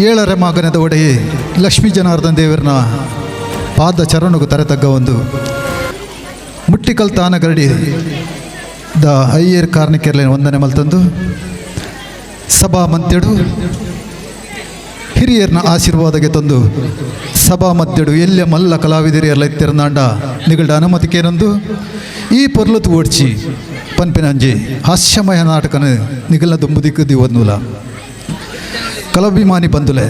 ಏಳರ ಮಗನದ ಒಡೆಯೇ ಲಕ್ಷ್ಮೀ ಜನಾರ್ದನ್ ದೇವರನ ಪಾದ ಚರಣಗೂ ತರೆತಗ್ಗ ಒಂದು ಮುಟ್ಟಿಕಲ್ ತಾನಗರಡಿ the Iyer ಕಾರ್ಣಿಕೆರ್ಲೆ ವಂದನೆ ಮಲ್ತಂದು ಸಭಾ ಮಂತ್ಯಡು ಹಿರಿಯರ್ನ ಆಶೀರ್ವಾದಕ್ಕೆ ತಂದು ಸಭಾ ಮಧ್ಯಡು ಎಲ್ಲೆ ಮಲ್ಲ ಕಲಾವಿದರಿಯರ್ಲ ಇತ್ತಿರನಾಂಡ ನಿಗಲ್ಡ ಅನುಮತಿಕೇನಂದು ಈ ಪೊರ್ಲುತು ಓಡ್ಚಿ ಪನ್ಪಿನಂಜಿ ಹಾಸ್ಯಮಯ ನಾಟಕನ ನಿಗಲ್ನ ದುಂಬುದಿಕ್ಕು ದಿವದ್ನೂಲ ಕಲಾಭಿಮಾನಿ ಬಂದುಲೆ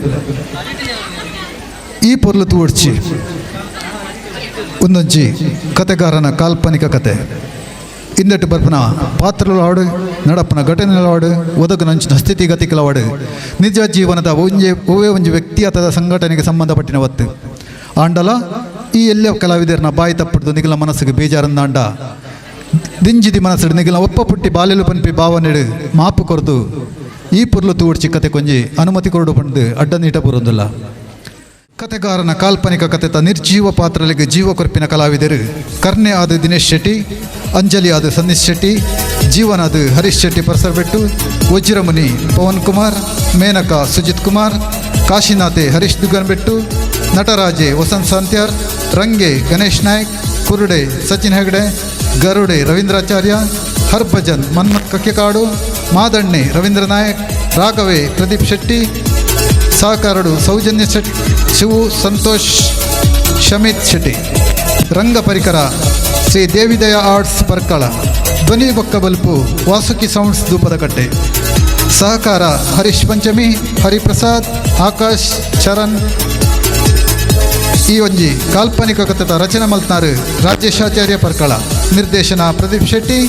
ಈ ಪೊರ್ಲು ತೂಡ್ಚಿ ಒಂದೊಂಜಿ ಕತೆಗಾರನ ಕಾಲ್ಪನಿಕ ಕತೆ ಇಂದಟ್ಟು ಬರ್ಪನ ಪಾತ್ರಲಾಡು ನಡಪನ ಘಟನೆಲಾಡು ಒದಗನಂಚಿನ ಸ್ಥಿತಿಗತಿಗಳವಾಡು ನಿಜ ಜೀವನದ ಒಂಜೆ ಒವ್ವೇ ಒಂಜಿ ವ್ಯಕ್ತಿ ಅಥವಾ ಸಂಘಟನೆಗೆ ಸಂಬಂಧಪಟ್ಟಿನ ಒತ್ತು ಆಂಡಲ ಈ ಎಲ್ಲ ಕಲಾವಿದರನ್ನ ಬಾಯಿ ತಪ್ಪಿಡ್ದು ನಿಗಲ ಮನಸ್ಸಿಗೆ ಬೇಜಾರಂದಾಂಡ ದಿಂಜಿದಿ ಮನಸ್ಸು ನಿಗಲ ಒಪ್ಪ ಪುಟ್ಟಿ ಬಾಲೆಲು ಪನ್ಪಿ ಭಾವನೆಡು ಮಾಪು ಕೊರ್ದು ಈ ಪೊರ್ಲು ತೂಡ್ಚಿ ಕತೆ ಕೊಂಜಿ ಅನುಮತಿ ಕೊರಡು ಪಂಡು ಅಡ್ಡ ನೀಟ ಬರೋದಿಲ್ಲ. ಕತೆಗಾರನ ಕಾಲ್ಪನಿಕ ಕತೆತ ನಿರ್ಜೀವ ಪಾತ್ರಗಳಿಗೆ ಜೀವ ಕೊರ್ಪಿನ ಕಲಾವಿದರು ಕರ್ಣೆ ಆದ ದಿನೇಶ್ ಶೆಟ್ಟಿ, ಅಂಜಲಿ ಆದ ಸನ್ನೀಶ್ ಶೆಟ್ಟಿ, ಜೀವನಾದ ಹರೀಶ್ ಶೆಟ್ಟಿ ಪರಸರ್ಬೆಟ್ಟು, ವಜ್ರಮುನಿ ಪವನ್ ಕುಮಾರ್, ಮೇನಕಾ ಸುಜಿತ್ ಕುಮಾರ್, ಕಾಶಿನಾಥೆ ಹರೀಶ್ ದುಗ್ಗನ್ಬೆಟ್ಟು, ನಟರಾಜೆ ವಸಂತ್ ಸಂತ್ಯಾರ್, ರಂಗೆ ಗಣೇಶ್ ನಾಯ್ಕ್, ಕುರುಡೆ ಸಚಿನ್ ಹೆಗಡೆ, ಗರುಡೆ ರವೀಂದ್ರಾಚಾರ್ಯ, ಹರ್ಭಜನ್ ಮನ್ಮಥ್ ಕಕ್ಕೆಕಾಡು, ಮಾದಣ್ಣೆ ರವೀಂದ್ರ ನಾಯಕ್, ರಾಘವೆ ಪ್ರದೀಪ್ ಶೆಟ್ಟಿ, ಸಹಕಾರಡು ಸೌಜನ್ಯ ಶೆಟ್ಟಿ, ಶಿವು ಸಂತೋಷ್, ಶಮಿತ್ ಶೆಟ್ಟಿ. ರಂಗ ಪರಿಕರ ಶ್ರೀ ದೇವಿದಯ ಆರ್ಟ್ಸ್ ಪರ್ಕಳ, ಧ್ವನಿ ಬೊಕ್ಕಬಲ್ಪು ವಾಸುಕಿ ಸೌಂಡ್ಸ್ ದೂಪದಕಟ್ಟೆ, ಸಹಕಾರ ಹರೀಶ್ ಪಂಚಮಿ, ಹರಿಪ್ರಸಾದ್, ಆಕಾಶ್, ಚರಣ್. ಈ ಒಂಜಿ ಕಾಲ್ಪನಿಕ ಕಥೆತ ರಚನೆ ಮಲ್ತನಾರು ರಾಜೇಶಾಚಾರ್ಯ ಪರ್ಕಳ, ನಿರ್ದೇಶನ ಪ್ರದೀಪ್ ಶೆಟ್ಟಿ,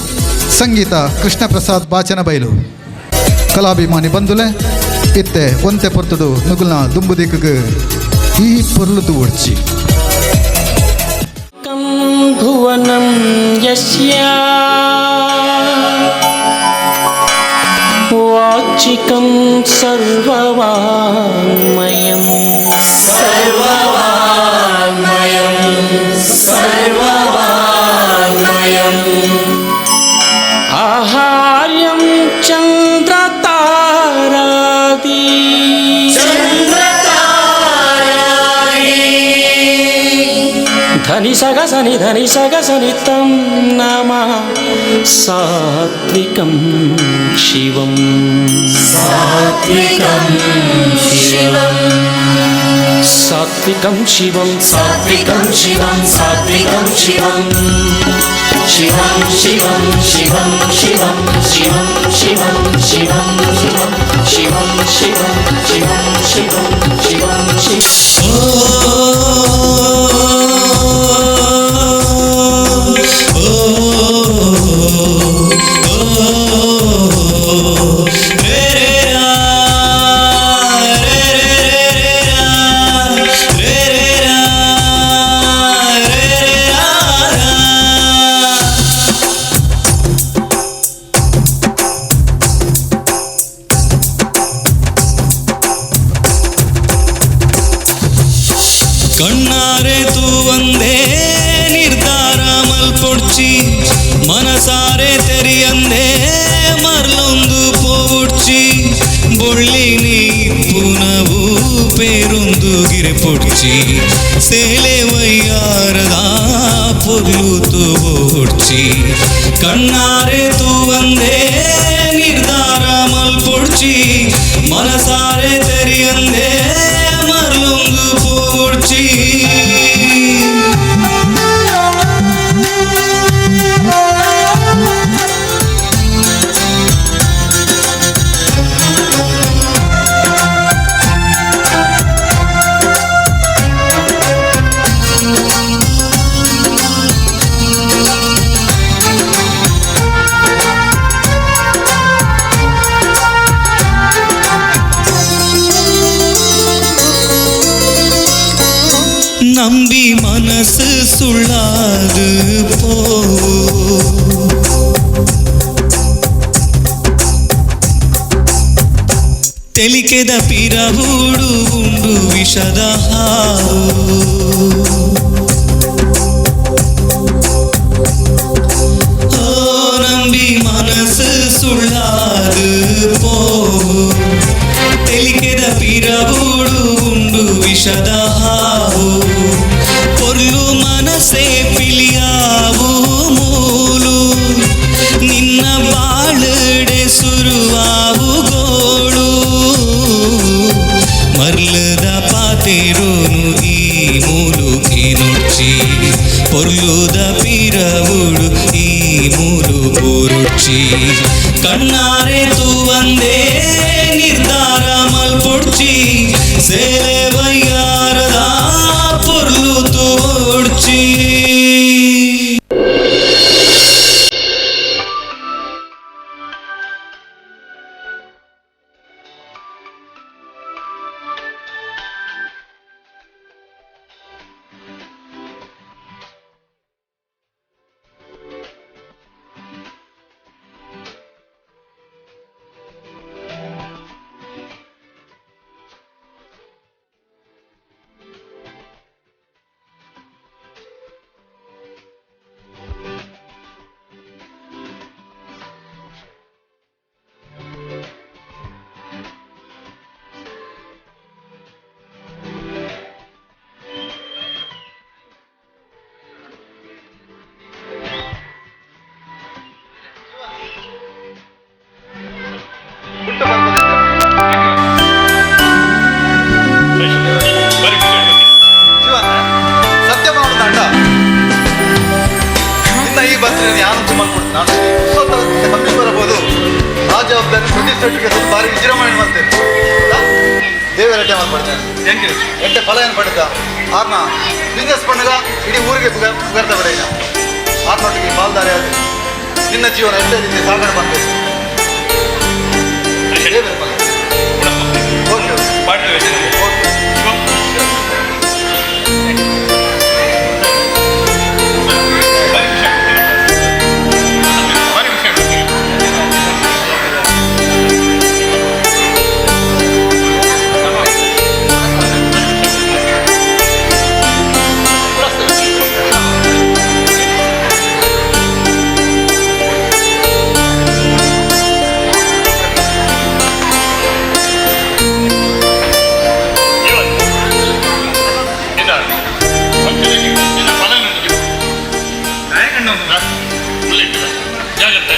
ಸಂಗೀತ ಕೃಷ್ಣ ಪ್ರಸಾದ್ ಬಾಚನ ಬೈಲು. ಕಲಾಭಿಮಾನಿ ಬಂದುಲೆ ಇತ್ತೆ ಒಂತೆ ಪೊರ್ತುಡು ನುಗುಲ್ನ ದುಂಬುದಿಕ್ಕು ಈ ಪೊರ್ಲು ತೂವೊಡ್ಚಿ. कं भुवनं यस्या वाचिकं सर्ववाङ्मयम् आहार्यं चन्द्रतारादि धनि सग सनि धनि सग सनि तं नमः सात्विकं शिवम् सात्विकं शिवं सात्विकं शिवं सात्विकं शिवं शिवं शिवं शिवं शिवं शिवं शिवं शिवं शिवं शिवं शिवं शिवं शिवं शिवम्. ಕಣ್ಣಾರೆ ತೂವಂದೇ ನಿರ್ಧಾರ ಮಲ್ಪೊಡ್ಚಿ, ಮನಸಾರೆ ತೆರಿಯಂದೇ ಮರ್ಲೊಂದು ಪೋವುಡ್ಚಿ, ಬೊಳ್ಳಿನಿ ಪುನವು ಪೇರೊಂದು ಗಿರೆ ಪೊಡ್ಚಿ, ಸೇಲೆ ವೈಯಾರದ ಪೊರ್ಲು ತೂವೊಡ್ಚಿ. ಕಣ್ಣಾರೆ ತೂವಂದೇ ನಿರ್ಧಾರ ಮಲ್ಪೊಡ್ಚಿ, ಮನಸಾರೆ ತೆರಿಯಂದೇ ಮರ್ಲೊಂದು ಪೋವೊಡ್ಚಿ. ನಂಬಿ ಮನಸ್ಸು ಸುಳ್ಳಾದು ಪೋ, ತೆಲಿಕೆದ ಪಿರವೂಡು ಉಂಡು ವಿಷದ ಹಾವು. ಓ ನಂಬಿ ಮನಸ್ಸು ಸುಳ್ಳಾದು ಪೋ, ತೆಲಿಕೆದ ಪಿರವೂಡು ವಿಷದ ಹಾವು ಪೊರ್ಲು ಮನಸೆ ಪಿಲಿಯಾವು ಮೂಲು ನಿನ್ನ ಬಾಳುಡೆ ಸುರುವಾವು ಗೋಳು ಮರ್ಲದ ಪಾತೆರೋನು ಈ ಮೂಲು ನುಡ್ಚಿ ಪೊರ್ಲುದ ಪಿರವುಡು ಈ ಮೂಲು ಪೋರುಡ್ಚಿ ಕಣ್ಣಾರೆ ತೂವಂದೇ ನಿರ್ಧಾರ ಮಲ್ಪೊಡ್ಚಿ ಸೇಲೆ ಬಯ್ಯಾರದ ಪೊರ್ಲು ತೂಡ್ಚಿ. ಸತ್ಯ ಮಾಡೋದಂಡ ಇನ್ನ ಈ ಬಸ್ಸಿನ ಯಾರು ಮಾಡ್ಕೊಡ್ತೀನಿ ನಾನು ಕಮ್ಮಿ ಬರಬಹುದು. ಆ ಜವಾಬ್ದಾರಿ ಪ್ರತಿಷ್ಠೆಗೆ ಸ್ವಲ್ಪ ಬಾರಿ ವಿಜೃಂಭಣೆ ಮಾಡ್ತೇನೆ. ದೇವರ ಎಡ್ಡೆ ಮಾಡ್ಬಾರ್ದು. ಎಡ್ಡೆ ಫಲ ಏನು ಪಡೆದ ಆರ್ನ ಬಿಸ್ನೆಸ್ ಪಣ್ಣಗ ಇಡೀ ಊರಿಗೆ ಪುಗರ್ತ ಬಡ ಆರ್ನೊಟ್ಟಿಗೆ ಪಾಲ್ದಾರಿ ಆದ ನಿನ್ನ ಜೀವನ ಎಡ್ಡೆ ರೀತಿ ಸಾಗಣೆ ಮಾಡ್ತೇನೆ. ದೇವರ ಫಲ. Okay okay. ಜಾಗ್ರತೆ,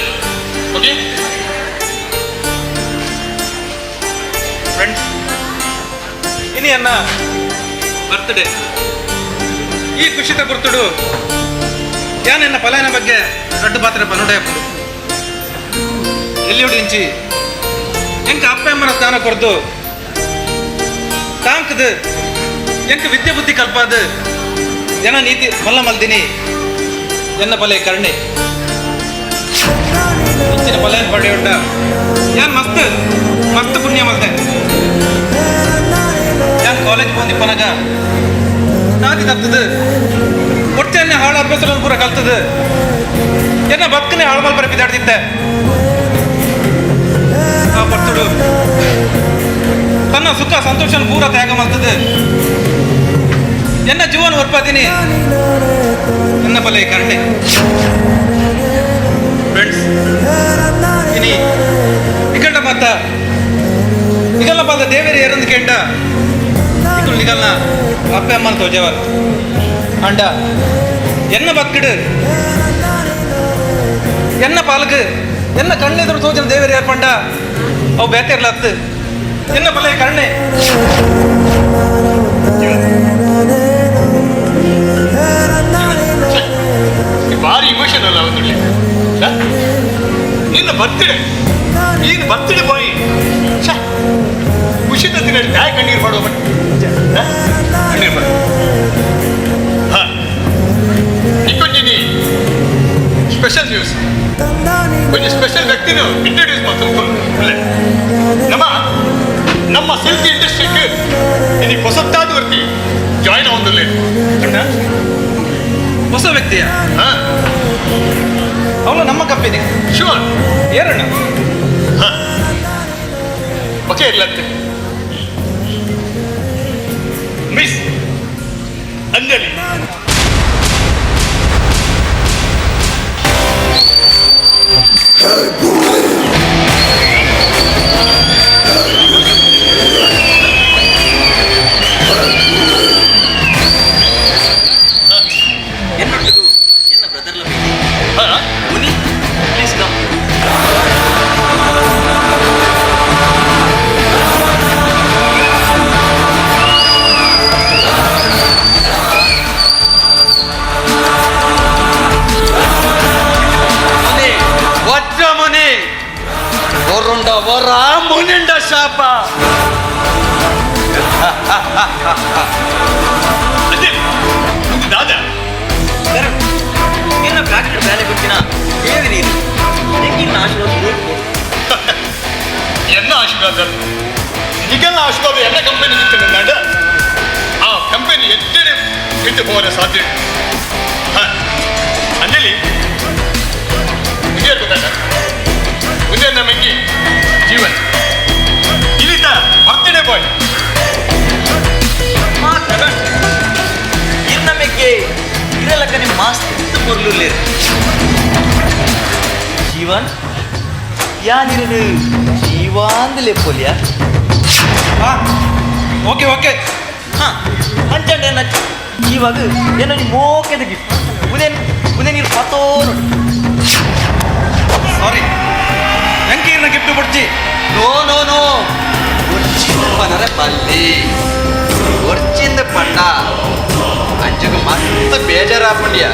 ಓಕೆ. ಫ್ರೆಂಡ್ಸ್, ಇನಿ ಅನ್ನ ಬರ್ತ್ಡೇ. ಈ ಖುಷಿತ ಗುರ್ತುಡು ಯಾನೆನ್ನ ಪಲಾಯನ ಬಗ್ಗೆ ರಡ್ಡು ಪಾತ್ರೆ ಪನ್ನುಡಯಪ್ಪುಂಡು. ಎಲ್ಲಿ ಇಂಚಿ ಎಂಕ ಅಪ್ಪ ಅಮ್ಮನ ಸ್ಥಾನ ಕೊರ್ದು ತಾಂಕದು ಎಂಕ ವಿದ್ಯೆ ಬುದ್ಧಿ ಕಲ್ಪಾದ ಜನ ನೀತಿ ಮಲ್ಲ ಮಲ್ದಿನಿ ಎನ್ನ ಪಲೆ ಕರ್ಣೆ ಇಂಚಿನ ಪಲಾಯನ ಪಡೆಯುಂಡ ಯಾನ್ ಮಸ್ತ್ ಮಸ್ತ್ ಪುಣ್ಯ ಮಲ್ತೆ. ಯಾನ್ ಕಾಲೇಜ್ ಪೋಂದಿಪ್ಪನಗ ನಾದಿ ತತ್ತದು ಒಟ್ಟೆನ್ನೆ ಹಾಳು ಅಭ್ಯಾಸಗಳನ್ನು ಪೂರ ಕಲ್ತದು ಎನ್ನ ಬಕ್ಕನೆ ಹಾಳು ಮಲ್ಪರ ಬಿದ್ದಾಡ್ತಿದ್ದೆ. ಆ ಪರ್ತುಡು ತನ್ನ ಸುಖ ಸಂತೋಷನ ಪೂರ ತ್ಯಾಗ ಮಲ್ತದು ಎನ್ನ ಜೀವನ ಒರ್ಪಾದಿನಿ ಎನ್ನ ಬಲೆ ಕರ್ಣೆ. ಫ್ರೆಂಡ್ಸ್, ಇನಿ ನಿಗಂಡ ಮಾತ ನಿಗಲ್ಲ ಪಾದ ದೇವೇರಿ ಏರಂದು ಕೇಂಡ ಇಕುಲು ನಿಗಲ್ನ ಅಪ್ಪೆ ಅಮ್ಮನ ತೋಜೇವರ್. ಅಂಡ ಎನ್ನ ಬಕ್ಕಿಡು ಎನ್ನ ಪಾಲಕ್ ಎನ್ನ ಕಣ್ಣೆದುರು ತೋಜನ ದೇವೇರಿ ಏರ್ಪಂಡ ಅವು ಬೇತೆರ್ಲತ್ತು ಎನ್ನ ಬಲೆ ಕರ್ಣೆ. ಭಾರಿ ಇಮೋಷನ್ ಅಲ್ಲ ಒಂದು. ನಿನ್ನ ಬರ್ತ್ಡೇ, ನೀನು ಬರ್ತ್ಡೇ ಬಾಯ್. ಖುಷಿ ದಿನ ಯಾಕೆ ಕಣ್ಣೀರು ಮಾಡುವ? ಕಣ್ಣೀರು ಮಾಡು. ಹಾ, ಇಂಕೊಂಜಿನಿ ಸ್ಪೆಷಲ್ ನ್ಯೂಸ್. ಕೊಂಚ ಸ್ಪೆಷಲ್ ವ್ಯಕ್ತಿನ ಇಂಟ್ರೊಡ್ಯೂಸ್ ಮಾಡ್ತಾರೆ. ನಮ್ಮ ನಮ್ಮ ಸಿಲ್ಕ್ ಇಂಡಸ್ಟ್ರಿಗೆ ಇನಿ ಹೊಸತ್ತಾದ ವರ್ತಿ ಜಾಯ್ನ್ ಆವೊಂದುಲ್ಲೆ ಅಣ್ಣ. ಹೊಸ ವ್ಯಕ್ತಿಯ? ಹಾ. ಅವಳು ನಮ್ಮ ಕಂಪನಿ? ಶೂರ್. ಏರಣ್ಣ? ಓಕೆ, ಇರ್ಲತ್ತೆ ಮಿಸ್ ಅಂಜಲಿ. ಎನ್ನೊಟ್ಟಿಗೂ ಎನ್ನ ಬ್ರದರ್ಲ ಮುನಿ ಪ್ಲೀಸ್ ಕಮ್. ಮುನಿ ವಜ್ರ ಮುನಿ ವರುಂಡ ವರ ಮುನಿಂಡ ಶಾಪ. ಅಂಜಲಿ ಇದು ದಾದಾ. ಎನ್ನ ಫ್ಯಾಕ್ಟ್ರಿ ಬೇಲೆ ಕೊಟ್ಟಿನ ದೇವಿ ನೀರು ನಿಂಗಿನ ಆಶೀರ್ವಾದ ಬೇಕು. ಎನ್ನ ಆಶೀರ್ವಾದ, ನಿಗಲ್ಲ ಆಶೀರ್ವಾದ ಎನ್ನ ಕಂಪನಿ ನಿಂತ ಆ ಕಂಪನಿ ಎಟ್ಟರೆ ಬಿಟ್ಟು ಹೋಗಲು ಸಾಧ್ಯ. ಹಾ ಅಂಜಲಿ, ವಿಜಯ ಗೊತ್ತಾಗ ಮುಂದೆ ನಮಗೆ ಜೀವನ್ ಇಲ್ಲಿದ್ದ ಬರ್ತ್ಡೇ ಬಾಯ್. ಮಾತ್ರ ಇರ್ನ ಮೆಗ್ಗೆ ಇರಲಕ್ಕನೆ ಮಸ್ತ್ ಪೊರ್ಲುಲ್ಲೇರು. ಜೀವನ್ ಯಾನಿರನು ಜೀವಾಂದ್ ಲೆಪ್ಪೊಲಿಯ. ಹಾ, ಓಕೆ ಓಕೆ. ಹಾ, ಅಂಚಂಡ ಎನ್ನ ಜೀವಾಗ ಎನ್ನ ನೀ ಮೋಕೆದ ಗಿಫ್ಟ್ ಉದೇನ್ ಉದೇ ನೀರು ಪತೋ ನೋಡಿ. ಸಾರಿ, ಎಂಕೆ ಇರ್ನ ಗಿಫ್ಟ್ ಕೊಡ್ಚಿ. No no no, ಒರ್ಚಿಂದ ಪನರ ಪಲ್ಲಿ ಒರ್ಚಿಂದ ಪಂಡ ಅಂಜುಗ ಮಸ್ತ್ ಬೇಜಾರಾಪುಂಡ್ಯ.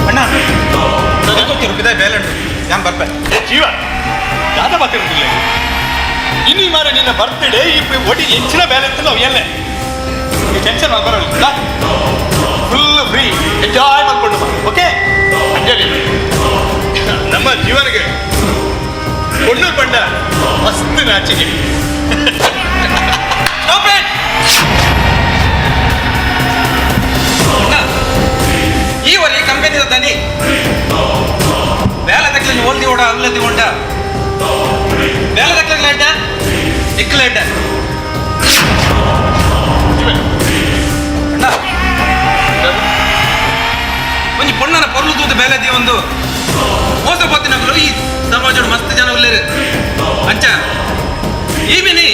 ಅಣ್ಣ, ರೂಪಾಯಿ ಬೇಲೆ ಉಂಟು, ಯಾನ್ ಬರ್ಪೆ. ಏ ಜೀವ, ದಾದ ಮಾತಿರೋದಿಲ್ಲ. ಇನ್ನು ಮಾರ ನಿನ್ನ ಬರ್ತ್ಡೇ ಈ ಒಡಿ ಹೆಚ್ಚಿನ ಬ್ಯಾಲೆನ್ಸ್ ನಾವು ಎಲ್ಲ ಈ ಟೆನ್ಷನ್ ಬರೋಲ್ಲ. Full free enjoy ಮಾಡ್ಕೊಂಡು ಬಾ, ಓಕೆ? ಅಂಜಲಿ, ನಮ್ಮ ಜೀವನಕ್ಕೆ ಕೊಣ್ಣೂರು ಬಣ್ಣ ಮಸ್ತ್ ನಾಚಿಕೆ. Stop it! ಅಣ್ಣ, ಈ ವರಿ ಕಂಪೆನಿದ ದನಿ ಬೇಲೆ ತಕ್ಲಿ ಓಲ್ದಿ ಓಡ ಅಲ್ಲದಿ ಉಂಡ ಬೇಲೆ ತಕ್ಲಿ ಎಡ್ಡ ಇಕ್ಕಲ ಎಡ್ಡ. ಜೀವನ್. ಅಣ್ಣ, ಒಂಜಿ ಪೊಣ್ಣನ ಪೊರ್ಲು ತೂದು ಬೇಲೆ the ಒಂದು ಮೋಸ ಪೋತಿನಕುಲು ಈ ಸಮಾಜಡ್ ಮಸ್ತ್ ಜನ ಉಲ್ಲೇರು. ಅಂಚ ಈ ಮಿನಿ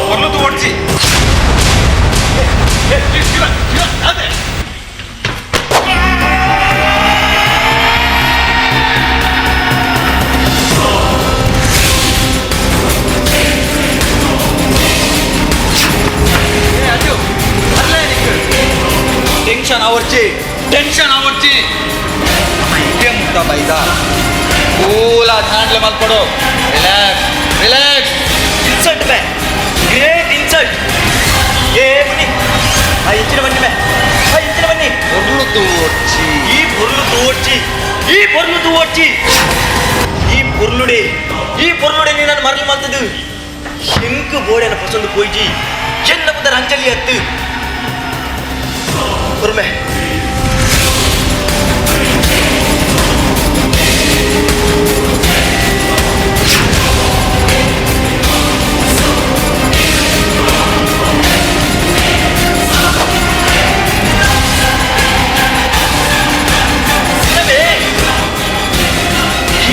ಪೊರ್ಲು ತೂ ಓಡ್ಚಿ. ಏ, ಜೀವನ್ ಜೀವನ್ ಅದೇ. ಏ ಅಂಜು, ಅಲ್ಲ ನಿಕ್ಕು ಟೆನ್ಷನ್ ಅವರ್ಚಿ, ಟೆನ್ಷನ್ ಅವರ್ಚಿ. ಎಂತ ಬೈದ ಕೂಲ handle ಮಲ್ಪಡು. Relax relax. Insult May, great insult. ಏ ಬನ್ನಿ, ಆ ಇಂಚಿನ ಬನ್ನಿ ಮೇ, ಆ ಇಂಚಿನ ಬನ್ನಿ. ಪೊರ್ಲು ತೋರ್ಚಿ. ಈ ಪೊರ್ಲು ತೋರ್ಚಿ, ಈ ಪೊರ್ಲು ತೋರ್ಚಿ, ಈ ಪೊರ್ಲುಡೆ, ಈ ಪೊರ್ಲುಡೆ ನೀನು ಮರಳು ಮಲ್ತದು ಶಂಕು ಬೋಡೆನ ಪಸಂದು ಪೋಯ್ಜಿ ಚೆನ್ನ ಪುದರ್ ಅಂಜಲಿ ಅತ್ತು ಒರ್ಮೆ.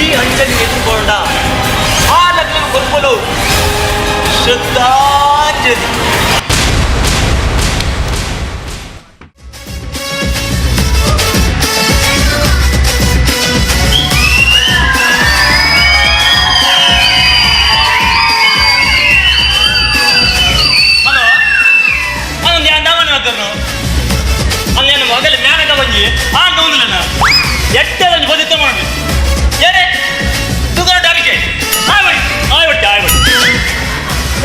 ಈ ಅಂಜಲಿ ಎದುರುಕೊಂಡ ಆ ಲಗ್ನ ಕೊಲ್ಪಲು ಶ್ರದ್ಧಾಂಜಲಿ. ಹಲೋ, ಅವನು ಯಾನ್ ಮಾತಾಡ್ನು ಅಲ್ಲಿ ನನ್ನ ಮಗಲ ಮ್ಯಾನಕ ಬಂಜಿ ಆ ಗೌಂದಿಲ್ಲ ಎಟ್ಟೆ ಒಂಜಿ ಬದಿತ್ತ ಮಾಡಿ ಏನೇ ತುಗರ ಡಾಬಿಕೆ ಆಯ್ ಬಡಿ ಆಯ್ ಬಟ್ಟಿ ಆಯ್ ಬಟ್ಟಿ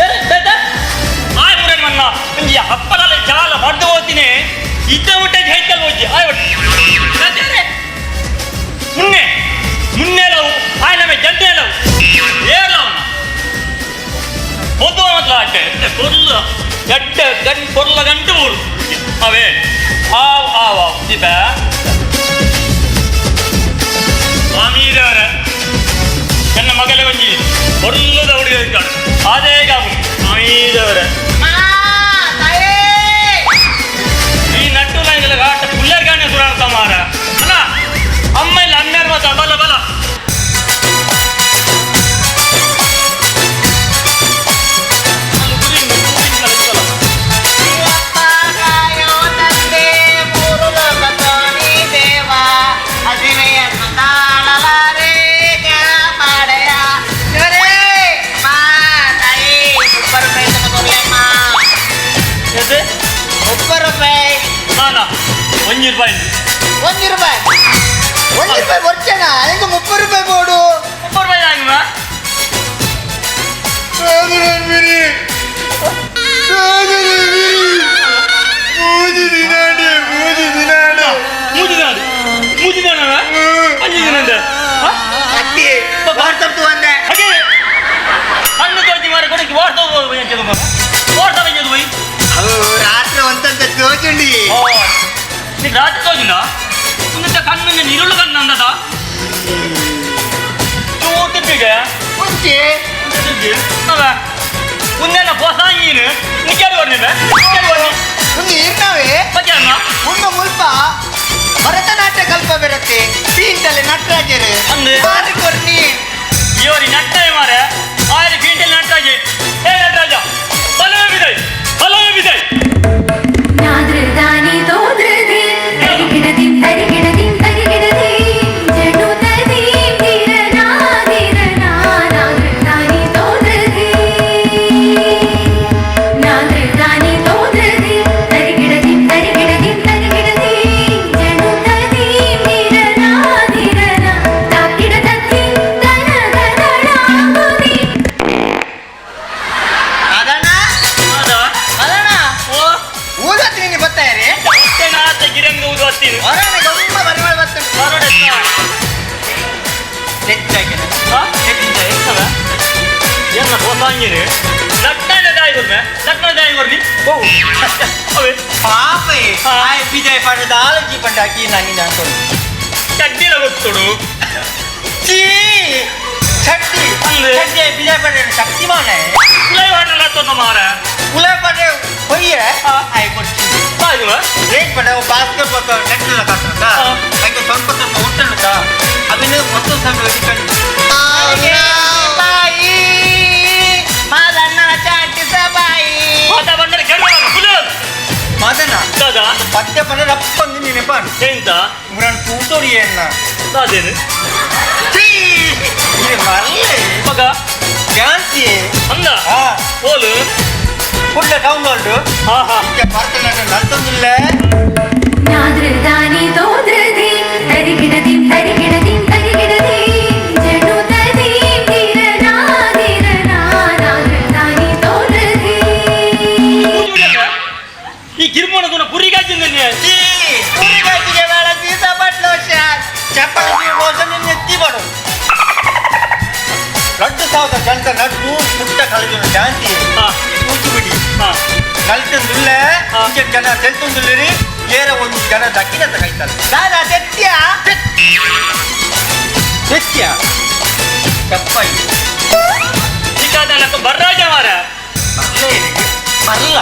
ಏನೇ ಬೇಟ ಆಯ್ ಮುರನ್ ಮನ್ನ ಒಂಜಿ ಹಪ್ಪಲಲ್ಲ ಚಾಲ ಹೊಡೆದು ಹೋಗ್ತೀನಿ ಇದ್ದ ಮುಟ್ಟೆ ಹೆಕ್ಕಲ್ ಹೋಗಿ ಆಯ್ ಬಟ್ಟಿ ಮುನ್ನೆ ಮುನ್ನೆ ಲವು ಆಯ್ ನಮೆ ಜಡ್ಡೆ ಲವು ಏರ್ಲವನ್ನ పొద్దు అట్లా అంటే పొర్లు ఎడ్డ గం పొర్ల గంట ఊరు అవే ఆవ్ ఆవ్ ఆవ్ దీప ಸ್ವಾಮೀರವರ ನನ್ನ ಮಗಲ ಒಂಜಿ ಪೊರ್ಲದ ಹುಡುಗ ಇದ್ದಾಳೆ ಅದೇ ಕಾಪು ಸ್ವಾಮೀರವರ ಈ ನಟ್ಟು ಲೈನ್ಗಳ ಆಟ ಪುಲ್ಲರ್ಗಾನೆ ಸುರಾಡ್ತ ಮಾರ ಅಲ್ಲ ಅಮ್ಮ ಇಲ್ಲ ಅಮ್ಮ್ಯಾರ ಮಾತ ಬಲ ಬಲ. ಒಂಜಿ ರೂಪಾಯಿ. ಒಂಜಿ ರೂಪಾಯಿ ಒಂಜಿ ರೂಪಾಯಿ ಬರ್ಚೇನ ಹೆಂಗ 30 ರೂಪಾಯಿ ಬೋಡು. 30 ರೂಪಾಯಿ ಆಂಗ. ಮೂಜಿ ದಿನ ಅಂಜಿ ದಿನ ಅತ್ತಿ ವಾಟ್ಸಪ್ ಒಂದೆ ಹಾಗೆ ಹಣ್ಣು ತೋಜಿ ಮಾರ ಕೊಡಕ್ಕೆ ವಾಟ್ಸಪ್ ವಾಟ್ಸಪ್ ಬೈ. ಅವು ರಾತ್ರಿ ಒಂತಂತ ತೋಚುಂಡಿ. ಓ ನೀ ರಾತ್ರಿ ತೋಜಿನ ಉಂದ ಕಣ್ಣು ನಿರುಳು ಕಣ್ಣು ಅಂದದ ಚೂಟಿಗೆ ಮುಂಚೆ ಅವ ಉಂದೆನ ಹೊಸ ನೀನು ನಿಕ್ಕೇಳಿ ಬರ್ನಿ ನಿಕ್ಕೇಳಿ ಬರ್ನಿ. ಒಂದು ಇರ್ನಾವೆ ಪಕ್ಯಾನ ಉಂಡ ಮುಲ್ಪ ಭರತನಾಟ್ಯ ಕಲ್ಪ ಬರುತ್ತೆ ಪೀಂಟಲ್ಲಿ ನಟರಾಜರು ಅಂದು. ಬಾರಿ ಕೊರ್ನಿ. ಇವರು ನಟ್ಟಾಯ ಮಾರೆ ಆಯ್ತು ಪೀಂಟಲ್ಲಿ ನಟರಾಜೆ. ಏ ನಟರಾಜ ಬಲವೇ ಬಿದೈ ಬಲವೇ ಬಿದೈ. ನಾದೃದಾನಿ ತೋದೃದಿ ತರಿಗಿಡದಿಂ ತರಿಗಿಡದಿಂ ತರಿಗಿಡದಿ ಜನುತದಿ ಧಿರನಾ ಧಿರನಾ ನಾದೃದಾನಿ ತೋದೃದಿ ನಾದೃದಾನಿ ತೋದೃದಿ ತರಿಗಿಡದಿಂ ತರಿಗಿಡದಿಂ ತರಿಗಿಡದಿ ಜನುತದಿ ಧಿರನಾ ಧಿರನಾ ತಾಕಿಡದತ್ತಿ ತನದದಳಾಗುದಿ. ಅದಣ್ಣ ಹೌದಾ? ಅದಣ್ಣ ಓ ಊದತ್ತಿ ನೀನು ಬರ್ತಾಯಿರಿ. ನಾತ ಗಿರಂಗ ಊದು ಹತ್ತೀನಿ. ಹೊರಗಡೆ ಗಮ್ಮ ಪರಿಮಳ ಬರ್ತದೆ. ಬರೋಡೆ. ಎಲ್ಲ ಹೊಸ ನಟ್ಟನ ದಾಯಿ ಕೊರ್ಮೆ ನಟ್ಟನ ದಾಯಿ ಕೊರ್ನಿ. ಓ ಅವೇ ಪಾಪ ಆಯ್ ಬಿಜಯ್ ಪಂಡ ಆಲಜಿ ಪಂಡ ಅಕ್ಕಿ ನಂಗೆ ನಾನು ಚಡ್ಡಿಲ ಗೊತ್ತುಡು. ಚೀ ಚಡ್ಡಿ ಅಂದೆ. ಚಡ್ಡಿ ಬಿಜಯ್ ಪಂಡ ಶಕ್ತಿಮಾನ. ಕುಲೈ ವಾಟಲ್ಲ ತೊಂದ ಮಾರ. ಕುಲ ಪಂಡ ಹೊಯ್ಯ ಆಯ್ ಕೊಡ್ತಿ. ಬಾಯುವ ರೇಟ್ ಪಂಡ ಬಾಸ್ಕೆಟ್ ಬಾಲ್ ನೆಟ್ಟಲ್ಲ ಕಾತುಂಡ ಅದಕ್ಕೆ ಸ್ವಲ್ಪ ಸ್ವಲ್ಪ ಉಂಟುಂಟ ಅವಿನ ಮೊತ್ತ ಸಮಯ ಬಾಯಿ ಮಾದಣ್ಣ ಚಾಟಿಸ ಬಾಯಿ. ಮಾತಾ ಬಂದರೆ ಕೆಳಗೆ ಕುಲ ಮದನ ದಾದಾ ಪತ್ತೆ ಪಂಡ ರಪ್ಪಂದು ನೆನಪಾಡು. ಎಂತ ಮುರನ್ ತೂತೋಡಿ ಎನ್ನ ದಾದೇನು ಚೀ ಇದು ಮರಲೇ ಮಗ ಡ್ಯಾನ್ಸ್ ಅಂದ ಹಾ ಓಲು ಫುಲ್ ಟೌನ್ ಉಂಟು. ಹಾ ಹಾ ಭರತನಾಟ್ಯ ನರ್ತೊಂದಿಲ್ಲ. ನಾದೃದಾನಿ ತೋದೃದಿ ತರಿಗಿಡದಿಂ ತರಿಗಿಡದಿಂ ತರಿಗಿಡದಿ ಜನುತದಿ ಧಿರನಾ ಧಿರನಾ ನಾದೃದಾನಿ ತೋದೃದಿ. ಈ ಗಿರ್ಮೋಣ ಗುಣ ಪುರಿಗಾಜಿಂದ ಚೀ ಊರಿಗಾಕಿಗೆ ಬೇಡ ಸೀಸಾ ಬಟ್ಲು ಚಪ್ಪಲಿ ಮೋಸ ನಿನ್ನ ಎತ್ತಿ ಮಾಡು 2000 ಜನತ ನಡು ಪುಟ್ಟ ಕಳೆದು ಡ್ಯಾನ್ಸ್ ಹಾ. ಕೂಚಿಬಿಡಿ ಹಾ ನಲ್ತಂದುಲ್ಲ ಇಂಚ ಜನ ತೆಲ್ತೊಂದುಲ್ಲರಿ ಏರ ಒಂದು ಜನ ದಕ್ಕಿನ ಕೈತಲ್ಲ. ದಾದಾ ಸತ್ಯ ಸತ್ಯ ಚಪ್ಪಲಿ ಸಿಕ್ಕಾದ ಬರ್ರಾಜ ಮಾರ ಮರಲ್ಲ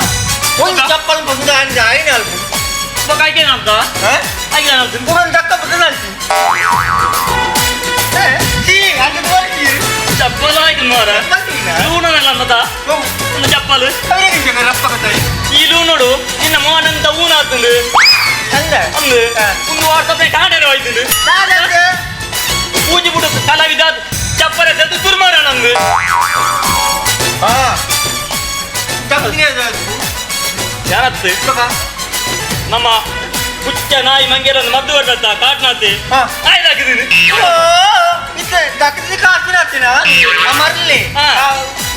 ಒಂದು ಚಪ್ಪಲ್ ಬಂದು ಅಂಜ ಐನ ಅಲ್ಪ. ಆಯ್ಕೆ ಅಂತ ಆಯ್ಕೆ ಅಂತ ಒಂದು ದಕ್ಕ ಬಿಟ್ಟು ನಲ್ತಿ ಚೀ ಅದು ತೋರಿಸಿ. ಚಪ್ಪಲ್ ಆಯ್ತು ಮಾರ ಲೂನಲ್ಲ ಅಂದದ ಒಂದು ಚಪ್ಪಲ್. ಈ ಲೂನೋಡು ನಿನ್ನ ಮೋನಂತ ಊನ ಆತಂದು. ಅಂದ ಅಂದು ಒಂದು ವಾಟ್ಸಪ್ ಕಾಣೇನು ಆಯ್ತಂದು. ದಾದಾ ಪೂಜೆ ಬಿಡು ಕಲಾವಿದ ಚಪ್ಪಲ ತೆಗೆದು ತುರ್ಮಾರ ನಂದು. ಹಾ ಚಪ್ಪಲಿ ಯಾರತ್ತು ನಮ್ಮ ಹುಚ್ಚ ನಾಯಿ ಮಂಗೇರ ಒಂದು ಮದ್ದು ಬರ್ತ ಕಾಟ್ನಾತಿ ಹಾ. ಆಯ್ತು ಹಾಕಿದ್ದೀನಿ. ದಕ್ಕದಿ ಕಾಸಿನ ಹತ್ತಿನ ಮರಲಿ ಹಾ.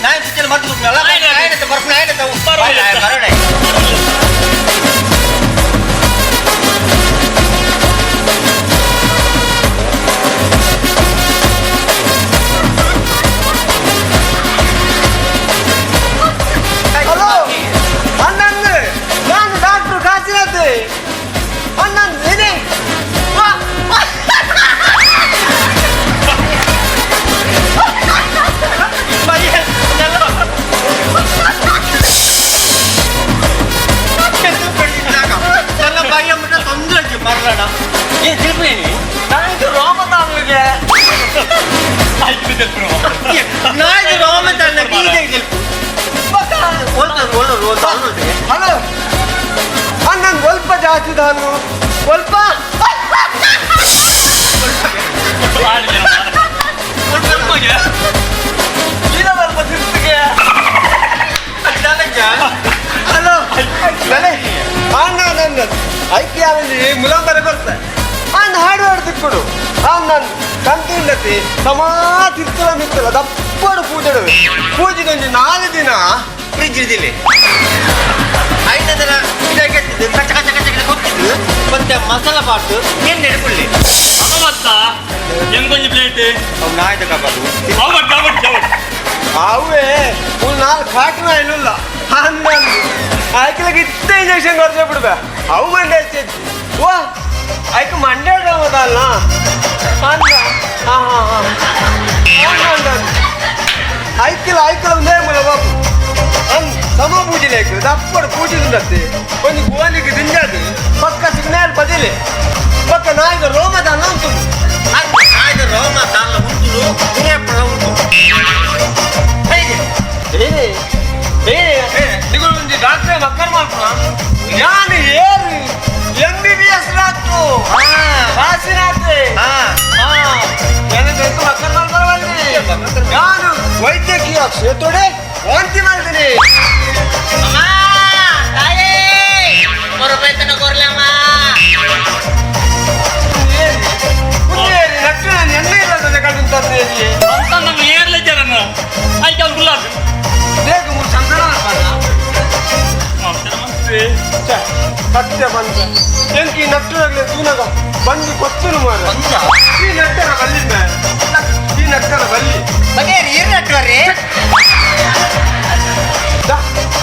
ನಾಯಿ ಪಿಚ್ಚಲ್ ಮದ್ದು ಕೊಟ್ನಲ್ಲ. ಆಯ್ತು. ನಾಯಿನ ಬರ್ಪು ನಾಯಿನ ಬರೋಲ್ಲ. ಬರೋಡೆ. ಹಲೋ ಅಣ್ಣಂದು ನಾನು ಡಾಕ್ಟ್ರು ಕಾಶಿನಾಥ್ ಅಣ್ಣಂದು ಏನೇ ನನ್ನ ಬಾಯಿಯ ಮುಟ್ಟ ತೊಂದರೆ ಮರಲಣ ಏ ತಿಳ್ಪೇನಿ ನಾಯಿದು ರೋಮ ತಾಂಗ್ಲಿಗೆ. ಆಯ್ತು ತೆಲ್ಪು. ನಾಯಿದು ರೋಮ ತನ್ನ ಬೀಜ ತಿಳ್ಪು ಹಲೋ ಅಣ್ಣನ್ ಸ್ವಲ್ಪ ಜಾಸ್ತಿ ದಾನು ಸ್ವಲ್ಪ. ಹಲೋ ಅಣ್ಣ ನನ್ನ ಐಕ್ಯಾವಲ್ಲಿ ಮುಲಾಂಬರ ಬರ್ತ ಆನ್ ಹಾಡು ಹಾಡು ತಿಕ್ಕೊಡು ಆನ್ ನಾನು ಕಂತಿಂಡತಿ ಸಮಾ ತಿರ್ತಲ ಮಿತ್ತಲ ದಪ್ಪಡು ಪೂಜೆಡುವೆ ಪೂಜೆದೊಂಜಿ 4 ದಿನ ಫ್ರಿಜ್ ಇದಿಲ್ಲ ಐದರ ಇದಾಗೆತ್ತಿದ್ದು ಕಚ್ಚ ಕಚ್ಚ ಕಚ್ಚ ಕಚ್ಚ ಕೊತ್ತಿದ್ದು ಮತ್ತೆ ಮಸಾಲ ಪಾಟು ಎಣ್ಣೆ ಪುಳ್ಳಿ ಅಮ್ಮ ಎಂಗೊಂಜಿ ಪ್ಲೇಟ್ ಅವು ನಾಯ್ದ ಕಬಾಬು ಅವಟ್ ಅವಟ್ ಅವಟ್ ಅವೇ ಒಂದು 4 ಕಾಟಿನ ಇಲ್ಲ ಅಂದ ಆಯ್ಕೆಲಕ್ಕೆ ಇತ್ತ ಇಂಜೆಕ್ಷನ್ ಕೊಡ್ತೇ ಬಿಡ್ಬೆ ಅವು ಮಂಡೆ ವಾ ಆಯ್ಕೆ ಮಂಡೆ ಅಲ್ಲ ಅಂದ ಹಾಂ ಹಾಂ ಹಾಂ ಅಂದ ಆಯ್ಕೆಲ ಆಯ್ಕೆಲ ಒಂದೇ ಮೂಲ ಬಾಬು ಅಂದ್ ಸಮ ಪೂಜೆ ದಪ್ಪಡು ಪೂಜೆ ಉಂಡತ್ತೆ ಒಂದು ಗೋಲಿಗೆ ದಿಂಜಾದು ಪಕ್ಕ ಸಿಗ್ನಲ್ ಬದಿಲೆ ಪಕ್ಕ ನಾಯಿದ ರೋಮದಾನ ಉಂಟು ನಾಯ್ದ ರೋಮ ದಾನ ಉಂಟು ಪುಣ್ಯಪ್ಪಣ ಉಂಟು ಏನೇ ಏನೇ ನಿಗಳು ಒಂದು ಡಾಕ್ಟ್ರೆ ಮಕ್ಕಳು ಮಾಡ್ಕೊಳ ನಾನು ಏರು MBBS doctor ಕಾಶಿನಾಥೆ ನನಗೆ ಮಕ್ಕಳು ಮಾಡ್ಬರವಲ್ಲಿ ನಾನು ವೈದ್ಯಕೀಯ ಕ್ಷೇತ್ರಡೆ ವಾಂತಿ ಮಾಡ್ತೀನಿ. ನಟ್ಟು ನಾನು ಎಣ್ಣೆ ಇಲ್ಲ ಕಂಡು ಅಂತ ಏರ್ಲೆ ಆಯ್ತು ಅವ್ರು ಗುಲಾಬಿ ಬೇಗ ಮೂರು ಚಂದನ ಸತ್ಯ ಬಂದ ಎಂಕಿ ನಟ್ಟುನಾಗಲೇ ತೂನಗ ಬಂದು ಕೊತ್ತನು ಮಾರ ಈ ನಟ್ಟರ ಬಲ್ಲಿ ಈ ನಟ್ಟರ ಬಲ್ಲಿ ಬಗೆ ನೀರು ನಟ್ಟುವರಿ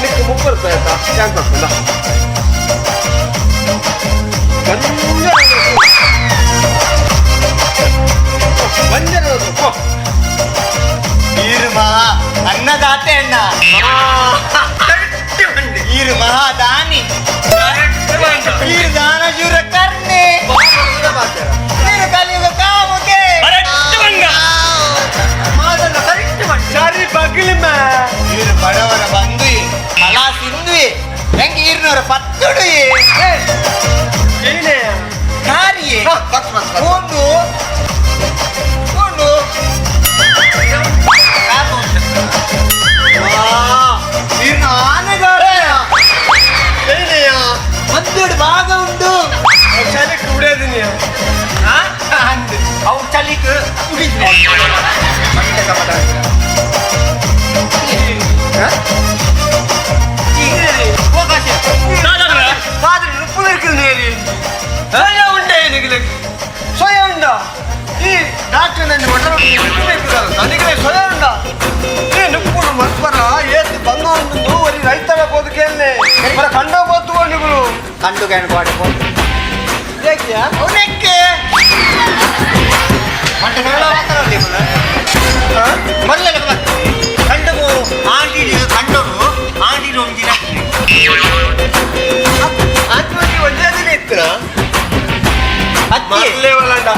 ನಿಕ್ಕೆ 30 ರೂಪಾಯಿ ಆಯ್ತಾ ಟ್ಯಾಂಕ್ ಹಾಕೊಂಡ ಬಂಜರ ಈರು ಮಹಾ ಅನ್ನದಾತೆ ಅಣ್ಣ ಈರು ಮಹಾದಾನಿ ಈರು ದಾನಶೂರ ಕರ್ಣೆ ನೀರು ಕಲಿಯುಗ ಕಾಮುಕೆ ಸರಿ ಬಗ್ಲಿ ಈರು ಬಡವರ ಬಂದು ಹಲಾ ಸಿಂಧು ಹೆಂಗೆ ಈರ್ನವರ ಪತ್ತುಡು ಕಾರಿಯೇ ಒಂದು ಒಂದು ಒಂದೆರಡು ಭಾಗ ಉಂಟು ಚಲಿಕ್ ಉಡೇದಿನಿ ಅವು ಚಲಿಕ್ ಉಡಿದ್ನಿ ಸೊಯ ಉಂಡ ಈ ಡಾಕ್ಟರ್ ನನ್ನ ನನಗೆ ಸೊಯ ಉಂಡ ಈ ನುಪ್ಪುಡು ಮಸ್ಪರ ಏತು ಬಂಗ ಉಂಡು ಒರಿ ರೈತರ ಬೋದು ಕೇಳನೆ ಬರ ಕಂಡ ಬೋತು ನಿಗಳು ಕಂಡು ಕೇಳು ಪಾಡು ಏಕ್ಯಾ ಅವನಕ್ಕೆ ಮೊದಲ ಕಂಡವು ಆಂಟಿ ಕಂಡರು ಆಂಟಿ ಒಂದಿನ ಆಂಟಿ ಒಂದೇ ದಿನ ಇತ್ತು ಮರ್ಲೇವಲ್ಲಂಡ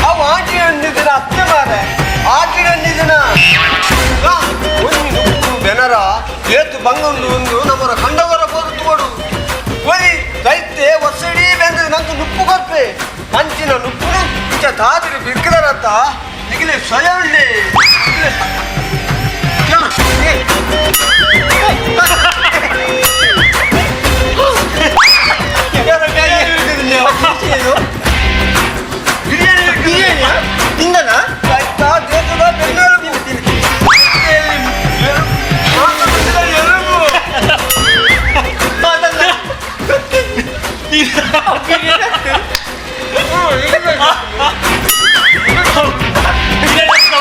ಅವು ಆಂಟಿ ಒಂದಿದಿನ ಅತ್ತೆ ಮಾರೆ ಆಂಟಿ ಒಂದಿದಿನ ಒಂದು ನುಪ್ಪು ಬೆನರ ಏತು ಬಂಗ ಉಂಡು ಒಂದು ನಮ್ಮರ ಕಂಡವರ ಬೋದು ತೋಡು ಒರಿ ರೈತೆ ವರ್ಷಡೀ ಬೆಂದ ನಂಗೆ ನುಪ್ಪು ಕೊರ್ಪೆ ಅಂಚಿನ ನುಪ್ಪುನು ಇಂಚ ತಾದಿರಿ ಬಿಕ್ಕದರತ್ತ ಈಗಲೇ ಸ್ವಯಂ ಉಂಡೆ ಬಿರಿಯಾನಿ ತಿಂದನ ಆಯ್ತಾ ದೇಶದ ಬೆನ್ನೆಲುಬು ಎಲುಬು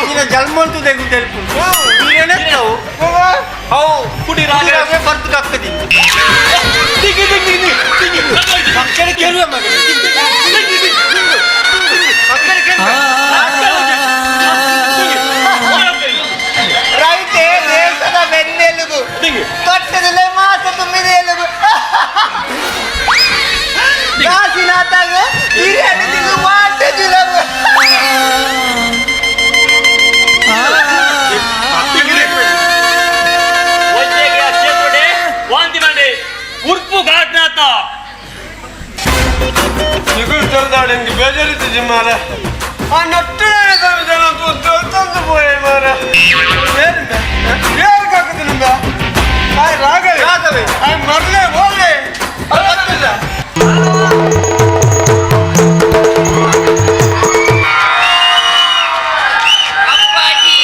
ನಿನ್ನ ಜನ್ಮಂತೂ ತೆಗು ತೆಲ್ಪು ಅವು ಕುಡಿ ರಾಗ ಬರ್ತು ಹಾಕ್ತದೆ ಮಕ್ಕಳು ಕೇಳುವ ಮಗನೇ ಮಕ್ಕಳು ಕೇಳುವ ರೈತೆ ದೇಶದ ಬೆನ್ನೆಲುಬು ತೊಟ್ಟದಲ್ಲೇ ಮಾಸ ತುಂಬಿದ ಎಲುಬು ಕಾಸಿನಾತಾಗ ಬಿರಿಯಾನಿ ತಿಂದು ವಾಟೆ ಜುಲಬು ವಾಂತಿ ಮಾಡಿ ಉರ್ಪು ಘಾಟ್ನಾಥ ನಿಗುಳು ತೆರೆದಾಡು ಎಂಗೆ ಬೇಜಾರಿತ್ತು ಮಾರ ಆ ನಟ್ಟು ತಂದು ಪೋಯೆ ಮಾರ ಬೇರೆ ಕಾಕುದು ನಿಂಬ ಆಯ್ ರಾಘವೆ ರಾಘವೆ ಆಯ್ ಮರ್ಲೆ ಹೋಗ್ಲೆ ಗೊತ್ತಿಲ್ಲ. ಅಪ್ಪಾಜಿ,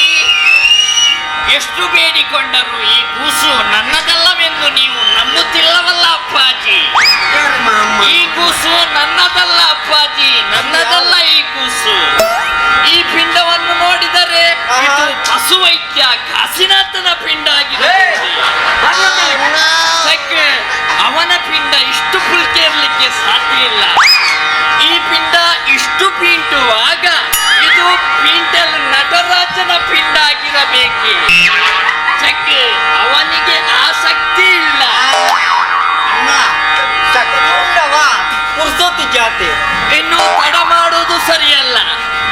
ಎಷ್ಟು ಬೇಡಿಕೊಂಡರು ಈ ಕೂಸು ನನ್ನದಲ್ಲವೆಂದು ನೀವು ನಂಬುತ್ತಿಲ್ಲವಲ್ಲ ಅಪ್ಪಾಜಿ. ಈ ಕೂಸು ನನ್ನದಲ್ಲ ಅಪ್ಪಾಜಿ, ನನ್ನದಲ್ಲ ಈ ಕೂಸು. ಈ ಪಿಂಡವನ್ನು ನೋಡಿದರೆ ಇದು ಪಶುವೈದ್ಯ ಕಾಶಿನಾಥನ ಪಿಂಡ ಆಗಿದೆ. ಅವನ ಪಿಂಡ ಇಷ್ಟು ಪುಲ್ಕೆ ಇರಲಿಕ್ಕೆ ಸಾಧ್ಯ ಇಲ್ಲ. ಈ ಪಿಂಡ ಇಷ್ಟು ಪೀಂಟುವಾಗ ಇದು ಪಿಂಟಲ್ ನಟರಾಜನ ಪಿಂಡ ಆಗಿರಬೇಕು. ಚೆಕ್, ಅವನಿಗೆ ಆಸಕ್ತಿ ಇಲ್ಲ. ಜಾತಿ ಇನ್ನು ತಡ ಮಾಡುವುದು ಸರಿಯಲ್ಲ.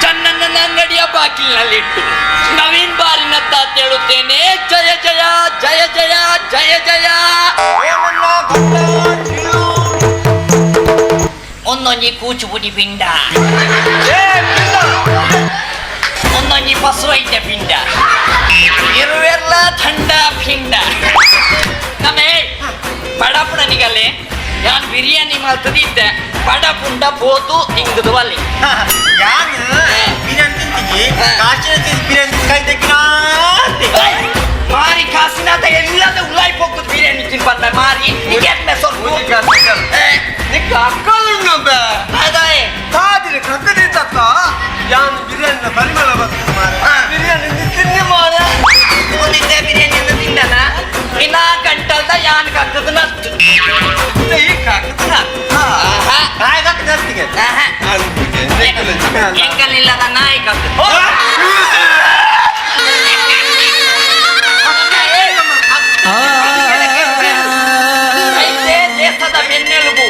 ಚನ್ನನ್ನ ಅಂಗಡಿಯ ಬಾಗಿಲಿನಲ್ಲಿಟ್ಟು ನವೀನ್ ಬಾರಿನತ್ತ ಹೇಳುತ್ತೇನೆ, ಜಯ ಜಯ ಜಯ ಜಯ ಜಯ ಜಯ. ಒಂದೊಂಜಿ ಕೂಚುಪುಡಿ ಪಿಂಡ, ಒಂದೊಂಜಿ ಪಶುವೈದ್ಯ ಪಿಂಡ, ಇರುವೆಲ್ಲ ಥಂಡ ಪಿಂಡ. ನಮೇ ಬಡಪುಣನಿಗಲ್ಲೇ ಯಾನ್ ಬಿರಿಯಾನಿ ಮಾಡ್ತದಿದ್ದೆ, ಬಡ ಪುಂಡ ಪೋತು ತಿಂಗದು ಅಲ್ಲಿ. ಯಾನು ಬಿರಿಯಾನಿ ತಿಂತೀನಿ, ಕಾಶಿನ ಬಿರಿಯಾನಿ ಕೈ ತೆಗ್ಗಿನ ಮಾರಿ ಕಾಸಿನಾಥ ಎಲ್ಲದ ಉಲಾಯಿ ಪೋಕುದು ಬಿರಿಯಾನಿ ತಿನ್ಪಂದ ಮಾರಿ. ಕಾದಿರ ಕಕ್ಕದಿ ತಕ್ಕ ಯಾನು ಬಿರಿಯಾನಿನ ಪರಿಮಳ ಬರ್ತದೆ ಮಾರ. ಬಿರಿಯಾನಿ ತಿನ್ನಿ ಮಾರ. ಒಂದಿದ್ದೆ ಬಿರಿಯಾನಿಯನ್ನು ತಿನ್ನನ ಇನ್ನ ಗಂಟಲ್ದ ಯಾನ್ ಕಕ್ಕದ ನತ್ತು ಈ ಕಕ್ಕದ ನಾಯಿ ಕಕ್ಕದ ನತ್ತಿಗೆ ಎಂಕಲಿಲ್ಲದ ನಾಯಿ ಕಕ್ಕದ. ರೈತೆ ದೇಶದ ಬೆನ್ನೆಲುಬು,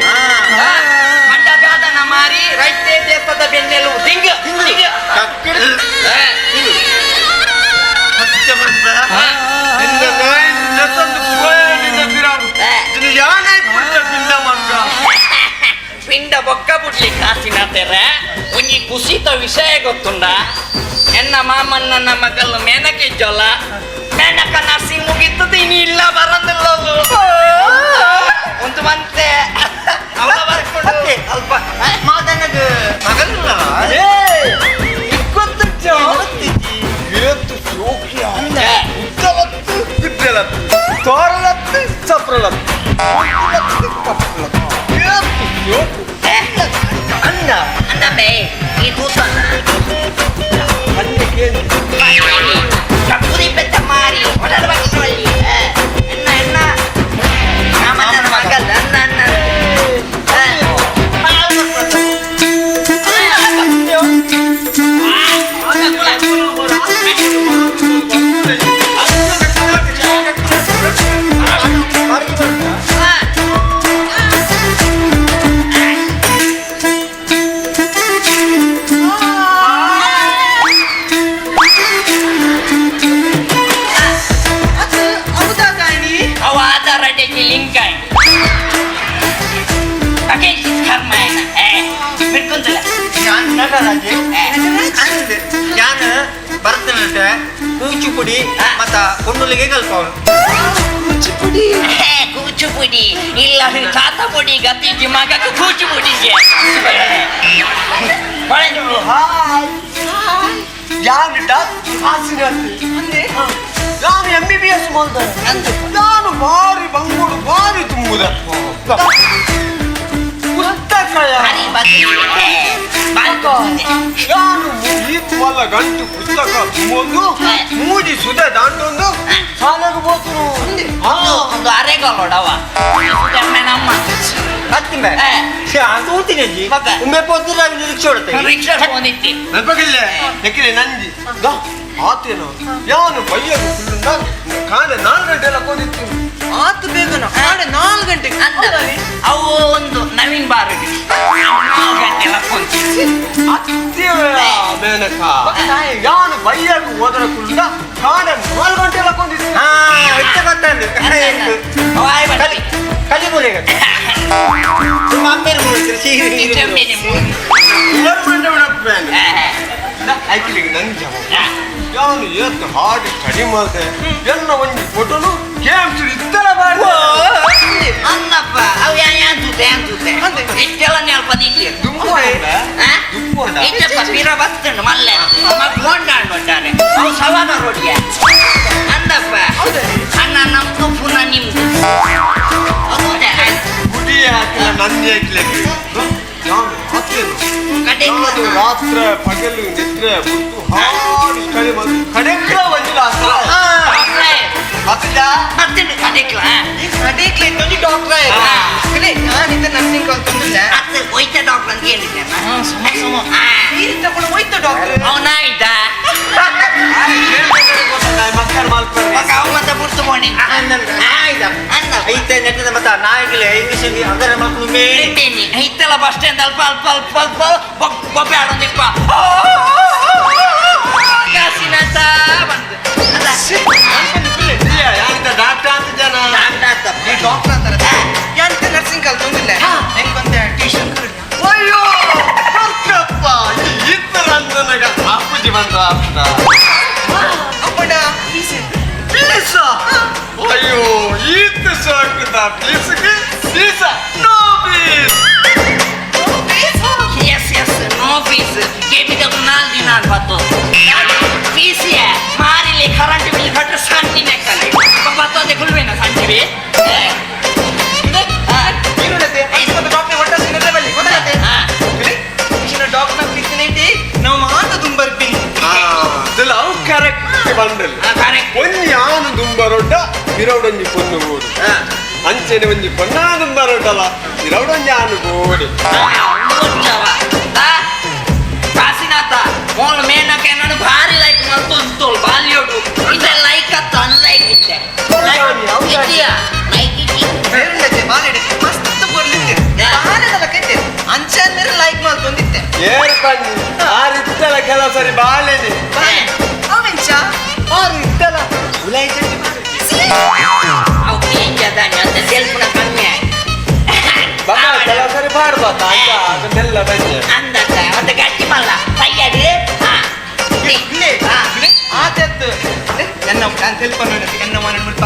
ಅಂಡಗಾದನ ಮಾರಿ ರೈತೆ ದೇಶದ ಬೆನ್ನೆಲುಬು. ತಿಂಗ ಪಿಂಡ ಬೊಕ್ಕ ಬುಡ್ಲಿ ಕಾಸಿನ ತೆರೆ. ಒಂಜಿ ಕುಸಿತ ವಿಷಯ ಗೊತ್ತುಂಡ, ಎನ್ನ ಮಾಮನ್ನ ಮಗಲು ಮೇನಕೆ ಇಜ್ಜೋಲ್ಲ, ಮೇನಕ ನರ್ಸಿಂಗ್ ಮುಗಿತದ ಇನಿ ಇಲ್ಲ ಬರಂದಿಲ್ಲ ಒಂದು ಮಂತೆ ಅವಳ ಬರ್ಕೊಂಡು ಅಲ್ಪ ಮಾದನದ ಮಗಲಿಲ್ಲ. ತೋರಲತ್ತು ಸಪ್ರಲತ್ತು ಕಪ್ಪಲತ್ತು ಅಣ್ಣ ಅಣ್ಣಮೇ ಈ ತೂತನ ಕಪ್ಪುರಿ ಪೆದ್ದ ಮಾರಿ ಒಡಲ ಬಕ್ಷಿ ಎನ್ನ ಎನ್ನ ಮಾಮನ ಮಗಲ್ ಅಣ್ಣ ಅಣ್ಣ. ಅವ ಆಧಾರ ಅಡ್ಡೆಗೆ ಲಿಂಕ್ ಆಯ್ತು. ಯಾನ್ ಭರತನಾಟ್ಯ ಕೂಚಿಪುಡಿ ಮತ್ತ ಕೊಂಡುಲಿಗೆ ಕಲ್ಪವನು. ಕೂಚಿಪುಡಿ ಕೂಚಿಪುಡಿ ಇಲ್ಲ ತಾತ ಪುಡಿ ಗತಿ ಮಗಕ್ಕೆ ಕೂಚಿಪುಡಿಗೆ. ಯಾನು ಡಾಕ್ಟರ್ ನಾನು MBBS ಮಾಡ್ದೆ. ನಾನು ಭಾರಿ ಬಂಗೋಡು ಭಾರಿ ತುಂಬುದ ಪುಸ್ತಕ. ನಾನು ಮಲ್ಲ ಗಂಟು ಪುಸ್ತಕ ತುಂಬೊಂದು ಮೂಜಿ ಸುಧ ದಾಂಟೊಂದು ಶಾಲೆಗೆ ಹೋತನು. ಒಂದು ಅರೆಗೋಲೋಡವ ನಮ್ಮ ಅತ್ತಿಂಬೆ ತೂತಿನಜ್ಜಿ ಒಮ್ಮೆ ಪೋತ್ರ ರಿಕ್ಷಾ ಹೊಡ್ತೆ. ರಿಕ್ಷಾ ಹೋಗಿತ್ತಿ ನೆನಪಗಿಲ್ಲ ಯಾಕಿಲ್ಲ ನಂಜಿ ಆತೇನು ಯಾನು ಬಯ್ಯದು ಕಾಣೆ 4 ಗಂಟೆ ಎಲ್ಲ ಕೊಂಡಿತ್ತು. ಆತು ಬೇಗನ ಕಾಣೆ 4 ಗಂಟೆಗೆ ಅವು ಒಂದು ನವೀನ್ ಬಾರಿಗೆ 4 ಗಂಟೆ ಲಕ್ಕೊಂತಿ. ಮೇನಕ ಯಾನು ಬಯ್ಯకు ಹೋದರ ಕುಳ್ಳ ಕಾಣೆ 4 ಗಂಟೆ ಎಲ್ಲ ಕೊಂಡಿತ್ತು. ಹಾ ಇಷ್ಟ ಗೊತ್ತಂದು ಕಲಿ ಮೂಲೆ ನಿಮ್ಮ ಅಮ್ಮೇರು ಆಯ್ತು ನಂಜ ಯಾನು ಏತ್ ಹಾಡು ಸ್ಟಡಿ ಮಾಡಿದೆ ಎಲ್ಲ ಒಂದು ಫೋಟೋನು Games ಇತ್ತಲ ಬಾರ್ದು ಅನ್ನಪ್ಪ ಅವು ಯಾಂತುತೆ ಯಾಂತುತೆ ಇಷ್ಟೆಲ್ಲ ನೆಲ್ಪ ದಿಟ್ಟಿ ಇಟ್ಟಪ್ಪ ಪಿರ ಬಸ್ತುಂಡು ಮಲ್ಲೆ ಗೊಂಡಾಂಡು ಉಂಟಾರೆ ಅವು ಸವಾದ ರೋಡಿಯ ಅಂದಪ್ಪ ಅಣ್ಣ ನಮ್ದು ಪುನಃ ನಿಮ್ದು ಗುಡಿ ಹಾಕಿಲ್ಲ ನಂದಿ ಹಾಕ್ಲಿಕ್ಕೆ ರಾತ್ರಿ ಪಗಲು ನಿದ್ರೆ ಬಿಟ್ಟು ಹಾಡು ಕಡೆ ಕಡೆಕ್ಲ ಒಂಜಿಲ್ಲ ಕಡೆಕ್ಲ ಕಡೆಕ್ಲ ಡಾಕ್ಟರ್ ನಾನಿದ್ದ ನರ್ಸಿಂಗ್ ಕಲ್ತೊಂದಿಲ್ಲ ಅತ್ತೆ ಒಯ್ತ ಡಾಕ್ಟರ್ ಅಂತ ಹೇಳಿದ್ದೆ ತಗೊಂಡು ಹೋಯ್ತ ಡಾಕ್ಟರ್ ಅವನ ಇದ್ದ ಮತ್ತೆ ಬುರ್ತು ಮೋಣಿ ಐತೆ ನೆಟ್ಟದ ಮತ್ತ ನಾಯಿಗಿಲ್ಲ ಇಂಗ್ಲೀಷ್ ಅದರ ಮಕ್ಕಳು ಮೇನಿ ಐತಲ್ಲ ಬಸ್ ಸ್ಟ್ಯಾಂಡ್ ಅಲ್ಪ ಅಲ್ಪ ಅಲ್ಪ ಅಲ್ಪ ಬೊಬ್ಬೆ ಆಡೋದಿಪ್ಪ ಕಾಸಿನಾಥ ಬಂದು ಡಾಕ್ಟರ್ ಅಂತ ಜನ ಡಾಕ್ಟರ್ ಅಂತಾರೆ ಎಂತ ನರ್ಸಿಂಗ್ ಕಲ್ತೊಂದಿಲ್ಲ ಹೆಂಗ್ ಬಂದೆ ಟ್ಯೂಷನ್ ಅಯ್ಯೋ ಕರ್ಕಪ್ಪ ಈ ತರ ಅಂದನಗ ಅಪ್ಪುಜಿ ಬಂದ ಅಪ್ಪನ ಅಪ್ಪಣ ಪೀಸ ಅಯ್ಯೋ ಈತ ಸಾಕುದ ಪೀಸ್ಗೆ ಪೀಸ no fees yes yes no fees ಕೆಬಿದ ನಾಲ್ ದಿನ ಅನ್ಬತ್ತು ಫೀಸ್ ಮಾರಿಲಿ ಕರೆಂಟ್ ಬಿಲ್ ಕಟ್ರೆ ಸಂಜೆ ನೆಕ್ಕಲ್ಲಿ ಬತ್ತೊಂದೆ ಕುಲ್ವೇನ ಸಂಜೀವಿ ನಾವು ಮಾತು ದುಂಬರ್ಪಿನಿ ಅವು ಕರೆಕ್ಟ್ ಬಂಡಲ್ ಒಂಜಿ ಆನು ದುಂಬರೊಡ್ಡ ಇರೌಡೊಂಜಿ ಪೊನ್ನು ಬೋಡು ಅಂಚೆನೆ ಒಂಜಿ ಪೊನ್ನ ದುಂಬರೊಡ್ಡಲ್ಲ ಇರೌಡೊಂಜಿ ಆನು ಬೋಡಿ ಕಾಸಿನಾಥ ಮೋಲ್ ಮೇನಕ್ಕೆ ನಾನು ಭಾರಿ ಲೈಕ್ ಮಲ್ತೊಂತೋಲ್ ಬಾಲ್ಯೋಡು ಇದೆ ಲೈಕ್ ಅತ್ತ ಅನ್ಲೈಕ್ ಇತ್ತೆ ಇದೆಯಾ ಲೈಕ್ ಇಟ್ಟಿ ಬಾಲೆಡೆ ಮಸ್ತ್ ಬರ್ಲಿತ್ತೆ ಬಾಲೆದಲ್ಲ ಕೈತೆ ಅಂಚೆ ಲೈಕ್ ಮಲ್ತೊಂದಿತ್ತೆ ಏರ್ ಬನ್ನಿ ಆರಿತ್ತಲ ಕೆಲವು ಸರಿ ಬಾಳೆನೆ ಅವೆಂಚ ಆರಿತ್ತಲ ಉಲೈ ಚಟ್ಟಿ ಅವು ಕೇಂಜದಾನೆ ಅಂತ ಸೆಲ್ಫ್ನ ಕಮ್ಮಿ ಬಮ್ಮ ಕೆಲವು ಸರಿ ಬಾಡ್ಬಾತ ಅಂಚ ಅದನ್ನೆಲ್ಲ ಬನ್ನಿ ಅಂದತ್ತ ಮತ್ತೆ ಗಟ್ಟಿ ಮಲ್ಲ ಕೈಯಾಡಿ ಆತತ್ತು ಎನ್ನ ನಾನು ಸೆಲ್ಪ ನೋಡಿ ಎನ್ನ ಮನೆ ಮುಲ್ಪ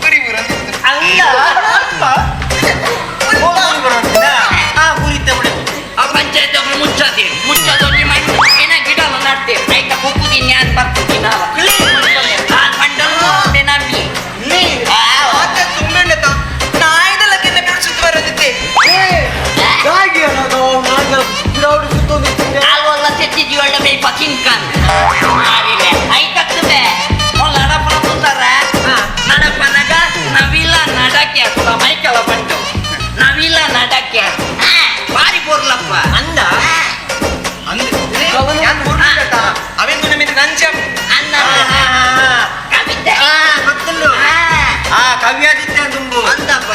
ಕುರಿ ಊರಂದಿತ್ತು ಅಲ್ಲ ಆ ಕುರಿತ ಬಿಡು ಆ ಪಂಚಾಯತ್ ಒಬ್ರು ಮುಚ್ಚದಿ ಮುಚ್ಚದೊಂಜಿ ಮಣ್ಣು ಏನ ಗಿಡ ನಡ್ತೀವಿ ಆಯ್ತಾ ಕುಕ್ಕುದಿ ಜ್ಞಾನ ಬರ್ತದೆ ನಾವು ಆ ಕಂಡಲು ನಂಬಿ ಆತ ತುಂಬೆಣ್ಣತ ನಾಯ್ದಲ್ಲ ಕೆನ್ನ ಬಿಡು ಸುತ್ತ ಬರೋದಿತ್ತೆ ಹಾಗೆ ಅನ್ನೋದು ನಾನು ಗಿಡೌಡು ಸುತ್ತೊಂದಿದ್ದೀನಿ ಆಲ್ವಲ್ಲ ತೆತ್ತಿದ್ಯೋಳ್ಳ ಮೇಪ ಕಿಂಕನ್ ಮಾರಿಲೆ ಐತಕ್ಕದೆ ಮೊಲ್ಲ ನಡಪನ ಕೂತಾರ ನಡಪನಗ ನವಿಲ ನಡಕ್ಕೆ ಕುಲ ಮೈಕಲ ಬಂಡು ನವಿಲ ನಡಕ್ಕೆ ಬಾರಿ ಬೋರ್ಲಪ್ಪ ಅಂದ ಅವೆಂದು ನಿಮಗೆ ನಂಚ ಅನ್ನ ಕವಿತೆ ಗೊತ್ತಲ್ಲ ಆ ಕವಿ ಆದಿತ್ಯ ತುಂಬು ಅಂದಪ್ಪ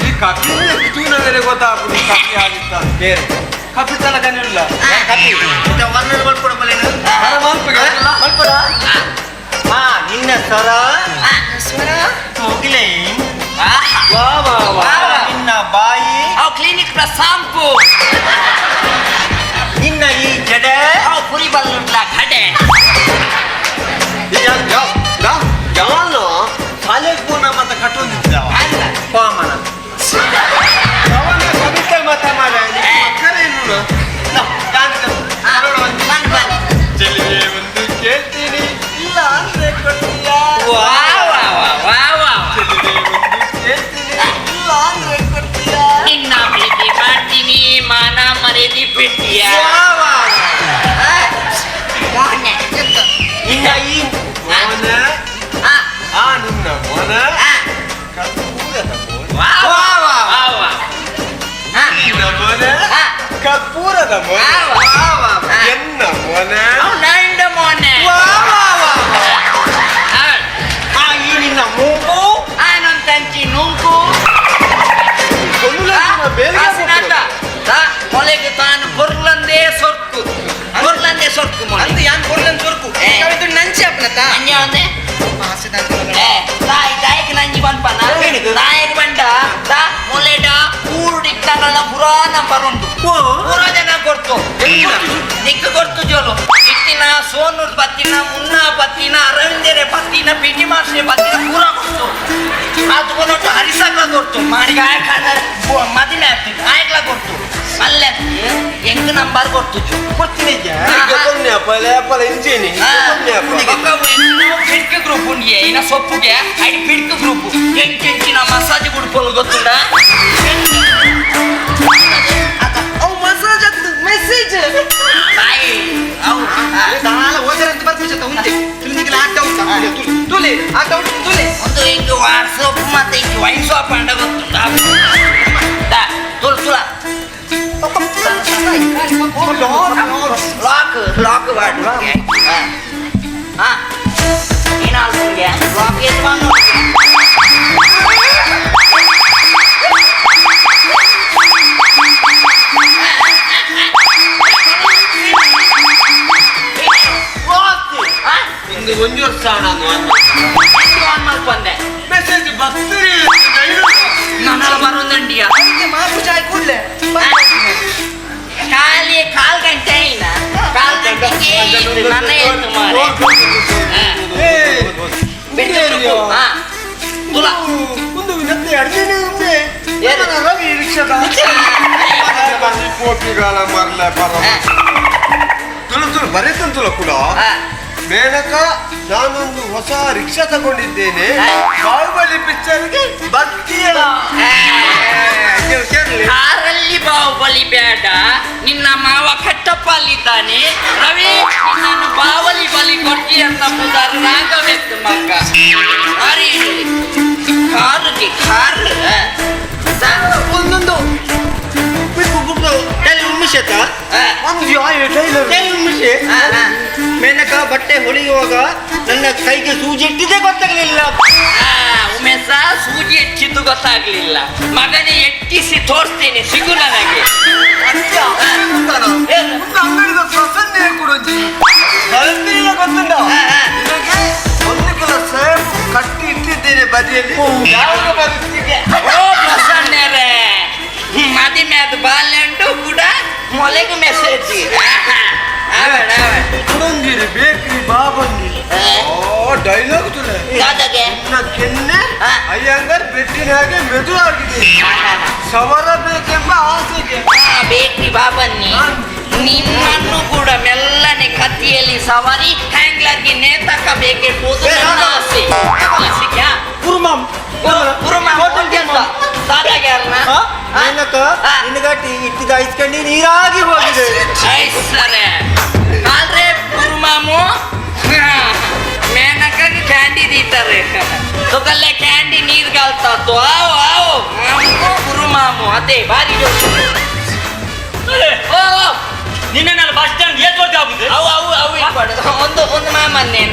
ಈ ಕಪಿ ತೂನಗರೆ ಗೊತ್ತಾಗುದು ಕಪಿ ಆದಿತ್ತ ಬೇರೆ ಕಪಿ ತನಕನಿಲ್ಲ ಕಪಿ ವರ್ಣನೆ ಮಲ್ಪಡ ಮಲೇನು ಮಲ್ಪಡ ಹಾ ನಿನ್ನ ಸ್ವರ ಸ್ವರ ಹೋಗಿಲೆ ವಾ ವಾ ವಾ ನಿನ್ನ ಬಾಯಿ ಅವು ಕ್ಲಿನಿಕ್ ಪ್ಲಸ್ ಶಾಂಪೂ ನಿನ್ನ ಈ ಜಡೆ ಅವು ಪುರಿ ಬಲ್ಲುಂಟ್ಲ ಕಡೆ ಯಾನು ಕಾಲೇಜ್ ಪೂರ್ಣ ಮತ್ತೆ ಕಟ್ಟೊಂದಿದ್ದಾವ ಪಾಮನ ಅವನ ಕವಿತೆ ಮತ ಮಾಡ ಮಕ್ಕಳೇ ಇನ್ನು ಚೆಲುವೆ ಒಂದು ಕೇಳ್ತೀನಿ ಇಲ್ಲ ಅಂದ್ರೆ ಕೊಡ್ತೀಯಾ ವಾ ವಾ ವಾ ವಾ ವಾ ಚೆಲುವೆ ಒಂದು ಕೇಳ್ತೀನಿ ಇಲ್ಲ ಅಂದ್ರೆ ಕೊಡ್ತೀಯಾ ನಿನ್ನ ಪ್ರೀತಿ ಮಾಡ್ತೀನಿ ಮಾನ ಮರ್ಯಾದೆ ಬಿಡ್ತೀಯ ನಿನ್ನ ಈ ಮೋನ ಆ ನಿನ್ನ ಮೋನ ಕರ್ಪೂರದ ಮೋನ ವಾ ವಾ ವಾ ವಾ ನಿನ್ನ ಮೋನ ಕರ್ಪೂರದ ಮೋನ ಎನ್ನ ಮೋನ ನಂಡ ಮೋನೆ ವಾ ವಾ ವಾ ಆ ಈ ನಿನ್ನ ಮೂಗು ಆನಂತಂಚಿ ನುಂಕು ಮೊಲೆಗೆ ತಾನು ಕೊರ್ಲಂದೇ ಸೊರ್ಕು ಕೊರ್ಲಂದೇ ಸೊರ್ಕು ಮೊಲೆ ಅಂದು ಯಾನ್ ಕೊರ್ಲನ್ ಸೊರ್ಕು ಕವಿತು ನಂಚೆ ಅಪ್ಪನತ ಅಂಜ ಒಂದೇ ತಾಯಿ ತಾಯಿಗೆ ನಂಜಿ ಬಂದ್ಪನ ತಾಯಿಗೆ ಬಂಡ ತಾ ಮೊಲೆಡ ಕೂಡಿಟ್ಟಗಳ ಪುರಾ ನಂಬರ್ ಉಂಟು ಪೂರ ಜನ ಕೊಡ್ತು ನಿಕ್ಕ ಕೊಡ್ತು ಜೋಲು ಇಟ್ಟಿನ ಸೋನೂರ್ ಬತ್ತಿನ ಮುನ್ನಾ ಬತ್ತಿನ ಅರವಿಂದೆರೆ ಬತ್ತಿನ ಪಿಟಿ ಮಾಸ್ಟರ್ ಬತ್ತಿನ ಪೂರ ಕೊಡ್ತು ಅದು ಕೊಟ್ಟು ಹರಿಸಕ್ಲ ಕೊಡ್ತು ಮಾಡಿಗೆ ಆಯಕ ಮದಿಮೆ ಆಗ್ತಿತ್ತು ಆಯ್ಕ್ಲ ಕೊಡ್ತು ಅಲ್ಲೇ ಎಂಕ್ ನಂಬರ್ ಕೊಡ್ತು ಕೊಡ್ತೀನಿ ಫಿಡ್ಕ್ ಗ್ರೂಪ್ ಉಂಡಿಯೆ ಇನ್ನ ಸೊಪ್ಪುಗೆ ಐದು ಫಿಡ್ಕ್ ಗ್ರೂಪ್ ಎಂಕೆಂಚಿನ ಮಸಾಜ್ ಗುಡ್ಪೋಲು ಗೊತ್ತುಂಡ ಅವು ಮಸಾಜ್ ಆಗ್ತದೆ ಮೆಸೇಜ್ ಬಾಯಿ ಅವು ದಾಲ ಓದರಂತ ಬರ್ಪಿಸತ್ತ ಉಂಟೆ ತುಲಿನಿಗೆ ಆಟ ಉಂಟು ತುಲೆ ಆಟ ಉಂಟು ತುಲೆ ಒಂದು ಇಂಕ್ ವಾಟ್ಸಪ್ ಮತ್ತೆ ಇಂಕ್ ವೈನ್ ಶಾಪ್ ಅಂಡ ಗೊತ್ತುಂಡ ತುಳು ತುಳ ಲಾಕ್ ಲಾಕ್ ವಾಡು ಹಾ ಏನಾಲ್ಗೆ ಲಾಕ್ ಏನ್ ಬಂದು ಒಂದು ಒಂದು ವರ್ಷ ನಾನು ಆನ್ ಮಾಡ್ಕೊಂಡೆ ಮೆಸೇಜ್ ಬರ್ತೀರಿ ನನ್ನಲ್ಲ ಬರೋದಂಡಿಯ ಮಾಪು ಚಾಯ್ ಕೂಡ್ಲೆ ಖಾಲಿ ಕಾಲ್ ಗಂಟೆ అయిన ಕಾಲ್ ಗಂಟೆ ನನ್ನ ಎತ್ತು ಮಾರೆ ತುಲ ಒಂದು ವಿನಂತಿ ಅಡ್ದೇನೆ ಉಂಟೆ ರವಿ ರಿಕ್ಷಾದ ಕೋಪಿಗಾಲ ಮರಲ ಬರ ತುಳು ತುಳು ಬರೀತಂತುಲ ಕೂಡ ಮೇನಕ ನಾನೊಂದು ಹೊಸ ರಿಕ್ಷಾ ತಗೊಂಡಿದ್ದೇನೆ ಬಾಹುಬಲಿ ಪಿಕ್ಚರ್ಗೆ ಬರ್ತೀಯ ಕಾರಲ್ಲಿ ಬಾಹುಬಲಿ ಬೇಡ ನಿನ್ನ ಮಾವ ಕಟ್ಟಪ್ಪ ಅಲ್ಲಿದ್ದಾನೆ ರವಿ ನಿನ್ನನ್ನು ಬಾವಲಿ ಬಲಿ ಕೊಡ್ತಿ ಅಂತ ಪುದಾರ ರಾಗವೆತ್ತು ಮಗ ಅರಿ ಕಾರಿಗೆ ಕಾರ್ ಒಂದೊಂದು ಮೇನಕ ಬಟ್ಟೆ ಹೊಲಿಯುವಾಗ ನನ್ನ ಕೈಗೆ ಸೂಜಿ ಇಟ್ಟಿದ್ದೇ ಗೊತ್ತಾಗ್ಲಿಲ್ಲ. ಉಮೇಶ ಸೂಜಿ ಹೆಚ್ಚಿದ್ದು ಗೊತ್ತಾಗ್ಲಿಲ್ಲ, ಮಗನೇ ಎಟ್ಟಿಸಿ ತೋರಿಸ್ತೇನೆ ಸಿಗು ನನಗೆ. ಗೊತ್ತುಂಟ ಒಂದು ಕಿಲೋ ಸೇಬು ಕಟ್ಟಿ ಇಟ್ಟಿದ್ದೇನೆ ಬದಿಯಲ್ಲಿ, ಯಾವಾಗ ಬರುತ್ತೀಗೆ? ಓ ಪ್ರಸನ್ನರೇ, ಮದಿಮೆ ಅದು ಬಾಲ್ಯಂಟು ಕೂಡ ಮೊಲೆಗು ಮೆಸೇಜ್. ಕುಡಂಗಿರಿ ಬೇಕ್ರಿ ಬಾಬಂಗಿ ಡೈಲಾಗ್ ತುಲೆ ಕೆನ್ನೆ ಅಯ್ಯಂಗರ್ ಬೆಟ್ಟಿನ ಹಾಗೆ ಮೆದುವಾಗಿದೆ, ಸವರ ಬೇಕೆಂಬ ಆಸೆಗೆ ಬೇಕ್ರಿ ಬಾಬನ್ನಿ. ನಿಮ್ಮನ್ನು ಕೂಡ ಮೆಲ್ಲನೆ ಕತ್ತಿಯಲ್ಲಿ ಸವಾರಿ ಹ್ಯಾಂಗ್ಲರ್ಗೆ ನೇತಕ ಬೇಕೆಂಬುದು ನನ್ನ ಆಸೆ. ನಿನಗಟ್ಟಿ ಇಟ್ಟಿದ ಐಸ್ಕಂಡಿ ನೀರಾಗಿ ಹೋಗಿದೆ. ಕಾಲ್ರೆ ಕುರುಮಾಮು ಮೇನಕ ಕ್ಯಾಂಡಿ ದೀತಾರೆ, ತೊಗಲ್ಲೇ ಕ್ಯಾಂಡಿ ನೀರು ಗಾಲ್ತಾತು. ಆವು ಆವು ಮಾಮು ಕುರುಮಾಮು ಅದೇ ಭಾರಿ ಜೋಶ್. ಓ ನಿನ್ನೆ ನಾನು ಬಸ್ ಸ್ಟ್ಯಾಂಡ್ ಏತ್ ಬರ್ತಾ ಆಗುದು. ಅವು ಅವು ಅವು ಇಟ್ಬಾರ್ದು. ಒಂದು ಒಂದು ಮಾಮನ್ನೆ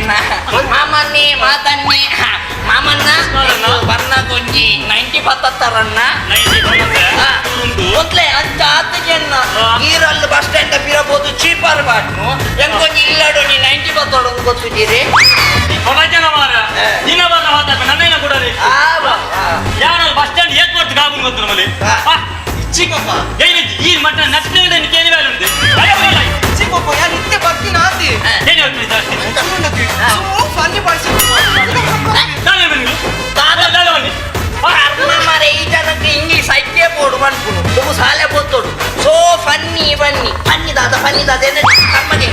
ಮಾಮನ್ನಿ ಮಾತನ್ನಿ ಮಾಮನ್ನ ಬರ್ನ ಗೊಂಜಿ 90 ಪತ್ತರನ್ನ ಮೊದ್ಲೇ ಅಂಚ ಆತು ಜನ ಈರಲ್ಲಿ ಬಸ್ ಸ್ಟ್ಯಾಂಡ್ ಪಿರಬಹುದು ಚೀಪರ್ ಬಾಟ್ನು ಹೆಂಗೊಂಜಿ ಇಲ್ಲಡು ನೀ 90 ಪತ್ತೋಡು ಗೊತ್ತಿದ್ದೀರಿ. ಜನ ಮಾರ ನಿನ್ನ ಬರ್ನ ಮಾತಾಡ ನನ್ನೇನ ಕೂಡ ಯಾರು ಬಸ್ ಸ್ಟ್ಯಾಂಡ್ ಏತ್ ಬರ್ತು ಕಾಗುನ್ ಗೊತ್ತು ನಮ್ಮಲ್ಲಿ. ಚಿಕ್ಕಪ್ಪ ಈ ಮಟ್ಟ ನಟ್ಟ ಕೇಳಿ ಬೇರೆ ಉಂಟು. ಚಿಕ್ಕಪ್ಪ ಯಾರು ನಿತ್ಯ ಬರ್ತೀನಿ ಆತಿ ಏನು ಹೇಳ್ತೀನಿ ಜಾಸ್ತಿ ಮಾರೆ ಈ ಜನಕ್ಕೆ ಇಂಗ್ಲೀಷ್ ಐಕ್ಯ ಬೋರ್ಡು ಬಂದ್ಕುನು ಒಬ್ಬ ಸಾಲೆ ಬೋತೋಡು ಸೋ ಫನ್ನಿ ಬನ್ನಿ ಫನ್ನಿ ದಾದ ಫನ್ನಿ ದಾದ ಏನ ಕರ್ಮಗೆ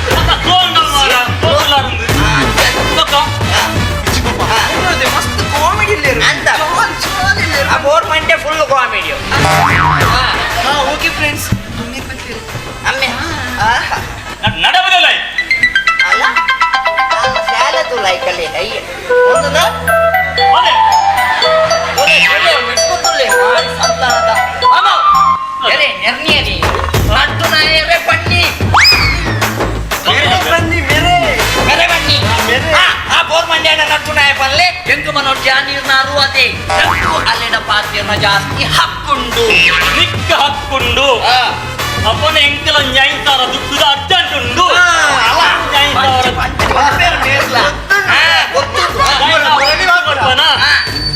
ಮಸ್ತ್ ಕಾಮಿಡಿ ಅಂತ ಆ bore Mante full comedy. Okay friends ಅಮ್ಮೆ ನಡಬದಲ್ಲ ಅಲ್ಲ ಶಾಲೆ ತುಲಾಯ್ಕಲ್ಲಿ ಅಯ್ಯ ಒಂದು ಜಾಸ್ತಿ ಹಕ್ಕುಂಡು ನಿಕ್ಕ ಹಕ್ಕುಂಡು ಅಪ್ಪನ ಎಂಕಲ ನ್ಯಾಯ ದುಡ್ಡುದ ಅರ್ಜೆಂಟ್ ಉಂಡು.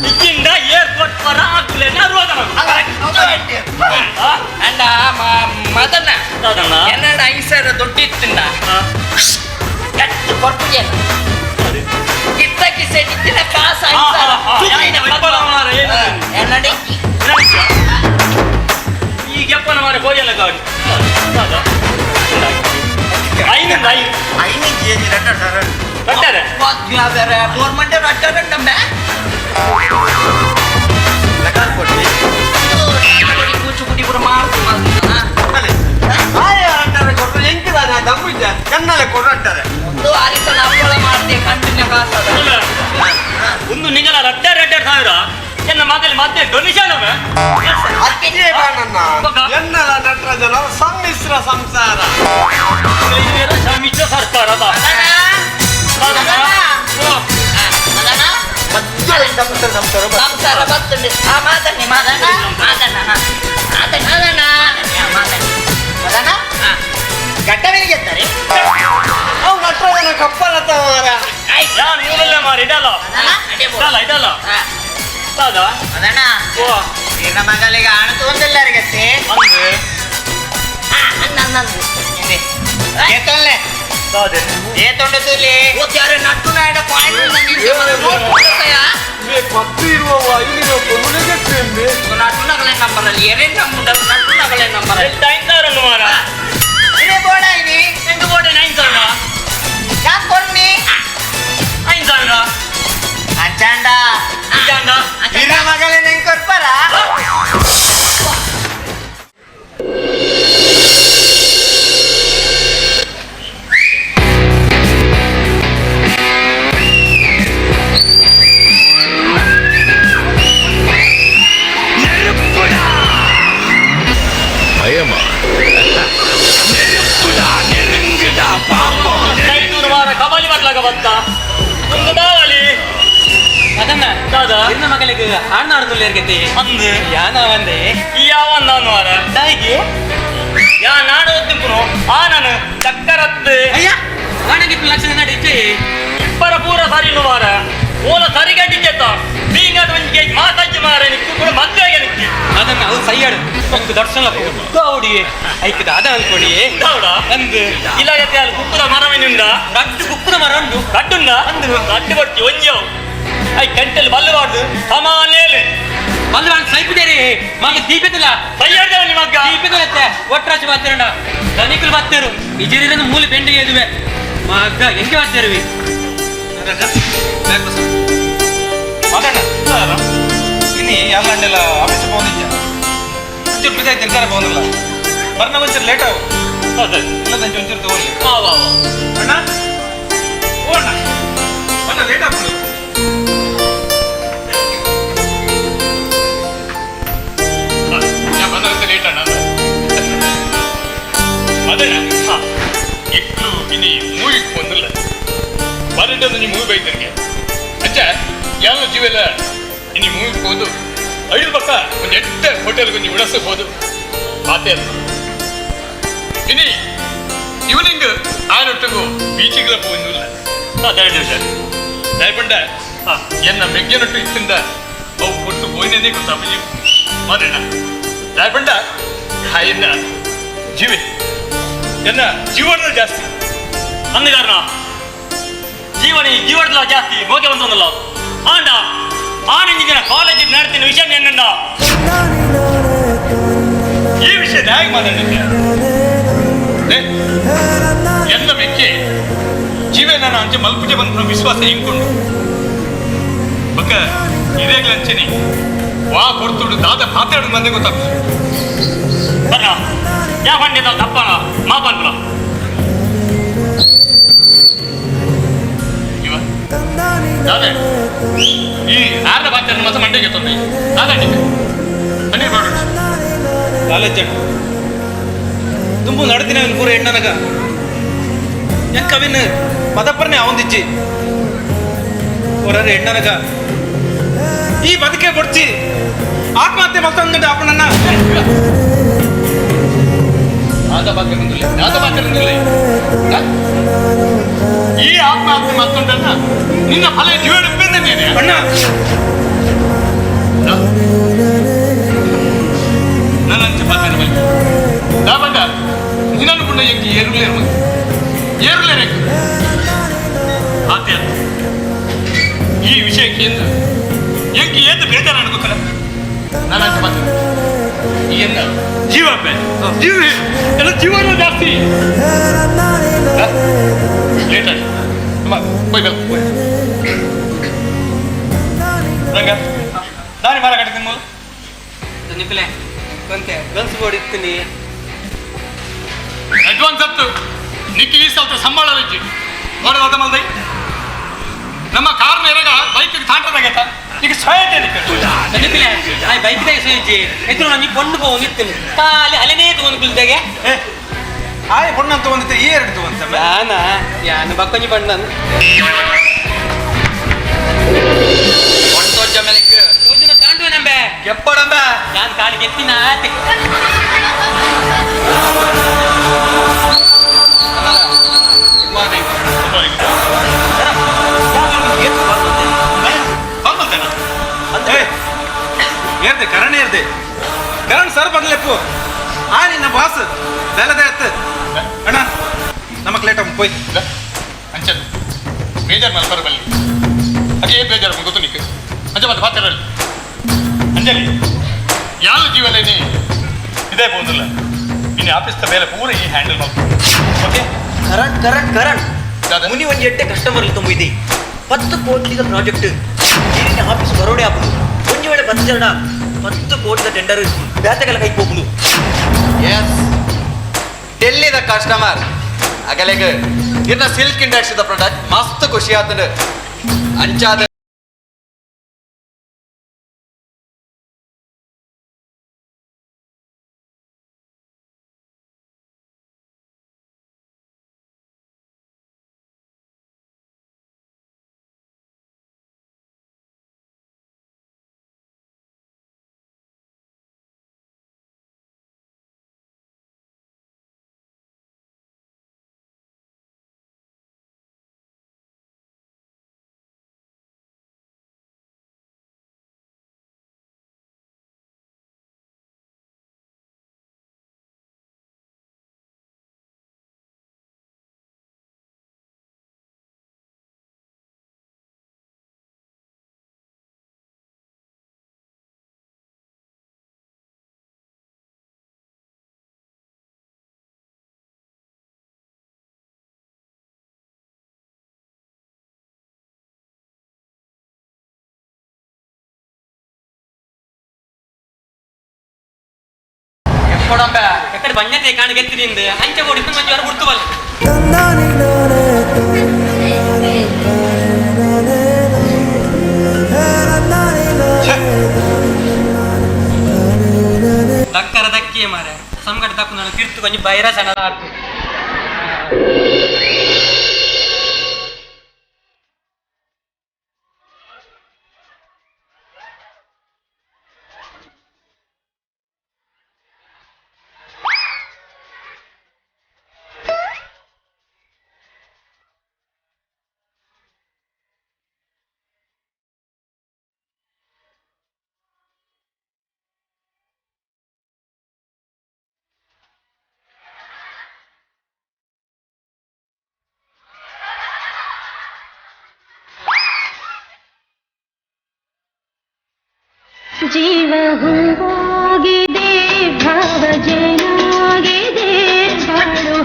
ಇಕ್ಕಿಂದ ಏರ್ಪೋರ್ಟ್ ಪರ ಹಾಕುಲೇನೆ ಅಂಡ ಮದನ ಎನ್ನಡ 5,000 ದುಡ್ಡಿತ್ತಿಂದ ನಡಕ್ಕಿ ಈ ಗೆಪ್ಪನ ಮಾರೆ ಹೋಗಿಲ್ಲ ಗಾಡಿ ಐನು ಐನು ಐನು ಕೆಜಿ ರಟ್ಟಾರೆ ರಟ್ಟಾರೆ ಬೇರೆ ಗೋರ್ಮೆಂಟ್ ರಟ್ಟಾರೆ ನಮ್ಮ ಕೂಚುಗುಡಿ ಪೂರ ಮಾರ್ತು ಅಂತಾರೆ ಕೊಟ್ಟರು ಎಂಕಿದಾನೆ ದಮ್ಮುಜ್ಜ ಕನ್ನಲೆ ಕೊಡು ಅಂತಾರೆ ಒಂದು ಅರಿತನ ಹಪ್ಪಳ ಮಾಡ್ತೆ ಕಂಟಿನ್ಯೂ ಕಾಸದ ಒಂದು ನಿಗಲ ರಟ್ಟಾರೆ ರಟ್ಟಾರೆ ಸಾವಿರ ಎನ್ನ ಮಗಲಿ ಮತ್ತೆ ಡೊನೇಷನ್ ಅತ್ತಿಗೆ ಬಾಣಣ್ಣ ಎನ್ನಲ ನಟರಾಜನ ಸಮ್ಮಿಶ್ರ ಸಂಸಾರ ಸಮ್ಮಿಶ್ರ ಸರ್ಕಾರ ಸಂಸಾರ ಬರ್ತದೆ ಆ ಮಾತನ್ನಿ ಮಾದನ ಮಾದನ ಮಾದನ ಮಾದನ ಮದನ ಗಡ್ಡವಿನಿಗೆ ಎತ್ತಾರೆ ಅವು ನಟರಾಜನ ಕಪ್ಪಲ ತಮಾರ ಯಾನ್ ಮೂರಲ್ಲೇ ಮಾರಿ ಇದಲ್ಲ ಇದಲ್ಲ ಇದಲ್ಲ ದಾದಾ ಮದನ ಓ ನಿನ್ನ ಮಗಳಿಗೆ ಹಣ ತಗೊಂಡಿಲ್ಲರಿಗತ್ತೆ ಅಂದು ನಂದು ಏತೊಲ್ಲೆ ದಾದೆ ಏತೊಂಡು ತುಲಿ ಓದ್ಯಾರೆ ನಟ್ಟು ನಾಡ ಪಾಯಿಂಟ್ ಪತ್ತು ಇರುವ ಐನಿರುವ ಕೊನುಲೆಗೆ ನಟ್ಟು ನಗಲೆ ನಂಬರಲ್ಲಿ ಎರೆ ನಂಬುಂಡಲು ನಟ್ಟು ನಗಲೆ ನಂಬರಲ್ಲಿ ಎಷ್ಟು ಐದು ಸಾವಿರ ಮಾರ ಇದೇ ಬೋಡ ಇನಿ ಎಂಟು ಕೋಟಿ ಐದು ಸಾವಿರ ಯಾಕೆ ಕೊಡ್ನಿ ಐದು ಸಾವಿರ ಅಂಚಾಂಡ ಅಂಚಾಂಡ ನಿನ್ನ ಮಗಳೇ ನಂಗೆ ಕೊಡ್ಪಾರ ಐನೂರು ವಾರ ಕಬಾಲಿ ಮಾಡ್ಲಾಗ ಬತ್ತ ಒಂದು ಬಾವಲಿ ಅದನ್ನ ದಾದಾ ನಿನ್ನ ಮಗಳಿಗೆ ಹಾಡು ನಾಡುದಿಲ್ಲ ಅಂದು ಯಾನ ಒಂದೇ ಈ ಯಾವ ನಾನು ವಾರ ದಾಯಿಗೆ ಯಾ ನಾಡು ತಿಂಪುನು ಆ ನಾನು ಚಕ್ಕರತ್ತು ಅಯ್ಯ ನಾನಂಗೆ ಲಕ್ಷಣ ನಡೀತೆ ಇಬ್ಬರ ಪೂರ ಸರಿ ವಾರ ಓಲ ಸರಿಗಡ್ಡಿಗೆತ್ತ ಬೀಂಗದ ಒಂಜಿ ಕೆಜಿ ಮಾತಾಜಿ ಮಾರ ನಿಕ್ಕು ಕೂಡ ಮದ್ವೆಗೆ ನಿಕ್ಕಿ ಅದನ್ನ ಅವು ಸೈಯಾಡು ಒಂದು ದರ್ಶನ ಕುಕ್ಕ ಐಕ್ ದಾದ ಅನ್ಕೊಡಿ ಹೌದಾ ಅಂದು ಇಲ್ಲಗತ್ತೆ ಅಲ್ಲಿ ಕುಕ್ಕುದ ಮರವಿನುಂಡ ರಡ್ಡು ಕುಕ್ಕುದ ಮರ ಉಂಡು ರಡ್ಡುಂಡ ಅಂದು. ರಡ್ಡು ಕೊಡ್ತಿ ಒಂಜವು I ಕಂಟೆಲ್ ಬಲ್ಲು ಬಾರ್ದು ಸಮಾನೇಲು ಬಲ್ಲು ಬಾರ್ದು ಸೈಪಿದೇರಿ ಮಗ ದೀಪದಿಲ್ಲ ಸೈಯಾಡ್ದವ ನಿಮ್ಮ ದೀಪದಲತ್ತೆ ಒಟ್ರಾಶಿ ಬಾತಿರಂಡ ದನಿಕುಲು ಬಾತೇರು ಇಜಿರಿರನ್ನು ಮೂಲೆ ಬೆಂಡಿಗೆ ಇದುವೆ ಮಗ ಹೆಂಗೆ ಬಾತೇರುವಿ ಮಾತಾಡ ಇನ್ನು ಯಾರ್ಲಾಂಡೆಲ್ಲ ಆಫೀಸ್ ಹೋಗಿದ್ದ ಒಂಚೂರು ಬಿಸಿ ಆಯ್ತು ತಿರ್ಗಾರ ಹೋಗಿಲ್ಲ ಬರ್ನ ಒಂಚೂರು ಲೇಟ್ ಆವು ಹೌದು ಇಲ್ಲ ತಂಚು ಒಂಚೂರು ತಗೊಳ್ಳಿ ವಾ ವಾ ವಾ ಅಣ್ಣ ಓ ಅಣ್ಣ ಅಣ್ಣ ಲೇಟ್ ಆಗ್ಬೋದು ಬಂದ್ರೆ ಲೇಟ್ ಅಣ್ಣ ಅದೇ ಇಕ್ಲು ಇನಿ ಮೂವಿಗೆ ಬಂದಿಲ್ಲ ಬರಂಟು ನೀ ಮೂವಿ ಬೈತರಿಗೆ ಅಚ್ಚ ಯಾವ ಜೀವೆಲ್ಲ ಇನಿ ಮೂವಿಗೆ ಹೋದು ಐದು ಪಕ್ಕ ಒಂದು ಎಟ್ಟ ಹೋಟೆಲ್ ಕೊಂಚ ಉಡಸಕ್ಕೆ ಹೋದು ಮಾತೆ ಅದು ಇನಿ ಈವ್ನಿಂಗ್ ಆನೊಟ್ಟಿಗೂ ಬೀಚಿಗೆ ಹೋಗಿಲ್ಲ ಅದೇ ಸರ್ ದಯಪಂಡ ಎನ್ನ ಮೆಗ್ಗೆನೊಟ್ಟು ಇತ್ತಿಂದ ಅವು ಕೊಟ್ಟು ಹೋಯ್ನೇ ಗೊತ್ತಾಪಿ ಮಾದೇಣ ದಯಪಂಡ ಎನ್ನ ಜೀವಿ ಎನ್ನ ಜೀವನದ ಜಾಸ್ತಿ ಅಂದ ಕಾರಣ ಜೀವನ ಈ ಜೀವನದ ಜಾಸ್ತಿ ಮೋಕೆ ಬಂತಂದಲ್ಲ ಆಂಡ ಆನಂದಿನ ಕಾಲೇಜ್ ನಡೆತಿನ ವಿಷಯ ಎನ್ನಂಡ ಈ ವಿಷಯ ಹೇಗೆ ಮಾತಾಡಿದ್ದೆ ಎನ್ನ ಮೆಕ್ಕೆ ಜೀವ ನಾನು ಅಂಚೆ ಮಲ್ಪುಜೆ ಬಂದ ವಿಶ್ವಾಸ ಇಂಕೊಂಡು ಬಕ್ಕ ಇದೇಗ್ಲ ಅಂಚೆನಿ ವಾ ಕೊಡ್ತುಡು ದಾದ ಮಾತಾಡು ಬಂದೆ ಗೊತ್ತಾಗ್ತದೆ ಬರ್ರ ಯಾ ಪಂಡಿತ ತಪ್ಪಣ ಮಾಪನ್ಲ ಇವ ದಾದೆ ಈ ಆರ್ನ ಬಾತ್ಯ ಮಾತ್ರ ಮಂಡಿಗೆ ತೊಂದರೆ ದಾದಂಡಿ ಬನ್ನಿ ಬೇಡ ಕಾಲೇಜ್ ದುಂಬು ನಡ್ದಿನ ಅವನು ಪೂರ ಎಣ್ಣನಗ ಯಾಕ ಅವಿನ ಪದಪರ್ನೆ ಅವಂದಿಜ್ಜಿ ಹೊರರೆ ಎಣ್ಣನಗ ಈ ಬದುಕೆ ಬಡ್ಚಿ ಆತ್ಮಹತ್ಯೆ ಮಲ್ತಂದುಂಡು ಅಪ್ಪನನ್ನ ಆದ ಬಾಕಿ ಆದ ಬಾಕಿ ಈ ಆತ್ಮಹತ್ಯೆ ಮಲ್ತುಂಡನ್ನ ನಿನ್ನ ಫಲ ಜೀವನ ಬೆಂದಿದ್ದೇನೆ ಅಣ್ಣ ನನ್ನ ಅಂಚೆ ಪಾತ್ರ ಬಲ್ಲಿ ನಾ ಬಂದ ನಿನ್ನನ್ನು ಕೂಡ ಎಂಕಿ ಏರುಲೇರು ಏರುಲೇರು ಆತ್ಯ ಈ ವಿಷಯಕ್ಕೆ ಎಂದು ಎಂಕಿ ಏತು ಬೇಜಾರು ಅನ್ಕೋಕಲ್ಲ ನಾನು ಅಂಚೆ ಮಾತಾಡ ಈ ಎನ್ನ ಜೀವ ಬೇ ಜೀವ ಎಲ್ಲ ಜೀವನ ಜಾಸ್ತಿ ಲೇಟ್ ಆಗಿ ಅಮ್ಮ ಹೋಯ್ ಬಾ ಹೋಯ್ ರಂಗ ದಾನಿ ಮಾರ ಕಟ್ಟಿದ್ದೀನಿ ಮೂಲ ನಿಕ್ಕಲೆ ಕೊಂತೆ ಗನ್ಸ್ ಬೋರ್ಡ್ ಇತ್ತೀನಿ ಅಡ್ವಾನ್ಸ್ ಹತ್ತು ನಿಕ್ಕಿ ಈ ಸಲ್ತ ಸಂಬಳ ಇಜ್ಜಿ ನೋಡೋದ ಮಲ್ದೈ ನಮ್ಮ ಕಾರ್ ನೆರಗ ಬೈಕ್ ತಾಂಟದಾಗತ್ತ ಈಗ ಸ್ವಯಂ ನಿಕ್ಕಲೆ ಆಯ್ ಬೈಕ್ ದಾಗ ಸುಯಿಜ್ಜಿ ಎದ್ರು ನಾನು ಕೊಂಡು ಹೋಗಿ ಇತ್ತೀನಿ ಕಾಲಿ ಅಲೆನೇ ತಗೊಂಡು ಕುಲ್ದಾಗೆ ಆಯ್ ಪೊಣ್ಣಂತ ಒಂದಿತ್ತೆ ಈ ಎರಡು ತಗೊಂತ ಯಾನ ಯಾನ ಬಕ್ಕೊಂಜಿ ಬಣ್ಣನು ಒಂಟೋಜ ಮೆನಿಕ್ ಯೋಜನ ಕಾಂಡುವೆ ನಂಬೆ ಕೆಪ್ಪಡಂಬ ಯಾನ್ ಕಾಡು ಗೆತ್ತಿನ ಆತೆ ಗುಡ್ ಮಾರ್ನಿಂಗ್ ಏರ್ದೆ ಕರಣ್ ಏರ್ದೆ ಕರಣ್ ಸರ್ ಬರ್ಲೆಪ್ಪು ಆ ನಿನ್ನ ಬಾಸ್ ಬೇಲದೆ ಅತ್ತ ಅಣ್ಣ ನಮಕ್ ಲೇಟ್ ಹೋಯ್ ಅಂಚನ್ ಬೇಜಾರು ಮೇಲೆ ಬರಬಲ್ಲಿ ಅದೇ ಬೇಜಾರು ಗೊತ್ತು ನಿಕ್ಕೆ ಅಂಚ ಮತ್ತೆ ಪಾತ್ರ ಅಂಜಲಿ ಯಾರು ಜೀವಲೇನಿ ಇದೇ போದಿಲ್ಲ ಇನ್ನು ಆಫೀಸ್ ಬೇರೆ ಪೂರ ಈ ಹ್ಯಾಂಡಲ್ ಮಾಡ್ತೀನಿ ಓಕೆ ಕರಣ್ ಕರಣ್ ಕರಣ್ ದಾದಾ. ಮುನಿ ಒಂಜಿ ಎಡ್ಡೆ ಕಸ್ಟಮರ್ ತುಂಬಿದೆ 10 ಕೋಟಿದ ಪ್ರಾಜೆಕ್ಟ್ ಇಲ್ಲಿನ ಆಫೀಸ್ ಬರೋಡೆ ಆಪುಂಡು ಒಂಜಿ ವೇಳೆ ಬತ್ತಜರಡ 10 ಕೋಟಿದ ಟೆಂಡರ್ ಬ್ಯಾತೆಗೆಲ್ಲ ಕೈ ಹೋಗುದು ಎಸ್ ಡೆಲ್ಲಿದ ಕಸ್ಟಮರ್ ಅಗಲೆಗ್ ಇರ್ನ ಸಿಲ್ಕ್ ಇಂಡಸ್ಟ್ರಿದ ಪ್ರಾಡಕ್ಟ್ ಮಸ್ತ್ ಖುಷಿ ಆತಂಡು ಅಂಚಾದ ಎಪ್ಪಡಂಬೆ ಎಕ್ಕಡೆ ಬಂಜತೆ ಕಾಣ ಗೆತ್ತಿನಿಂದ ಅಂಚೆ ಬೋರ್ಡ್ ಇತ್ತು ಮಂಜು ಗುರ್ತು ಬಲ್ಲ ದಕ್ಕರ ದಕ್ಕಿಯೇ ಮಾರೆ ಸಂಗಡ ದಕ್ಕು ನಾನು ಕಿರ್ತು ಕೊಂಚ ಬೈರ ಸಣ್ಣದ ಆಡ್ತು ಜೀವ ಹೂವಾಗಿದೆ ಭಾವಜನಾಗಿದೆ ಬಾಳು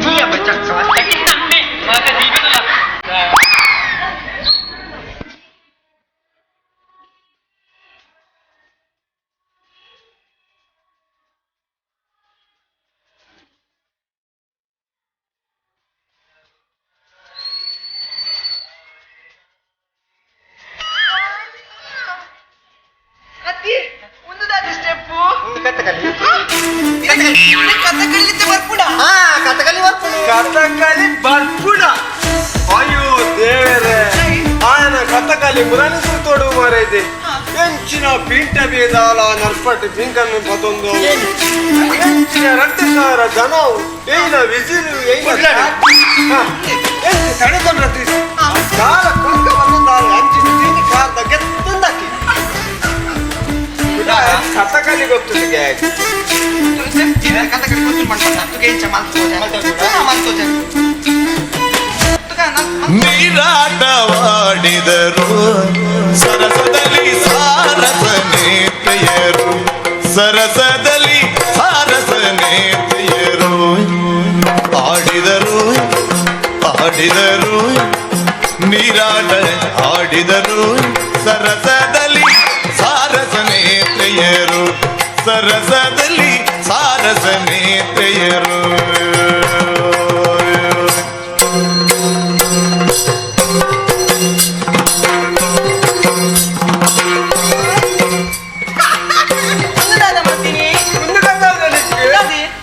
ಕಥಕಲಿ ಬರ್ಪುಡ ಅಯ್ಯೋ ದೇವರೇ ಆಯನ ಕಥಕಲಿ ಪುರಾಣ ತೋಡು ಮಾರೈದೆ ಎಂಚಿನ ಪೀಂಟ ಬೇದಾಲ ನರ್ಪಟ್ ಪಿಂಕನ್ನು ಪತೊಂದು ಎಂಚಿನ 2000 ಜನ ಏನ ವಿಸಿಲು ಏನ ತಡೆದೊಂಡ್ರ ದಾಲ ಕುಂಕ ಬಂದಾಲ ಅಂಚಿ ತೀನಿ ಕಾರ್ದ ಗೆತ್ತಂದಾಕಿ ಕಥಕಲಿ ಗೊತ್ತು ನೀರಾಟವಾಡಿದರು ಸರಸದಲ್ಲಿ ಸಾರಸನೇ ಪ್ರಿಯರು. ಸರಸದಲ್ಲಿ ಸಾರಸ ನೇತೆಯರು ಆಡಿದರು ಆಡಿದರು ನೀರಾಟ ಆಡಿದರು ಸರಸದಲ್ಲಿ ಸಾರಸ ನೇತ್ರೆಯರು ಸರಸದಲ್ಲಿ ಸಾರಸ ನೇತ್ರೆಯರು.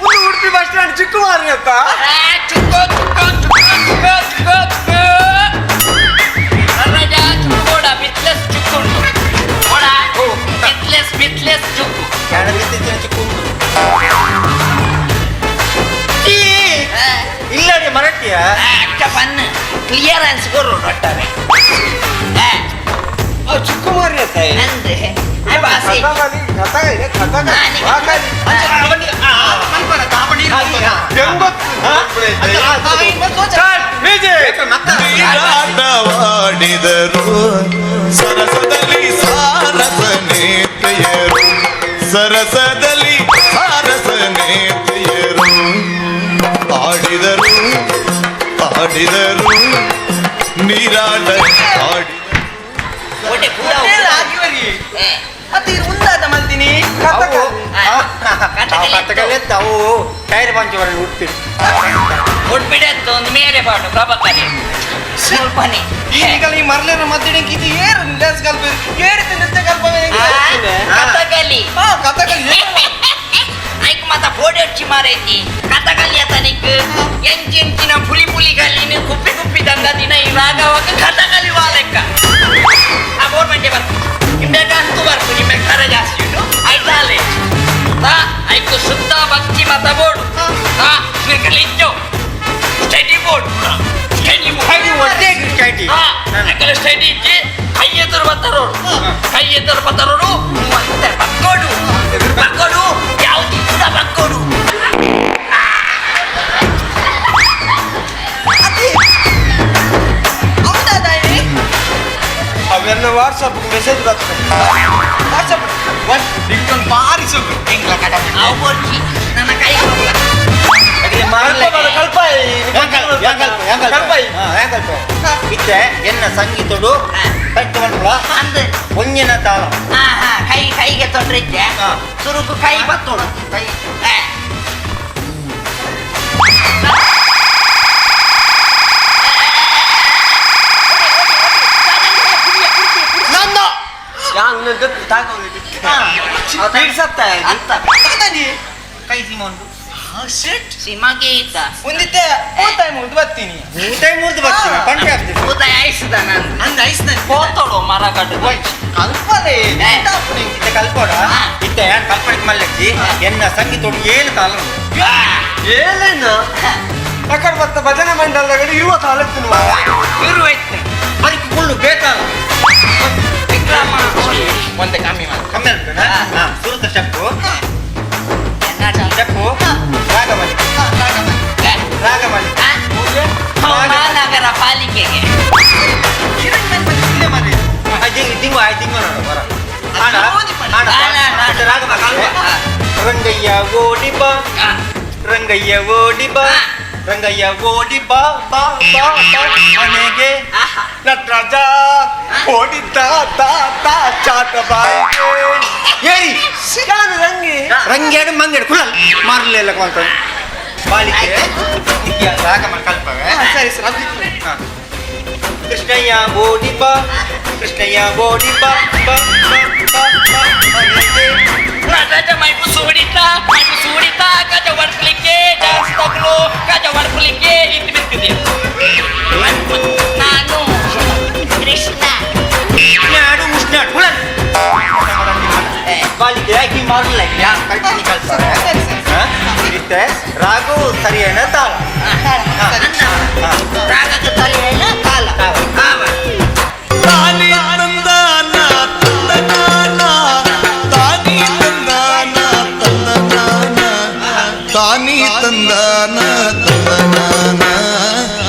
ಉಡುಪಿ ಬಸ್ ಸ್ಟ್ಯಾಂಡ್ ಚಿಕ್ಕ ಮಾರಿ ಅಂತ ಚುಕ್ಕೋ ಚುಕ್ಕೋ ಚುಕ್ಕೋ ಚುಕ್ಕೋ ಚುಕ್ಕೋ ಚುಕ್ಕೋ ನಟರಾಜ ಚುಕ್ಕು ಬೋಡ ಮಿತ್ಲೆಸ್ ಚುಕ್ಕುಂಟು ಬೋಡ ಮಿತ್ಲೆಸ್ ಮಿತ್ಲೆಸ್ ಚುಕ್ಕು ಚಿಕ್ಕು ಇಲ್ಲಡಿ ಮರಟ್ಟಿಯ ಅಕ್ಕ ಪನ್ನ ಕ್ಲಿಯರೆನ್ಸ್ ಕೊರು ಒಟ್ಟಾರೆ. ಚಿಕ್ಕು ಮಾರಿ ಅಂತ ನಂದು ನೀರಾಟವಾಡಿದರು ಸರಸದಲ್ಲಿ ಸಾರಸ ನೇತ್ರೆಯರು ಸರಸದಲ್ಲಿ ಸಾರಸ ನೇತ್ರೆಯರು ಆಡಿದರು ಆಡಿದರು ನೀರಾಟ ಆಡಿ ಕಥಕಲಿ ಅವು ಟೈರ್ ಪಂಚವರ ಉಡ್ಪಿಡಿ ಉಡ್ಪಿಡತ್ತು ಒಂದು ಮೇರೆ ಪಾಡು ಪ್ರಭಾಕರಿ ಸ್ವಲ್ಪನೇ. ಈಗ ಈ ಮರ್ಲೇನ ಮಧ್ಯೆ ಇದು ಏರು ಡ್ಯಾನ್ಸ್ ಕಲ್ಪ ಏರು ನೃತ್ಯ ಕಲ್ಪ. ಕಥಕಲಿ. ಕಥಕಲಿ. ಐಕ್ ಮತ ಫೋಟೋ ಮಾರೈತಿ ಕಥಕಲಿ ಅತನಿಕ್ ಎಂಚೆಂಚಿನ ಪುಲಿ ಪುಲಿ ಗಲ್ಲಿನ ಕುಪ್ಪಿ ಕುಪ್ಪಿ ದಂಗ ದಿನ ಈ ರಾಗವಾಗ ಕಥಕಲಿ ವಾಲೆಕ್ಕ ಆ ಬೋರ್ಡ್ ಮಂಡೆ ಬರ್ಕು ನಿಮ್ದಾಗ ಅಂತೂ ಬರ್ಕು ನಿಮ್ಮ ಖರ ಜಾಸ್ತಿ ಉಂಟು ಐತಾಲೆ ತಾ ಐಕು ಶುದ್ಧ ಭಕ್ತಿ ಮತ ಬೋರ್ಡು ತಾ ಇಚ್ಚೋ study board study board ಹಾ ಯಾಕಂದ್ರೆ ಸ್ಟಡಿ ಇಚ್ಚಿ ಕೈ ಎದುರು ಬತ್ತಾರೋರು ಕೈ ಎದುರು ಬತ್ತಾರೋರು ಮತ್ತೆ ಬಕ್ಕೋಡು ಬಕ್ಕೋಡು ಯಾವ್ದು ಕೂಡ ಬಕ್ಕೋಡು. ಅವೆಲ್ಲ ವಾಟ್ಸಪ್ ಮೆಸೇಜ್ ಬರ್ತದೆ ವಾಟ್ಸಪ್ ನಿಂಗೊಂದು ಬಾರಿ ಸುಗು ನನ್ನ ಕೈ ಇತ್ತೆ ಎನ್ನ ಸಂಗೀತಡು ಪೆಟ್ಟು ಬಂಡ್ಲ ಒಂಜಿನ ತಾಳ. ಕೈ ಕೈಗೆ ತೊಂದ್ರೆ ಇದ್ದೆ ಸುರುಕು ಕೈ ಬತ್ತೋಡು ಕೈ. ಕೈ ಸೀಮ ಉಂಟು. ಸಿಮಗೆ ಇದ್ದ ಒಂದಿತ್ತೆ ಮೂತಾಯಿ ಮುರಿದು ಬರ್ತೀನಿ. ಮೂತಾಯಿ ಮುರಿದು ಬರ್ತೀನಿ ಪಂಟೆ ಆಗ್ತದೆ. ಮೂತಾಯಿ ಐಸ್ದ ನಾನು ಅಂದ ಐಸ್ದ ಹೋತೋಡು ಮರ ಕಟ್ಟು ಕಲ್ಪನೆ ಇತ್ತೆ ಕಲ್ಪೋಡ ಇತ್ತೆ ಕಲ್ಪನೆ ಮಲ್ಲಕ್ಕಿ ಎನ್ನ ಸಂಗೀತೋಡು ಏಳು ತಾಳ ಉಂಟು. ಏನೇನ ಅಕಡೆ ಬತ್ತ ಭಜನೆ ಮಂಡಲಗಡೆ ಇರುವ ತಾಳ ತಿನ್ನುವ ಇರುವ ಬರೀ ಕುಳ್ಳು ಬೇತಾಳ ವಿಕ್ರಮ ಒಂದೇ ಕಮ್ಮಿ ಮಾಡಿ ಕಮ್ಮಿ ಆಗ್ತದೆ. ಸುರುತ ಸ್ಟೆಪ್ಪು ಸ್ಟೆಪ್ಪು ರಾಗಮಣಿ ರಾಗಮಣಿ ಮಹಾನಗರ ಪಾಲಿಕೆಗೆ ದಿಂಗು ನೋಡು ಬರ ರಂಗಯ್ಯ ಓಡಿ ಬಾ ರಂಗಯ್ಯ ಓಡಿ ಬಾ ರಂಗಯ್ಯ ಓಡಿ ಬಾ ಬಾ ಬಾ ಬಾ ಮನೆಗೆ ನಟರಾಜ ಓಡಿ ತಾ ತಾ ತಾ ಚಾಟ ಬಾಯಿಗೆ ಏರಿ ಯಾರು ರಂಗಿ ರಂಗೇಡು ಮಂಗೇಡು ಕುಳಲ್ ಮಾರ್ಲೆಲ್ಲ ಕೊಂತ ಬಾಲಿಕೆ ರಾಗ ಕಲ್ಪವೆ. ಸರಿ ಸರ್. ಕೃಷ್ಣಯ್ಯ ಓಡಿ ಬಾ ಕೃಷ್ಣಯ್ಯ ಓಡಿ ಬಾ ಬಾ ಬಾ ಬಾ ಬಾ ಮನೆಗೆ ನಟರಾಜ ಮೈಪು ಸೂಡಿತ ಮೈಪು ಸೂಡಿತ ಗಜ ಒಡ್ಕಲಿಕ್ಕೆ ಡ್ಯಾನ್ಸ್ ತಗಲು ಗಜ ಒಡ್ಕಲಿಕ್ಕೆ ಇತ್ತು ಬಿತ್ತಿದೆ. ನಾನು ಕೃಷ್ಣ ಉಷ್ಣಾಡು ಉಷ್ಣಾಡು ಕುಳಲ್ ಬಾಲಿಕೆ ಯಾಕೆ ಮಾರ್ಲ ಕಲ್ಪನೆ ಕಲ್ಪವೆ. ಇತ್ತೆ ರಾಗು ಸರಿಯೇನ ತಾಳ ರಾಗಕ್ಕೆ ಸರಿಯೇನ ತಾಳ ತಾನಿ ತಂದಾನ ತಂದನಾನ ತಾನಿ ತಂದಾನ ತಂದನಾನ ತಾನಿ ತಂದಾನ ತಂದನಾನ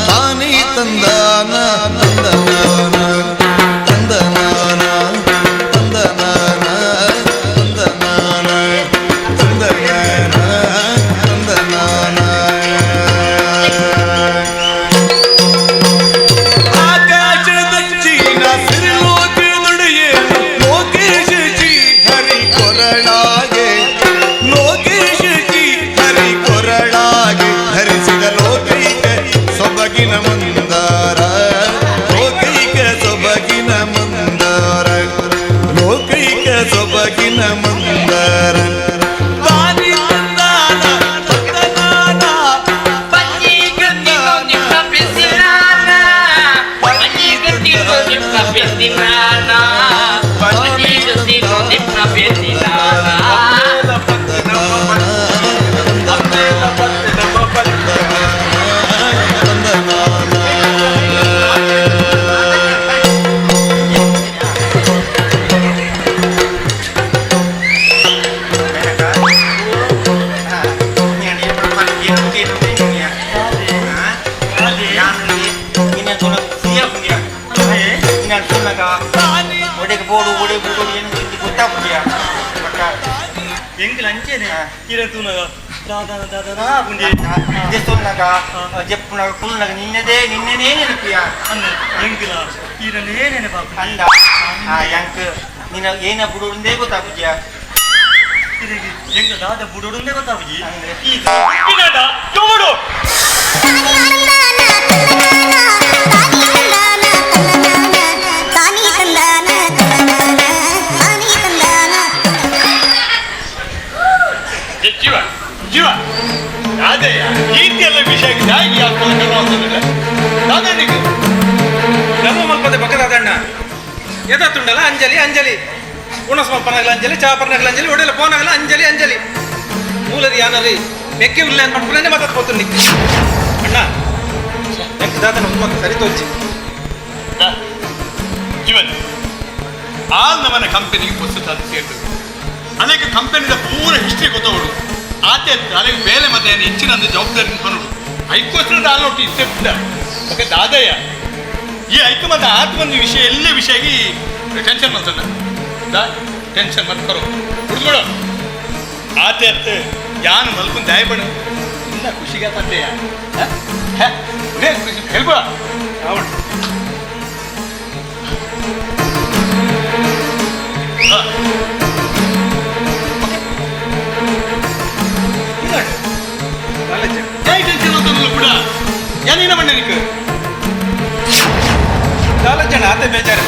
ತಾನಿ ತಂದಾನ ತಂದನಾನ ತಂದನಾನ ತಂದನಾನ ತಂದನಾನ. ಅಂಚೆನೆ ಇರ ತೂನಗ ದಾದಾ ದಾದಾ ಪುಂಡಿ ದೇಸ್ತೋನ್ನಗ ಜಪ್ಪುನಗ ಕುಲ್ನಗ ನಿನ್ನೆದೇ ನಿನ್ನೆನೇ ನೆನಪಿಯ ಅಂದ ಎಂಕಲ ಈರನೇ ನೆನಪಾಪು ಅಂದ ಆ ಎಂಕ್ ನಿನ್ನ ಏನ ಬುಡುಂದೇ ಗೊತ್ತಾಪುಜಿಯ ಇರಗಿ ಎಂಕ ದಾದ ಬುಡುಂದೇ ಗೊತ್ತಾಪುಜಿ ಈ ಉಪ್ಪಿನಾಟ ಯೋಡು ಜೀವ ಜೀವ ಅದೇ ಈತಿಯೆಲ್ಲ ವಿಷಯ ಜಾಗಿ ದಾದಣ್ಣಿಗೆ ನಮ್ಮ ಮಲ್ಪದೆ ಪಕ್ಕದಾದಣ್ಣ ಎದಾತುಂಡಲ್ಲ ಅಂಜಲಿ ಅಂಜಲಿ ಉಣಸ್ಮಪ್ಪನಾಗಲ ಅಂಜಲಿ ಚಾಪರ್ನಾಗಲ ಅಂಜಲಿ ಒಡೆಯಲ್ಲ ಫೋನಾಗಲ ಅಂಜಲಿ ಅಂಜಲಿ ಮೂಲರಿ ಯಾನರಿ ಮೆಕ್ಕೆ ಉಲ್ಲ ಅಂತ ಪುಲನೆ ಮಾತಾಡ್ಕೋತೀನಿ ಅಣ್ಣ ಎಂಕ್ ದಾದನ ಉಮ್ಮಕ್ಕ ಸರಿ ತೋಚಿ ಜೀವನ್ ಆಲ್ ನಮ್ಮನೆ ಕಂಪನಿಗೆ ಪುಸ್ತಕ ಅದು ಸೇರ್ತದೆ ಅನೇಕ ಕಂಪನಿದ ಪೂರ ಹಿಸ್ಟ್ರಿ ಗೊತ್ತವಳು ಆತೆ ಅಲೆಗೆ ಬೇಲೆ ಮತ್ತೆ ಹೆಚ್ಚಿನ ಒಂದು ಜವಾಬ್ದಾರಿ ಬರೋಡು ಐಕೋಸ್ಕರ ದಾಲ್ ಇಷ್ಟೇ ಓಕೆ ದಾದಯ್ಯ ಈ ಐಕ ಮತ್ತೆ ಆತ್ಮಂದು ವಿಷಯ ಎಲ್ಲ ವಿಷಯಗಿ ಟೆನ್ಷನ್ ಮಾಡ್ತದ ದಾ ಟೆನ್ಷನ್ ಮಾಡ್ಕೊರೋ ಹುಡುಗರು ಆತೆ ಅತ್ತ ಯಾನು ಮಲ್ಕೊಂಡು ದಾಯಬಣ ಇನ್ನ ಖುಷಿಗೆ ಪತ್ತೆಯ ಖುಷಿ ಹೇಳ್ಬಾ ಅವಳು ಟೆನ್ಷನ್ ಕೂಡ ಏನೇನ ಮಣ್ಣ ಕಾಲಜ್ಜಣ್ಣ ಆತೆ ಬೇಜಾರು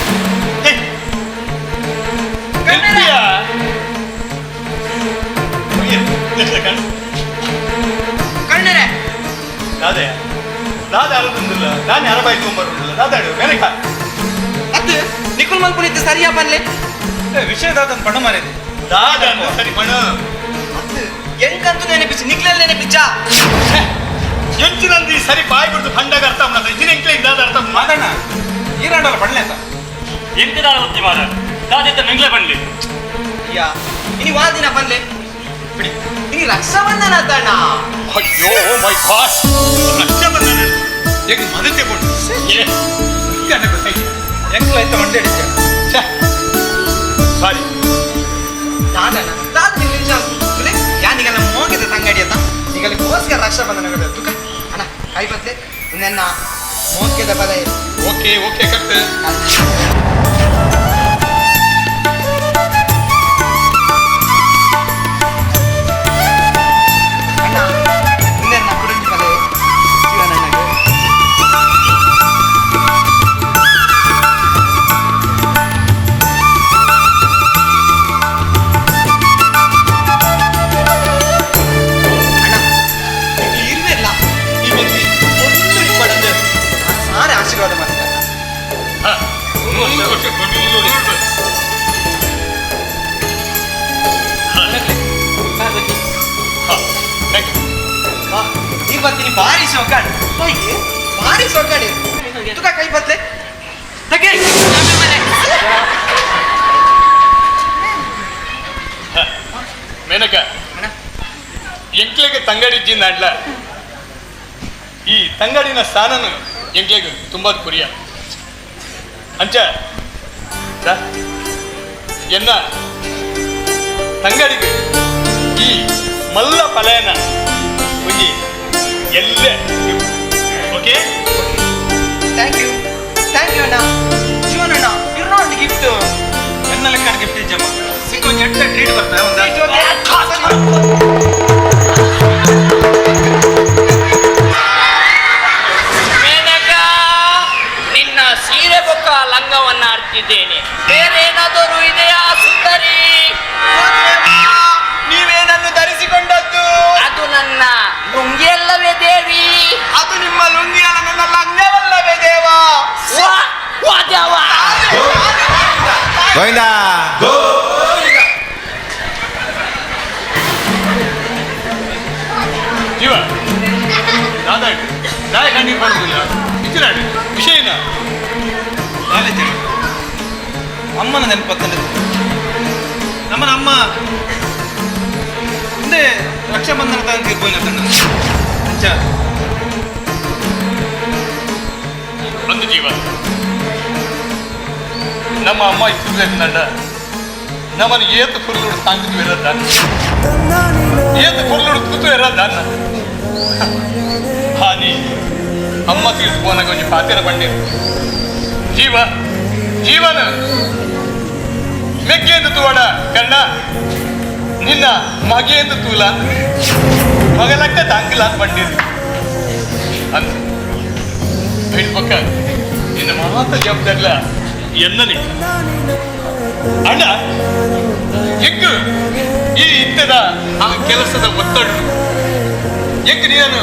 ಕಣ್ಣರೇ ದಾದೆ ದಾದ ಅಳದುಂದಿಲ್ಲ ನಾನು ಯಾರ ಬೈಕ್ ಬರುದಿಲ್ಲ ದಾದಾಡು ಮೇಲಕ ಅದು ನಿಕುಲ್ ಮಲ್ಪುನಿತ್ತು ಸರಿಯಾ ಪನ್ಲೆ ವಿಷಯ ದಾದನ್ ಪಣ ಮಾರಿದೆ ದಾದ ಸರಿ ಪಣ ಎಂಕಂತೂ ನೆನಪಿಚ್ಚು ನಿಕ್ಲಲ್ಲಿ ನೆನಪಿಚ್ಚ ಎಂಚಿನಂದಿ ಸರಿ ಬಾಯಿ ಬಿಡ್ದು ಫಂಡಾಗ ಅರ್ಥ ಮಾಡ್ದ ಇಜಿನ ಎಂಕ್ಲೆ ದಾದ ಅರ್ಥ ಮಾದಣ್ಣ ಈರಾಡಲ್ಲ ಪಣ್ಲೆ ಅಂತ ಎಂತ ದಾದ ಗೊತ್ತಿ ಮಾರ ದಾದ ಮೆಂಗ್ಲೆ ಪಣ್ಲಿ ಯಾ ಇನಿ ವಾದಿನ ಪನ್ಲೆ ಬಿಡಿ ಇನಿ ರಕ್ಷಾಬಂಧನ ಆತಣ್ಣ ಅಯ್ಯೋ ಮೈ ಗಾಡ್ ರಕ್ಷಾಬಂಧನ ಎಂಕ್ ಮದತೆ ಕೊಡು ಏ ಕಣ್ಣ ಗೊತ್ತಾಯ್ತು ಎಂಕ್ಲ ಆಯ್ತ ಮಂಡೆ ಅಡಿಚ ಛೇ ಸಾರಿ ದಾದಣ್ಣ ದಾದ ನಿಮಿಷ ಯಾನಿಗೆಲ್ಲ ಮೋಗಿದ ತಂಗಡಿ ಅಂತ ಈಗಲ್ಲಿ ಗೋಸ್ಕರ ರಕ್ಷಾಬಂಧನ ತುಕ ಅಣ್ಣ ಕೈ ಬತ್ಲೆ ನನ್ನ ಮೋಕೆದ ಪದ ಓಕೆ ಓಕೆ ಕಟ್ ಅಣ್ಣ ನನ್ನ ಕುಡುಂಜಿ ಪದ ಜೀವನಣ್ಣಗೆ ಅಣ್ಣ ಇರ್ವೆಲ್ಲ ಈ ವ್ಯಕ್ತಿ ಒಂದು ಪಡೆದು ಸಾರ ಆಶೀರ್ವಾದ ಮಾಡ್ತಾರೆ ಇವತ್ತಿನ ಭಾರಿ ಸೊಕ್ಕಾಡು ಭಾರಿ ಸೊಕ್ಕಾಡಿ ತುಕ ಕೈ ಬತ್ಲೆ ತಗೆ ಮೇನಕ ಎಂಕ್ಲೆಗೆ ತಂಗಡಿ ಜಿಂದ ಈ ತಂಗಡಿನ ಸ್ಥಾನನು ಎಂಕ್ಲೆಗೆ ತುಂಬಾ ಕುರಿಯ ಅಂಚ ಎನ್ನ ತಂಗಡಿಗೆ ಈ ಮಲ್ಲ ಪಲಯನ ಒಂಜಿ ಎಲ್ಲೆ okay thank you thank you ಅಣ್ಣ ಶಿವನಣ್ಣ ಇರ್ನೋಂದು ಗಿಫ್ಟ್ ಎನ್ನ ಲೆಕ್ಕ ಗಿಫ್ಟ್ ಇಜ್ಜಮ್ಮ ಸಿಕ್ಕ ಒಂಜಿ ಎಡ್ಡೆ ಟ್ರೀಟ್ ಬರ್ತಾ ಒಂದ ಮೇನಕ ನಿನ್ನ ಸೀರೆ ಬೊಕ್ಕ ಲಂಗವನ್ನ ಆಡ್ತಿದ್ದೇನೆ ಬೇರೇನಾದರೂ ಇದೆಯಾ ಸುಂದರಿ ನೀವೇನನ್ನು ಧರಿಸಿಕೊಂಡದ್ದು ಅದು ನನ್ನ ಲುಂಗಿಯಲ್ಲವೇ ದೇವಿ ಅದು ನಿಮ್ಮ ಲುಂಗಿ ಅಲ್ಲ ನನ್ನ ಲಂಗವಲ್ಲವೇ ದೇವ ವಾ, ವಾ ದೇವ. ಗೋವಿಂದ ಜೀವ ದಾದಾಡು ದಾಯ ಕಣ್ಣೀರು ಮಾಡುದಿಲ್ಲ ಇಚ್ಚಿರಾಡು ವಿಷಯ ಏನ ನಾಲೆಜ್ ಅಮ್ಮನ ನೆನಪತ್ತಂಡೆ ನಮ್ಮನ ಅಮ್ಮ ಮುಂದೆ ರಕ್ಷಾಬಂಧನ ತನಕ ಪೋಯಿನ ತಣ್ಣ ಅಂಚ ಒಂದು ಜೀವ ನಮ್ಮ ಅಮ್ಮ ಇತ್ತಿದ್ದ ನಮ್ಮನ್ನು ಏತು ಪುರ್ಲುಡು ಸಾಂಗಿದ್ದು ಇರೋದಾನ, ಏತು ಪುರ್ಲುಡು ಕೂತು ಇರೋದಾನ. ಹಾನಿ ಅಮ್ಮ ತೀರ್ತು ಪೋನಾಗ ಒಂಜಿ ಪಾತೆರ ಬಂಡಿರು ಜೀವ ಜೀವನ ಮೆಗ್ಗೆಂದು ತೂವಡ ಕಣ್ಣ ನಿನ್ನ ಮಗೆಂದು ತೂಲ ಮಗಲಕ್ಕ ತಾಂಗಿಲ್ಲ ಅಂತ ಬಂಡಿರು ಅಂತ ಪಕ್ಕ ನಿನ್ನ ಮಾತ ಜವಾಬ್ದಾರಿಲ್ಲ ಎನ್ನಲಿ ಅಣ್ಣ. ಎಂಗು ಈ ಇತ್ತದ ಆ ಕೆಲಸದ ಒತ್ತಡ ಎಂಗ್ ನೀನು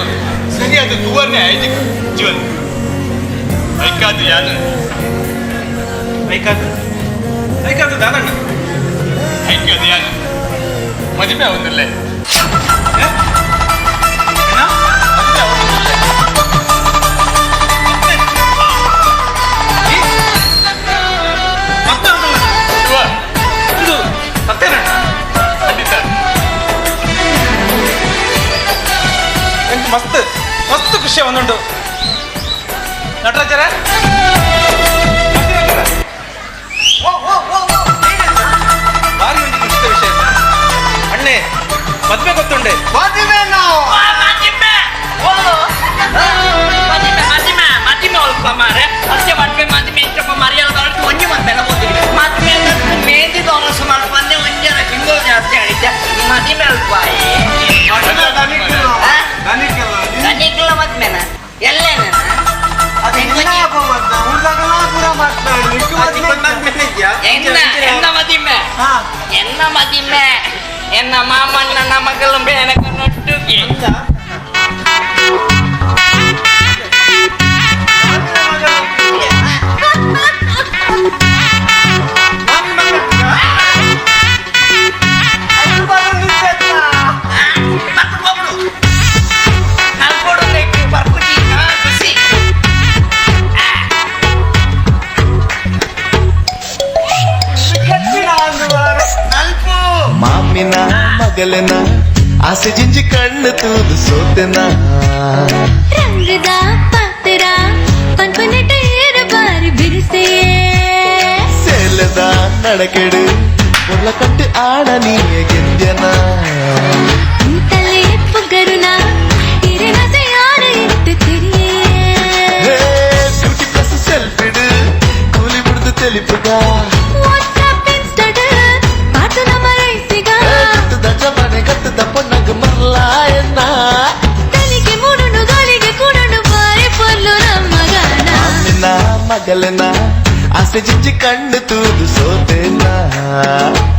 ಸರಿಯಾದ ತೂವನ್ನೇ ಆಯ್ತು ಜೀವನ ಐಕಾದು ಯಾನು ಐಕಾದು ಐಕಾದು ದಾದಣ್ಣ ಐಕಾದು ಯಾನು ಮದುವೆ ಅವನಲ್ಲೇ ಮಸ್ತ್ ಮಸ್ತ್ ಖುಷಿ ಒಂದುಂಟು ನಟರಾಜರ. ಭಾರಿ ಒಂದು ಖುಷಿದ ವಿಷಯ ಅಣ್ಣೆ, ಮದ್ವೆ ಗೊತ್ತುಂಡೆ. ಎನ್ನ ಮದಿಮೆ ಎನ್ನ ಮಾಮಣ್ಣ ಮಗಳು ಬೇನಕನೊಟ್ಟಿಗೆ ಮಾಮಿನ ಮಗಲೆನ ಆಸೆ ಜಿಂಜಿ ಕಣ್ಣು ತೂದು ಸೋತೆನ ರಂಗದ ಪಾತ್ರ ಪನ್ಪನೆಟೇರ ಬಾರಿ ಬಿರುಸೆ ಸೇಲದ ನಡಕೆಡು ಪೊರ್ಲ ಕಟ್ಟು ಆಣ ನೀಯ ಗೆದ್ಯನ ತಲೆ ಪುಗರುನ ಇರಿನಸೆ ಯಾರ ಇಟ್ಟು ತಿರಿಯೇ ಬ್ಯೂಟಿ ಪ್ಲಸ್ ಸೆಲ್ಫಿಡು ಕೂಲಿ ಬಿಡ್ದು ತೆಲಿಪುಗ ವಾಟ್ಸ್ಆಪ್ ಇನ್ಸ್ಟಾಡ್ ಪಾತು ನಮ್ಮ ರೈಸಿಗ ಕತ್ತದ ಜಮನೆ ಕತ್ತದ ಪೊನ್ನಗ ಮರ್ಲಾಯನ್ನ ತಲೆಗೆ ಮೂಡುನು ಗಾಳಿಗೆ ಕೂಡನು ಬಾರಿ ಪೊರ್ಲು ನಮ್ಮಗನ ಮಾಮಿನ ಮಗಲೆನ ಆಸೆ ಜಿಂಜಿ ಕಣ್ಣು ತೂದು ಸೋತೆನ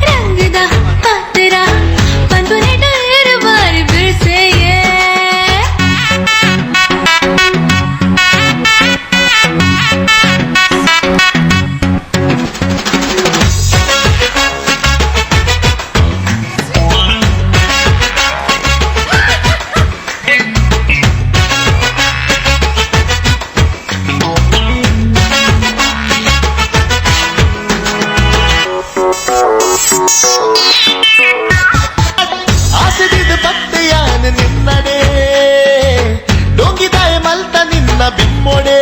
ರಂಗದ ಪಾತ್ರ ಪನ್ಪನೆಟೇರ ಬಾರಿ ಬಿರುಸೆಯೇ. ಆಸೆದಿದ ಪತ್ತೆಯಾನ ನಿನ್ನಡೆ ಡೋಂಗಿದಾಯ ಮಲ್ತ ನಿನ್ನ ಬಿಮ್ಮೊಡೆ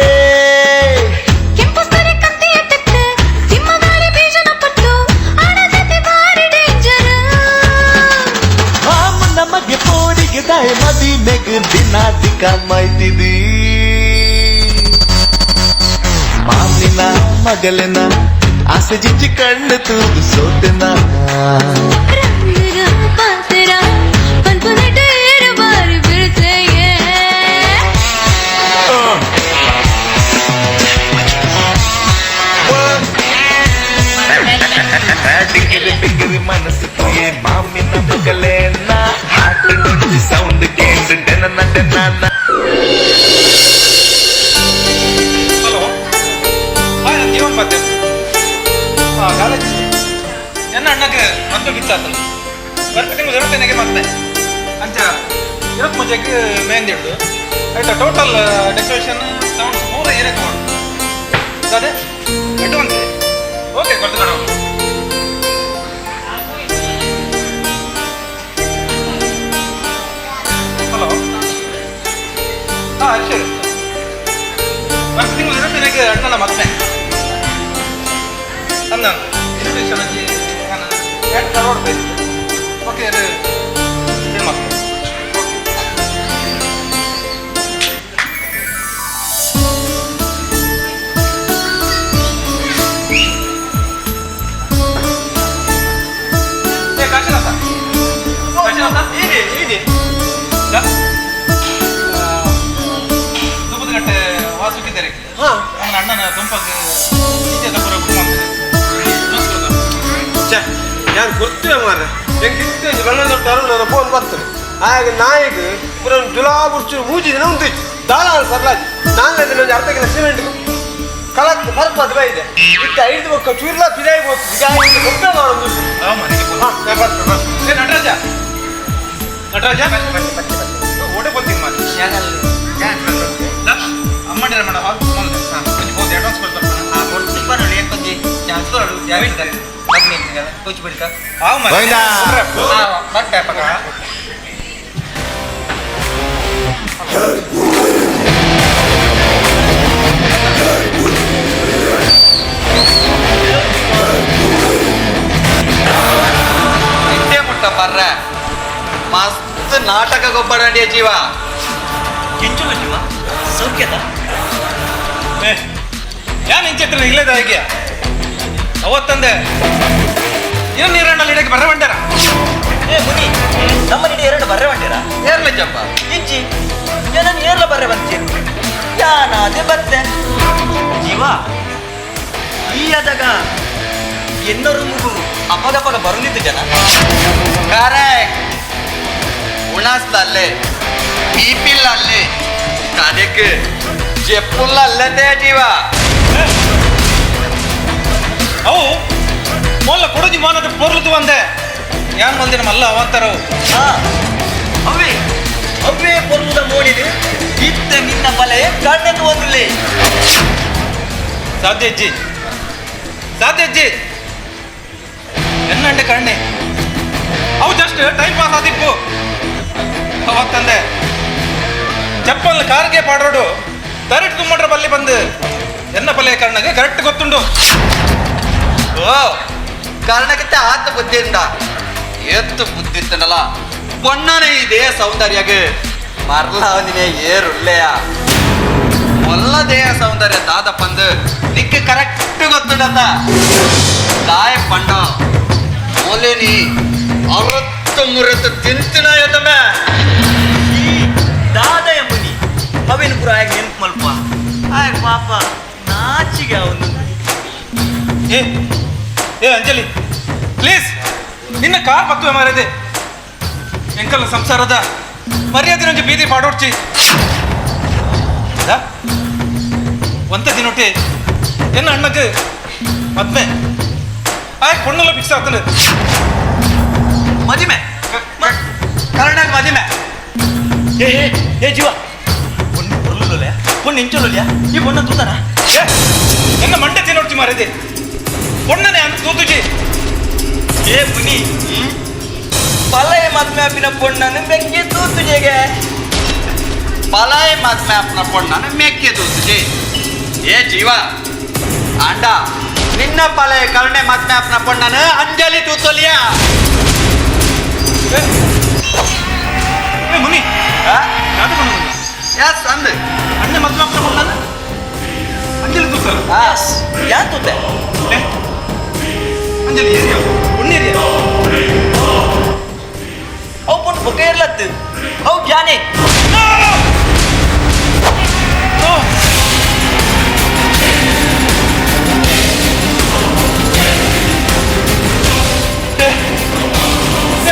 ಕೆಂಪು ಸರಿ ಕತ್ತಿಯ ತೆತ್ತು ಸಿಂಹಗಾರಿ ಬೀಜನ ಪಟ್ಟು ಆಡದತೆ ಬಾರಿ ಡೇಂಜರ್. ಮಾಮನ ಮಗೆ ಪೋಡಿಗೆ ದಾಯ ಮದಿ ನೆಗ್ ದಿನಾದಿಕ ಮೈತಿದಿ ಮಾಮಿನ ಮಗಲೆನ ಆಸೆ ಜಿಂಜಿ ಕಣ್ಣು ತೂದು ಸೋತೆನ ರಂಗದ ಪಾತ್ರ ಪನ್ಪನೆಟೇರ ಬಾರಿ ಬಿರುಸೆಯೇ. ಡಿಗ್ರಿ ಬಿಗ್ರಿ ಮನಸ್ಸು ಮಾಮಿನ ಮಗಲೇನ ಹಾಟ್ ನುಂಜಿ ಸೌಂಡ್ ಕೇಂದ್ರ ಡೆನ ಡೆನ. ಹಲೋ, ಹಾಯ್, ನಾನು ಜೀವನ್ ಪಾತೆ. ಹಾಂ, ಕಾಲೇಜ್ ಎನ್ನ ಅಣ್ಣಗೆ ಮದುವೆ ಫಿಕ್ಸ್ ಆತನು. ಬರ್ಪೆ ತಿಂಗಳು ಜರುತ್ತೇನೆಗೆ ಮತ್ತೆ ಅಂಚ ಇರತ್ ಮುಂಚೆಗೆ ಮೆಹಂದಿ ಉಂಟು ಆಯ್ತಾ. ಟೋಟಲ್ ಡೆಕೋರೇಷನ್ ಸೌಂಡ್ಸ್ ಪೂರ ಏನೇ ತಗೊಂಡು ಅದೇ ಅಡ್ವಾನ್ಸ್ ಓಕೆ ಕೊಡ್ತು ಕಣ. ಹಲೋ, ಹಾಂ ಹರೀಶ್, ಬರ್ಪೆ ತಿಂಗಳು ಇರತ್ತೇನೆಗೆ ಅಣ್ಣನ ಮದುವೆ. ಅನ್ನ ಇನ್ವಿಟೇಷನ್ ಅಂಜಿ ನಾನು ಪ್ಯಾಂಟ್ ಧಾರವಾಡ ಬೈದು ಓಕೆ ಕಾಶಿನಾಥ ಕಾಶಿನಾಥ ಇದೆ ಇದೆ ದುಬ್ಬದಗಟ್ಟೆ ವಾಸುಕಿದ್ದಾರೆ ಅವನ ಅಣ್ಣನ ದುಂಪಾಗ ಈಚೆ ತಪ್ಪರ ಛೇ ನಾನು ಗೊತ್ತಿಲ್ಲ ಮಾರ್ರೆ ಹೆಂಗೆ ಇತ್ತು ಬೆಳ್ಳಂದ ತರುಣ ಫೋನ್ ಬರ್ತದೆ ಆಗ ನಾಯಿಗೆ ಪೂರ ಜುಲಾ ಬುರ್ಚು ಮೂಜಿ ದಿನ ಉಂಟು ದಾಳ ಸರ್ಲಾಜಿ ನಾನು ಒಂದು ಅರ್ಧ ಕಿಲೋ ಸಿಮೆಂಟ್ ಕಲಕ್ ಬರ್ಪದ ಬೈದೆ ಇತ್ತ ಐದು ಬೊಕ್ಕ ಚೂರ್ಲ ಪಿದಾಯಿ ಹೋಗ್ತದೆ ಗೊತ್ತ ಮಾಡೋದು. ಹಾಂ ಏ ನಟರಾಜ ನಟರಾಜ ಓಡೆ ಬರ್ತೀನಿ ಮಾರ್ರೆ. ಅಮ್ಮಂಡಿರ ಮೇಡಮ್ ಹಾಂ ಬೋದು ಅಡ್ವಾನ್ಸ್ ಕೊಡ್ತಾರೆ. ಚಾನ್ಸ್ ಕೊಡು. ಕೂಚಿಬಿಡ್ಕ. ಹಾಂ ಗೋವಿಂದ. ಬರ್ತೆ ಪಕ್ಕ. ಇಟ್ಟೆ ಮುಟ್ಟ ಬರ್ರೆ ಮಸ್ತ್ ನಾಟಕ ಗೊಬ್ಬರ ಜೀವ. ಕೆಂಚುಲ್ಲ ಜೀವ ಸೌಖ್ಯದ. ಯಾನ್ ಇಂಚಿತ್ರ ಇಲ್ಲದ ಹೇಗೆ ಅವತ್ತಂದೆ ಏನು ನೀರಣ್ಣಲ್ಲಿ ಇಡಕ್ಕೆ ಬರ್ರೆ ಬಂಡಾರ. ಏ ಮುನಿ ನಮ್ಮ ನೀಡಿ ಎರಡು ಬರ್ರೆ ಬಂಡೇರ. ಏರ್ಲ ಜಪ್ಪ. ಇಂಚಿ ಏನನ್ನು ಏರ್ಲ ಬರ್ರೆ ಬಂಚಿ ಯಾನಾದೆ ಬತ್ತೆ ಜೀವ. ಈ ಆದಾಗ ಎನ್ನರು ಮುಗು ಅಪಗಪಗ ಬರುಂದಿತ್ತು ಜನ. ಕರೆಕ್ಟ್. ಉಣಸ್ಲಲ್ಲೇ ಪೀಪಿಲ್ಲಲ್ಲೇ ಕಡೆಗೆ ಜೆಪ್ಪುಲ್ಲಲ್ಲದೆ ಜೀವ. ಅವು ಮೊಲ್ಲ ಕೊಡಜಿ ಮಾನದ ಪೊರ್ಲುದು ಒಂದೆ ಯಾನ್ ಮಲ್ದಿನ ಮಲ್ಲ ಅವಂತಾರವು. ಅವೇ ಅವೇ ಪೊರ್ಲುದ ಮೋಡಿದು ಇತ್ತ ನಿನ್ನ ಬಲೆ ಕಣ್ಣೆಂದು ಒಂದುಲೇ. ಸಾಧ್ಯ ಅಜ್ಜಿ ಸಾಧ್ಯ ಅಜ್ಜಿ ಎನ್ನಂಡೆ ಕಣ್ಣೆ ಅವು ಜಸ್ಟ್ ಟೈಮ್ ಪಾಸ್ ಆದಿಪ್ಪು ಅವತ್ತಂದೆ ಚಪ್ಪಲ್ ಕಾರ್ಗೆ ಪಾಡೋಡು ತರಟ್ ತುಂಬಡ್ರ ಬಲ್ಲಿ ಬಂದು ಎನ್ನ ಪಲ್ಯ ಕಣ್ಣಗೆ ಕರೆಕ್ಟ್ ಗೊತ್ತುಂಡು. ಓ ಕಾರಣಕ್ಕೆ ಆತ ಬುದ್ಧಿಯಿಂದ ಎತ್ತು ಬುದ್ಧಿತ್ತನಲ್ಲ ಪೊಣ್ಣನೇ ಇದೇ ಸೌಂದರ್ಯಗೆ ಮರ್ಲಾವನಿನೇ ಏರುಳ್ಳೆಯ ಮೊಲ್ಲ ದೇಹ ಸೌಂದರ್ಯ ದಾದ ಪಂದು ನಿಕ್ಕೆ ಕರೆಕ್ಟ್ ಗೊತ್ತುಂಡತ ದಾಯ ಪಂಡ ಮೊಲೆನಿ ಅರತ್ತು ಮುರತ್ತು ತಿಂತಿನ ಎದಮೆ. ಈ ದಾದಯ ಮುನಿ ಅವೇನು ಪುರ ಆಗ ನೆನ್ಪು ಮಲ್ಪ ಆಗ ಪಾಪ ನಾಚಿಗೆ ಅವನು. ಏ ಏ ಅಂಜಲಿ ಪ್ಲೀಸ್ ನಿನ್ನ ಕಾರ್ ಪತ್ತುವೆ ಮಾರಿದೆ ಎಂಕಲ್ಲ ಸಂಸಾರದ ಮರ್ಯಾದೆ ನಂಜಿ ಬೀದಿ ಪಾಡೋಡ್ಚಿ ಒಂತ ದಿನೊಟ್ಟಿ ಎನ್ನ ಅಣ್ಣಕ್ಕೆ ಮದ್ವೆ ಆಯ್ ಪೊಣ್ಣುಲ ಫಿಕ್ಸ್ ಆಗ್ತದೆ. ಮದಿಮೆ ಕರ್ನಾಟಕ ಮದಿಮೆ. ಏ ಏ ಏ ಜೀವ ಪೊಣ್ಣು ಪೊರ್ಲುಲೋಲೆ ಪೊಣ್ಣು ಇಂಚಲೋಲ್ಯಾ ಈ ಪೊಣ್ಣ ತೂತಾನ. ಏ ಎನ್ನ ಮಂಡೆ ತಿನ್ನೋಡ್ಚಿ ಮಾರಿದೆ ಪೊಣ್ಣನೆ ಅಂತ ತೂತುಜಿ. ಏ ಮುನಿ ಪಲಯ ಮದ್ಮೆ ಅಪ್ಪಿನ ಪೊಣ್ಣನ್ನು ಮೆಕ್ಕೆ ತೂತುಜೆಗೆ. ಪಲಾಯ ಮದ್ಮೆ ಅಪ್ಪನ ಪೊಣ್ಣನು ಮೆಕ್ಕೆ ತೂತುಜಿ. ಏ ಜೀವ ಅಂಡ ನಿನ್ನ ಪಲಯ ಕರುಣೆ ಮದ್ಮೆ ಅಪ್ಪನ ಪೊಣ್ಣನು ಅಂಜಲಿ ತೂತೊಲಿಯಾ. ಏ ಮುನಿ ಎಸ್ ಅಂದು ಅಣ್ಣ ಮದ್ಮೆ ಅಪ್ಪನ ಪೊಣ್ಣನು Anjali ತೂತಲ್ಲ. Yes yeah ತೂತೆ. Anjali area ಪೊಣ್ಣು ಏರಿಯಾ ಅವು ಪೊಣ್ಣು ಬೊಕ್ಕ ಇರ್ಲತ್ತು ಅವು ಜಾನೆ.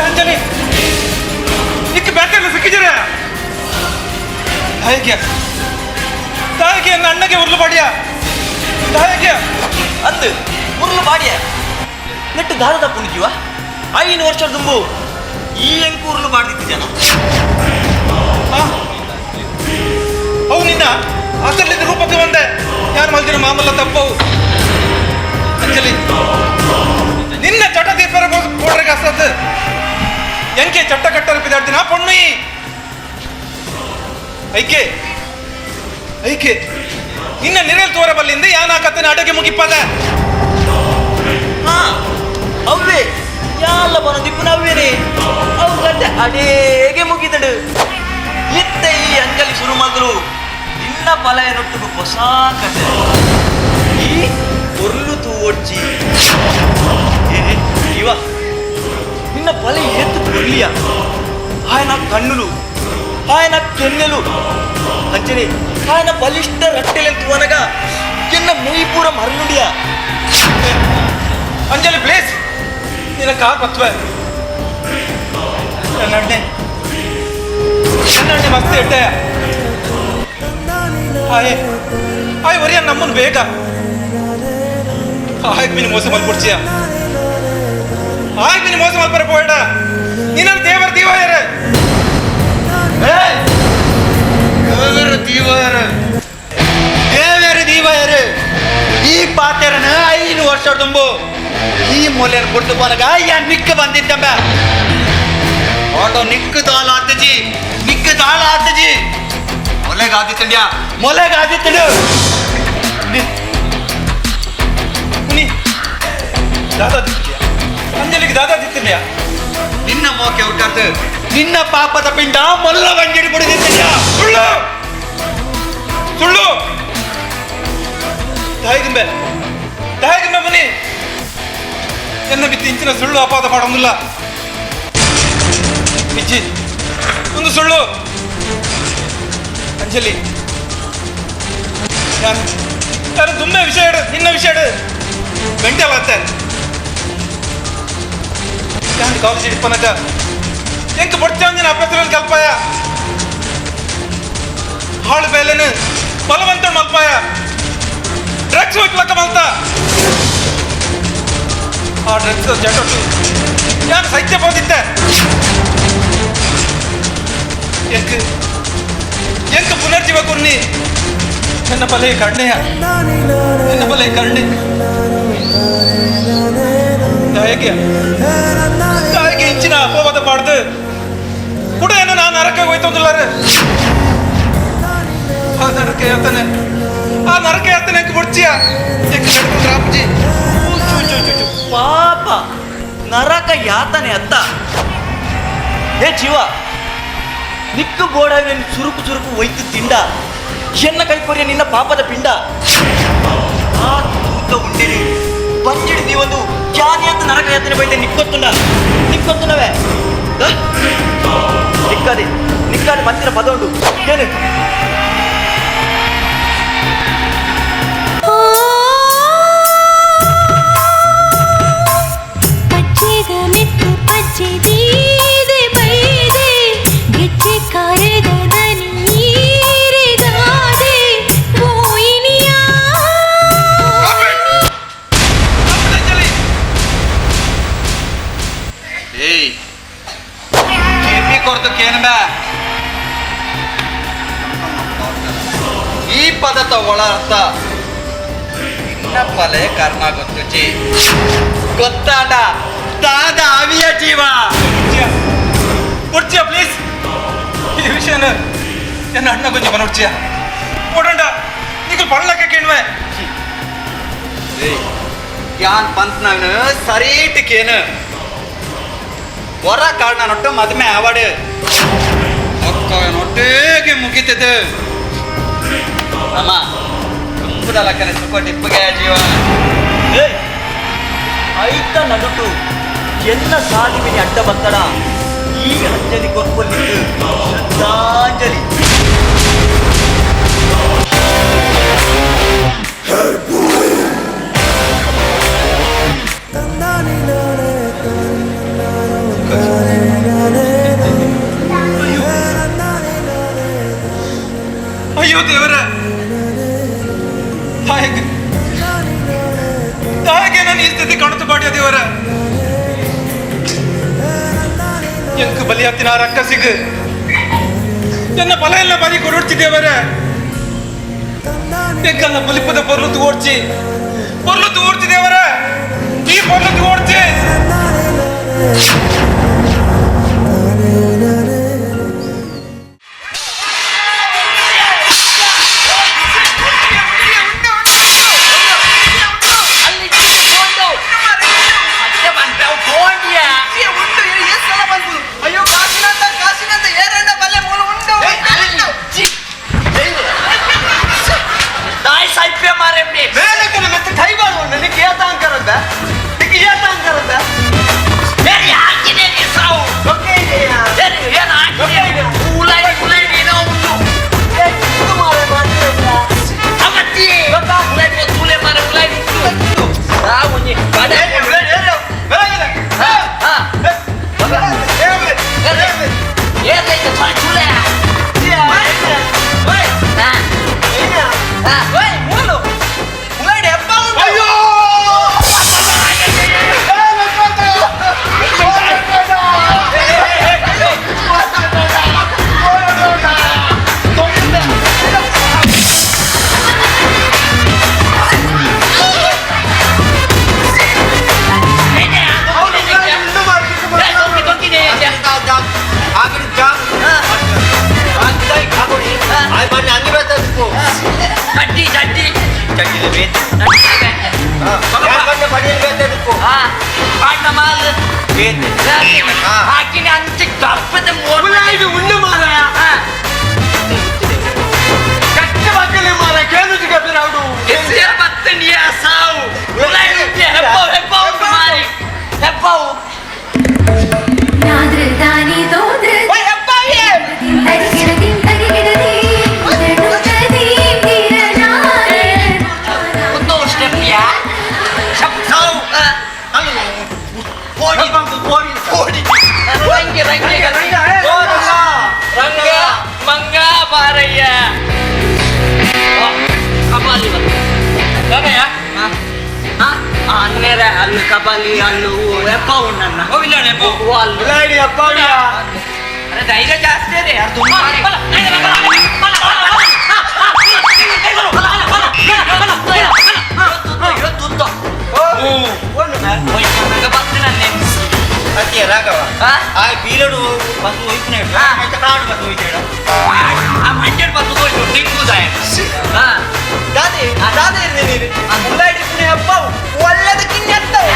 ಅಂಜಲಿ ನಿಕ್ಕ ಬ್ಯಾಟೆಲ್ಲ ಸಿಕ್ಕಿದ್ದೀರ ತಾಯಿಗೆ ತಾಯಿಗೆ ನನ್ನ ಅಣ್ಣಗೆ ಉರ್ಲು ಬಾಡಿಯ ತಾಯಿಗೆ ಅಂದು ಉರ್ಲು ಬಾಡಿಯ ನೆಟ್ಟು ದಾರದ ಪುಣ್ಯ ಜೀವ 5 ವರ್ಷ ದುಂಬು ಈ ಎಂಕು ಉರ್ಲು ಬಾಡ್ದಿತ್ತು ಜನ. ಅವು ನಿನ್ನ ಅಸಲಿದ್ದ ರೂಪಕ್ಕೆ ಬಂದೆ ಯಾರು ಮಲ್ದಿನ ಮಾಮಲ್ಲ ತಪ್ಪವು ಅಂಜಲಿ ನಿನ್ನ ಚಟ ತೀರ್ಪರ ಕೋಡ್ರಿಗೆ ಅಸತ್ ಎಂಕೆ ಚಟ್ಟ ಕಟ್ಟರ ಪಿದಾಡ್ದಿನ ಪೊಣ್ಣು ಐಕೆ ಐಕೆ ನಿನ್ನ ನಿರೇಲ್ ತೋರ ಬಲ್ಲಿಂದ ಯಾನಾಕತ್ತನ ಅಡಗೆ ಮುಗಿಪ್ಪದ. ಹಾ ಅವೇ ಯಾಲ ಬನ ದಿಪ್ಪುನವ್ವೇನೆ ಅವು ಕತೆ ಅಡೇಗೆ ಮುಗಿದಡು. ಇತ್ತ ಈ ಅಂಜಲಿ ಶುರು ಮಗಳು ನಿನ್ನ ಪಲಯನೊಟ್ಟಿಗೆ ಹೊಸ ಕತೆ. ಈ ಪೊರ್ಲು ತೂವೊಡ್ಚಿ ಇವ ನಿನ್ನ ಪಲೆ ಎತ್ತು ಪೊರ್ಲಿಯ ఆయన కన్నులు ఆయన కెన్నెలు అంచనే ఆయన బలిష్ట రట్టెలెంతు అనగా చిన్న మెయిపూర మరణుడియా. ಅಂಜಲಿ ಪ್ಲೀಸ್, ನಿನ್ನ ಕಾರ್ ಪತ್ವೆ ನನ್ನೆ ನನ್ನೆ ಮಸ್ತ್ ಇಟ್ಟೆ. ಆಯ್ ಆಯ್ ಒರಿಯ ನಮ್ಮನ್ನು ಬೇಗ ಆಯ್ತು ಮೀನು ಮೋಸ ಮಲ್ಪೊಡ್ಚಿಯ, ಆಯ್ತು ಮೀನು ಮೋಸ ಮಲ್ಪರ ಪೋಯಡ. ನೀನು ದೇವರ ದೀವಾಯರ, ದೇವರ ದೀವಾಯರ, ದೇವರ ದೀವಾಯರ. ಈ ಪಾತೆರನ 5 ವರ್ಷ ತುಂಬು ಈ ಮೂಲೆಯನ್ನು ಕೊಡ್ತು ಪೋನಗ ಯಾ ನಿಕ್ಕ ಬಂದಿತ್ತಂಬ ಆಟೋ ನಿಕ್ಕ ದಾಲ ಆತಜಿ, ನಿಕ್ಕ ದಾಲ ಆತಜಿ. ಮೊಲೆಗಾದಿತ್ತಂಡ್ಯ, ಮೊಲೆಗಾದಿತ್ತಂಡು. ದಾದಾ ದಿತ್ತಿಯ ಅಂಜಲಿಗೆ ದಾದಾ ದಿತ್ತಿಯ. ನಿನ್ನ ಮೋಕೆ ಹುಟ್ಟಾರ್ದು ನಿನ್ನ ಪಾಪದ ಪಿಂಡ ಮೊಲ್ಲ ಬಂಜಿಡಿ ಬಿಡುದಿತ್ತಿಯ. ಸುಳ್ಳು ಸುಳ್ಳು. ತಾಯಿಗಿಂಬೆ ತಾಯಿಗಿಂಬೆ ಮುನಿ ಎನ್ನ ಬಿತ್ತಿ ಇಂಚಿನ ಸುಳ್ಳು ಅಪಾದ ಪಾಡೊಂದಿಲ್ಲ ಇಜ್ಜಿ ಒಂದು ಸುಳ್ಳು. ಅಂಜಲಿ ನಾನು ನಾನು ತುಂಬೆ ವಿಷಯ ಇಡು, ನಿನ್ನ ವಿಷಯ ಇಡು ಬೆಂಟಲಾತೆ. ನಾನು ಕಾಲೇಜ್ ಇಡ್ಪನಕ ಎಂಕ ಬೊಡ್ಚಾಂಜಿನ ಅಭ್ಯರ್ಥಿಗಳನ್ನು ಕಲ್ಪಾಯ ಹಾಳು ಬೇಲೆನು ಬಲವಂತ ಮಲ್ಪಾಯ ಡ್ರಗ್ಸ್ ಹೋಗ್ಲಕ್ಕ ಮಲ್ತ. ಆ ಡ್ರಗ್ಸ್ ಜಟೊಟ್ಟು ಯಾರು ಸೈತ್ಯ போದಿತ್ತೆ. ಎಂಕ್ ಎಂಕ್ ಪುನರ್ಜೀವ ಕೊನ್ನಿ ಎನ್ನ ಬಲೆ ಕರ್ಣೆಯ, ಎನ್ನ ಬಲೆ ಕರ್ಣೆ. ತಾಯಿಗೆ ತಾಯಿಗೆ ಇಂಚಿನ ಅಪವಾದ ಪಾಡ್ದು ಕೂಡ ಏನೋ ನಾನು ನರಕ ಹೋಯ್ತೊಂದಿಲ್ಲಾರೆ. ಆ ನರಕ ಯಾತನೆ, ಆ ನರಕ ಯಾತನೆ ಎಂಕ್ ಬುಡ್ಚಿಯ ಎಂಕ್ ನಡ್ಕೊಂಡ್ರೆ ಅಪ್ಪಜಿ. ಪಾಪ ನರಕ ಯಾತನೆ ಅತ್ತ. ಏ ಜೀವ ನಿಕ್ಕು ಬೋಡ ಚುರುಕು ಚುರುಕು ಒಯ್ತು ತಿಂಡ ಎನ್ನ ಕೈಕೊರಿಯ ನಿನ್ನ ಪಾಪದ ಪಿಂಡ. ಆ ತೂಕ ಉಂಡಿರಿ ಬಂಜಿಡಿ ನೀವೊಂದು ಜಾನಿ ಅಂತ ನರಕ ಯಾತನೆ ಬೈತೆ. ನಿಕ್ಕೊತ್ತುಂಡ ನಿಕ್ಕೊತ್ತುಂಡವೇ ನಿಕ್ಕಾದೆ ನಿಕ್ಕಾದೆ ಮಂದಿರ ಪದ ಉಂಟು ಏನು. ಈ ಪದದ ಒಳ ಅರ್ಥ ನಿನ್ನ ಪಲೆ ಕರ್ಮ ಗೊತ್ತುಜಿ ಗೊತ್ತಾಡ ದಾದ ಅವಿಯ ಜೀವ. ಉಡ್ಚಿಯ ಪ್ಲೀಸ್ ಈ ವಿಷಯನ ಎನ್ನ ಅಣ್ಣ ಕೊಂಚ ಬನ ಉಡ್ಚಿಯ ಓಡಂಡ ನೀನು ಪಳ್ಳಕ್ಕೆ ಕೇಳುವೆ. ಯಾನ್ ಪಂತ್ನವನು ಸರೀಟಕ್ಕೇನು ಹೊರ ಕಾರಣ ನೊಟ್ಟು ಮದುವೆ ಆವಾಡು ಒಟ್ಟೇಗೆ ಮುಗಿತದೆ. ಅಮ್ಮ ತುಂಬದ ಲಕ್ಕನೆ ಸುಖ ಟಿಪ್ಪಗೆ ಜೀವ. ಐತ ನಡುಟು ಎಲ್ಲ ಸಾಧಿವಿನಿ ಅಡ್ಡ ಬತ್ತಡ ಈ ಅಂಜಲಿ ಕೊರ್ಪೊಲ್ಲಿದ್ದು ಶ್ರದ್ಧಾಂಜಲಿ. ಅಯ್ಯೋ ದೇವರ, ತಾಯಿಗೆ ತಾಯಿಗೆ ನಾನು ಈ ಸ್ಥಿತಿ ಕಾಣುತ್ತ ಬಾಡಿಯ ದೇವರ. ಎಂಕ್ ಬಲಿಯಾತಿನ ರಕ್ಕಸಿಗ್ ಎನ್ನ ಬಲ ಎಲ್ಲ ಬಲಿ ಕೊಡೋಡ್ಚಿ ದೇವರ. ಎಂಕಲ್ಲ ಬಲಿಪದ ಪೊರ್ಲು ತೋಡ್ಚಿ, ಪೊರ್ಲು ತೋಡ್ಚಿ ದೇವರ, ಈ ಪೊರ್ಲು ತೋಡ್ಚಿ. ಹಾಕಿನ ಅಂಚೆ ಕಪ್ಪದ ಇದು ಉಂಡು ಮಾರಾಯ ಕಚ್ಚ ಮಕ್ಕಳು ಮಾರ ಕೇಳುದಿಗೆ ಬಿರಾಡು ಬತ್ತನಿಯ ಸಾವು ಹೆಬ್ಬಾವು ಹೆಬ್ಬಾವು ಮಾರಿ ಹೆಬ್ಬಾವು ನಾದೃದಾನಿ ತೋದ್ರ ರಂಗ ಮಂಗ ಬಾರಯ್ಯ ಕಬಾಲಿ ಅನ್ನೇರ ಅಲ್ಲು ಕಬಾಲಿ ಅಲ್ಲು ಹೆಬ್ಬಾವು ನನ್ನ ಅರೆ ಧೈರ್ಯ ಜಾಸ್ತಿ ರೀ ಅದು ರಾಘವ ಆ ಬೀರಡು ಬಸ್ ಹೋಯ್ತು ಕಾಡು ಬಸ್ ಹೋಯ್ತೇಡ ಆ ಮಂಡ್ಯಡ್ ಬಸ್ ಹೋಯ್ತು ಟಿಂಕುದಾಯ ದಾದೆ ದಾದೆ ಇರ್ಲಿ ಮುಲ್ಲಾಡಿ ಹೆಬ್ಬಾವು ಒಳ್ಳೆದ ಕಿನ್ನೆತ್ತವು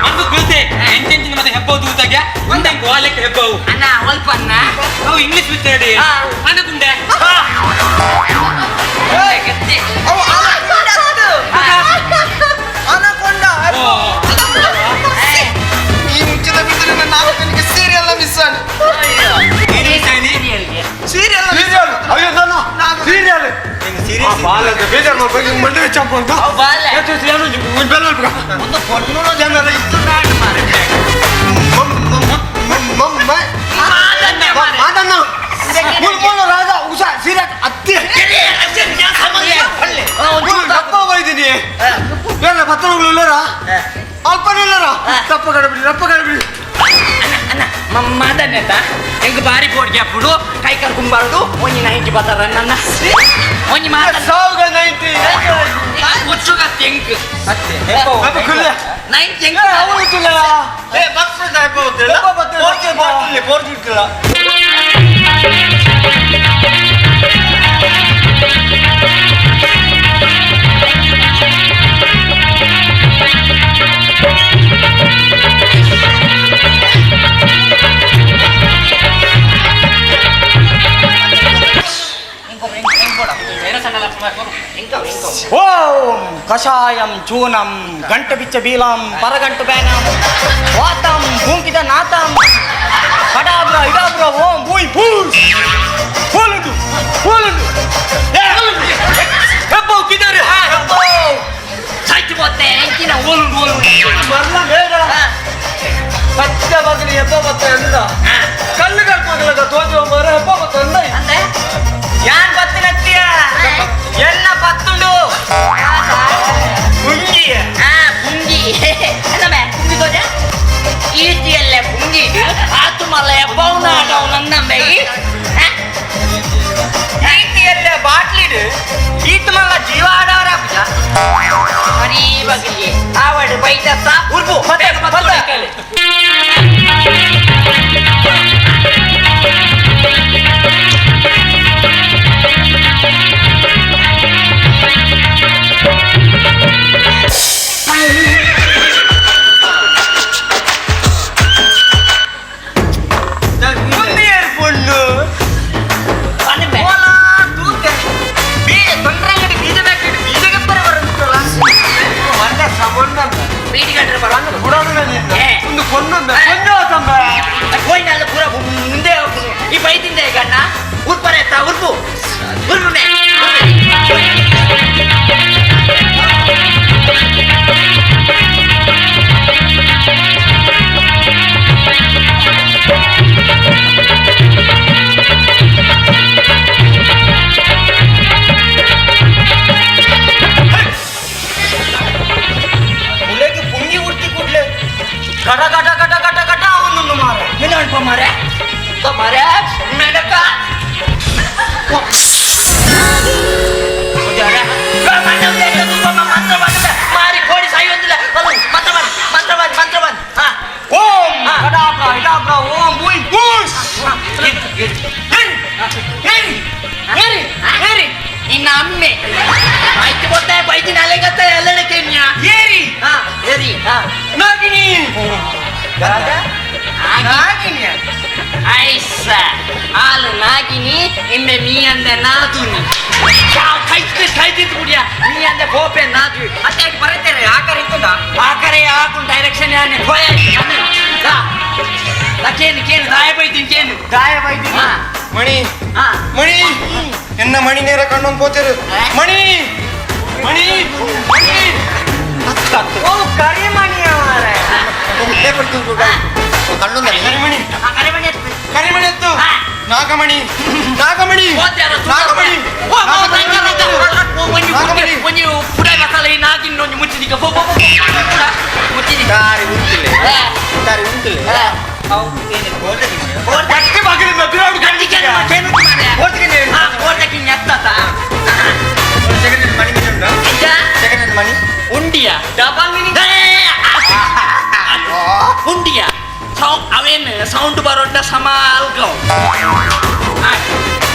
ಅಂದು ಗುಲ್ತೆ ಎಂಟೆಂಚಿನ ಮತ್ತೆ ಹೆಬ್ಬಾವು ತೂತಾಗ್ಯ ಒಂದಂಗೆ ವಾಲೆಕ್ಕೆ ಹೆಬ್ಬಾವು ಅಣ್ಣ ಅಲ್ಪ ಅಣ್ಣ ಅವು ಇಂಗ್ಲಿಷ್ ಬಿತ್ತಡಿ ಅನಗುಂಡೆ ಅನಕೊಂಡ ಈ ಮುಂಚಿನ ಬಿದ್ದರೆ ನನ್ನ ನಾಲ್ಕನಿಗೆ ಸೀರಿಯಲ್ ಮಿಸ್ ಆಗಿ ಸೀರಿಯಲ್ ಸೀರಿಯಲ್ ಅಯ್ಯೋ ನಾನು ಸೀರಿಯಲ್ ಬಾಲದ ಬೇಜಾರು ಮಾಡ್ಬೇಕು ಹಿಂಗೆ ಮಂಡಿ ಚಾಂಪ ಅಂತ ಒಂದು ಪೊಣ್ಣು ಜನರ ಇತ್ತು ನಾಡು ಮಾರೆ ಮಾದನ್ನ ಮೂಲ ರಾಜ ಉಷಾ ಸೀರಿಯಲ್ ಅತ್ತಿ ದಪ್ಪ ಹೋಗಿದ್ದೀನಿ ಬೇರೆ ಪತ್ರಗಳು ಇಲ್ಲರ ಅಲ್ಪನೂ ಇಲ್ಲರ ದಪ್ಪ ಕಡಬಿಡಿ ದಪ್ಪ ಕಡಬಿಡಿ ಮಾದನ್ನೆತ್ತ ಹೆಂಗ್ ಬಾರಿ ಬೋರ್ಡ್ಗೆ ಹಾಕ್ಬಿಡು ಕೈ ಕರ್ಕೊಂಬಾರ್ದು ಒಂಜಿ ನೈಂಟಿ ಬರ್ತಾರ ನನ್ನ ಒಂಜಿ ಮಾತ ಸಾವಿರ ನೈಂಟಿ ಹುಚ್ಚುಗತ್ತೆ ಹೆಂಗ್ ನೈಂಟಿ ಹೆಂಗ್ ಅವನು ಗೊತ್ತಿಲ್ಲ ಏ ಬಸ್ ಗೊತ್ತಿಲ್ಲ ಓಂ ಕಷಾಯಂ ಚೂನಂ ಗಂಟು ಬಿಚ್ಚ ಬೀಲಂ ಪರಗಂಟು ಬ್ಯಾನಂ ವಾತಂ ಭೂಂಕಿದ ನಾತಂ ಕಡಾಬ್ರ ಇಡಾಬ್ರ ಓಂ ಭೂಯ್ ಭೂಷ್ ಹೋಲುಂಡು ಹೋಲುಂಡು ಹೆಬ್ಬಾವು ಕಿದ್ದಾರೆ ಹೆಬ್ಬಾವು ಸಾಯ್ತು ಬೋತೆ ಎಂಕಿನ ಓಲುಂಡು ಓಲುಂಡು ಮರಲ ಬೇಡ ಪಚ್ಚ ಬಗಲಿ ಹೆಬ್ಬ ಬತ್ತ ಎಂದ ಕಲ್ಲು ಕಲ್ಪಗಲದ ತೋಜುವ ಮರ ಹೆಬ್ಬ ಬತ್ತ ಎಂದ ಅಂದ್ರೆ ಯಾನ್ ಬತ್ತಿನತ್ತಿಯ ಎಲ್ಲ ಬತ್ತುಂಡು ಪುಂಗಿ ಪುಂಗಿ എന്നമേ ಪುಂಗಿ ತೋಜ ಈಟಿಯಲ್ಲೇ ಪುಂಗಿ ಆತು ಮಲ್ಲ ಹೆಬ್ಬಾವು ನನ್ನಮ್ಮೆ ಈಟಿಯಲ್ಲೇ ಬಾಟ್ಲಿಡು ಈತ ಮಲ್ಲ ಜೀವ ಆಡವರ ಮರೀ ಬಗಲಿ ಆವಡು ಬೈದತ್ತ ಉರ್ಬು ಮತ್ತೆ ಮತ್ತೆ ಈ ಬೈದಿಂದ ಈಗ ಅಣ್ಣ ಉರ್ಪರ ಎತ್ತ ಉರ್ಪು ಉರ್ಪುನೆ ಮುಲೆಗೆ ಪುಂಗಿ ಉರ್ತಿ ಕೂಡ್ಲೆ ಗಡ ಗಡ ಗಡ ಗಡ ಗಡ ಅವನನ್ನು ಮಾರ ಏನಪ್ಪ ಮಾರೆ ಮಾರೆ ಮೇಡಕ್ಕ ಮಾರಿ ಕೋಡಿ ಸಾಯುವಂತಿಲ್ಲ ಮಂತ್ರ ಬಂದ್ ಮಂತ್ರ ಬಂದ್ ಮಂತ್ರ ಬಂದ್ ಓಂ ಕಡಾಬ್ರ ಇಡಾಬ್ರ ಓಂ ಉಯ್ ಬೂಷ್ ನಿನ್ನ ಅಮ್ಮೆ ಆಯ್ತು ಗೊತ್ತಾ ಬೈದಿನ ಅಲೆಗತ್ತ ನಾಗಿನಿ ನಾಗಿನಿ ಐಸ ಹಾಲು ನಾಗಿನಿ ಇಮ್ಮೆ ಮೀ ಅಂದೆ ನಾದುನಿ ಕೈತಿತ್ತು ಕುಡಿಯ ಮೀ ಅಂದೆ ಗೋಪೆ ನಾದ್ವಿ ಅತ್ತೆ ಬರತ್ತೇನೆ ಆಕಾರ ಇತ್ತದ ಆಕರೆ ಹಾಕೊಂಡು ಡೈರೆಕ್ಷನ್ ಯಾನೆ ಹೋಯ ಕೇನು ಕೇನು ದಾಯ ಬೈತೀನಿ ಕೇನು ದಾಯ ಬೈತೀನಿ ಮಣಿ ಮಣಿ ಎನ್ನ ಮಣಿ ನೇರ ಕಣ್ಣೊಂದು ಪೋತಿರು ಮಣಿ ಮಣಿ ಮಣಿ ಓ ಕರಿಮಣಿ ಅವರೇ ಕರಿಮಣಿ ಕರಿಮಣಿ ಎತ್ತು ನಾಗಮಣಿ ನಾಗಮಣಿ ನಾಗಮಣಿ ಉಂಡಿಯ ಉಂಡಿಯ ಅವೇನು ಸೌಂಡ್ ಬರೋಟ ಸಮಾಲ್ಗವ್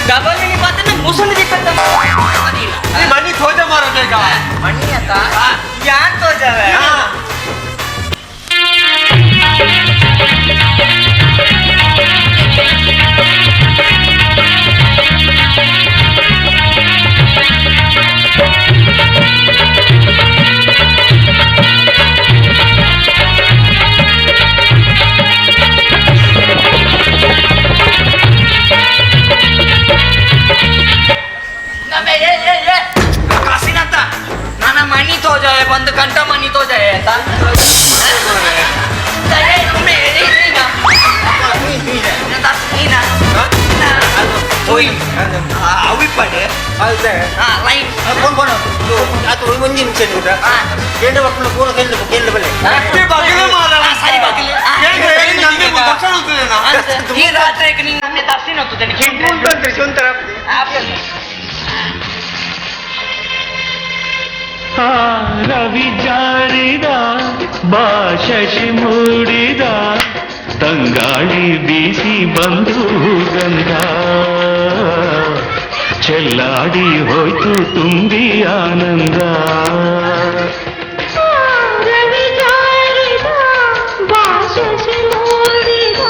ಡಬಲ್ ಮಿನಿ ಪಾತ್ರ ಮುಸುಂಡು ದಿಕ್ಕತ್ತ ಮಣಿ ತೋಜ ಮಾರೋದ ಮಣಿ ಅಂತ ಯಾರು ತೋಜವೆ ಮಣಿ ತೋಜಾಯ ಒಂದು ಗಂಟ ಮಣಿ ತೋಜಾಯ ರವಿ ಜಾರಿದ ಬಾ ಶಶಿ ಮೂಡಿದ ತಂಗಾಳಿ ಬೀಸಿ ಬಂದು ಗಂಧ ಚೆಲ್ಲಾಡಿ ಹೋಯ್ತು ತುಂಬಿ ಆನಂದ ರವಿ ಜಾರಿದ ಬಾ ಶಶಿ ಮೂಡಿದ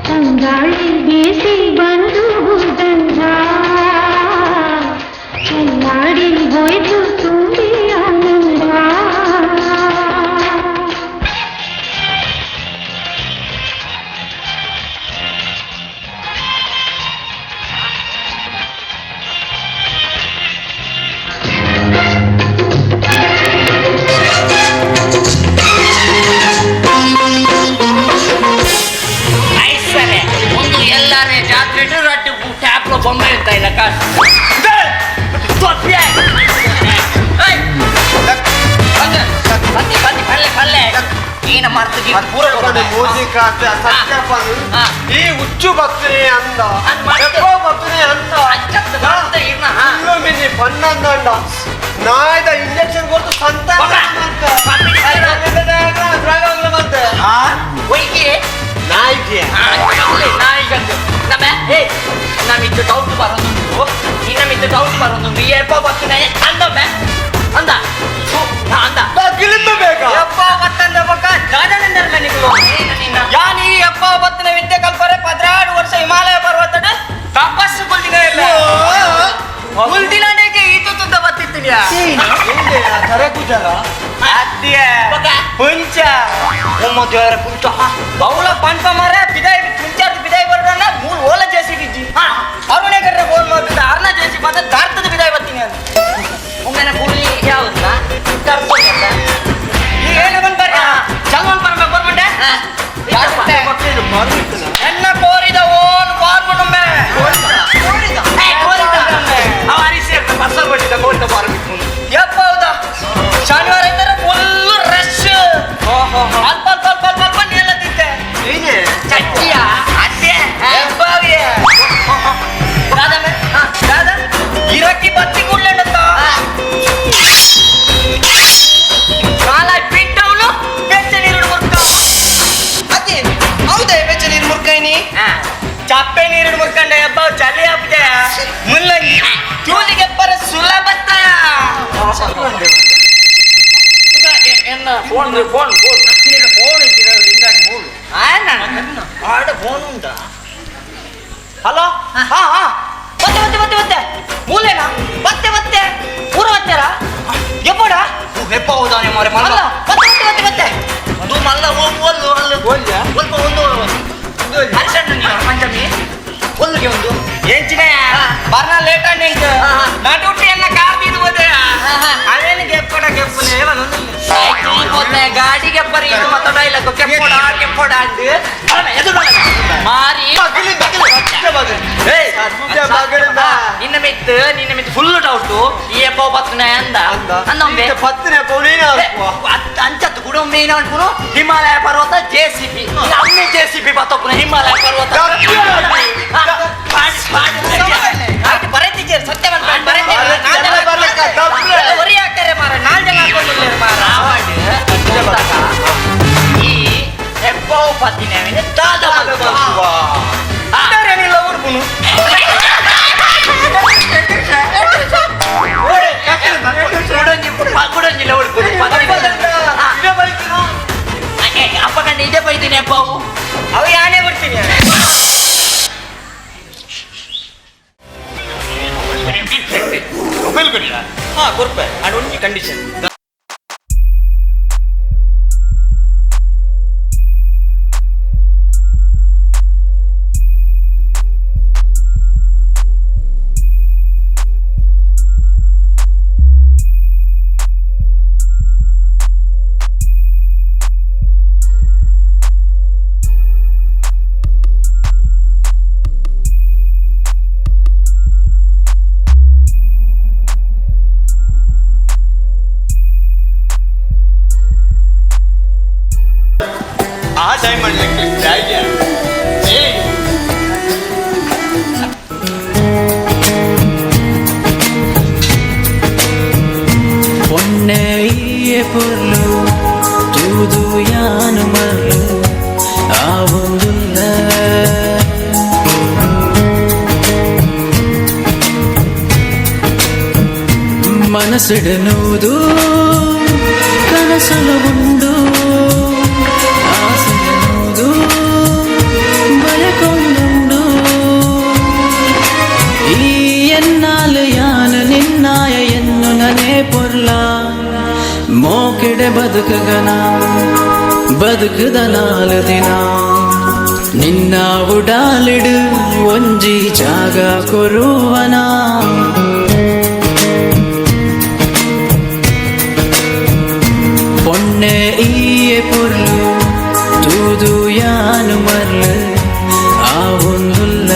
ತಂಗಾಳಿ ಬೀಸಿ ಬಂದು ಗಂಧ ಚೆಲ್ಲಾಡಿ ಹೋಯ್ತು ತುಂಬಿ ಆನಂದ. ಐಸರೆ ಒಂದು ಎಲ್ಲಾರೆ ಜಾತ್ರೆ ರಡ್ಡು ಟ್ಯಾಪ್ಲ ಬೊಂಬೆ ಅಂತ ಇಲ್ಲ ಕಾಸು ಈ ಹುಚ್ಚು ಬರ್ತನೆ ಅಂದ ಬರ್ತನೆ ಅಂತ ಪನ್ನಂದ ನಾಯ್ದ ಇಂಜೆಕ್ಷನ್ ಕೊಡ್ತು ಸಂತ ನಾಯಿಗೆ ನಮ್ಮಿದ್ದು ಡೌಟ್ ಬರೋದುಂಟು ನಿನ್ನಮಿದ್ದು ಡೌಟ್ ಬರೋದುಂಟು ಏಪೋ ಬರ್ತನೆ ಅಂದೊಮ್ಮೆ ಅಂದ ಅಂದ ಯಪ್ಪ ಬತ್ತಂದ ಬೊಕ್ಕ ದಾದನೆಂದರ್ಲ ನಿಕ್ಲು ಯಾನ್ ಈ ಯಪ್ಪ ಬತ್ತನ ವಿದ್ಯೆ ಕಲ್ಪರೆ 12 ವರ್ಷ ಹಿಮಾಲಯ ಪರ್ವತದ ತಪಸ್ಸು ಕುಲ್ದಿನ ಇಲ್ಲ ಕುಲ್ದಿನಡೆಗೆ ಈತು ತುದ್ದ ಬತ್ತಿತ್ತಿನಿಯ ತರೆ ಕುಜಲ ಅತ್ತಿಯ ಪುಂಚ ಉಮ್ಮ ದೇವರ ಪುಂಚ ಬೌಲ ಪಂಪ ಮಾರ ಬಿದಾಯಿ ಪುಂಚಾದ ಬಿದಾಯಿ ಬರೋಣ ಮೂರು ಓಲ ಜೇಸಿಗಿಜ್ಜಿ ಅರುಣೆ ಕರ್ರೆ ಫೋನ್ ಮಾಡ್ತಿದ್ದ ಅರ್ಣ ಜೇಸಿ ಬಂದ ದಾರ್ತದ ಬಿದಾಯಿ ಬರ್ತೀನಿ ಅಂತ ಒಮ್ಮೆನ ಕೂಲಿ ಯಾವ್ದಾ ಈಗ ಏನು ಬಂದ್ ಬರ್ರಿ ಚಲ್ವನ್ ಪರಮ ಬರ್ಮಂಡೆ ಎನ್ನ ಕೋರಿದ ಓನ್ ಫಾರ್ಮುಂಬೆ ಯಪ್ಪ ಹೌದಾ ಶನಿವಾರ ಇದ್ದರೆ ಫುಲ್ ರಶ್ ಅಲ್ಪ ಅಲ್ಪ ಅಲ್ಪ ಅಲ್ಪ ಅಲ್ಪ ನೀರೆಲ್ಲ ತಿಂತೆ ಚಟ್ಟಿಯ ಅತ್ತೆ ಹೆಬ್ಬಾವಿಯ ದಾದ ಗಿರಾಕಿ ಬತ್ತಿ ಕೂಡ್ಲೇಂಡತ್ತ ಕಾಲ ಪಿಂಟವನು ಬೆಚ್ಚ ನೀರು ಮುರ್ಕ ಅದೇ ಹೌದಾ ಬೆಚ್ಚ ನೀರು ಮುರ್ಕೈನಿ ಚಪ್ಪೆ ನೀರು ಮುರ್ಕಂಡ ಹೆಬ್ಬಾವ್ ಚಳಿ ಹಾಕ್ತೆ ಮುಲ್ಲಂಗಿ ಚೂಲಿಗೆ ಪರ ಸುಲಭತ್ತ ಎನ್ನ ಫೋನ್ ಫೋನ್ ಫೋನ್ ಆಡ ಫೋನ್ ಉಂಟಾ? ಹಲೋ, ಹಾ ಹಾ, ಮತ್ತೆ ಮತ್ತೆ ಮತ್ತೆ ಮತ್ತೆ ಮೂಲೆನಾ? ಮತ್ತೆ ಮತ್ತೆ ಊರ ಮತ್ತೆರಾ? ಎಪ್ಪಡ ಹೆಪ್ಪ ಹೌದಾನೆ ಮಾರೆ ಮಲ್ಲ. ಮತ್ತೆ ಮತ್ತೆ ಮತ್ತೆ ಮತ್ತೆ ಅದು ಮಲ್ಲ ಒಲ್ಲು ಅಲ್ಲು ಒಲ್ಪ ಒಂದು ಹರಿಸಣ್ಣ ನೀವು ಪಂಚಮಿ ಒಲ್ಲಿಗೆ ಒಂದು ಎಂಚಿನ ಬರ್ನ ಲೇಟ್ ಅಂಡ್ ನಡುಟ್ಟಿ ಎಲ್ಲ ಕಾರ್ ಬೀದು ಹೋದೆ ಅವೇನು ಗೆಪ್ಪಡ ಗೆಪ್ಪುನೆ ಗಾಡಿಗೆ ಬರೀ ಇದು ಮತ್ತೆ ಡೈಲಾಗ್ ಕೆಪ್ಪೋಡ ಕೆಪ್ಪೋಡ ಅಂಡ್ ಮಾರಿ ನಿನ್ನ ಮೆತ್ತು ನಿನ್ನ ಮೆತ್ತು ಫುಲ್ ಡೌಟು. ಈ ಎಪ್ಪ ಪತ್ತನೆ ಅಂದ ಅಂದೊಮ್ಮೆ ಪತ್ತನೆ ಪೌನೇನ ಅಂಚತ್ತು ಗುಡೊಮ್ಮೆ ಅನ್ಕುನು ಹಿಮಾಲಯ ಪರ್ವತ ಜೆ ಸಿ ಪಿ ಅಮ್ಮೆ ಜೆ ಸಿ ಪಿ ಬತ್ತಪ್ಪನ ಹಿಮಾಲಯ ಪರ್ವತ ಬರೆತಿದ್ದೀರಿ ಸತ್ಯ ಒರಿ ಹಾಕ್ತಾರೆ ಮಾರ ನಾಲ್ ಜನ ಹಾಕೊಂಡಿಲ್ಲ ಮಾರ. ಈ ಹೆಬ್ಬಾವು ಪತ್ತಿನ ದಾದ ಏನಿಲ್ಲ ಊರ್ಪುನು ಗುಡೊಂಜಿಲ್ಲ ಉಡ್ಪುನು ಅಪ್ಪ ಕಂಡು ಇದೇ ಬೈತೀನಿ ಅಪ್ಪಾವು ಅವು ಯಾನೇ ಬಿಡ್ತೀನಿ. ಮೊಬೈಲ್ ಕೊಡಿಯಾ? ಹಾ ಕೊರ್ಪೆ ಅಂಡ್ ಒಂಜಿ ಕಂಡೀಷನ್. ಆ ಡೈಮಂಡ್ ನೆಕ್ಲೆಸ್ ಡ್ಯಾಗಿಯ ಪೊನ್ನೆಯ ಪೊರ್ಲು ತೂದು ಯಾನು ಮರ್ಲು ಆವೊಂದುಲ್ಲ ಮನಸ್ಸಿಡನೂದು ಕನಸಲು ಉಂಡು ಆಸೆಯನೂದು ಬಯಕೊಂದುಂಡು ಈ ಎನ್ನಾಲು ಯಾನು ನಿನ್ನಾಯ ಎನ್ನು ನನೇ ಪೊರ್ಲ ಮೋಕೆಡೆ ಬದುಕಗನ ಬದುಕದ ನಾಲು ದಿನ ನಿನ್ನ ಉಡಾಲಿಡು ಒಂಜಿ ಜಾಗ ಕೊರುವನ ಪೊನ್ನೆ ಈಯೆ ಪೊರ್ಲು ತೂದು ಯಾನು ಮರ್ಲು ಆವೊಂದುಲ್ಲ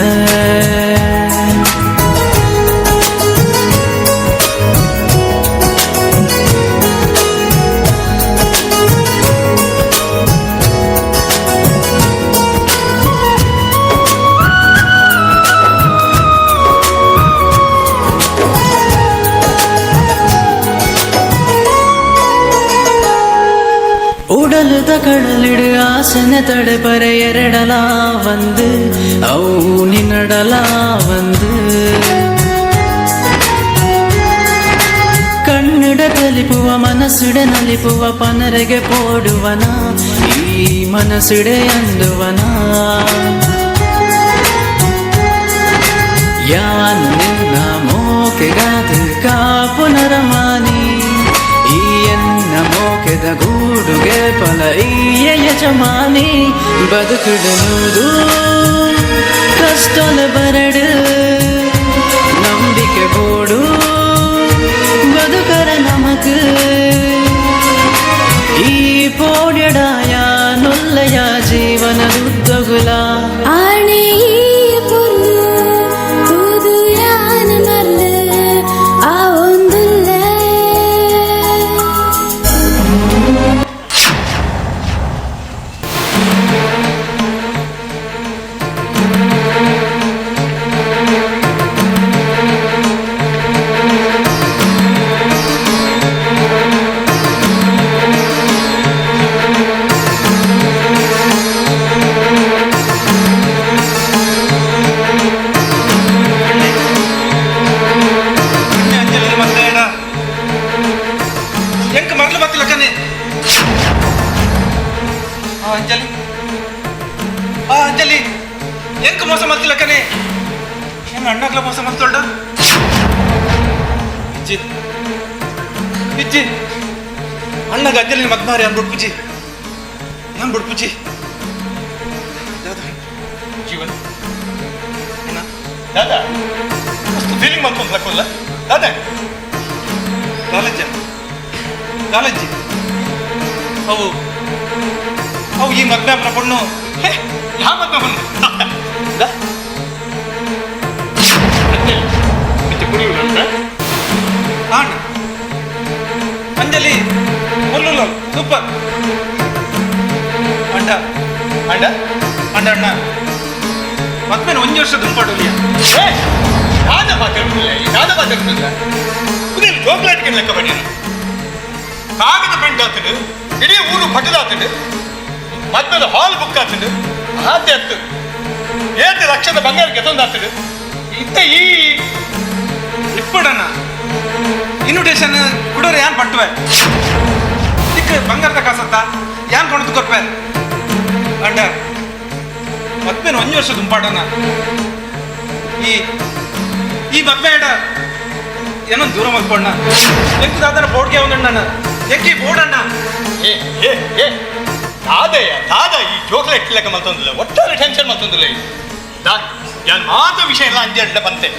ಉಡಲದ ಕಡಲಿಡು ಆಸನೆ ತಡೆಪರೆ ಎರಡಲಾ வந்து ಅವು ನಿನ್ನಡಲಾ வந்து ಕಣ್ಣಿಡ ತಲಿಪುವ ಮನಸ್ಸಿಡ ನಲಿಪುವ ಪನರೆಗೆ ಪೋಡುವನ ಈ ಮನಸ್ಸಿಡೆ ಅಂದುವನ ಯಾನು ನಿನ್ನ ಮೋಕೆಗಾದ ಕಾಪು ನರಮಾನಿ ಈ ಎನ್ನ ಮೋಕೆದ ಗೂಡುಗೆ ಫಲ ಈಯ ಯಜಮಾನಿ ಬದುಕಿಡನುವುದು ಕಷ್ಟನ ಬರಡು ನಂಬಿಕೆ ಬೋಡು ಬದುಕರ ನಮಕ್ ಈ ಪೋಡ್ಯಡಾಯ ನೊಲ್ಲಯ ಜೀವನದುದ್ದಗುಲ ಅಂಜಲಿ ಮತ್ತೆ ಎಂಕ ಮರಳು ಬತ್ತಿಲ್ಲ ಕಣೆ. ಆ ಅಂಜಲಿ ಆ ಅಂಜಲಿ ಎಂಕ್ ಮೋಸ ಮಲ್ತಿಲ್ಲಕ್ಕನೆ ನನ್ನ ಅಣ್ಣಗ್ಲ ಮೋಸ ಮಲ್ತೊಳ್ಡ ಇಜ್ಜಿ ಇಜ್ಜಿ ಅಣ್ಣಗ ಅಂಜಲಿ ಮಗ್ಮಾರಿ ಅನ್ ಬುಡ್ಪುಜಿ ನಾನು ಬುಡ್ಪುಜಿ ಜೀವನ್ ದಾದಾ ಮಸ್ತ್ ಫೀಲಿಂಗ್ ಮಾಡ್ಕೊಂಡು ಲಕ್ಕೋಲ್ಲ ದಾದಾ ಕಾಲೇಜ ಕಾಲೇಜಿ ಅವು ಅವು ಈ ಮದ್ವೆ ಪೊಣ್ಣು ಯಾವ ಮದ್ವೆ ಪೊಣ್ಣು ದಾ ಮತ್ತೆ ಕುಡಿಯುವ ಅಣ್ಣ ಅಂಜಲಿ ಮುಲ್ಲುಲ್ಲ ಸೂಪರ್ ಅಂಡ ಅಂಡ ಅಂಡ ಅಣ್ಣ ಮದ್ಮೇಲೆ ಒಂದು ವರ್ಷ ದುಂಪಾಡೋಲಿಯ ದಾದ ಮಾತಾಡ್ತಿಲ್ಲ ದಾದ ಮಾತಾಡ್ತಿಲ್ಲ ನೀನು ಜೋಕ್ಲಾಟಿಗೆ ಲೆಕ್ಕ ಬನ್ನಿ ಕಾಗದ ಪ್ರಿಂಟ್ ಆಗ್ತದೆ ಇಡೀ ಊರು ಪಟ್ಟದಾಗ್ತದೆ ಮದ್ಮೇಲೆ ಹಾಲ್ ಬುಕ್ ಆಗ್ತದೆ ಆತೆ ಹತ್ತು 7 ಲಕ್ಷದ ಬಂಗಾರ ಗೆತ್ತೊಂದಾಗ್ತದೆ ಇತ್ತ ಈ ಇಪ್ಪಡಣ್ಣ ಇನ್ವಿಟೇಷನ್ ಕುಡೋರು ಯಾನ್ ಪಟ್ಟುವೆ ದಿಕ್ಕ ಬಂಗಾರದ ಕಾಸತ್ತ ಯಾನ್ ಕೊಂಡು ಕೊರ್ಪೆ ಅಂಡ ಮದ್ಮೇಲೆ ಒಂದು ವರ್ಷ ದುಂಪಾಡೋಣ ಈ ಈ ಮದ್ವೆ ಇಡ ಏನೋ ದೂರ ಮಲ್ಪಣ್ಣ ಎಂಕು ದಾದನ ಬೋರ್ಡ್ಗೆ ಒಂದಣ್ಣ ಎಕ್ಕಿ ಬೋರ್ಡಣ್ಣ ಏ ಏ ಏ ದಾದಯ್ಯ ದಾದ ಈ ಜೋಕ್ಲ ಎಕ್ಕಿಲಕ್ಕ ಮಲ್ತೊಂದಿಲ್ಲ ಒಟ್ಟಾರೆ ಟೆನ್ಷನ್ ಮಲ್ತೊಂದಿಲ್ಲ ದಾ ಯಾನ್ ಮಾತ ವಿಷಯ ಎಲ್ಲ ಅಂಜೆ ಬಂತೆ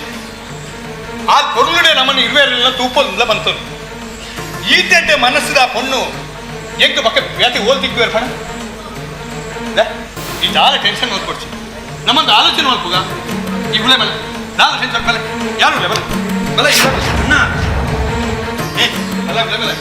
ಆ ಕೊರುಳುಡೆ ನಮ್ಮನ್ನು ಇರುವೆಲ್ಲ ತೂಪಲ್ಲ ಬಂತು ಈತೆಡ್ಡೆ ಮನಸ್ಸಿದ ಪೊಣ್ಣು ಎಂಕು ಪಕ್ಕ ವ್ಯಾತಿ ಓಲ್ ತಿಕ್ಕುವೇರ್ ಪಣ ಈ ದಾದ ಟೆನ್ಷನ್ ಓದ್ಕೊಡ್ಸಿ ನಮ್ಮೊಂದು ಆಲೋಚನೆ ಮಲ್ಪುಗ ಈ ಗುಳೆ ಮೇಲೆ ದಾದ ಟೆನ್ಷನ್ ಮೇಲೆ ಯಾರು ಬಲ ಬಲ ಅಣ್ಣ ಏ ಅಲ್ಲ ಬಲ ಬಲ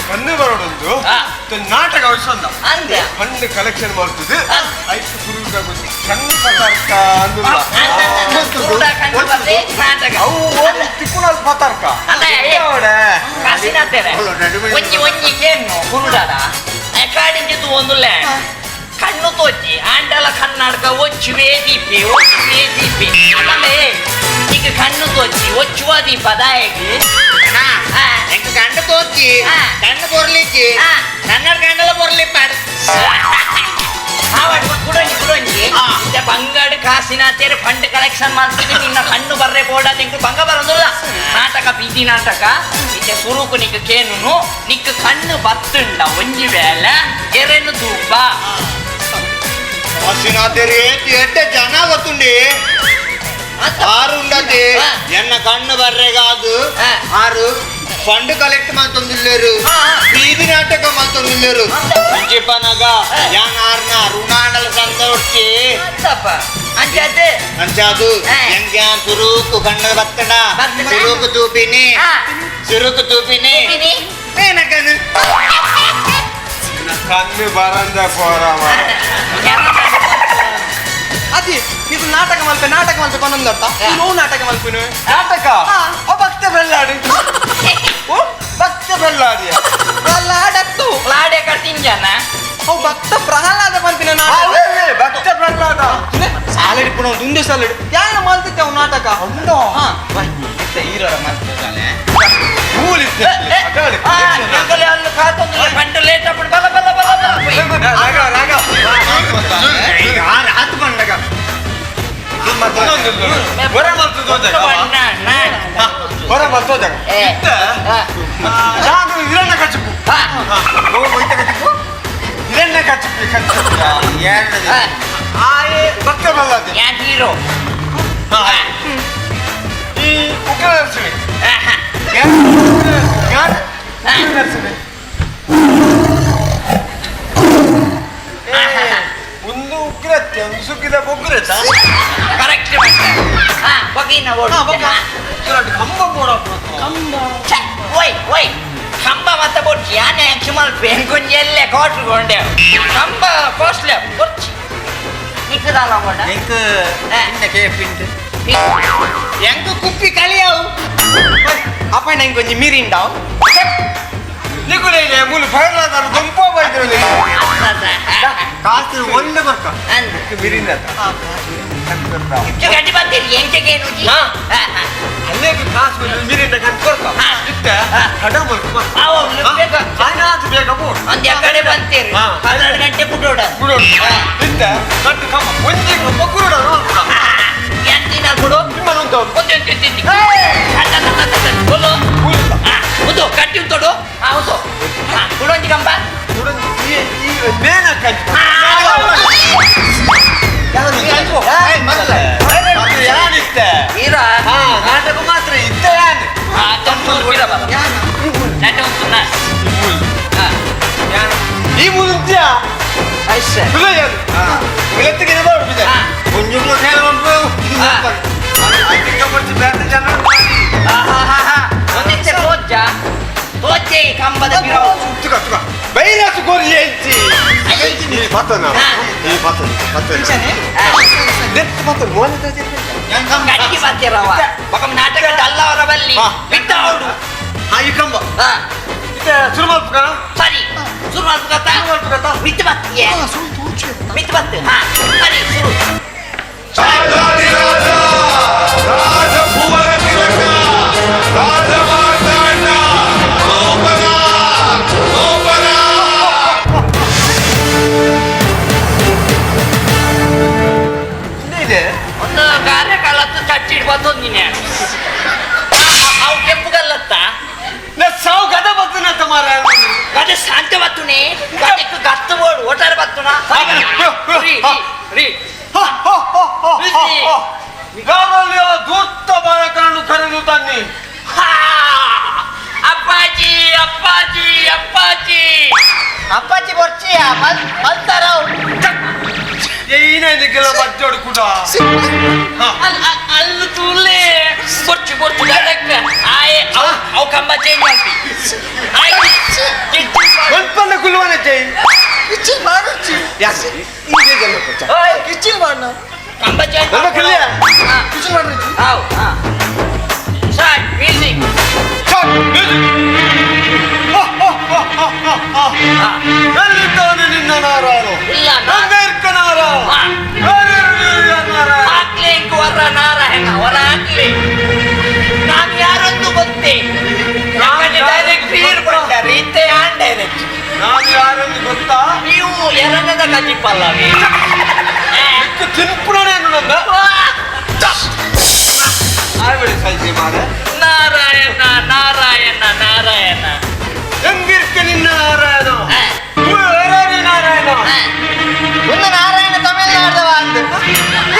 ಕಣ್ಣು ಬರೋಡೊಂದು ನಾಟಕ ಅವಶ್ಯ ಹಣ್ಣು ಕಲೆಕ್ಷನ್ ಮಾಡ್ತದೆ ಐದು ಕುರುಗಾಗೋದು ಕಣ್ಣು ಪದಾರ್ಥ ತಿಕ್ಕುನಾಲ್ ಪದಾರ್ಥ ಒಂಜಿ ಒಂಜಿ ಕೇನು ಕುರುಡಾಡ ಕಾಡಿಂಚಿತು ಒಂದುಲ್ಲೆ ಕಣ್ಣು ತೋಚಿ ಆಂಡಲ ಕನ್ನಡಕ ಒಚ್ಚುವೆ ದೀಪಿ ಒಚ್ಚುವೆ ದೀಪಿ ಆಮೇಲೆ ಈಗ ಕಣ್ಣು ತೋಚಿ ಒಚ್ಚುವ ದೀಪ ದಾಯಗಿ ಕಣ್ಣು ತೋಚಿ ಕಣ್ಣು ಕೊರ್ಲಿಕ್ಕೆ ಕನ್ನಡ ಕಣ್ಣೆಲ್ಲ ಕೊರ್ಲಿಪ್ಪ ಕುಡಂಜಿ ಕುಡಂಜಿ ಬಂಗಾಡು ಕಾಸಿನ ತೇರೆ ಫಂಡ್ ಕಲೆಕ್ಷನ್ ಮಾಡ್ತಿದ್ದೆ ನಿನ್ನ ಕಣ್ಣು ಬರ್ರೆ ಬೋರ್ಡ ನಿಂಗೆ ಬಂಗ ಬರೋದಿಲ್ಲ ನಾಟಕ ಬೀದಿ ನಾಟಕ ಇತ್ತೆ ಸುರುಕು ನಿಕ್ಕ ಕೇನು ನಿಕ್ಕ ಕಣ್ಣು ಬತ್ತುಂಡ ಒಂಜಿ ವೇಳೆ ಎರೆನು ಧೂಪ ಎಡ್ಡೆ ಜನ ಗೊತ್ತುಂಡಿ ಆರು ಉಂಡತೆ ಎನ್ನ ಕಣ್ಣು ಬರ್ರೆಗಾದು ಆರು ಫಂಡ್ ಕಲೆಕ್ಟ್ ಮಾಡ್ತೊಂದಿಲ್ಲೇರು ಬೀದಿ ನಾಟಕ ಮಾಡ್ತೊಂದಿಲ್ಲೇರು ಅಂಚಿಪನಗ ಯಾನ್ ಆರ್ನ ರುಣಾಂಡಲ ಸಂದೊಡ್ಚಿ ಅಂಚಾದು ಎಂಗ್ಯಾ ಸುರುಕು ಕಣ್ಣು ಬತ್ತಡ ಸುರುಕು ತೂಪಿನಿ ಸುರುಕು ತೂಪಿನಿ ಏನಕನು ಕಣ್ಣು ಬರಂದ ಪೋರ ಅದಿ ಇದು ನಾಟಕ ಮಲ್ಪೆ ನಾಟಕ ಮಲ್ಪೆ ಪನ್ನೊಂದರ್ಥ ನೋವು ನಾಟಕ ಮಲ್ಪಿನ ನಾಟಕ ಓ ಭಕ್ತ ಪ್ರಹ್ಲಾಡಿ ಓ ಭಕ್ತ ಪ್ರಹ್ಲಾದಿಯ ಪ್ರಹ್ಲಾಡತ್ತು ಪ್ರಹ್ಲಾಡೆ ಕಟ್ಟಿಂಜನ ಓ ಭಕ್ತ ಪ್ರಹ್ಲಾದ ಮಲ್ಪಿನ ನಾಟಕ ಭಕ್ತ ಪ್ರಹ್ಲಾದ ಸಾಲಡಿ ಪುನಃ ದುಂಡೆ ಸಾಲಡಿ ಯಾರ ಮಲ್ತಿತ್ತೆ ಅವ್ ನಾಟಕ ಉಂಡೋ ಹಾ ಹೀರೋರ ಮಲ್ತಿದ್ದಾನೆ ಕಾತೊಂದು ಕಂಡು ಲೇಟ್ ಬಲ ಬಲ ಬಲ ಬಲ ರಾಗ ರಾಗ ಹೊರ ಮಲ್ತು ಹೊರ ಮಲ್ತು ನಾನು ಹಿರಣ್ಯ ಕಚ್ಚಿಪು ಕಚ್ಚಿಪು ಹಿರಣ್ಯ ಕಚ್ಚಿಪು ಕಚ್ಚಿಪು ಆಯೆ ಭಕ್ತ ಬಲ್ಲದೆ ಹೀರೋ ಈ ಉಗ್ರ ನರಸಿಂಹ ನರಸಿಂಹ ಒಂದು ಉಗ್ರತ್ತೆ ಒಂದು ಸುಗ್ಗಿದ ಬೊಗ್ರತ್ತ ಕರೆಕ್ಟ್ ಬಗಿನ ಕಂಬ ಬೋಡ ಕಂಬ ಓಯ್ ಓಯ್ ಕಂಬ ಮತ್ತೆ ಬೊಡ್ಚಿ ಯಾನೆ ಸುಮಾರು ಎಂಕೊಂಜಿ ಎಲ್ಲೆ ಕೋಟ್ರುಗೊಂಡೆ ಕಂಬ ಕೋಸ್ಲೆ ಬೊಡ್ಚಿ ನಿಕ್ಕದಲ್ಲ ಬೋಡ ಎಂಕ್ ಪಿಂಟ್ ಎಂಕ್ ಕುಪ್ಪಿ ಕಲಿಯಾವು ಅಪ್ಪ ನಂಗೆ ಕೊಂಚ ಮೀರಿಂಡಾವು ನಿಕುಲೆ ಮೂಲು ಫೈರ್ಲಾದಾರು ಗೊಂಪೋ ಬೈದ್ರು ಕಾಸು ಒಂದು ಬರ್ಕ ಮಿರಿಂಡ ಗಡ್ಡಿ ಬರ್ತೀರಿ ಎಂಕೆಗೇನು ಅಲ್ಲೇ ಕಾಸು ಮಿರಿಂಡ ಕಟ್ಕೊರ್ಕ ಇತ್ತ ಹಡ ಮಲ್ಕ ಆಯ್ತು ಬೇಗ ಒಂದು ಕಡೆ ಬಂತೀರಿ 12 ಗಂಟೆ ಬಿಡೋಡ ಬಿಡೋಣ ಇತ್ತ ಕಟ್ಟು ಕಂಬ ಒಂಜಿ ಕಂಬ ಕುರುಡ ಎಂತಿನ ಬಿಡು ಒಂದು ಕಟ್ಟಿ ಉಂಟೋಡು ಹೌದು ಕುಡೊಂಜಿ ಕಂಬ ನಾಟಕ ಮಾತ್ರ ಇದ್ದ ಈ ಮುದುಂತ್ಯ ಕಂಬದ ಬೈಲಾಸು ಕೋರಿ ಎಂಚಿ ಈ ಪತನ ಈ ಪತನ ಪತನ ನೆಟ್ ಪತನ ಮೋನೆ ಗಟ್ಟಿ ಬರ್ತಿರವ ಒಕ್ಕ ನಾಟಕ ಡಲ್ಲವರ ಬಲ್ಲಿ ಬಿಟ್ಟ ಅವಡು ಹಾ ಈ ಕಂಬ ಇತ್ತೆ ಶುರು ಮಲ್ಪುಕ ಸರಿ ಶುರು ಮಲ್ಪುಕತ್ತ ಮಿತ್ತು ಬತ್ತಿಯೇ ಮಿತ್ತು ಬತ್ತು ಹಾ ಸರಿ ಶುರು ರಾಜಭುವನ ತಿಲಕ ರಾಜಮಾರ್ತಾಂಡ ಗೋಪನ ಗೋಪನ ಇದೆ ಒಂದು ಕಾರ್ಯಕಾಲತ್ತು ಚಚ್ಚಿಡ್ ಬಂದೊಂದಿನ ಅವು ಕೆಂಪುಗಲ್ಲತ್ತ ಸಾವು ಗದ ಬತ್ತುನತ್ತ ಮಾರ ಗದೆ ಶಾಂತ ಬತ್ತುನೆ ಗದಕ್ಕೆ ಗತ್ತು ಬೋಡು ಒಟ್ಟಾರೆ ಬತ್ತುನ ರೀ ರೀ ಯಾರಲ್ಲಿ ಆ ಧೂರ್ತ ಬಾಲಕನನ್ನು ಕರೆದು ತನ್ನಿ. ಅಪ್ಪಾಜಿ ಅಪ್ಪಾಜಿ ಅಪ್ಪಾಜಿ ಅಪ್ಪಾಜಿ ಬೊರ್ಚಿಯ ಮಲ್ತಾರವ್ ಏನಿದಕ್ಕೆಲ್ಲ ಬಜ್ಜೋಡು ಕೂಡ ಅಲ್ಲು ತೂಲೆ ಬೊರ್ಚು ಬೊರ್ಚು ಗದಕ್ಕೆ ಆಯೆ ಅವು ಅವು ಕಂಬ ಚೇಂಜ್ ಆಲ್ಪಿ ಒಂದ್ಪನ್ನ ಕುಲ್ವನ ಚೈ ಕಿಚಿಲ್ ಮಾಡುಚಿ ಯಾಕೆ ಈ ಜನ ಓಯ್ ಕಿಚಿಲ್ ಮಾಡ ಕಂಬ ಚೇಂಜ್ ನಮ್ಮ ಕಲ್ಯ ಕಿಚಿಲ್ ಮಾಡುಚಿ ಹಾವ್ ಹಾ ಸ್ಟಾರ್ಟ್ ಮ್ಯೂಸಿಕ್ ಸ್ಟಾರ್ಟ್ ಮ್ಯೂಸಿಕ್. ಎಲ್ಲಿದ್ದಾನೆ ನಿನ್ನ ನಾರಾಯಣ? ಇಲ್ಲ ಅಂಬೇಡ್ಕ ನಾರಾಯಣ ಹಾಕ್ಲಿ ವರ ನಾರಾಯಣ ವರ ಹಾಕ್ಲಿ. ನಾನು ಯಾರೊಂದು ಗೊತ್ತೇ ಡೈರೆಕ್ಟ್ ಬಂದಾರೆ ಇತ್ತೆ ಆನ್ ಡೈರೆಕ್ಟ್. ನಾನು ಯಾರೊಂದು ಗೊತ್ತಾ? ನೀವು ಎರಡನೇದ ಕಜಿ ಪಲ್ಲವಿ ತಿನ್ಪುಣನೇನು ನನ್ನ ಆಯ್ಬಿಡಿ ಸೈಜಿ ಮಾರೆ. ನಾರಾಯಣ ನಾರಾಯಣ ನಾರಾಯಣ ಹೆಂಗಿರ್ಕ ನಿನ್ನ ನಾರಾಯಣ? ನಾರಾಯಣ ಒಂದು ನಾರಾಯಣ ತಮಿಳ್ನಾಡದವ ಅಂತ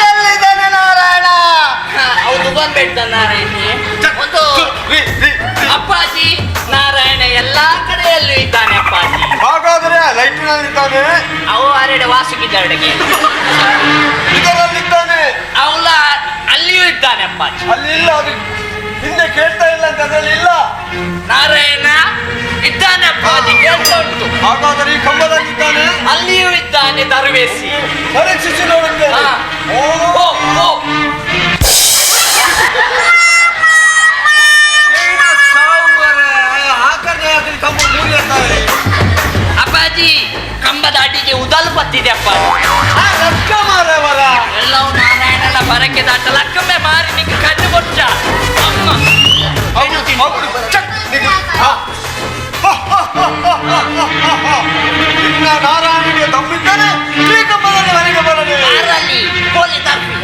ಎಲ್ಲಿದ್ದಾನೆ ನಾರಾಯಣ? ಹೌದು ಬಂದ್ಬಿಟ್ಟ ನಾರಾಯಣ. ಒಂದು ಅಪ್ಪಾಜಿ ನಾರಾಯಣ ಎಲ್ಲಾ ಕಡೆಯಲ್ಲೂ ಇದ್ದಾನೆ ಅಪ್ಪಾಜಿ. ಹಾಗಾದ್ರೆ ಲೈಟಿನಲ್ಲಿದ್ದಾನೆ? ಅವು ಅರೆಡೆ ವಾಸುಕಿದ್ದವಡೆಗೆ ಇದರಲ್ಲಿದ್ದಾನೆ. ಅವಳ ಅಲ್ಲಿಯೂ ಇದ್ದಾನೆ ಅಪ್ಪಾಜಿ. ಅಲ್ಲಿ ಇಲ್ಲ, ಅದು ಹಿಂದೆ ಕೇಳ್ತಾ ಇಲ್ಲ ಅಂತ ಅದರಲ್ಲಿ ಇಲ್ಲ. ನಾರಾಯಣ ಇದ್ದಾನೆ ಅಪ್ಪಾಜಿ, ಕೇಳ್ತಾ ಉಂಟು. ಹಾಗಾದ್ರೆ ಈ ಕಂಬದಲ್ಲಿದ್ದಾನೆ? ಅಲ್ಲಿಯೂ ಇದ್ದಾನೆ ದರ್ವೇಸಿ. ಪರೀಕ್ಷಿಸಿ ನೋಡುತ್ತೇನೆ. ಓ ಓ ಅಪ್ಪಾಜಿ ಕಂಬದ ಅಡಿಗೆ ಉದಲು ಬತ್ತಿದೆ ಅಪ್ಪಾಜಿ. ಎಲ್ಲವೂ ನಾರಾಯಣನ ಬರಕ್ಕೆ ದಾಟ ಲಕ್ಕಮ್ಮೆ ಮಾರಿ ನಿಂಗೆ ಕಣ್ಣು ಕೊಚ್ಚ ಅಮ್ಮ. ನಿನ್ನ ನಾರಾಯಣನಿಗೆ ದಮ್ಮಿದ್ದರೆ ಶ್ರೀಕಂಬದಲ್ಲಿ ಮನೆಗೆ ಬರಲಿ. ಬಾರಲಿ ಕೋಲಿ ತರ್ಪಿ.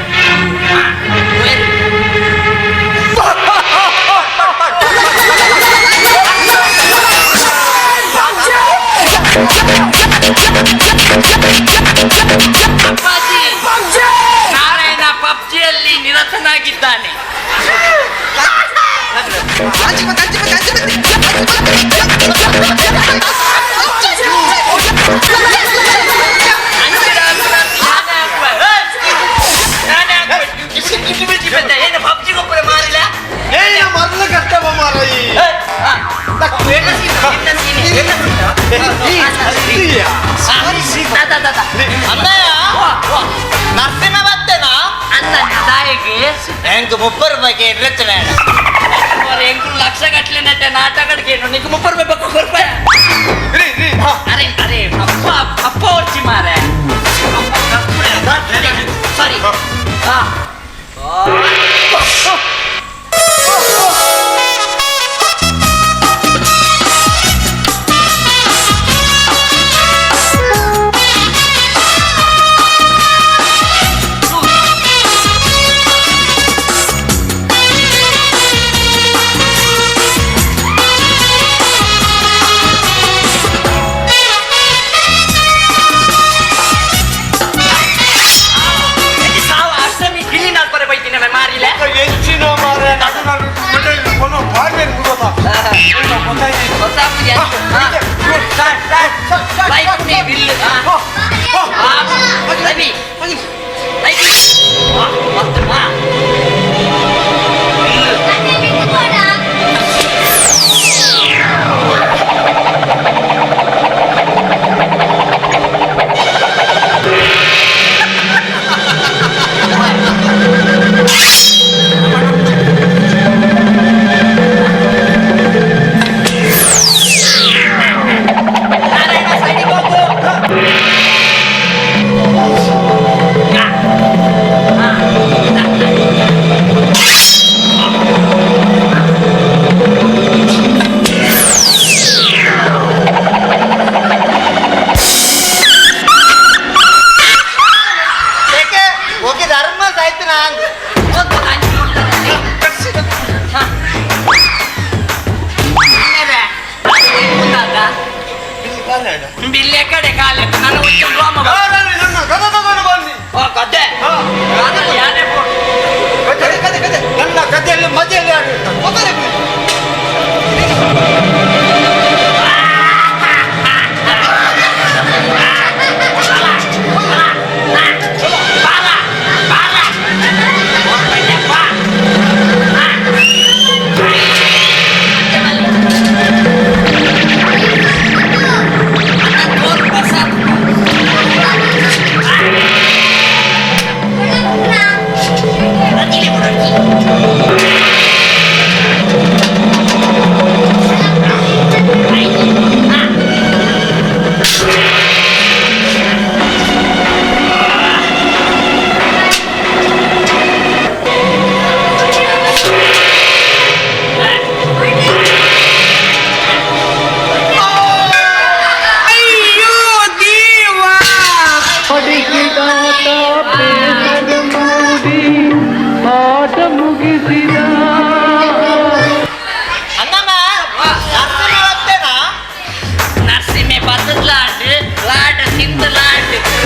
30 ರೂಪಾಯಿ ಇರುತ್ತೆ ಎಂಕು ಲಕ್ಷ ಗಟ್ಟಲೆ ನೆಟ್ಟೆ ನಾಟಕ ಕೇಳು ನಿಂಗೆ 30 ರೂಪಾಯಿ ಬಕ್ಕ ಕೊರ್ಪಾಯ. ಅರೆ ಅರೆ ಅಪ್ಪ ಅಪ್ಪ ಒರ್ಚಿ ಮಾರೆ. ಸಾರಿ. ಹಾ ಬಿಲ್ಲೆ ಕಡೆ ಕಾಲ ನಾನು ನನ್ನ ಕಥೆಯಲ್ಲಿ ಮಧ್ಯೆಯಲ್ಲಿ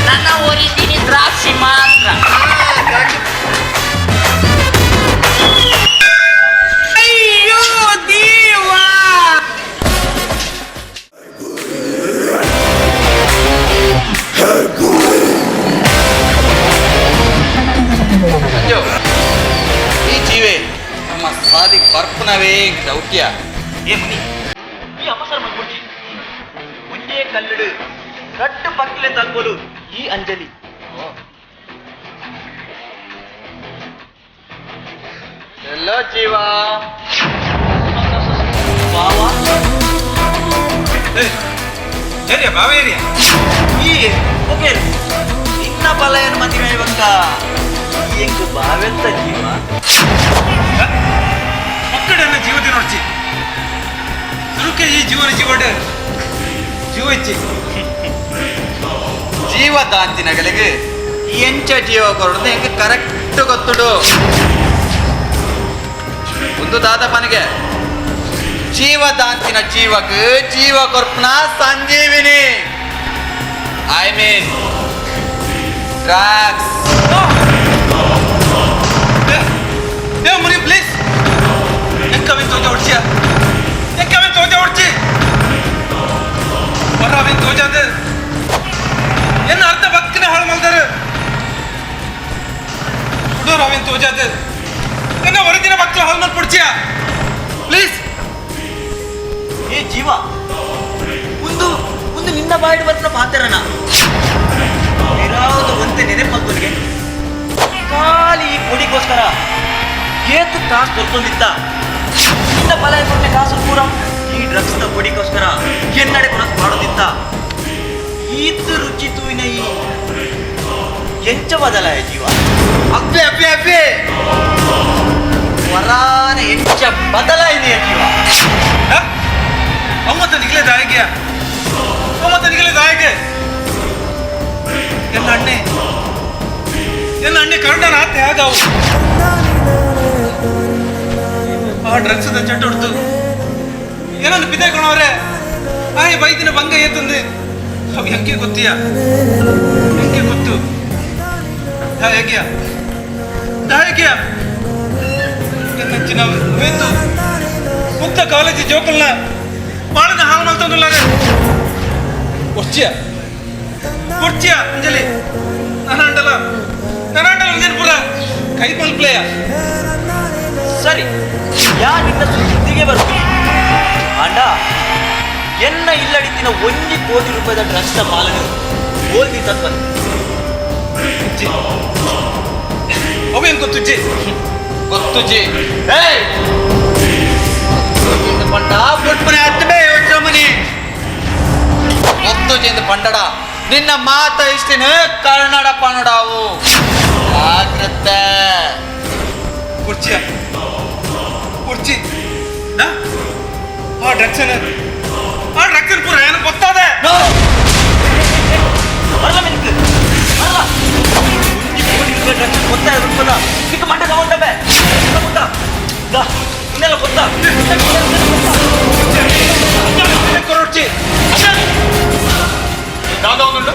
ನನ್ನ ಒರಿತೀನಿ ದ್ರಾಕ್ಷಿ ಮಾತ್ರ. ಅಯ್ಯೋ ದೇವಾ. ಅಂಜು, ಈ ಜೀವೆ ನಮ್ಮ ಸಾದಿ ಬರ್ಪುನವೇ ದೌತ್ಯ. ಏ ಮುನಿ, ಈ ಅವಸರ ಮಲ್ಪುಡ್ಚಿ. ಒಂಜೇ ಕಲ್ಲಡು ರಡ್ಡು ಪಕ್ಕಿಲೆ ತಗ್ಗೋಲು ಈ ಅಂಜಲಿ. ಎಲ್ಲೋ ಜೀವ ಏರಿಯಾ ಬಾವ ಏರಿಯಾ. ಈ ಓಕೆ ನಿನ್ನ ಬಲ ಏನು ಮದುವೆ ಇವಾಗ ಎಂಕ್ ಬಾವೆತ್ತ ಜೀವ. ಮಕ್ಕಳನ್ನ ಜೀವದ ನೋಡ್ಚಿ ಸುರುಕೆ ಈ ಜೀವನ ಜೀವಡ ಜೀವ ಇಚ್ಚಿ ಜೀವ ದಾಂತಿನಗಳಿಗೆ ಎಂಚ ಜೀವ ಕೊರಡು ಹೆಂಗೆ ಕರೆಕ್ಟ್ ಗೊತ್ತುಡು. ಒಂದು ದಾದಪ್ಪನಿಗೆ ಜೀವ ದಾಂತಿನ ಜೀವಕ್ಕೆ ಜೀವ ಕೊರ್ಪನ ಸಂಜೀವಿನಿ, I mean drugs. ಏ ಮುನಿ ಪ್ಲೀಸ್, ಎಕ್ಕವಿನ್ ತೋಜ ಹೊಡ್ಸಿಯ, ಎಕ್ಕವಿನ್ ತೋಜ ಹೊಡ್ಚಿ ಬರ್ರಾವಿನ್ ತೋಜಾದ ಎನ್ನ ಅರ್ಧ ಬದುಕಿನ ಹಾಳು ಮಲ್ದಾರ ಹುಡುಗರು ಅವಿನ್ ತೋಜಾದ ಎನ್ನ ಹೊರದಿನ ಬದುಕಿನ ಹಾಳು ಮಲ್ ಪುಡ್ಚಿಯ ಪ್ಲೀಸ್. ಏ ಜೀವ, ಒಂದು ಒಂದು ನಿನ್ನ ಬಾಯಿಡ್ ಬರ್ನ ಪಾತ್ರನ ಇರಾವುದು ಒಂತೆ ನೆನಪಲ್ತೋನಿಗೆ ಖಾಲಿ ಈ ಕೊಡಿಗೋಸ್ಕರ ಏತ್ ಕಾಸು ಕೊರ್ಕೊಂದಿತ್ತ ನಿನ್ನ ಪಲಾಯ ಕೊಟ್ಟೆ ಕಾಸು ಪೂರ ಈ ಡ್ರಗ್ಸ್ನ ಪೊಡಿಗೋಸ್ಕರ ಎನ್ನಡೆ ಕೊನಸ್ ಮಾಡೋದಿತ್ತ. ಈತ ರುಚಿ ತೂವಿನ ಈ ಎಂಚ ಬದಲಾಯ ಜೀವ ಅಬ್ಬೆ ಅಬ್ಬೆ ಅಬ್ಬೆ ವರಾನ ಎಂಚ ಬದಲಾಯಿದೆಯ ಜೀವ. ಅಮ್ಮತ್ತ ನಿಗಲೇ ದಾಯಕಿಯ ಅಮ್ಮತ್ತ ನಿಗಲೇ ದಾಯಕೆ ಎಲ್ಲ ಅಣ್ಣೆ ಎಲ್ಲ ಅಣ್ಣೆ ಕರುಣನ ಆತೆ ಆಗಾವು ಆ ಡ್ರಗ್ಸ್ ಚಟ್ಟ ಹೊಡ್ತು ಏನನ್ನು ಪಿತಾಯ್ಕೊಳವ್ರೆ ಆಯ್ ಬೈದಿನ ಭಂಗ ಏತಂದು ಅವು ಹೆಂಗೆ ಗೊತ್ತೀಯ ಹೆಂಗೆ ಗೊತ್ತು ದಾಯಕಿಯ ದಾಯಕಿಯ ಎನ್ನಂಚಿನ ವೇತು ಮುಕ್ತ ಕಾಲೇಜು ಜೋಕಲ್ನ ಬಾಳನ ಹಾಳು ಮಾಡ್ತಂದುಲ್ಲಾರೆ ಒರ್ಚಿಯ ಒರ್ಚಿಯ ಅಂಜಲಿ ನಾನಾಂಡಲ ನಾನಾಂಡಲ ಅಂಜನ್ ಪುರ ಕೈ ಮಲ್ಪ್ಲೇಯ. ಸರಿ ಯಾ ನಿನ್ನ ಸುದ್ದಿಗೆ ಬರ್ತೀನಿ ಅಂಡ ಎನ್ನ ಇಲ್ಲಡಿತಿನ 1 ಕೋಟಿ ರೂಪಾಯಿದ ಡ್ರಗ್ಸ್ನ ಮಾಲನು ಓಲ್ದಿ ತತ್ವ ಅವೇನು ಗೊತ್ತು ಜಿ ಗೊತ್ತು ಜಿ. ಏಯ್ ಪಂಡ ಪುಟ್ಮನೆ ಹತ್ತಬೇ ಯೋಚನೆ ಗೊತ್ತು ಜಿಂದ ಪಂಡಡ ನಿನ್ನ ಮಾತ ಇಷ್ಟಿನ ಕನ್ನಡ ಪನ್ನಡಾವು ಜಾಗ್ರತೆ. ಕುರ್ಚಿಯ ಕುರ್ಚಿ ಆ ಡ್ರಗ್ಸ್ ಆ ಡ್ರಗ್ಸ್ ಪೂರ ಏನು ಗೊತ್ತಾದೆ ಬರಲ್ಲ ಮಿನಿಕ್ ಬರಲ್ಲ 1 ಕೋಟಿ ರೂಪಾಯಿ ಡ್ರಗ್ಸ್ ಗೊತ್ತಾ ರೂಪದ ಸಿಕ್ಕ ಮಂಡ ತಗೊಂಡಬೆ ಗೊತ್ತಾ ಇನ್ನೆಲ್ಲ ಗೊತ್ತಾ ಕೊರೊಡ್ಚಿ ದಾದಾ ಒಂದುಂಡು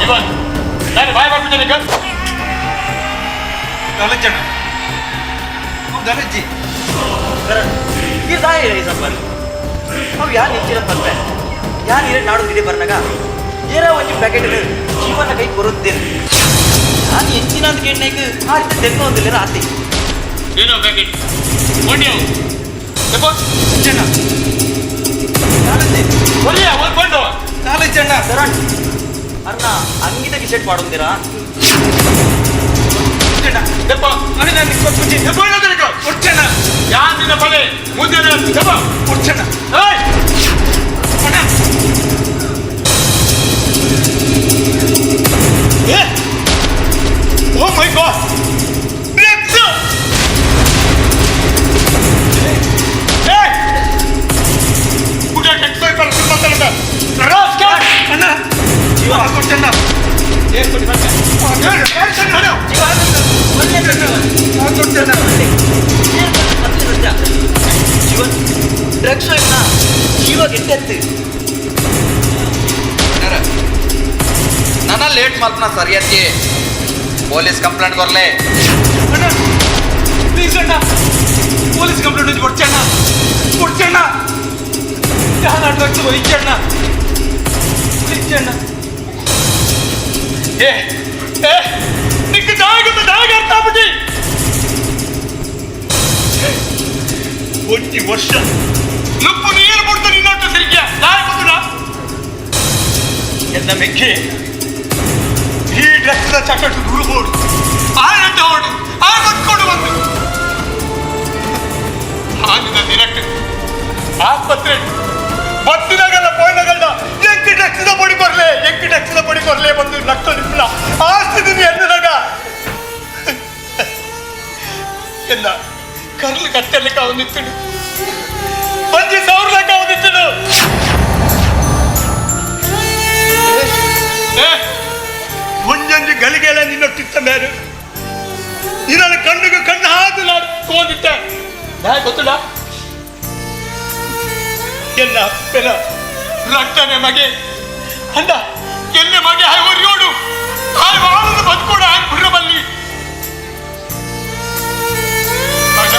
ಇವನ್ ನಾನು ಬಾಯ್ ಮಾಡ್ಬಿಟ್ಟೆ ಈಗ ಕಾಲೇಜಣ್ಣ ಕಾಲೇಜಿ ಈ ಸಪ್ಪನ್ ಅವು ಯಾರು ನಿಂಚಿನ ಪಲ್ಪೆ ಯಾರು ಇರೇ ನಾಡು ಗಿಡಿ ಬರ್ನಾಗ ಏರ ಒಂಜಿ ಪ್ಯಾಕೆಟ್ ಜೀವನ ಕೈ ಕೊರುತ್ತೇನೆ ನಾನು ಎಂಚಿನ ಅಂತ ಕೇಳಿನಾಗ ಆ ರೀತಿ ತೆಗ್ದು ಒಂದಿಲ್ಲ ಆತಿ ಏನೋ ಪ್ಯಾಕೆಟ್ ಕೊಂಡಿ ಜನ ಒಳ್ಳೆಯ ಒಂದು ಕೊಂಡು ಕಾಲೇಜಣ್ಣ ಸರಣ್ ಅರ್ಣ ಅಂಗಿದ ಗಿಸೆಟ್ ಮಾಡೋಂದಿರಾ ಯಾರಿನ ಬಲೆ ಮುಂದೆ ಕುರ್ಚಣ್ಣ ಅಣ್ಣ ಓ ಮೈ ಗಾಡ್ ಡ್ರಗ್ಸ್ ಪುಟ ಟೆಕ್ಸ್ ಪರ್ ರಾಸ್ಕಲ್ ಅಣ್ಣ ಜೀವ ಕೊಡ್ಚಣ್ಣ ಏನ್ ಕೊಡಿ ಬಂದೆ ಜೀವನ್ ಡ್ರಗ್ಸ್ ಇಲ್ಲ ಜೀವ ಗೆಟ್ಟೆತ್ತು. ನನ್ನ ಲೇಟ್ ಮಲ್ಪನ ಸರಿಯತ್ತಿ ಪೊಲೀಸ್ ಕಂಪ್ಲೇಂಟ್ ಕೊರ್ಲೆ. ಅಣ್ಣ ಪ್ಲೀಸ್ ಅಣ್ಣ ಪೊಲೀಸ್ ಕಂಪ್ಲೇಂಟ್ ಕೊಡ್ಚಣ್ಣ ಕೊಡ್ಚಣ್ಣ ಯಾನ ಡ್ರಗ್ಸ್ ಒಯ್ಚಣ್ಣ ಒಯ್ಚಣ್ಣ. ಏ ಏ ನಿಕ್ಕ ದಾಗದ ದಾಗ ಅರ್ಥ ಆಗ್ಬಿಟ್ಟಿ ಒಂಟಿ ವರ್ಷ ನುಪ್ಪು ನೀರು ಬಿಡ್ತು ನಿನ್ನೊಟ್ಟು ಸರಿಗ್ಯ ದಾರಿ ಗೊತ್ತುಡ ಎನ್ನ ಮೆಕ್ಕೆ ಈ ಡ್ರಗ್ಸ್ನ ಚಟಟ್ಟು ದೂರ ಹೋಡು ಆನಂದ ಹೋಡು ಆ ಬದ್ಕೊಂಡು ಬಂದು ಆಗಿದ ದಿನಕ್ಕೆ ಆಸ್ಪತ್ರೆ ಬತ್ತಿನಾಗಲ್ಲ ಪೋಯ್ನಾಗಲ್ಲ ಎಂಕ್ ಡ್ರಗ್ಸ್ನ ಪೊಡಿ ಕೊರ್ಲೆ ಎಂಕ್ ಡ್ರಗ್ಸ್ನ ಪೊಡಿ ಕೊರ್ಲೆ ಬಂದು ರಕ್ತ ನಿಪ್ಪಲ ಆ ಸ್ಥಿತಿ ಎನ್ನದಾಗ ಎಲ್ಲ ಕರ್ಲು ಕಟ್ಟಲಿಕ್ಕೆ ಅವನಿತ್ತಡು ಪಂಜಿ ಸಾವಿರಲಕ್ಕ ಅವನಿತ್ತಡು. ಒಂಜೊಂಜಿ ಗಳಿಗೆಲ್ಲ ನಿನ್ನೊಟ್ಟಿತ್ತ ಮೇರು ನಿನ್ನ ಕಣ್ಣಿಗೆ ಕಣ್ಣು ಹಾದು ನಾನು ಕೋದಿಟ್ಟೆ ನಾ ಗೊತ್ತಿಲ್ಲ ಎಲ್ಲ ಪೆಲ ರಕ್ತನೆ ಮಗೆ ಅಂದ ಎಲ್ಲಿ ಮಗೆ ಹಾಯ್ ಒರಿಯೋಡು ಹಾಯ್ ವಾರದ ಬದುಕೋಡು ಹಾಯ್ ಬುಡ್ರಬಲ್ಲಿ ಮಗ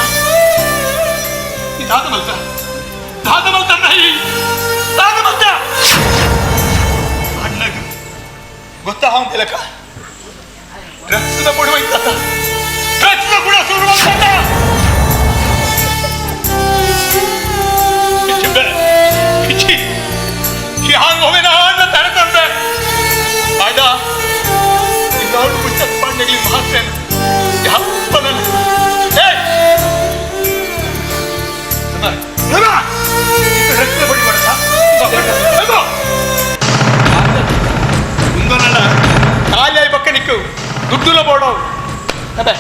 ಈ ದಾದ ಮಲ್ತ ದಾದ ಮಲ್ತ ನಾಯಿ ದಾದ ಮಲ್ತ ಅಣ್ಣಗ ಗೊತ್ತಾ ಅವನ ತಿಲಕ ಡ್ರಗ್ಸ್ನ ಬುಡುವ ಇತ್ತ ಡ್ರಗ್ಸ್ನ ಕೂಡ ಶುರು ಮಾಡ್ತಾತ ಹಾಂಗ್ ಹೋಗಿನ ತರತಂದೆ ಆಯ್ತಾ ಇನ್ನೊಂದು ಪುಸ್ತಕ ಅಬ್ಬೆ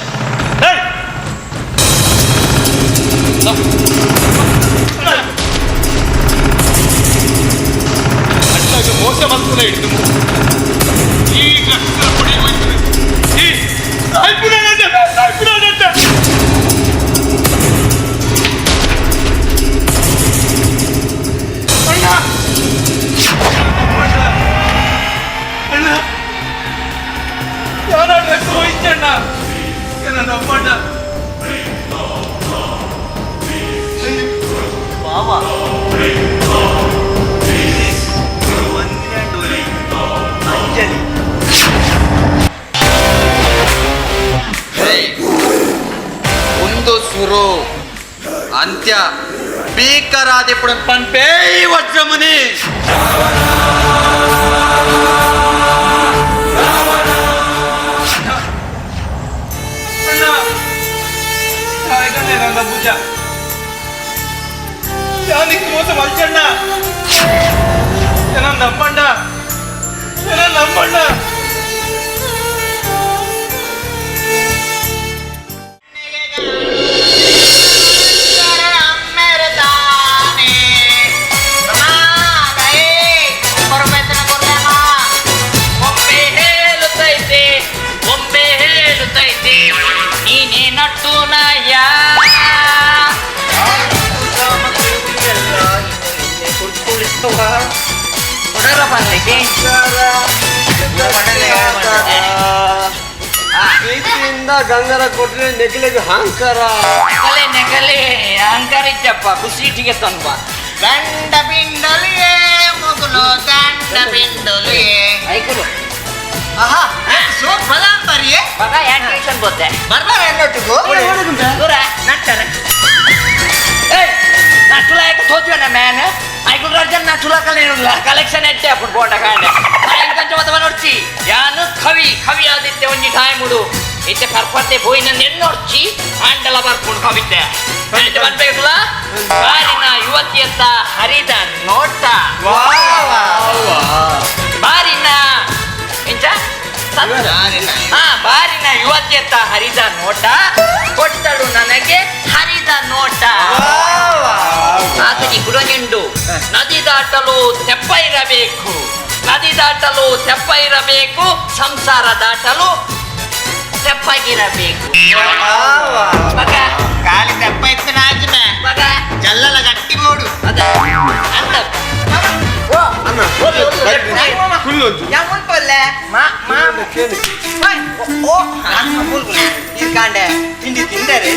ಏಯ್ ಅಣ್ಣಗ ಮೋಸ ಮಾಡ್ತಾನೆ ಹಿಡಿದು ಈ ಡ್ರಗ್ಸ್ ಪಡಿ ಹೋಯ್ತು ಈ ಸಾಯ್ಪುನಾನಂತೆ ಸಾಯ್ಪುನಾನಂತೆ. ಅಣ್ಣ ಅಣ್ಣ ಯಾರ ಡ್ರಗ್ಸ್ ಹೋಯ್ತಣ್ಣ ನನ್ನ ಅಮ್ಮಣ್ಣ ಬಾವಾ ಅಂಜಲಿ. ಒಂದು ಸುರು ಅಂತ್ಯ ಭೀಕರಾದಿಪುಡ ಪನ್ಪೇ ವಜ್ರಮುನಿ. ಅಣ್ಣ ನನ್ನ ಪೂಜ ಯಾನಿಕ್ ಮೋಸ ಮಲ್ಚಣ್ಣ ನನ್ನ ನಮ್ಮಣ್ಣ ನನ್ನ ನಮ್ಮಣ್ಣ. ಒಮ್ಮೆ ಹೇಳುತ್ತೈತೆ ಒಮ್ಮೆ ಹೇಳುತ್ತೈತೆ ನೀನೇ ನಟ್ಟು ನಾಯ. ಪ್ರೀತಿಯಿಂದ ಗಂಗರ ಕೊಟ್ರೆ ನೆಗಲಿಗೆ ಅಹಂಕಾರ. ನೆಗಲೆ ನೆಗಲೆ ಅಹಂಕಾರ ಇದ್ದಪ್ಪ ಖುಷಿಟಿಗೆ ತಂದ್ವ. ದಂಡ ಪಿಂಡಲಿಯೇ ಮೊದಲು ದಂಡ ಪಿಂಡಲಿಯೇ. ಐಕುಲು ಆಹಾ ಸೋಕ್ ಬಲಾಂಬರಿಯೇ ಮಗ ಯಾಕೆ ಟ್ಯೂಷನ್ ಬೋತೆ ಬರ್ಬಾರ ಅನ್ನೊಟ್ಟಿಗೂ ದೂರ ನಟ್ಟರೆ ಏಯ್ ನಟ್ಟುಲ ಯಾಕೆ ತೋಜುವನ ಮ್ಯಾನ್ ಐಕುಲ್ ರಾಜನ್ ನಟ್ಟುಲ ಕಲೆ ಕಲೆಕ್ಷನ್ ಎಟ್ಟೆ ಅప్పుడు ಬೋಟ ಕಾಂಡೆ ಇಂకంಚ ಮತವ ನೋಡ್ಚಿ ಯಾನು ಕವಿ ಕವಿ ಆದಿತ್ತೆ ಒಂಜಿ ಟೈಮ್ ಉಡು ಇತ್ತೆ ಪರ್ಪತ್ತೆ ಪೋಯಿನ ನೆನ್ನೋಡ್ಚಿ ಆಂಡಲ ಬರ್ಕೊಂಡು ಕವಿತೆ ಬನ್ಬೇಕಲ್ಲ. ಬಾರಿನ ಯುವತಿಯತ್ತ ಹರಿದ ನೋಟ ಬಾರಿನ ಎಂಚ ಹಾ ಬಾರಿನ ಯುವತಿಯತ್ತ ಹರಿದ ನೋಟ ಕೊಟ್ಟಳು ನನಗೆ ಹರಿದ ನೋಟ. ಆತನಿ ಗುಡನಿಂಡು ನದಿ ದಾಟಲು ತೆಪ್ಪ ಇರಬೇಕು ನದಿ ದಾಟಲು ತೆಪ್ಪ ಇರಬೇಕು ಸಂಸಾರ ದಾಟಲು ತೆಪ್ಪಗಿರಬೇಕು. ಮಗ ಖಾಲಿ ತೆಪ್ಪ ಇತ್ತು ನಾಜಿಮೆ ಮಗ ಜಲ್ಲಲ ಗಟ್ಟಿ ಮೂಡು ಅದ ಅಂತ ತಿಂಡಿ ತಿಂದರೆ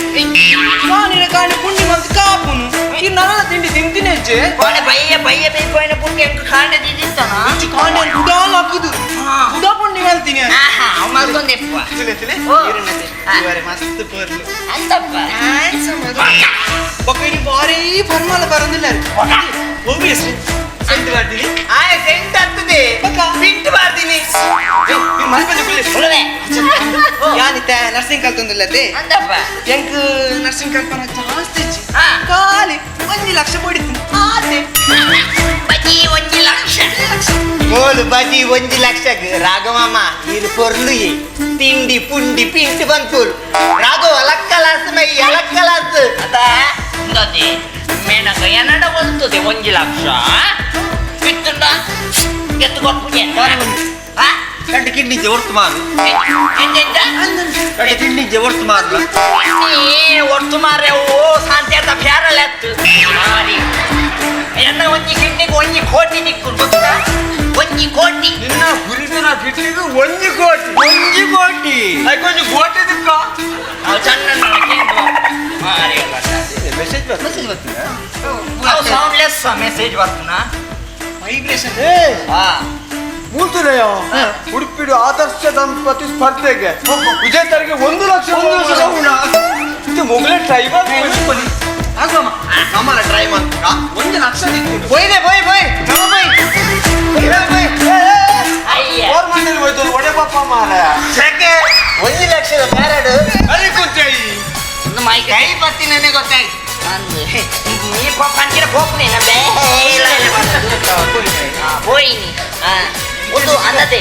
ಕಾಂಡೆ ಪುಂಡಿ ಮಂತ್ ಕಾಪುನು ಈ ನರಳ ತಿಂಡಿ ತಿಂತೀನಿ ಹೆಜ್ಜೆ ಕೋಣೆ ಬಯ್ಯ ಬಯ್ಯ ಬೈಕೋಯಿನ ಪುಂಡಿ ಕಾಂಡೆ ತಿಂತಾನ ಕಾಂಡೆ ಕುಡಾಲ್ ಹಾಕುದು ಕುಡಾ ಪುಂಡಿ ಮಲ್ತೀನಿ ಮಲ್ಕೊಂದೆಪ್ಪ ಮಸ್ತ್ ಪರ್ಲು ಅಂತಪ್ಪ ಬೊಕ್ಕ ಇಡೀ ಬಾರಿ ಫರ್ಮಾಲ ಬರಂದಿಲ್ಲ ಒಬ್ವಿಯಸ್ಲಿ ಸೆಂಟ್ ಮಾಡ್ತೀನಿ ಆಯ್ ಸೆಂಟ್ ಹತ್ತದೆ ಬಿಟ್ಟು ಮಾಡ್ತೀನಿ ಯಾನಿತ್ತ ನರ್ಸಿಂಗ್ ಕಲ್ತೊಂದಿಲ್ಲತೆ ಎಂಕ್ ನರ್ಸಿಂಗ್ ಕಲ್ಪನ ಜಾಸ್ತಿ ಖಾಲಿ 1 ಲಕ್ಷ ಪಡಿತೀನಿ ಆತೆ ಬಜಿ 1 ಲಕ್ಷ ಮೋಲು ಬಜಿ 1 ಲಕ್ಷ ರಾಘವಮ್ಮ ಇರು ಪೊರ್ಲು ತಿಂಡಿ ಪುಂಡಿ ಪಿಂಟು ಬಂತೂರು ರಾಘವ ಅಲಕ್ಕಲಾಸ್ ಮೈ ಅಲಕ್ಕಲಾಸ್ ಅದ ಮೇನಕ ಎನ್ನಡ ಒಲ್ತದೆ 1 ಲಕ್ಷ ಬಿತ್ತುಂಡ ಎತ್ತು ಕೊಡ್ಪುಜೆ ಕಂಡು ಕಿಡ್ನಿ ಜವರ್ತು ಮಾರು ಕಂಡು ಕಿಡ್ನಿ ಜವರ್ತು ಮಾರು ಒರ್ತು ಮಾರೆ ಓ ಶಾಂತಿ ಅಂತ ಫ್ಯಾರಲ್ ಎತ್ತು ಮಾರಿ ಎನ್ನ ಒಂಜಿ ಕಿಡ್ನಿಗೆ 1 ಕೋಟಿ ನಿಕ್ಕು ಗೊತ್ತಾ 1 ಕೋಟಿ ನಿನ್ನ ಹುರಿದಿನ ಕಿಡ್ನಿಗೆ 1 ಕೋಟಿ 1 ಕೋಟಿ ಅದಕ್ಕೊಂದು ಕೋಟಿ ದಿಕ್ಕ ನಾವು ಸಣ್ಣ ಮಾರಿ ಮೆಸೇಜ್ ಮೆಸೇಜ್ ಬರ್ತೀನ ಸೌಂಡ್ಲೆಸ್ ಮೆಸೇಜ್ ಬರ್ತೀನ ವೈಬ್ರೇಷನ್ ಮೂಲ್ತುರೆಯ ಉಡುಪಿಡು ಆದರ್ಶ ದಂಪತಿ ಸ್ಪರ್ಧೆಗೆ ವಿಜೇತರಿಗೆ 1 ಲಕ್ಷ ಇದು ಮೊಗಲೇ ಟ್ರೈ ಆಗುವಮ್ಮ ನಮ್ಮಲ್ಲ ಟ್ರೈ ಮಾಡ್ತೀರಾ 1 ಲಕ್ಷ ಬೋಯ್ದೆ ಬೋಯ್ ಬೋಯ್ ನಮ್ಮ ಬೋಯ್ ಬೋಯ್ ಫೋರ್ ಮಂಡಲಿ ಹೋಯ್ತು ಒಡೆ ಪಾಪ ಮಾರ ಸೆಕೆ 1 ಲಕ್ಷದ ಬ್ಯಾರಡು ಅಲ್ಲಿ ಕುಂಚಾಯಿ ಕೈ ಬತ್ತಿ ಗೊತ್ತಾಯ್ತು ನೀ ಪಂಚಿನ ಪೋಪುನೆ ಬೇಲ ಹೋಯಿನಿ. ಒಂದು ಅಲ್ಲದೆ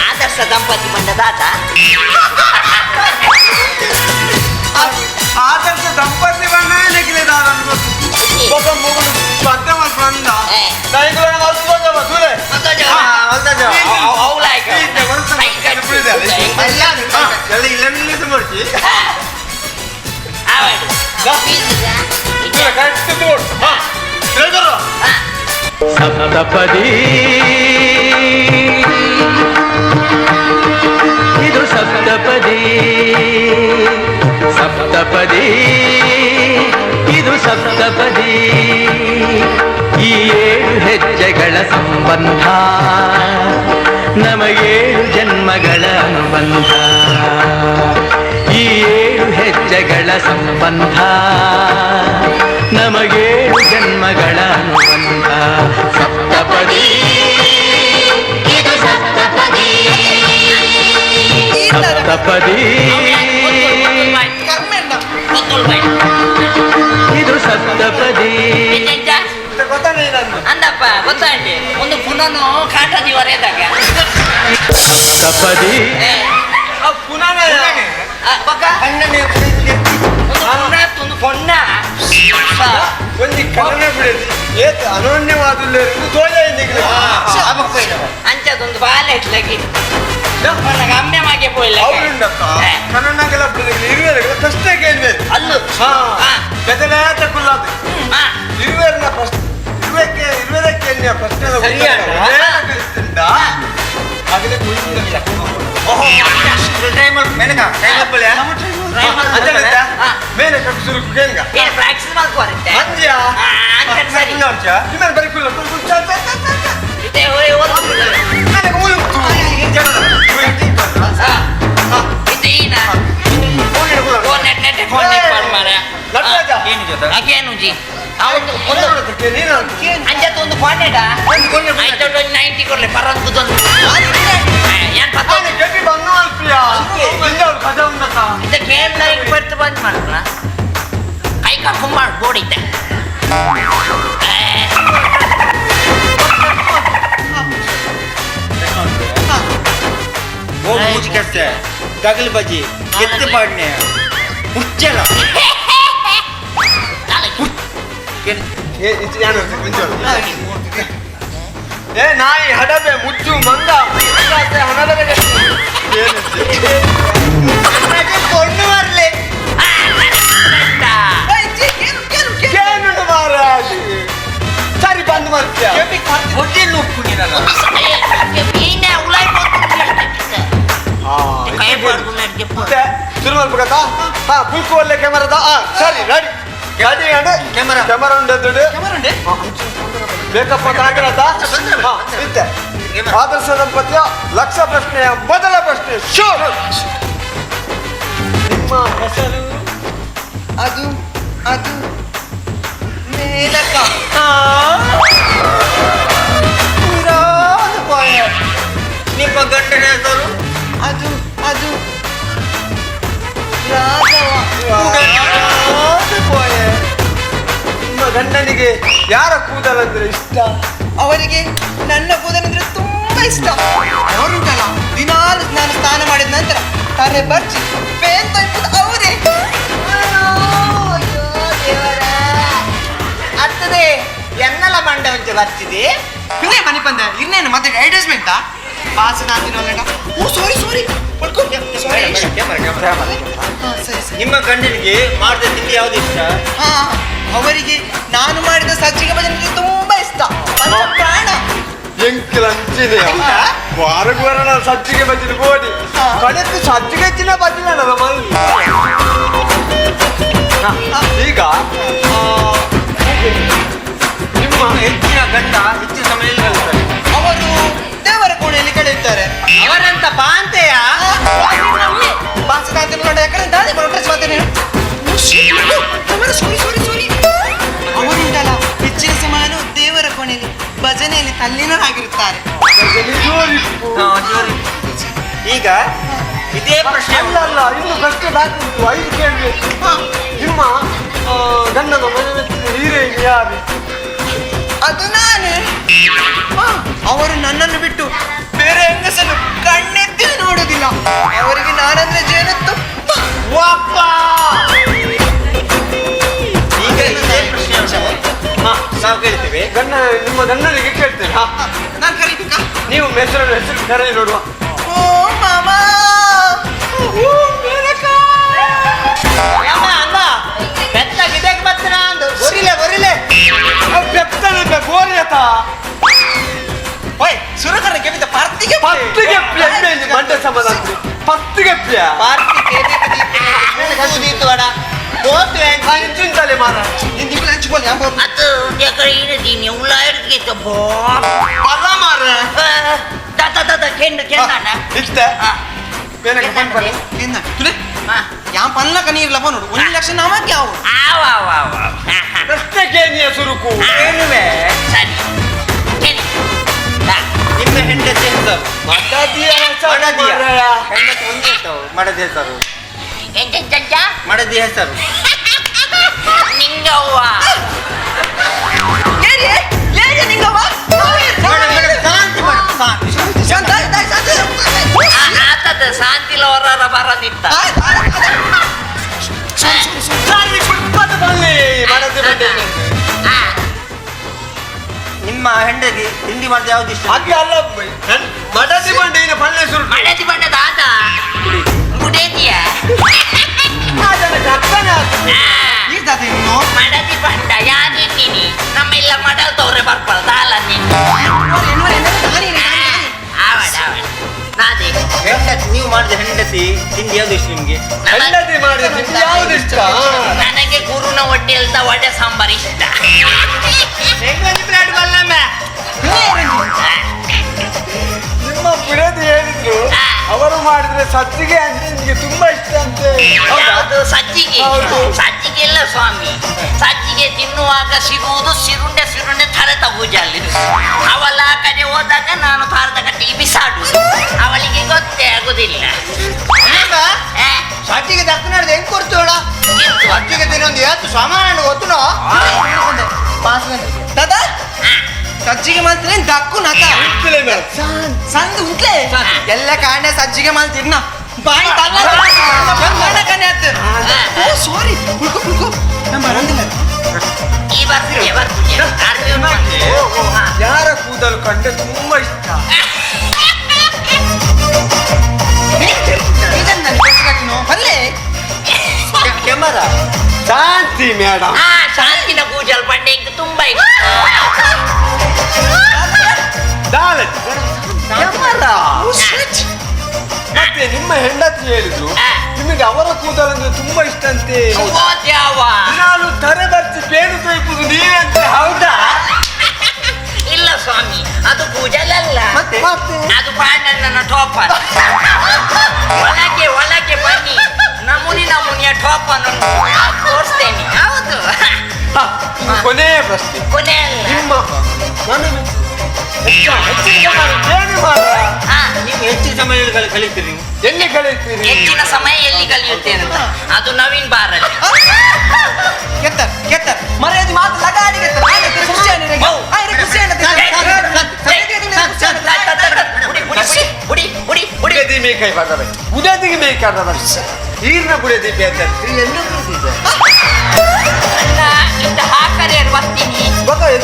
ಆದರ್ಶ ದಂಪತಿ ಬಂದದಾತ. ಆದರ್ಶ ದಂಪತಿ ಬಣ್ಣ ಸಪ್ತಪದಿ ಇದು ಸಪ್ತಪದಿ ಸಪ್ತಪದಿ ಇದು ಸಪ್ತಪದಿ ಈ ಏಳು ಹೆಜ್ಜೆಗಳ ಸಂಬಂಧ ನಮಗೇಳು ಜನ್ಮಗಳ ಅನುಬಂಧ ಈ ಏಳು ಹೆಜ್ಜೆಗಳ ಸಂಬಂಧ ನಮಗೇಳು ಜನ್ಮಗಳ ಅನುಬಂಧ ಸಪ್ತಪದಿ ಇದು ಸಪ್ತಪದಿ ಸಪ್ತಪದಿ ಇದು ಸಪ್ತಪದಿ. ಅಂದಪ್ಪ ಗೊತ್ತಾಂಡಿ ಒಂದು ಪುನನು ಕಾಟ ದಿವರೇದಾಗ ಸಪ್ತಪದಿ ಒಂದು ಪೊನ್ನ ಒಂದು ಕನ್ನಡ ಬಿಡೋದು ಏತ್ ಅನನ್ಯವಾದ ಅಂಚದೊಂದು ಬಾಲೆ ಇಟ್ಲಗಿ ಅಮ್ಮೆ ಮಾಗೆ ಪೋಯಿಲ್ಲ ಕನ್ನಡಗೆಲ್ಲ ಬಿಡೋದು ಇರುವೆಲ್ಲ ಪ್ರಶ್ನೆ ಕೇಳ್ಬೇಕು ಅಲ್ಲು ಬೆದಲಾತ ಕುಲ್ಲಾದ ಇರುವೆರ್ನ ಪ್ರಶ್ನೆ ಇರುವೆಕ್ಕೆ ಇರುವೆದಕ್ಕೆ ಪ್ರಶ್ನೆ ಆಗಲೇ ಅಂಜತ್ತು ಫೋನ್ 90 ಕೊಡ್ಲಿ ಪರಂತು ಬಂದ್ ಮಾಡ್ರ ಕೈ ಕಾಲು ಬೋಡಿದ್ದೆ. ಓ ಮೂಜಿ ಕಸ್ತೆ ತಗಲ್ ಬಜಿ ಎತ್ತು ಪಾಡ್ನೆ ಹುಚ್ಚಲ ಏ ನಾಯಿ ಹಡಬೆ ಮುಚ್ಚು ಮಂಗ ಹಣದ பொண்ணு வரல. ಸರಿ ಬಂದ್ ಮಾಡ್ತೀಯ ಹಾ ಕುಲ್ಕುವಲ್ಲೇ ಕ್ಯಾಮರಾದ. ಸರಿ ರೆಡಿ ಗಾಡಿ ಕ್ಯಾಮರಾ ಕ್ಯಾಮರಾ ಉಂಟು ಬೇಕಪ್ಪ ತಾಕರತ. ಇತ್ತೆ ಆದರ್ಶ ದಂಪತಿಯ ಲಕ್ಷ ಪ್ರಶ್ನೆಯ ಮೊದಲ ಪ್ರಶ್ನೆ ಶುರು. ನಿಮ್ಮ ಹೆಸರು? ಅದು ಅದು ಮೇನಕ. ನಿಮ್ಮ ಗಂಡನ ಹೆಸರು? ಅದು ಅದು ರಾಘವ. ನಿಮ್ಮ ಗಂಡನಿಗೆ ಯಾರ ಕೂದಲಂದ್ರೆ ಇಷ್ಟ? ಅವರಿಗೆ ನನ್ನ ಕೂದಲಂದ್ರೆ ತುಂಬಾ ಇಷ್ಟ. ಅವರುಂಟಲ್ಲ ದಿನಾಲು ನಾನು ಸ್ನಾನ ಮಾಡಿದ ನಂತರ ತಲೆ ಬರ್ಚಿ ಪೇನ್ ತೊಯ್ಪುದು ಅವರೇ. ಅಯ್ಯೋ ದೇವರ ಅರ್ತದೆ ಎನ್ನಲ ಮಂಡ ಒಂಚೆ ಬರ್ತಿದೆ ಇನ್ನೇ ಮನೆ ಬಂದ ಇನ್ನೇನು ಮತ್ತೆ ಅಡ್ವರ್ಟೈಸ್ಮೆಂಟಾ ಪಾಸ್ ನಾದಿನ. ಓ ಸಾರಿ ಸಾರಿ. ನಿಮ್ಮ ಗಂಡನಿಗೆ ಮಾಡಿದ ತಿಂಡಿ ಯಾವ್ದು ಇಷ್ಟ? ಹಾ ಅವರಿಗೆ ನಾನು ಮಾಡಿದ ಸಜ್ಜಿಗೆ ಭಜನೆ ತುಂಬಾ ಇಷ್ಟ. ಪ್ರಾಣ ಎಂಕಿಲಂಚಿದೆ ವಾರಕ್ಕೆ ವಾರ ಸಜ್ಜಿಗೆ ಭಜನೆ ಬೋಡಿ ಕಡೆದು ಸಜ್ಜಿಗೆ ಹೆಚ್ಚಿನ ಭಜನೆ ಅಲ್ಲ ಮಲ್ಲಿ. ಈಗ ನಿಮ್ಮ ಹೆಚ್ಚಿನ ಗಂಡ ಹೆಚ್ಚಿನ ಸಮಯ ಎಲ್ಲಿ? ಅವರು ದೇವರ ಕೋಣೆಯಲ್ಲಿ ಕಳೆಯುತ್ತಾರೆ. ಅವರಂತ ಪಾಂತೆಯ ಸಾರಿ ಸಾರಿ ಸಾರಿ. ಅವರುಂಟಲ್ಲ ಹೆಚ್ಚಿನ ಸಮಯನು ದೇವರ ಕೋಣೆಯಲ್ಲಿ ಭಜನೆಯಲ್ಲಿ ತಲ್ಲೀನರಾಗಿರುತ್ತಾರೆ. ಈಗ ಇದೇ ಪ್ರಶ್ನೆ ಅಲ್ಲ ಅಲ್ಲ ಇನ್ನು ಪ್ರಶ್ನೆ ಬಾಕಿ ಉಂಟು. 5 ಕೇಳಬೇಕು. ನಿಮ್ಮ ಗಂಡನ ಮನೆ ಮೆಚ್ಚಿದ ಹೀರೋಯಿನ್ ಯಾರು? ಅದು ನಾನು. ಅವರು ನನ್ನನ್ನು ಬಿಟ್ಟು ಬೇರೆ ಹೆಂಗಸನ್ನು ಕಣ್ಣೆತ್ತಿ ನೋಡುದಿಲ್ಲ. ಅವರಿಗೆ ನಾನಂದ್ರೆ ಜೇನುತುಪ್ಪ. ಈಗ ಇದೇ ಪ್ರಶ್ನೆ ನಾವು ಕೇಳ್ತೇವೆ. ಗಣ್ಣ ನಿಮ್ಮ ಗಣ್ಣನಿಗೆ ಕೇಳ್ತೇವೆ. ನಾನು ಕರಿಬೇಕಾ? ನೀವು ಹೆಸರು ಹೆಸರು ಕರೆ ನೋಡುವ. ಓ ಮಾಮ, ಓ ಮೇನಕ. ಅಮ್ಮ ಬೆತ್ತ ಗಿಡಕ್ಕೆ ಬತ್ತನ ಅಂದು ಗೊರಿಲೆ ಗೊರಿಲೆ ಬೆತ್ತನ ಗೋರಿಯತ. ಓಯ್ ಸುರಕರ ಕೆಬಿತ ಪಾರ್ತಿಗೆ ಪತ್ತಿಗೆ ಮಂಡ್ಯ ಸಮಾಧಾನ ಪತ್ತಿಗೆ ಪಾರ್ತಿಗೆ ದೀಪುವಾಡ ಹೋತು ಚಿಂತಲೆ ಮಾರ ಅದು ಇಡೀನಿ ಉಳ್ಳಾಡ್ಗೆ ಬಲ ಮಾರ ತಾತ ತಾತ ಕೆಂಡು ಕೆಂಡಾನ ಇಷ್ಟ ಮೇನಕ ಪನ್ಪಲೆ ಯಾ ಪನ್ಲಕ ನೀರ್ಲಪ್ಪ ನೋಡು 1 ಲಕ್ಷ ನಮಗೆ ಯಾವ ಆವ ಆವ ಆವ ಪ್ರಶ್ನೆ ಕೇನಿಯ ಸುರುಕು ಏನುವೆ ಸರಿ ನಿಮ್ಮ ಹೆಂಡತಿ ಹೆಸರು? ಮಡದಿಯ ಮಡದಿಯ ಹೆಂಡತಿ ಒಂದು ಹೆಸರು, ಮಡದಿ ಹೆಸರು. ಎಂತೆಂತ ಮಡದಿ ಹೆಸರು? ನಿಂಗವ್ವ. ಆತದ ಶಾಂತಿಲ ಹೊರ ಬರದಿತ್ತ. ನಿಮ್ಮ ಹೆಂಡತಿ ತಿಂಡಿ ಮಾಡಿದ ಯಾವ್ದು ಇಷ್ಟ? ಅಲ್ಲ ಅಲ್ಲ, ಮಡದಿ ಬಂಡೆ ಪಲ್ಲೆ ಸುರು. ಮಡದಿ ಬಂಡೆ ದಾದ ಬುಡೇದಿಯ ಮಡದಿ ಬಂಡ ಯಾದಿದ್ದೀನಿ ನಮ್ಮೆಲ್ಲ ಮಡಲ್ ತವ್ರೆ ಬರ್ಪಲ್ ದಾಲ ನಾದೇ. ಹೆಂಡತಿ ನೀವು ಮಾಡಿದ ಹೆಂಡತಿ ತಿಂಡಿ ಯಾವ್ದು ಇಷ್ಟ ನಿಮ್ಗೆ? ಹೆಂಡತಿ ಮಾಡಿದ ತಿಂಡಿ ಯಾವ್ದು ಇಷ್ಟ? ನನಗೆ ಗುರುನ ಹೊಟ್ಟೆಲ್ದ ವಡೆ ಸಾಂಬಾರ್ ಇಷ್ಟ. ನಿಮ್ಮ ಪುರದಿ ಹೇಳಿದ್ರು ಅವರು ಮಾಡಿದ್ರೆ ಸಜ್ಜಿಗೆ ಅಂದ್ರೆ ನಿಮ್ಗೆ ತುಂಬಾ ಇಷ್ಟ ಅಂತೆ. ಯಾವುದು ಸಜ್ಜಿಗೆ? ಸಜ್ಜಿಗೆ ಇಲ್ಲ ಸ್ವಾಮಿ, ಸಜ್ಜಿಗೆ ತಿನ್ನುವಾಗ ಸಿಗುವುದು ಸಿರುಂಡೆ ಸಿರುಂಡೆ ತರೆ ತಗುಜಲ್ಲಿ. ಅವಳ ಆ ಕಡೆ ಹೋದಾಗ ನಾನು ತಾರದ ಕಟ್ಟಿಗೆ ಬಿಸಾಡುದು, ಅವಳಿಗೆ ಗೊತ್ತೇ ಆಗುದಿಲ್ಲ. ಸಜ್ಜಿಗೆ ದಕ್ಕನಾಡ್ದು ಹೆಂಗ್ ಕೊಡ್ತೋಳ? ಸಜ್ಜಿಗೆ ತಿನ್ನೊಂದು ಏತು ಸಾಮಾನ್ಯ ಗೊತ್ತುನೋ? ದಾದಾ ಸಜ್ಜಿಗೆ ಮಾಲ್ತೀನಿ ದಕ್ಕು ನಕ ಸಂದ್ ಉಂಟ್ಲೆ ಎಲ್ಲ ಕಾಂಡೆ ಸಜ್ಜಿಗೆ ಮಾಲ್ತಿರ್ನ ಬಾಯಿ ತಲ್ಲ ಕನೆ ಆತು. ಓ ಸಾರಿ, ಕುಳ್ಕೊ ಕುಳ್ಕೊ ನಮ್ಮ ಬರಂದಿಲ್ಲ. ಯಾರ ಕೂದಲು ಕಂಡ್ರೆ ತುಂಬಾ ಇಷ್ಟ? ಕ್ಯಾಮರಾ ಶಾಂತಿ ಮೇಡಮ್. ಶಾಂತಿನ ಕೂಜಲ್ ಬಂಡೆ ತುಂಬಾ ಇಷ್ಟ. ಮತ್ತೆ ನಿಮ್ಮ ಹೆಂಡತಿ ಹೇಳಿದ್ರು ನಿಮಗೆ ಅವರ ಕೂದಲಂದ್ರೆ ತುಂಬಾ ಇಷ್ಟ ಅಂತೆ. ನಾನು ತರೆ ಬರ್ಸಿ ಪೇನು ತೊಯ್ಪುದು ನೀವೇ ಅಂತ. ಹೌದಾ? ಇಲ್ಲ ಸ್ವಾಮಿ, ಅದು ಕೂಜಲಲ್ಲ, ಅದು ಪಾಂಡಣ್ಣನ ಟಾಪರ್. ಒಳಗೆ ಒಳಗೆ ಬನ್ನಿ, ನಮೂನಿ ನಮೂನಿಯ ಟಾಪನ್ನು ತೋರಿಸ್ತೇನೆ. ಹೌದು. ಕೊನೆಯ ಪ್ರಶ್ನೆ. ಕೊನೆ ನಿಮ್ಮ ನೀವು ಹೆಚ್ಚಿನ ಸಮಯ ಕಲಿತೀರಿ? ನೀವು ಎಲ್ಲಿ ಕಲಿತೀರಿ? ಹೆಚ್ಚಿನ ಸಮಯ ಎಲ್ಲಿ ಕಲಿಯುತ್ತೇನೆ ಅಂತ ಅದು ನವೀನ್ ಬಾರಲ್ಲಿ. ಕೆತ್ತರ ಕೆತ್ತರ ಮರ್ಯಾದೆ ಮಾತು ಲಗಾಡಿ ಕೆತ್ತರ. ಖುಷಿ ಬುಡದಿ ಮೇಕೈ ಬರ್ತದೆ, ಬುಡದಿಗೆ ಬೇಕಾದ ಈರ್ನ ಬುಡದಿ ಹಾಕರೆ ಬರ್ತೀನಿ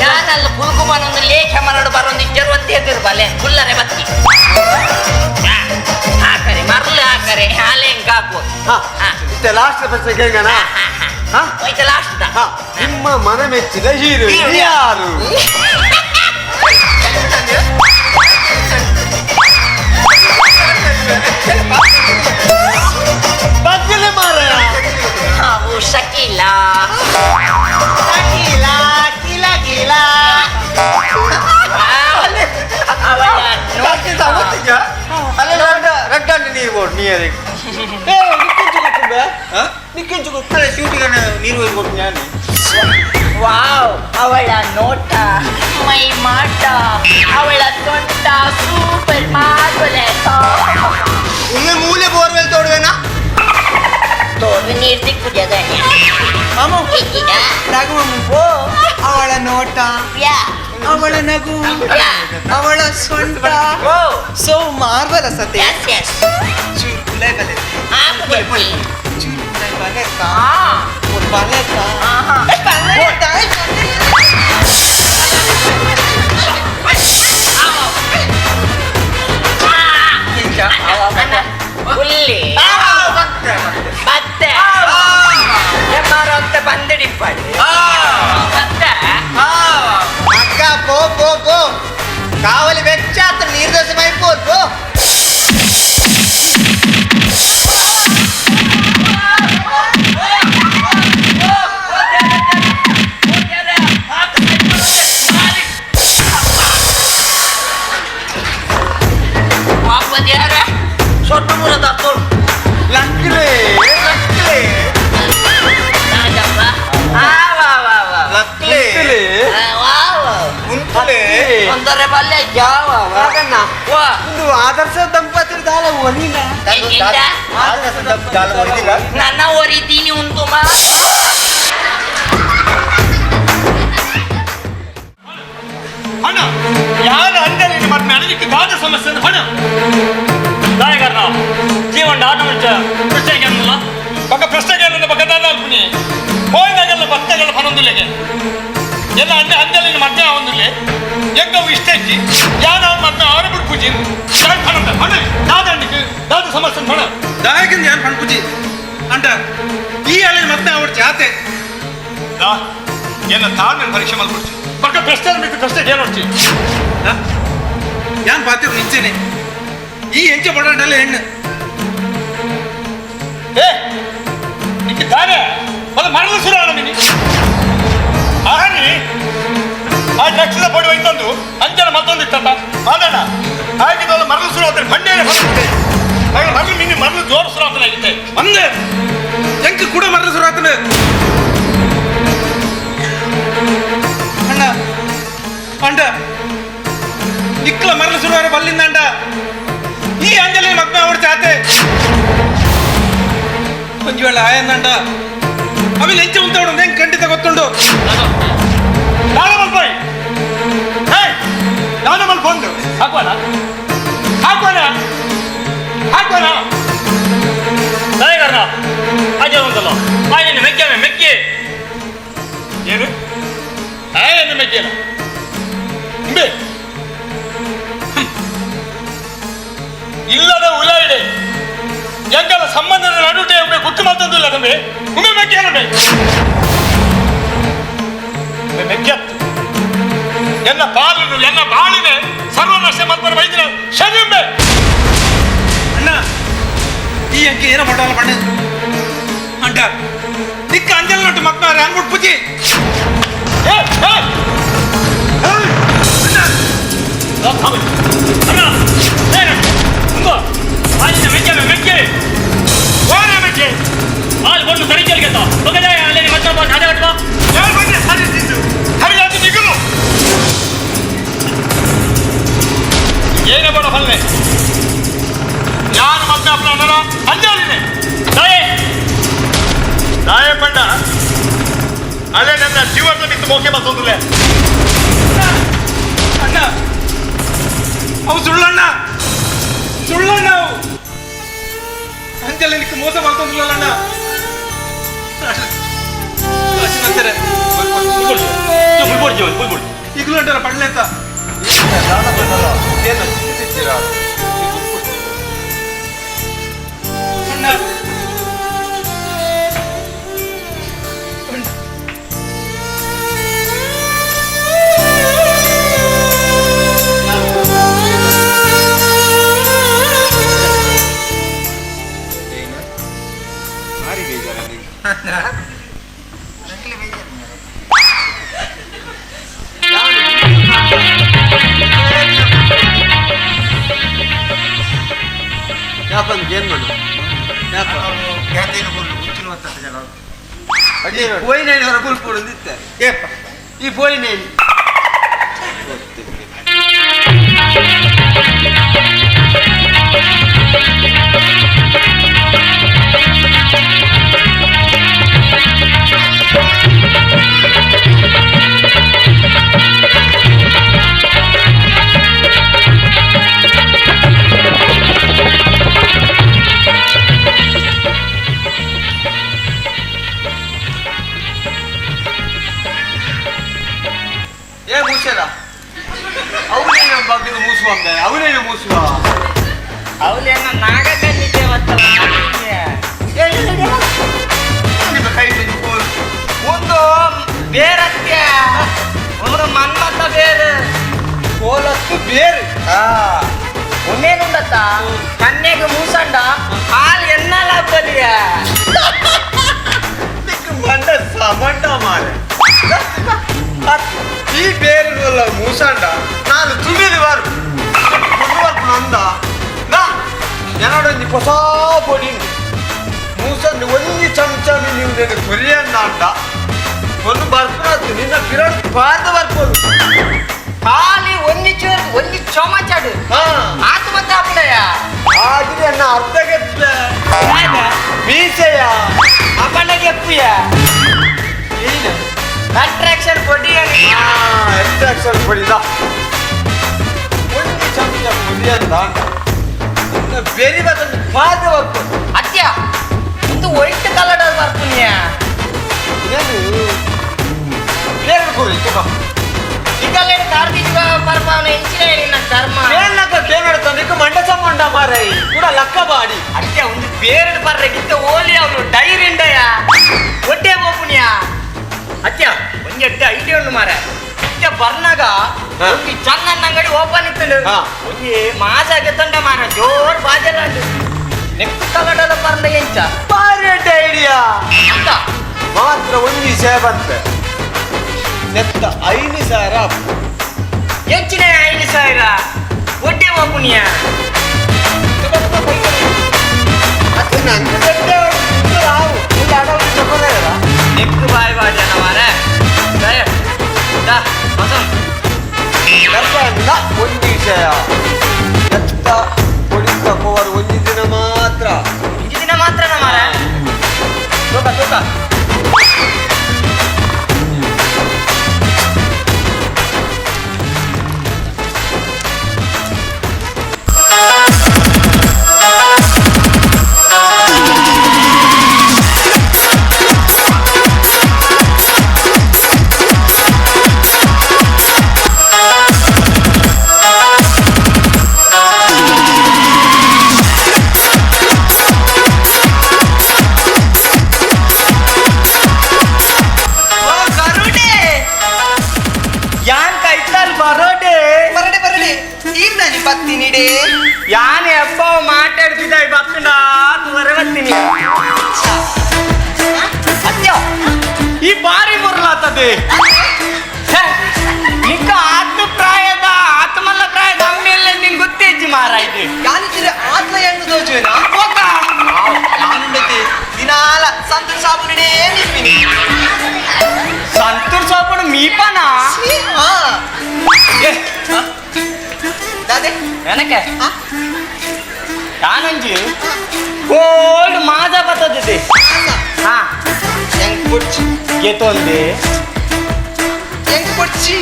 ನಾನಲ್ಲಿ ಕುಲ್ಕುಮನೊಂದು ಲೇಖ ಮರಡು ಬರೊಂದು ಇಜ್ಜರುವಂತೆ ಎದುರು ಬಲೆ ಕುಲ್ಲರೆ ಬತ್ತಿ ಹಾಕರೆ ಮರಳು ಹಾಕರೆ ಹಾಲೆ ಹೆಂಗ್ ಹಾಕು. ಲಾಸ್ಟ್ ಪ್ರಶ್ನೆ ಕೇಳೋಣ. ಲಾಸ್ಟ್. ನಿಮ್ಮ ಮನ ಮೆಚ್ಚಿದ ಹೀರೋ ಯಾರು? ಶಕೀಲಾ. ಶಕೀಲಾ ಕೀಲಾ ಕೀಲಾ. ನೀರು ಕೊಡು ನೀರಿಗೆ. ನಿಕ್ಕಿಂಚು ಗೊತ್ತಲ್ಲ ಶೂಟಿಗೆ ನೀರು ಕೊಟ್ಟು ನಾನು. ವಾವ್, ಅವಳ ನೋಟ ಮೈ ಮಾಟ ಅವಳ ಸೊಂಟ ಸೂಪರ್ ಮಾರ್ಬಲ್. ಒಮ್ಮೆ ಮೂಲೆ ಬೋರ್ವೆಲ್ ತೋಡುವೆನಾ? ತೋಡು ನೀರು ದಿಕ್ಕುಜದಾನೆ. ಮಾಮು ರಾಘು ಮಾಮು, ಅವಳ ನೋಟ ನೋಟ, ಅವಳ ನಗು, ಅವಳ ಸೊಂಟ ಸೋ ಮಾರ್ವಲಸ್ ಅತ್ತೆ. ಚೂರು ಕುಲೈ ಬಲೆ, ಚೂರು ಕುಲೈ ಬಲೆತ್ತಾ, ಬಲೆತ್ತಾ, ಬಲೆತ್ತಾ. ಹುಲ್ಲಿ ಬತ್ತೆ ಅಂತ ಬಂದಿಡಿಪ್ಪಾಡಿ ಬತ್ತೆ. ಅಕ್ಕ ಪೋ ಪೋ ಪೋ ಕಾವಲಿ ಬೆಚ್ಚ ಆತ ನೀರು ದೋಸೆ ಮೈ ಪೋ ಪೋ. ಸೊಟ್ಟು ಮೂಲ ತತ್ತೋಳು. ಲಕ್ಲೆ ಲಕ್ಲೆ ಲಕ್ಲೆ ಉಂತಲೆ ತೊಂದರೆ ಬಲ್ಲೆ ಯಾವ ಒಂದು ಆದರ್ಶ ದಂಪತಿ ದಾಲ ಒಲಿನ. ನನ್ನ ಒರಿತೀನಿ ಉಂಟು ಮಾ. ಹಣ ಯಾರ ಅಂದಲ್ಲಿ ಮತ್ತೆ ಅದಕ್ಕೆ ದಾದ ಸಮಸ್ಯೆ ಹಣ ದಾಯಕರ್ನ ಜೀವನ ಆಟ ಮುಂಚೆ ಪ್ರಶ್ನೆ ಅನ್ನಲ್ಲ ಪಕ್ಕ ಪ್ರಶ್ನೆಗೆ ಪಕ್ಕ ದಾದಾಲ್ಪುನಿ ಹೋಯ್ದಾಗೆಲ್ಲ ಭಕ್ತಗಳ ಪನೊಂದುಲೆಗೆ ಎಲ್ಲ ಅಂದೆ ಅಂದಲ್ಲಿ ಮದ್ದೆ ಆವೊಂದುಲೆ ಎಂಕವು ಇಷ್ಟೆಜ್ಜಿ ಯಾನ ಮದ್ದೆ ಆರು ಬಿಡ್ಪುಜಿ ಯಾನ್ ಪನಂದ ಹಣ ದಾದಂಡಿಗೆ ದಾದ ಸಮಸ್ಯೆ ಹಣ ದಾಯಕಂದ ಯಾನ್ ಪಣ್ಪುಜಿ ಅಂಡ ಈ ಅಳಿನ ಮತ್ತೆ ಅವಳ ಜಾತೆ ದಾ ಎನ್ನ ತಾಳ್ಮೆ ಪರೀಕ್ಷೆ ಮಲ್ಪುಡ್ಚಿ ಪಕ್ಕ ಪ್ರಶ್ನೆ ಮಿತ್ತು ಪ್ರಶ್ನೆ ಏನೊಡ್ಚಿ ಯಾನ್ ಪಾತಿರು ನಿಂಚೇನೆ ಈ ಎಂಚೆ ಬಡಾಂಡಲ್ಲ ಹೆಣ್ಣು. ಏ ನಿಕ್ಕೆ ದಾನೆ ಅದು ಮರಳು ಸುರಾಣ ಮಿನಿ ಆಹನಿ ಆ ಲಕ್ಷದ ಪಡಿ ಹೋಯ್ತಂದು ಅಂಜನ ಮತ್ತೊಂದು ಇತ್ತಂತ ಮಾದಣ್ಣ ಹಾಗಿದ್ದಲ್ಲ ಮರಳು ಸುರು ಆದ್ರೆ ಬಂಡೇನೆ ಬರುತ್ತೆ ಹಾಗೆ ಮರಳು ಮಿನಿ ಮರಳು ಜೋರು ಸುರಾತನಾಗಿತ್ತೆ ಅಂದೆ ಎಂಕ್ ಕೂಡ ಮರಳು ಸುರಾತನ. ಅಣ್ಣ ಅಂಡ ನಿಕ್ಕಲ ಮರಳು ಸುರುವಾರ ಬಲ್ಲಿಂದ ಅಂಡ ಈ ಅಂಜಲಿ ಮದ್ಮೆ ಅವಳ ಜಾತೆ ಒಂಜಿ ವೇಳೆ ಆಯಂದಂಡ ಅವಿಲ್ ಎಂಚೆ ಉಂತವಡು ಹೆಂಗ್ ಖಂಡಿತ ಗೊತ್ತುಂಡು. ನಾನು ಮಲ್ಪೋಯ್ ಹೇ ನಾನು ಮಲ್ಪೊಂದು ಹಾಕುವನ ಹಾಕುವನ ಹಾಕುವನ ದಾಯಕರ್ನ ಆಚೆ ಉಂಟಲ್ಲ ಆಯ್ತು ಮೆಕ್ಕೆ ಮೆಕ್ಕೆ ಏನು ಆಯನ ಮೆಕ್ಕೆನ ಇಂಬೆ ಇಲ್ಲದ ಉಲಾಯಿಡೆ ಎಂಗಲ ಸಂಬಂಧದ ನಡುಟೆ ಉಮ್ಮೆ ಗುಟ್ಟು ಮಾತಂದಿಲ್ಲ ತಮ್ಮೆ ಉಮ್ಮೆ ಮೆಕ್ಕೆ ಮೆಕ್ಕೆತ್ತು ಎನ್ನ ಪಾಲನು ಎನ್ನ ಬಾಳಿನೆ ಸರ್ವನಾಶ ಮಲ್ಪನ ವೈದ್ಯನ ಶನಿಂಬೆ. ಅಣ್ಣ ಈ ಅಂಕೆ ಏನೋ ಮಾಡಲ್ಲ ಬಣ್ಣ ಅಂಡ ನಿಕ್ಕ ಅಂಜಲ್ ನಟ್ಟು ಮಕ್ಕಳ ಅನ್ಬಿಟ್ಟು ಪುಜಿ. ಅಣ್ಣ ಮೆಕ್ಕೆ ಮೆಕ್ಕೆ ಓರೆ ಮೆಕ್ಕೆ ಹಾಲು ಕೊಟ್ಟು ಸರಿ ಕೇಳ್ಕತ್ತ ಬಗದಾಯ ಅಲ್ಲಿ ಮತ್ತೆ ಸಾಧ್ಯ ಕಟ್ಟುವ ಯಾರು ಬಂದೆ ಸರಿ ತಿಂದು ಹರಿಯಾದ ನಿಗಲು ಏನೇ ಬೇಡ ಫಲ್ಲೆ ಯಾರು ಮತ್ತೆ ಅಪ್ಪನ ಅಂಜಾಲಿನೆ ತಾಯೇ ತಾಯೇ ಪಂಡ ಅದೇ ನನ್ನ ಜೀವನದ ಬಿತ್ತು ಮೋಕೆ ಬರ್ತಂದ್ರೆ ಅಣ್ಣ ಅವು ಸುಳ್ಳಣ್ಣ ಸುಳ್ಳಣ್ಣ ಅವು ಅಂಜಲಿ ನಿಕ್ಕ ಮೋಸ ಮಾಡ್ತಂದ್ರಲ್ಲ ಅಣ್ಣ. ಈಗಲೂ ಅಂಟಾರ ಪಡ್ಲೆ ಅಂತ. ಅಣ್ಣ ಈ ಪೋಯಿನೇನು Thank you. ಮೂಸೆರ ಅವನೇನು ಬಗ್ಗೆ ಮೂಸುವ ಅವನೇನು ಮೂಸುವ ಅವಲೇನ ನಾಗಕನ್ನಿಗೆ ವತ್ತಲ ಕೈ ಒಂದು ಬೇರತ್ಯ ಒಂದು ಮನ್ಮತ ಬೇರೆ ಕೋಲತ್ತು ಬೇರೆ ಒಂದೇನುಂಡತ್ತ ಕನ್ನೆಗೆ ಮೂಸಂಡ ಹಾಲು ಎನ್ನಲ ಬಲಿಯ ಮಂಡ ಸಮಂಡ ಮಾರೆ ಈ ಬೇರೆ ಮೂಸಂಡ ನಾನು ತುಮಿದು ಬಾರು ನಂದ ನಾ ಎನ್ನಡೊಂಜಿ ಹೊಸ ಪೊಡಿ ಮೂಸಂದು ಒಂಜಿ ಚಮಚ ನೀವು నేను ಕೊರಿಯನ್ನ ಅಂಡ ಒಂದು ಬರ್ಪುನತ್ತು ನಿನ್ನ ಕಿರಣ್ ಪಾರ್ದ ಬರ್ಬೋದು ಖಾಲಿ ಒಂಜಿ ಚೂರು ಒಂಜಿ ಚಮಚಾಡು ಆತ್ಮತ್ತ ಅಪ್ಪಣಯ್ಯ ಆದ್ರೆ ಅನ್ನ ಅರ್ಧ ಗೆಪ್ಪ ಮೀಸೆಯ ಅಪ್ಪಣ್ಣ ಗೆಪ್ಪುಯ ಏನು ಅಟ್ರಾಕ್ಷನ್ ಕೊಡಿ ಅಟ್ರಾಕ್ಷನ್ ಕೊಡಿದ ಒಂದು ಚಮಚ ಪುಡಿ ಅಂತ ಬೇರೆ ಬರ್ತದೆ ಪಾದ ಬರ್ಬೋದು ಅತ್ಯ ಒಂದು ವೈಟ್ ಕಲರ್ ಬರ್ಪುಣ್ಯ ಏನು ಬೇರೆ ಕೊಡಿ ತಗೋ ಇದಲ್ಲೇನು ಕಾರ್ತಿಕ್ ಪರ್ಪಾವನ ಎಂಚಿನ ನಿನ್ನ ಕರ್ಮ ಕೇಳಕ್ಕ ಕೇಳ್ತಾನೆ ನಿಕ್ಕ ಮಂಡ ಸಂಬಂಧ ಮಾರೈ ಕೂಡ ಲಕ್ಕ ಬಾಡಿ ಅಷ್ಟೇ ಒಂದು ಬೇರೆ ಬರ್ರೆ ಗಿತ್ತ ಓಲಿ ಅವನು ಡೈರಿ ಉಂಡಯ ಒಟ್ಟೆ ಬೋಪುಣ್ಯ ಅತ್ಯ ಒಂಜಿ ಎಡ್ಡೆ ಐಡಿಯಾ ಉಂಡು ಮಾರ ಅತ್ಯ ಬರ್ನಾಗ ಒಂಜಿ ಚಂದನ್ ಅಂಗಡಿ ಓಪನ್ ಇತ್ತು ಒಂಜಿ ಮಾಸಾಗೆ ತಂಡ ಮಾರ ಜೋರ್ ಬಾಜಾರ್ ಉಂಡು ನೆಕ್ಕು ಕಲಡದ ಪರ್ನ ಎಂಚ ಬಾರಿ ಎಡ್ಡೆ ಐಡಿಯಾ ಅಂತ ಮಾತ್ರ ಒಂಜಿ ಸೇವಂತೆ ನೆತ್ತ 5,000 ಎಂಚಿನ 5,000 ಒಡ್ಡೆ ಬೋಪುಣ್ಯ ನೆಕ್ಕು ಬಾಯ್ ಬಾಜನ ಮಾರ ಒಂದು ವಿಷಯ ಎತ್ತ ಕೊಡಿತ ಪವರ್ ಒಂದು ದಿನ ಮಾತ್ರ ಒಂದು ದಿನ ಮಾತ್ರ ಮಾರ ತೂಕ ತೂಕ ಯಾನೆ ಅಪ್ಪ ಮಾತಾಡ್ತಿದ್ದ ಬತ್ತಂಡ ಹೊರಬತ್ತೀನಿ ಅತ್ಯ ಈ ಬಾರಿ ಮುರ್ಲಾತದೆ ನಿಕ್ಕ ಆತ್ಮ ಪ್ರಾಯದ ಆತ್ಮಲ್ಲ ಪ್ರಾಯದ ಅಮ್ಮೇಲೆ ನಿನ್ ಗೊತ್ತೇಜ್ಜಿ ಮಾರಾಯ್ತು ಯಾನಿದ್ರೆ ಆತ್ಮ ಹೆಣ್ಣು ದೋಚುವೆನಾ ನಾನುಂಡತಿ ದಿನಾಲ ಸಂತೂರ್ ಸಾಬುನಡೇ ನಿಪ್ಪಿನಿ ಸಂತೂರ್ ಸಾಬೂನು ಮೀಪನಾ ದಾದೆ వెనకే ಕಾನಂಜಿ ಕೋಲ್ಡ್ ಮಾಜಾ ಬರ್ತದೆ ಹಾ ಹೆಂಗ್ ಕೊಡ್ಚಿ ಗೆತೊಂದೆ ಹೆಂಗ್ ಕೊಡ್ಚಿ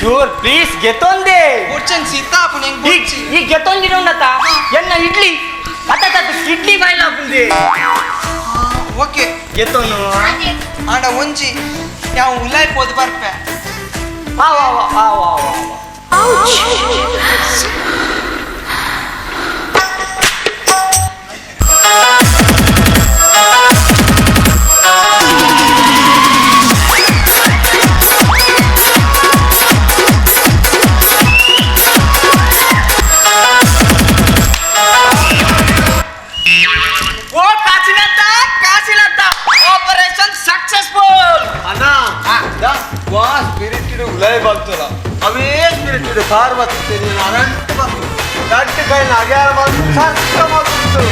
ಚೂರ್ ಪ್ಲೀಸ್ ಗೆತೊಂದೆ ಕೊಡ್ಚನ್ ಸೀತಾಪುನ ಹೆಂಗ್ ಕೊಡ್ಚಿ ಈ ಗೆತೊಂದಿನ ಉಂಡತ ಎನ್ನ ಇಡ್ಲಿ ಅತ್ತ ಇಡ್ಲಿ ಬಾಯ್ಲ ಪುಂದೆ ಓಕೆ ಗೆತೊನು ಆಂಡ ಒಂಜಿ ಯಾವ ಉಲಾಯ್ ಪೋದು ಬರ್ಪೆ ಆ ವಾ ವಾ ಆ ವಾ ವಾ ಓ ಕಾಸಿನತ್ತ ಕಾಸಿನತ್ತ ಆಪರೇಷನ್ ಸಕ್ಸಸ್ಫುಲ್ ಅಣ್ಣ ವಾ ಸ್ಪಿರಿಟ್ ಉಲಾಯ್ ಬರ್ತಲ್ಲ ಅವೇ ಸ್ಪಿರಿಟ್ ಕಾರ್ ಬರ್ತದೆ ಅರಂಟ್ ಬಂತು ದಡ್ಡ ಕೈನ ಅಗ್ಯಾರ ಬಂತು ಸತ್ತ ಬಂತು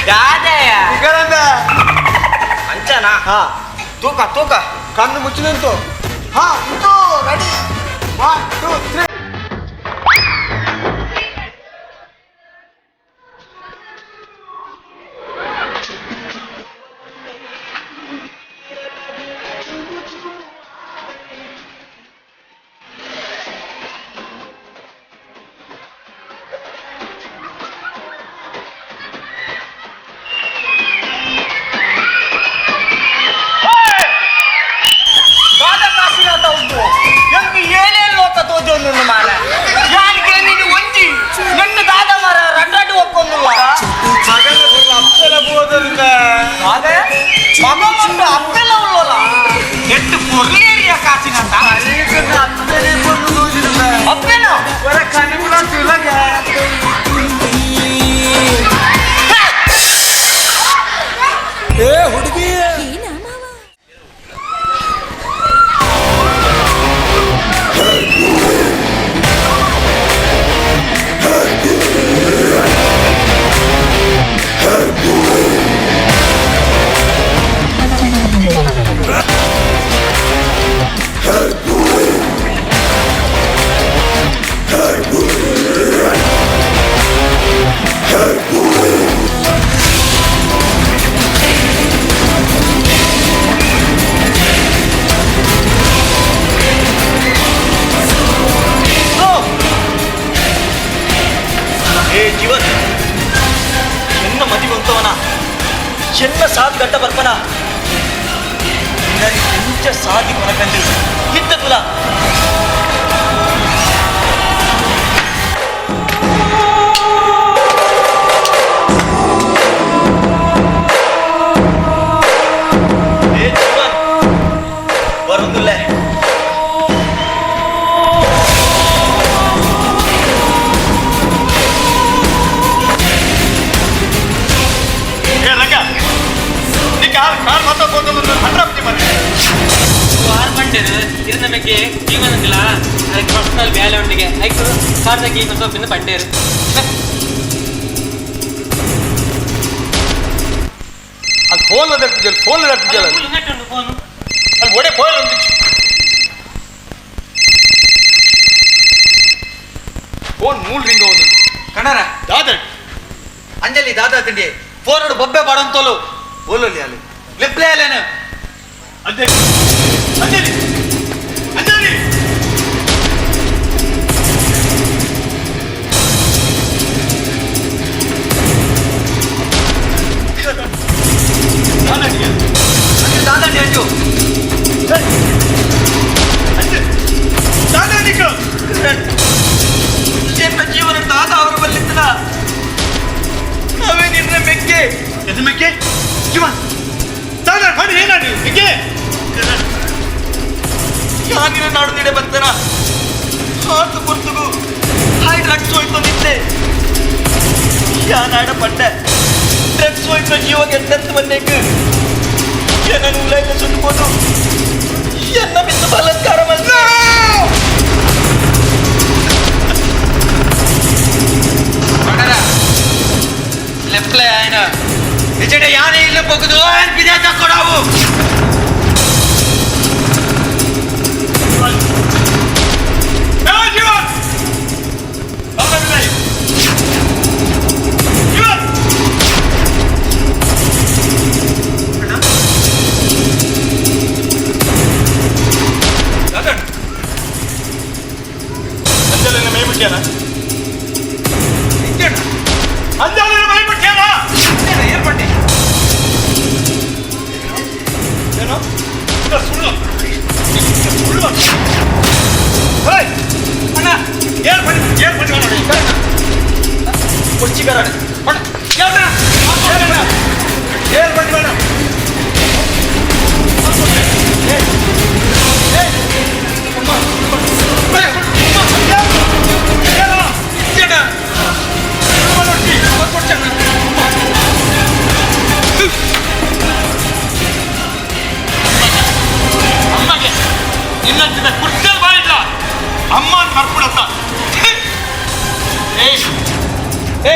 ದಾದಯ ಇಗರಂದ ಅಂಚನಾ ಹಾ ತೂಕ ತೂಕ ಕಣ್ಣು ಮುಚ್ಚಿ ನಿಂತು ಹಾ ನಿಂತು ರೆಡಿ 1 2 3 ದಾದ ಕಾಸಿನಾತ ಉಂಟು. ಎನ್ನ ಸಾಧು ಗಂಟ ಬರ್ಪನ ನನ್ನ ಎಂಚ ಸಾಧಿ ಕೊನಕಂದು ಇತ್ತ ತುಲ ಏ ಜೀವನ್ ಬರುದಿಲ್ಲ. ಏ ರಂಗ, ನೀ ಕಾರ್ ಕಾರ್ ಮಾತಾಡ್ಬೋದು ಹಂಡ್ರೆ ಮನೆ ಆರು ಪಂಡೇರು ಇರ ನಮಗೆ ಜೀವನದಿಲ್ಲ ಅದಕ್ಕೆ ಪರ್ಸನಲ್ ಬೇಲೆ ಉಂಡಿಗೆ ಐಕು ಕಾರ್ದಾಗ ಈಗ ಸ್ವಲ್ಪ ಪಂಡೇರು. ಅದು ಫೋನ್ ಅದ ಫೋನ್ ಅದ ಫೋನ್ ಅಲ್ಲಿ ಒಡೆ ಫೋನ್ ಒಂದಿచ్చు ಫೋನ್ ಮೂಲ ರಿಂಗ್ ಒಂದು ಕಣರ ದಾದ ಅಂಜಲಿ ದಾದಾ ತಿಂಡಿ ಫೋನ್ ಬೊಬ್ಬೆ ಬಾಡಂತೋಲು ಓಲೋಲಿ ಅಲ್ಲಿ ಲಿಪ್ಲೇ ಅಲ್ಲೇನು. ಅಂಜಲಿ ಅಂಜಲಿ ಅಂಜಲಿ ದಾದಾಟಿ ಅಂಜು ದಾದಾ ನಿಕ್ಕ ಎನ್ನ ಜೀವನ ದಾದ ಅವರು ಬಲ್ಲಿತ್ತನ ಅವೇ ನಿನ್ನ ಮೆಕ್ಕೆ ಎದು ಮೆಕ್ಕೆ ಜೀವನ್ ದಾದಾ ಫಡಿ ಏನಾಡಿ ಮೆಕ್ಕೆ ಯಾನಿನ ನಾಡು ನೀಡೆ ಬರ್ತಾನ ಹಾತು ಪುರ್ತುಗು ಹಾಯ್ ಡ್ರಗ್ಸ್ ಹೋಯ್ತು ನಿಂತೆ ಯಾನಾಡ ಪಟ್ಟೆ ಡ್ರಗ್ಸ್ ಹೋಯ್ತು ಜೀವಕ್ಕೆ ಎಂತೆಂತ ಬಂದೇಕು ಏನನ್ನು ಉಲೈತ ಸುತ್ತುಕೊಂಡು ಎನ್ನ ಬಿದ್ದು ಬಲಾತ್ಕಾರ ಮಾಡ್ದ. ಲೆಪ್ಲೆ ఆయన ನಿಜಡೆ ಯಾನೇ ಇಲ್ಲ ಪೊಗದು ఆయన ಬಿದೇಶ ಕೊಡವು. ಜೀವನ್ ಜೀವನ್ ಅಂಜಲಿನ ಮೈ ಮುಟ್ಟ್ಯಾನ? ಅಂಜಲಿನ ಮೈ ಮುಟ್ಟ್ಯಾನ? ಏರ್ಪಟ್ಟಿ ಏನು ಇದು ಸುಳ್ಳು, ಇದು ಸುಳ್ಳು. ಹೇಯ್ ಅಣ್ಣ, ಏರ್ ಬನ್ನಿ, ಏರ್ ಬನ್ನಿ ನೋಡಿ. ಕುರ್ಚಿಗಾರ ಏರ್ ಬನ್ನಿ ಬೇಡ. ಅಮ್ಮಗೆ ನಿನ್ನಂತಿದ್ದ ಕುರ್ಚಲ್ ಬಾಳಿಲ್ಲ ಅಮ್ಮ ಮರ್ಬಿಡತ್ತ. ಏ ಏ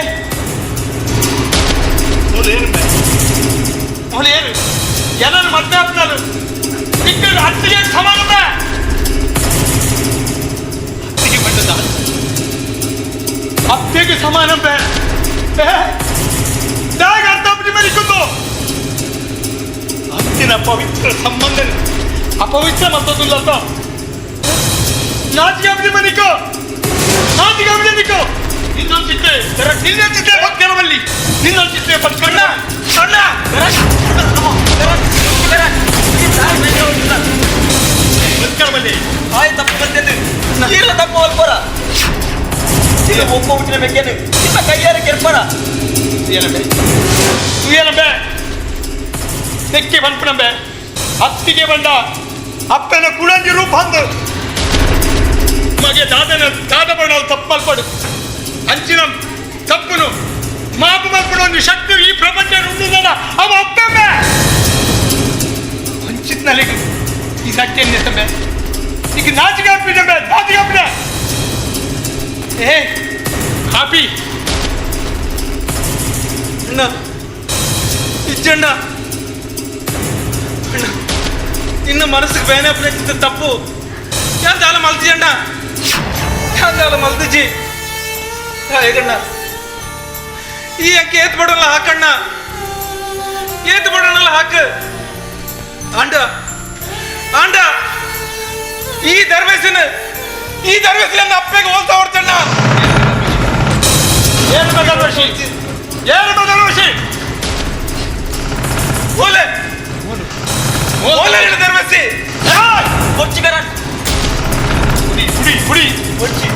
ಮೂಲೆ ಏನು ಮೂಲೆ ಏನು ಎಲ್ಲರೂ ಮದ್ವೆ ಆಗ್ತಾರು ನಿಕ್ಕಲು ಅತ್ತಿಗೆ ಸಮಾನದ ಅತ್ತಿಗೆ ಬಂದದ ಅತ್ತಿಗೆ ಸಮಾನ ಬೇ ದಾಗ ಅರ್ಥ ಮೇಲೆ ಅಂತಿನ ಪವಿತ್ರ ಸಂಬಂಧ ಅಪವಿತ್ರ ಮತ್ತೊಂದಿಲ್ಲ ಅಂತ ನಾಚಿಕೆ ಆಗ್ಬಿಡಿ ಮನಿಕೋ, ನಾಚಿಕೆ ಆಗ್ಬಿಡಿ ನಿಕೋ. ಇನ್ನೊಂದು ಚಿತ್ತೆ ಇನ್ನೊಂದು ಚಿತ್ತೆ ಭಕ್ತರವಲ್ಲಿ ಇನ್ನೊಂದು ಚಿತ್ತೆ ಪಟ್ಕಣ್ಣ ಸಣ್ಣ ಭಕ್ತರವಲ್ಲಿ ಆಯ್ ತಪ್ಪು ಬಂದಿದ್ದು ಇಲ್ಲ ತಪ್ಪು ಅಲ್ಪರ ಇಲ್ಲ ಒಬ್ಬ ಹುಟ್ಟಿನ ಬೆಕ್ಕೇನು ಇಲ್ಲ ಕೈಯಾರ ಕೆರ್ಪರ ಏನಂಬೆ ಏನಂಬೆ ತೆಕ್ಕಿ ಬಂದ್ಪಣಂಬೆ ಅತ್ತಿಗೆ ಬಂಡ ಅಪ್ಪನ ಕುಳಂಜಿ ರೂಪ ಅಂದು ಮಗೆ ದಾದನ ದಾದ ಬಣ್ಣ ತಪ್ಪು ಮಲ್ಪಡು ಅಂಚಿನ ತಪ್ಪುನು ಮಾಪು ಮಲ್ಪಡು ಒಂದು ಶಕ್ತಿ ಈ ಪ್ರಪಂಚ ಉಂಡಿದಲ್ಲ ಅವ ಅಪ್ಪಂಬೆ ಅಂಚಿತ್ನಲ್ಲಿ ಈ ಶಕ್ತಿ ಎನ್ನೆತ್ತಂಬೆ ಈಗ ನಾಚಿಕೆ ಹಾಪಿದಂಬೆ ನಾಚಿಕೆ ಹಾಪಿದೆ. ಏ ಕಾಪಿ ಅಣ್ಣ ಇಜ್ಜಣ್ಣ ಅಣ್ಣ ನಿನ್ನ ಮನಸ್ಸಿಗೆ ಬೇನೆ ಪ್ರಯತ್ನ ತಪ್ಪು ಯಾಂದಾಲ ಮಲ್ತಿಜಣ್ಣ ಯಾಂದಾಲ ಮಲ್ತಿಜಿ ಹೇಗಣ್ಣ ಈ ಅಕ್ಕಿ ಏತ್ ಬಡಲ್ಲ ಹಾಕಣ್ಣ ಏತ್ ಬಡೋಣಲ್ಲ ಹಾಕ ಆಂಡ ಆಂಡ ಈ ದರ್ವೇಸಿನ ಈ ದರ್ವೇಸಿನ ಅಪ್ಪಗೆ ಹೋಲ್ತಾ ಹೊಡ್ತಣ್ಣ. ಏನು ದರ್ವೇಶಿ ಏನು ದರ್ವೇಶಿ ಓಲೆ ಓಲೆ ಧರ್ಮಸಿ ಕೊಚ್ಚಿ ಬೇಡ ಕುಡಿ ಕುಡಿ ಕುಡಿ ಕೊಚ್ಚಿ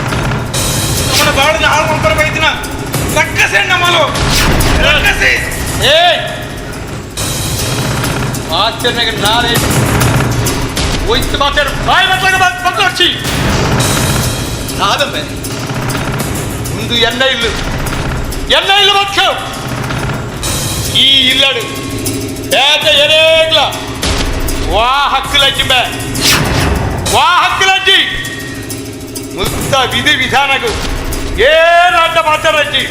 ನಮ್ಮನ್ನ ಬಾಳನ ಹಾಳು ಮಾಡ್ತಾರೆ ಬೈದಿನ ರಕ್ಕಸೆ ನಮ್ಮಲು ರಕ್ಕಸಿ ಏಯ್ ಆಚರಣೆಗೆ ನಾಳೆ ಹೋಯ್ತು ಮಾತಾಡು ಬಾಯಿ ಮಾತಾಡ ಬಂದೋಡ್ಸಿ ನಾದಮ್ಮೆ ಮುಂದು ಎನ್ನ ಇಲ್ಲು ಎನ್ನ ಇಲ್ಲು ಮಕ್ಕಳು ಈ ಇಲ್ಲಡು ಬೇಟ ಎರೇಗ್ಲ ವಾ ಹಕ್ಕಲಜ್ಜಿ ಬೇ ವಾ ಹಕ್ಕಲಜ್ಜಿ ಮುತ್ತ ವಿಧಿ ವಿಧಾನಗು ಏನಾಟ ಮಾತಾಡಜ್ಜಿ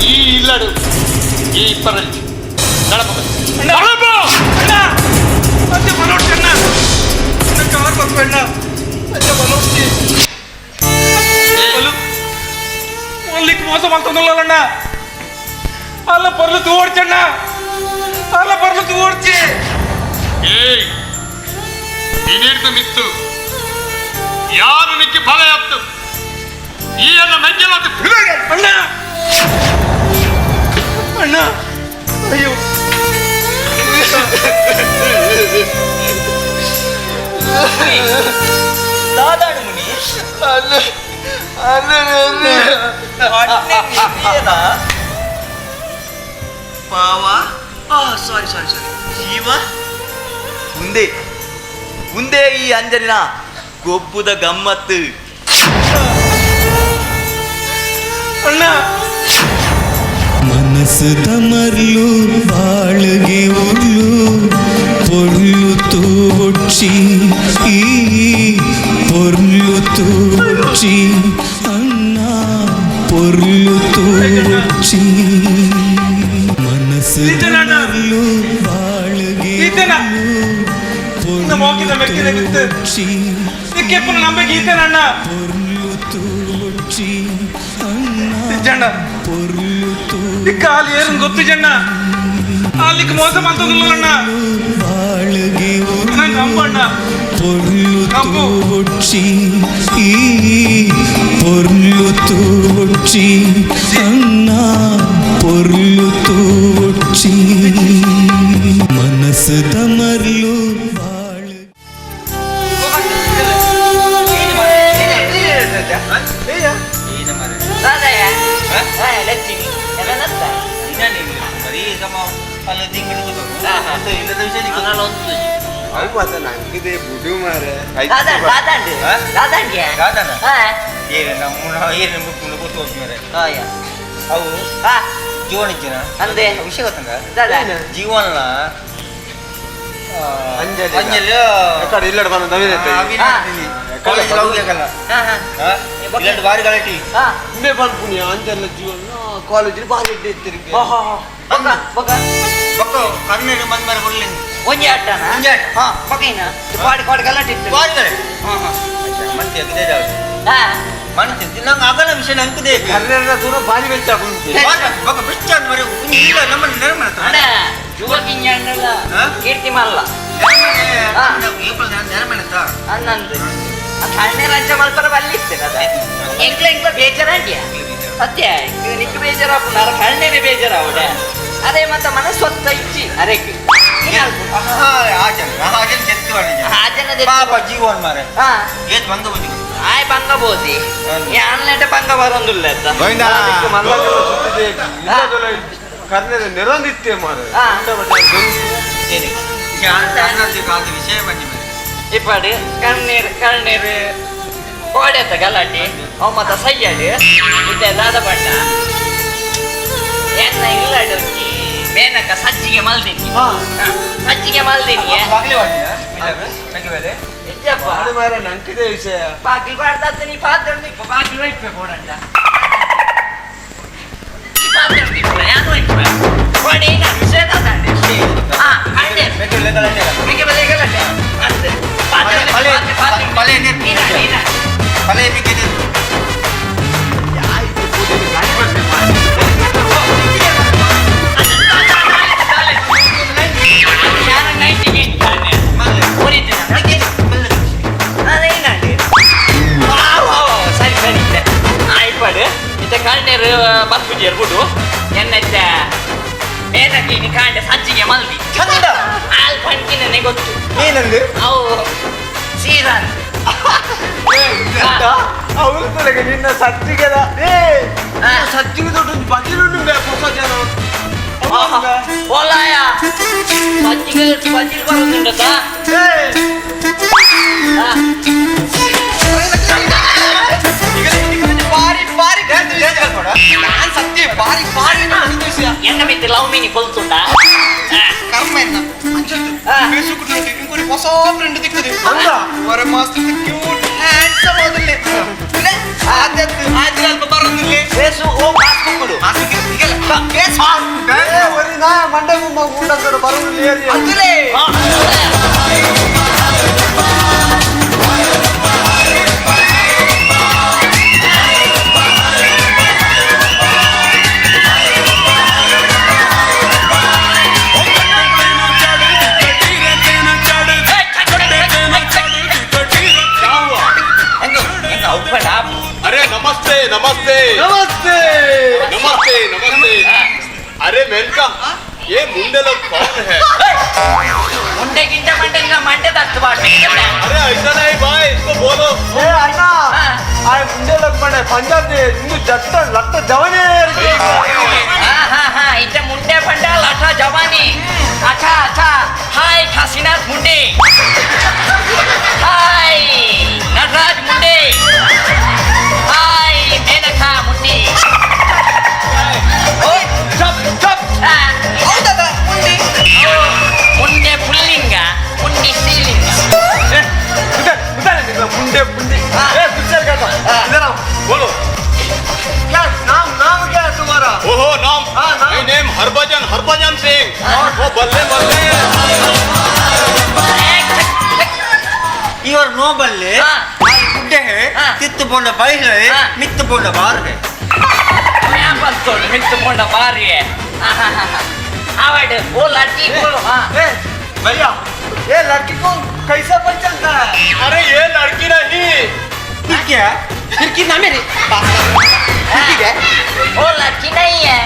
ಈ ಇಲ್ಲಡು ಈ ಇಪ್ಪರಜ್ಜಿ ನಡಪ ನಡಪ ಅಣ್ಣ ಅಜ್ಜ ಬಲೋಡ್ಸಿ ಅಣ್ಣ ಅಣ್ಣ ಕಾರ್ ಬಸ್ಬೇಡ ಅಜ್ಜ ಬಲೋಡ್ಸಿ ಅಲ್ಲಿಗೆ ಮೋಸ ಮಾಡ್ತಂದಲ್ಲ ಅಲ್ಲ ಪರ್ಲು ತೂಡ್ಚಣ್ಣ ಅಲ್ಲ ಪರ್ಲು ತೂಡ್ಚಿ ಏಯ್ ನೀನಿಡ್ದು ಮಿತ್ತು ಯಾರು ನಿಕ್ಕಿ ಫಲ ಆಪ್ತು ಈ ಎಲ್ಲ ಮಂಜಲ ಅಣ್ಣ ಅಣ್ಣ ಅಯ್ಯೋ ದಾದಾಡು ಮುನಿ ಪಾವಾ ಸಾರಿ ಸಾರಿ ಸಾರಿ ಜೀವ ಮುಂದೆ ಮುಂದೆ ಈ ಅಂಜಲಿನ ಗೊಬ್ಬುದ ಗಮ್ಮತ್ತು ಅಣ್ಣ ಮನಸ್ಸು ತಮರ್ಲು ಬಾಳಿಗೆ ಉರ್ಲು ಪೊರ್ಲು ತೂವೊಚ್ಚಿ ಈ ಪೊರ್ಲು ತೂವೊಚ್ಚಿ ಅಣ್ಣ ಪೊರ್ಲು ತೂವೊಚ್ಚಿ ಮನಸ್ಸು ತಮರ್ಲು ಬಾಳಿಗೆ ಮೋಕಿದ ಮೆಕ್ಕಿದ ಬಿತ್ತು ನಿಕ್ಕೆಪ್ಪನ ನಂಬಿಕೆ ಈತನಣ್ಣ ಪೊರ್ಲು ತೂವೊಚ್ಚಿ ಅಣ್ಣ ಜಣ್ಣ ಪೊರ್ಲು ಕಾಲು ಏನು ಗೊತ್ತು ಜಣ್ಣ ಅಲ್ಲಿಗೆ ಮೋಸ ಮಾಡ್ತದಲ್ಲ ಬಾಳಿಗೆ ನಂಬಣ್ಣ ಪೊರ್ಲು ತೂವೊಚ್ಚಿ ಈ ಪೊರ್ಲು ತೂವೊಚ್ಚಿ ಅಣ್ಣ ಪೊರ್ಲು ತೂವೊಚ್ಚಿ ಮನಸ್ಸು ತಮರ್ಲು ಅವು ಜೀವನ ವಿಷಯ ಗೊತ್ತಂಗ ಜೀವನ ಅಂಜಲಿ ಇಲ್ಲಡ್ ಬಂದ ಇಲ್ಲಡ್ ಬಾರಿ ಗಲಾಟಿ ಇಂಬೆ ಪನ್ಪುನಿ ಅಂಜಲ್ಲ ಜೀವನ ಕಾಲೇಜ್ ಬಾರಿ ಇತ್ತಿರಿಗೆ ಬೊಕ್ಕ ಕಣ್ಣೀರು ಬಂದ್ ಮಾರೆ ಬುಡ್ಲಿ ಒಂಜಿ ಆಟನ ಒಂಜಿ ಆಟ ಹಾ ಬೊಕ್ಕ ಪಾಡಿ ಪಾಡಿ ಗಲಾಟೆ ಇತ್ತು ಬಾರಿ ಗಲಾಟೆ ಮತ್ತೆ ಅದೇ ಜಾಗ ಮನುಷ್ಯ ನಂಗೆ ಆಗಲ್ಲ ವಿಷಯ ನಂಗೆ ಕರ್ನಾಟಕ ದೂರ ಬಾರಿ ಬೆಚ್ಚ ಬೊಕ್ಕ ಬೆಚ್ಚ ಅಂದ್ ಮಾರೆ ಇಲ್ಲ ನಮ್ಮ ನೆರಮನೆ ಅಣ್ಣ ಯುವಕಿಂಜ ಕೀರ್ತಿ ಮಲ್ಲ ಅನ್ನಂದು ಕಣ್ಣೆ ರಂಚ ಮಲ್ಪರ ಬಲ್ಲಿತ್ತು ಅದ ಎಂಕ್ಲ ಎಂಕ್ಲ ಬೇಜಾರಾಗ್ಯ ಸತ್ಯ ನಿಕ್ ಬೇಜಾರಾಪುಂಡು ಅರ ಕಣ್ಣೇನೆ ಬೇಜಾರಾವಡೆ ಅದೇ ಮತ್ತೆ ಮನಸ್ಸೊತ್ತ ಇಚ್ಚಿ ಅರೆಕ್ ಪಾಪ ಜೀವನ್ ಮಾರೆ ಏತ್ ಬಂಗ ಬಂದಿ ಆಯ್ ಬಂಗ ಬೋದಿ ಈ ಆನ್ಲೈನ್ ಬಂಗ ಬರೋದಿಲ್ಲ ಕರ್ನಾಟಕ ನೆರೊಂದಿತ್ತೆ ಮಾರೆ ವಿಷಯ ಬನ್ನಿ ಇಪ್ಪಾಡು ಕಣ್ಣೀರು ಕಣ್ಣೀರು ಕೋಡೆತ್ತ ಗಲಾಟಿ ಅವ್ ಮತ್ತ ಸಯ್ಯಾಡು ಇತ್ತೆ ದಾದ ಬಣ್ಣ ಎನ್ನ ಇಲ್ಲಡು ಮೇನಕ ಸಜ್ಜಿಗೆ ಮಲ್ದಿನಿ ಸಜ್ಜಿಗೆ ಮಲ್ದಿನಿ ನಂಕಿದೆ ವಿಷಯ ಬಾಗಿಲು ಬಾರ್ದಾತ ನೀ ಪಾತ್ರ ಬಾಗಿಲು ವೈಪೆ ಕೊಡಂಡ ಈ ಪಾತ್ರ ಯಾರು ವೈಪೆ ಕೊಡಿ ವಿಷಯ ದಾದಾಂಡಿ ಹಾ ಕಣ್ಣೀರು ಮೆಕ್ಕೆ ಬೆಲೆ ಗಲಾಟೆ ಅಂತೆ ಪರ್ಪುಜಿ ಬಿಡು ಎನ್ನೈತ ಮೇನಕ್ಕೆ ಇನಿ ಕಾಂಡೆ ಸಜ್ಜಿಗೆ ಮಲ್ದಿ ಚಂದ ಆಲ್ ಪಂಕಿನೇ ಗೊತ್ತು ಏನಂದು ಅವು ಸೀರನ್ ಅವಳು ನಿನ್ನ ಸಜ್ಜಿಗೆದ ಏ ಸಜ್ಜಿಗೆ ದೊಡ್ಡ ಬಜಿಲು ಹೊಸ ಜನ ಓಲಾಯ ಸಜ್ಜಿಗೆ ಬಜಿಲ್ ಬರೋದುಂಟಾ ಬಾರಿ ಬಾರಿ ನಾನು ಸತ್ಯ ಬಾರಿ ಬಾರಿ ಎನ್ನ ಮಿತ್ತು ಲವ್ ಮೀನಿ ಕೊಲ್ತುಂಡ ಕರ್ಮ ಎನ್ನ ಫೇಸ್ಬುಕ್ ಇಂಕೊರಿ ಹೊಸ ಫ್ರೆಂಡ್ ತಿಕ್ಕುದು ವರ ಮಸ್ತ್ ಕ್ಯೂಟ್ ಹ್ಯಾಂಡ್ಸಮ್ ಆದಿಲ್ಲ ಆದ್ಯತ್ತು ಆದ್ರೆ ಅಲ್ಪ ಬರೋದಿಲ್ಲ ಫೇಸು ಓ ಪಾಸ್ಬುಕ್ ಒರಿ ನಾ ಮಂಡೆ ಮುಂಬ ಊಟ ಬರೋದಿಲ್ಲ ಅದುಲೇ अरे नमस्ते नमस्ते नमस्ते नमस्ते नमस्ते। अरे मेनका ये मुंडे लोग कौन है? मुंडे गिंडे मंडे का मंडे दस्त बात। अरे ऐसा नहीं भाई, इसको बोलो। ए अन्ना आए मुंडे लोग बने पंजाब दे इंदु जट्ट लट्ट जवानी। हां हां हां इते मुंडे पंडा लट्टा जवानी। अच्छा अच्छा हाय काशीनाथ मुंडे, हाय नटराज मुंडे, हाय मेनका मुंडे। ಓಯ್ ಚಪ್ ಚಪ್ ಹೌದಾ ಮುಂಡಿ ಮುಂಡೆ ಪುಲ್ಲಿಂಗ ಮುಂಡಿ ಸ್ತ್ರೀಲಿಂಗ. ಮುಂಡೆ ಪುಂಡಿ ए पिक्चर का इधर आओ बोलो क्या नाम नाम क्या है तुम्हारा? ओहो नाम, my name Harbhajan, Harbhajan Singh. वो बल्ले बल्ले इवर नो बल्ले गुड्डे है तित्त बोंड बैल है मित्त बोंड बार है। मित्त बोंड बार है। आवाड वो लड़की को। ए भैया ये लड़की को कैसा पहचानता है? अरे ये लड़की नहीं, फिर क्या फिर की नाम है रे फिर क्या वो लड़की नहीं है,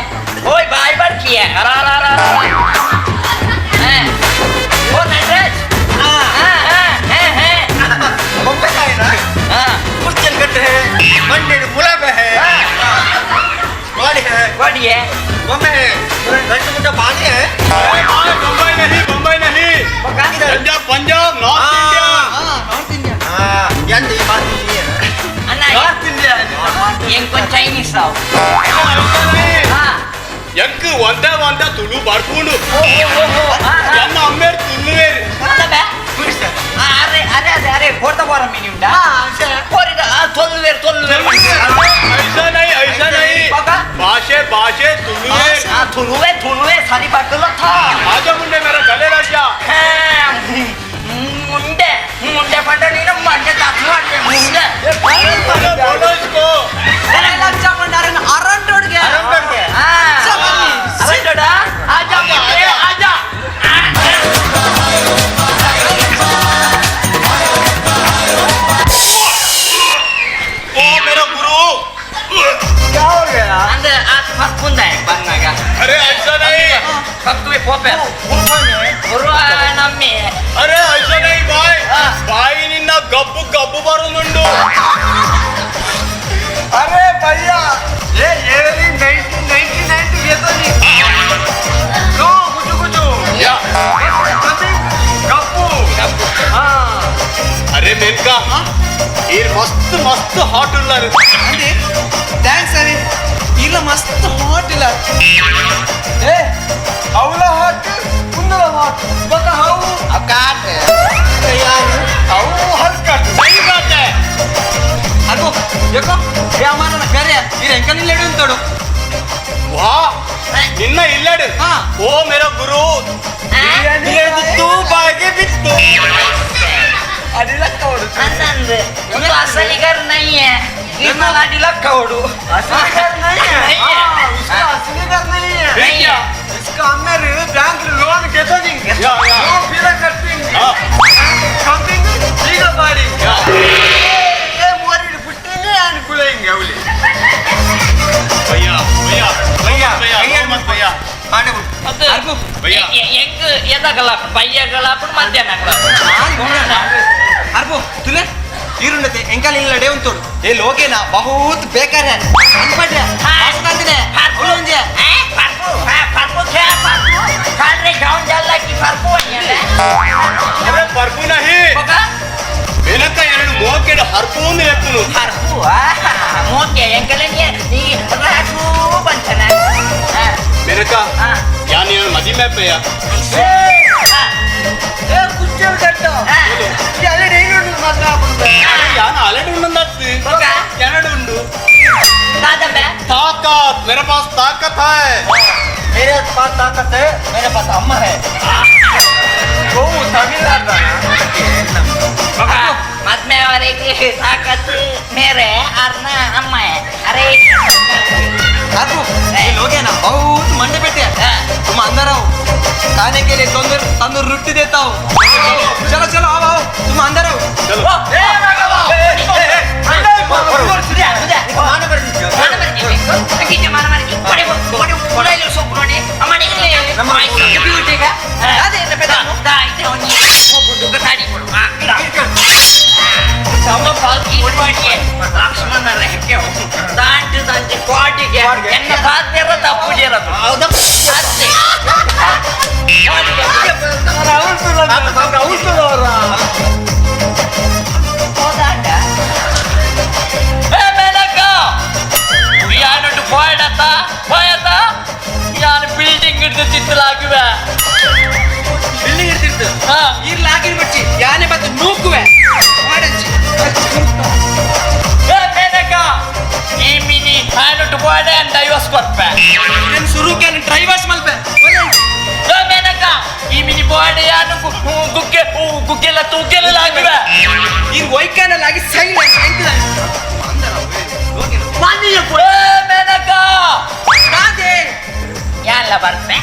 वो भाई बड़की है। अरे अरे अरे वो नटराज। हां हां हां हां बॉम्बे का है ना। हां कुर्चल कट है, मंडे मुलाब है, वाड़ी है, वाड़ी है, बॉम्बे है, घंटे मुंडा पानी है। बम्बई नहीं, बम्बई नहीं, Punjab, Punjab, north India. North India. हां यंद ये बात नहीं है अन्ना नॉर्थ इंडिया ಎಂಕೊ ಚೈನೀಸ್ ರಾವ್. ಹಾं ಎಂಕ್ ಒಂದ ಒಂದ ತುಳು ಬರ್ಪುಂಡು ಎನ್ನ ಅಮ್ಮೇರ್ ತುಳುವೇರು. ಅರೆ ಅರೆ ಅರೆ ಅರೆ ಕೊಡ್ತಾ ಬಾರ ಮೀನಿ ಉಂಟಾ ಕೋರಿದ ತೊಲ್ಲುವೇರು ತೊಲ್ಲುವೇರು. ऐसा नहीं, ऐसा नहीं, भाषे भाषे तुलुवे तुलुवे तुलुवे सारी बात था। आजा मुंडे मेरा गले लग जा। मुंडे मुंडे फटा नहीं ना मंडे दाखलो मुंडे बोलो इसको। ಅರಂಟೋಡ್ಗೆ ಅರಂಟೋಡ್ಗೆ ಅರಂಟೋಡ आजा मुंडे आजा। ओ मेरा गुरु क्या हो गया? अंदर आज फर्कुंदा है बन्नागा। अरे ऐसा नहीं, फक्तुवे पोपे गुरु नम्मी। अरे ऐसा नहीं भाई, भाई निन्ना गब्बु गब्बु बरोंदुंಡು। अरे भैया ये ये 1999 ये तो नहीं नो कुछ कुछ या गब्बु गब्बु। हां अरे मेनका ये मस्त मस्त हॉट उल्लार। ಅಂದೆ thanks ಅರೆ ಇಲ್ಲ ಮಸ್ತ್ ಹಾಟ್ ಇಲ್ಲ. ए ಅವಳ ಹಾಟ್ ಕುಂದಲ ಹಾಟ್ ಬಕ how ಕಾಟ್ यार ಅವು हलकट सही बात है। ಅಗೋ देखो ये हमारा ना घर है ये ಎಂಕಲ್ ಇಲ್ಲಡು ಅಂತಾಡು. वाह ನಿನ್ನ ಇಲ್ಲಡು. ಓ ಮೇರಾ ಗುರು ಬಿತ್ತು ಬಾಯಿಗೆ ಬಿತ್ತು ಅಡಿಲಕ್ಕವಡು. आनंद वो असली घर नहीं है, निर्मल अडिलक्कवडु। असली घर नहीं है, उसका असली घर नहीं है। नहीं है। इसका अम्मे बैंक लोन केतोनी वो फिर कटिंग कटिंग ಈಗ ಮಾಡಿ ए मोरी पुट्टिंगे अन कुलेंगे ಅವಲಿ। भैया भैया ಏತಾಗಲ್ಲ ಪಯ್ಯಗಳಾಪುಣ ಮಧ್ಯಾಹ್ನ ಅರ್ಬೋ ತುಲೆ ಈರುಂಡತೆ ಎಂಕಲ್ ಇಲ್ಲ ಡೇ ಉಂಟು ಏ ಲೋಕೇನಾ ಬಹುತ್ ಬೇಕಾರ ಅನ್ಪಡ್ರೆ ಆಸ್ತಾಂತಿನೆ ಉಲ್ಲೊಂಜೆ ಪರ್ಪು ಪರ್ಪು ಖೇ ಪರ್ಪು ಕಾಲ್ರೆ गाउन जाला की ಪರ್ಪು ಅರೆ ಪರ್ಪು ನಹಿ ಮೇನಕ ಎರಡು ಮೋಕೆಡ ಹರ್ಪು ಅಂದು ಹೇಳ್ತನು ಹರ್ಪು ಮೋಕೆ ಎಂಕಲೆ ನೀ ರಾಗು ಬಂತನ ಮೇನಕ ಯಾನ್ ಏನು ಮದಿಮೆ ಪೆಯ ಏ ಕುಚ್ಚಲ್ ಕಟ್ಟ ಅಲ್ಲೆಡೆ ಏನು ಮಾತ್ರ ಯಾನ್ ಅಲೆಡೆ ಉಂಡಂದತ್ತು ಕೆನಡ ಉಂಡು ताकत मेरे पास ताकत है मेरे पास ताकत है मेरे पास अम्मा है वो तमिलनाडु मत में और एक ताकत मेरे और ना अम्मा है। अरे काकू ये लोग है ना बहुत मंडे बैठे हैं। तुम अंदर आओ, खाने के लिए तंदूर तंदूर रोटी देता हूँ। चलो चलो आओ आओ, तुम अंदर आओ। चलो ಬಿಲ್ಡಿಂಗ್ ಇರ್ತಿತ್ತು ಇರ್ಲಿ ಹಾಕಿನ ಬಚ್ಚಿ ಯಾನೆ ಮತ್ತೆ ನೂಕುವೆ ಮಾಡಂಚಿ ಈ ಮಿನಿ ಹ್ಯಾಂಡ್ ಬೋರ್ಡೆ ಅಂಡ್ ಡೈವರ್ಸ್ ಕೊರ್ಪೆ ನಾನು ಸುರುಕೆ ಡ್ರೈವರ್ಸ್ ಮಲ್ಪೆ ಮೇನಕ ಈ ಮಿನಿ ಬೋರ್ಡೆ ಯಾನು ಗುಗ್ಗೆ ಗುಗ್ಗೆಲ್ಲ ತೂಗೆಲ್ಲ ಆಗಿವೆ ಈ ವೈಕಾನಲ್ಲಿ ಆಗಿ ಸೈಲೆಂಟ್ ಮೇನಕ ಕಾದೆ ಯಾಲ್ಲ ಬರ್ಪೆ.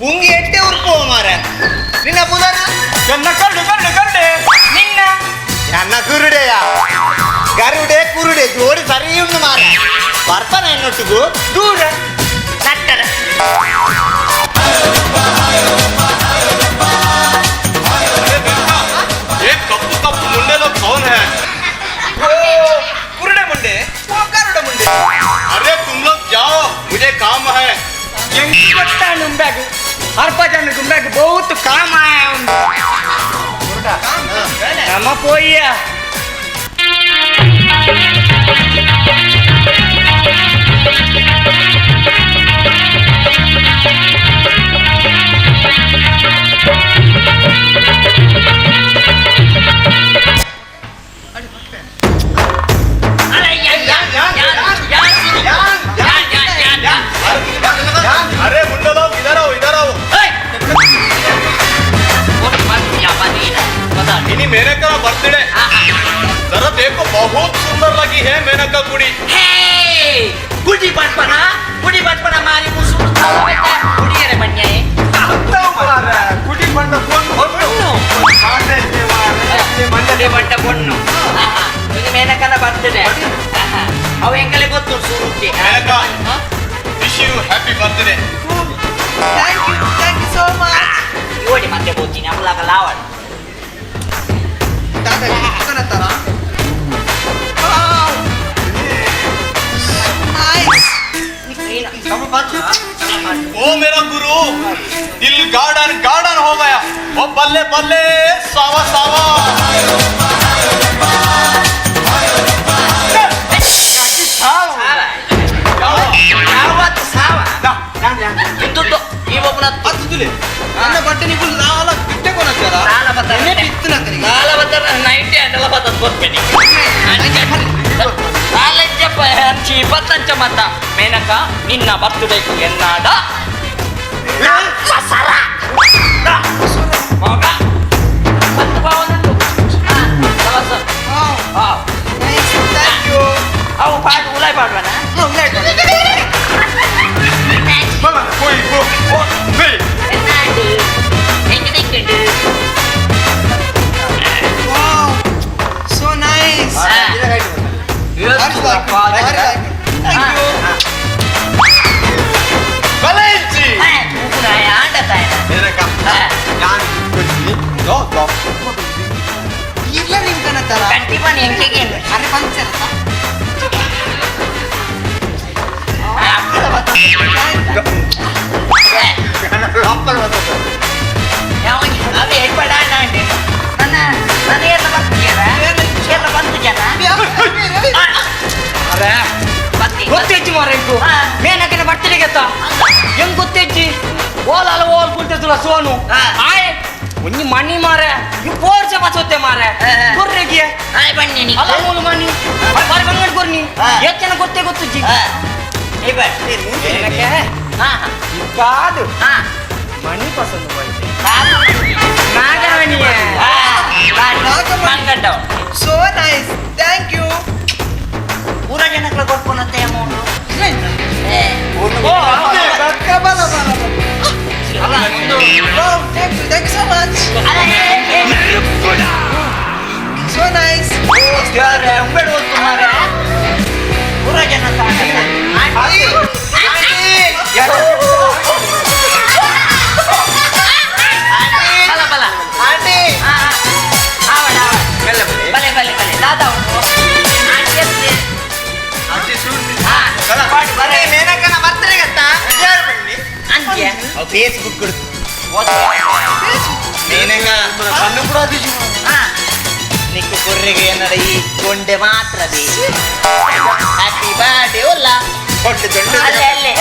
ಉಂಗಿ ಎಟ್ಟೆ ಉರ್ಪು ಮಾರ ನಿನ್ನ ಪುದರ ನನ್ನ ಕರುಡೆ ಕರುಡೆ ಕರುಡೆ ನಿನ್ನ ನನ್ನ ಕುರುಡೆಯ ಗರುಡೆ ಕುರುಡೆ ಜೋಡಿ ಸರಿ ಉಂಡು ಮಾರ ಬರ್ತಾನೆ ಎನ್ನೊಟ್ಟಿಗೂ ದೂರ ನಟ್ಟರ ये कप्पू कप्पू मुंडे लोग कौन है? ಕುರುಡೆ ಮುಂಡೆ ಗರುಡ ಮುಂಡೆ. अरे तुम लोग जाओ, मुझे काम है। हरभजन गुंबेग बहुत काम आया ನಮ್ಮ ಪೋಯ್ಯ. अरे मुंडे लोग इधर आओ इधर आओ। इन्हीं मेनका बर्थडे, जरा देखो बहुत सुंदर लगी है मेनका कुड़ी। गुडी बचपना गुडी बचपना मारी मुसुर गुडियरे बन्याए ಗುಡಿ ಬಂಡ ಪೊಣ್ಣು ಗುಡಿ ಬಂಡ ಪೊಣ್ಣು ಈಗ ಮೇನಕನ ಬರ್ತಡೆ ಅವ ಎಂಕಲೆ ಗೊತ್ತು ಸುರುಕ್ಕೆ. Menaka, wish you happy birthday. Thank you thank you so much. ಇವಡಿ ಮತ್ತೆ ಬೋತೀನಿ ಅವಲಾಗ ಲಾವಣ ತಾತ ನೈಸ್. ओ मेरा गुरु, दिल गार्डन गार्डन हो गया। ओ बल्ले बल्ले सावा सावा। ಯಾವತ್ತು ಸಾವ ಇಂಥದ್ದು ಈ ಒಬ್ಬನ ಹತ್ತುಲೆ ನನ್ನ ಬಟ್ಟೆ ನೀವು ಲಾಲ ಬಿಟ್ಟೆ ಕೊನತ್ತಾರ ಸಾಲ ಬರ್ತಾರೆ ಬಿತ್ತನ ಸಾಲ ಬರ್ತಾರೆ ನೈಂಟಿ ಅಂಡೆಲ್ಲ ಬರ್ತದೆ ಗೊತ್ತೇನಿ. ಕಾಲಜ್ಜಪ್ಪ ಹಂಚಿ ಪತ್ತಂಚ ಮತ್ತ ಮೇನಕ ನಿನ್ನ ಬರ್ತಡೇಕು ಎನ್ನಾಡ ಮಗ ಪತ್ತು ಪಾವನುಂಟು ಅವು ಪಾಡು ಉಲಾಯ್ ಪಾಡುವನ So nice. ಗೊತ್ತೆಜ್ಜಿ ಮಾರೇಂಕು ಮೇನಕಿನ ಬರ್ತಡೆಗೆತ್ತ ಹೆಂಗ್ ಗೊತ್ತೆಜ್ಜಿ ಓಲ್ ಅಲ್ಲ ಓಲ್ ಕುಂಟೆದುಲ ಸೋನು ಆಯ್ ಒಂಜಿ ಮಣಿ ಮಾರೆ ಇವು ಪೋರ್ಚ ಬಸೋತೆ ಮಾರೆ ಕೊರ್ರೆಗೆ ಅಲ್ಲ ಮೂಲು ಮಣಿ ಬಾರಿ ಬಂಗಡ್ ಕೊರ್ನಿ ಎತ್ತನ ಗೊತ್ತೇ ಗೊತ್ತುಜ್ಜಿ ಕಾದು ಮಣಿ ಪಸಂದ್ ನಾಗಮಣಿ So nice. Thank you. ಪೂರ ಜನಕ್ಲ ಕೊಟ್ಕೊಳತ್ತೆ amount. Thank you, thank you so much. So nice. ಪೂರ ಜನ ಬಲ ಬಲ ಆಂಟಿ. ಬಲೆ ಬಲೆ ಬಲೆ ದಾದಾ ಉಂಟು ಆಂಟಿ ಮೇನಕನ ಬರ್ತಡೆ ಗತ್ತಾ ಫೇಸ್ಬುಕ್ ಮೇನಕ ನಿಕ್ಕು ಕುರ್ರಿಗೆ ಏನಡ ಈ ಗೊಂಡೆ ಮಾತ್ರ ಹ್ಯಾಪಿ ಬರ್ಡೇ ಒಲ್ಲ ಅಲ್ಲೇ ಅಲ್ಲೇ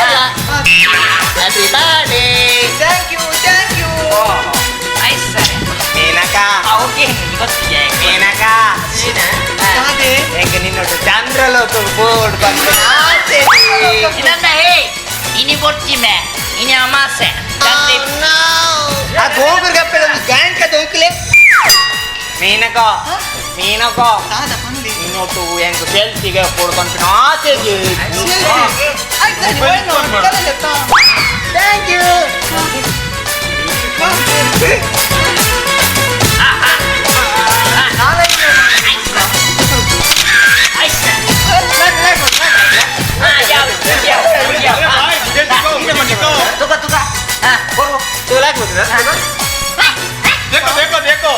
happy birthday. Thank you, thank you. Menaka Menaka ಹೆಂಗ ನಿನ್ನೊಟ್ಟು ಚಂದ್ರಲೋಕ ಬೋರ್ಡ್ ಬಂದು ಇದನ್ನ ಹೇ ಇನಿ ಬೊರ್ಚಿ ಮೇ ಇನಿ ಅಮಾಸೆ ಆ ಗೋಗುರ್ ಗಪ್ಪೆ ಒಂದು ಗ್ಯಾಂಗ್ ದೊಂಕಲೆ ಮೇನಕ ಮೇನಕ ನಿನ್ನೊಟ್ಟು ಹೆಂಗ ಸೆಲ್ಫಿಗೆ ಬೋರ್ಡ್ ಬಂತು ಆಸೆಗೆ. Thank you. देखो देखो देखो.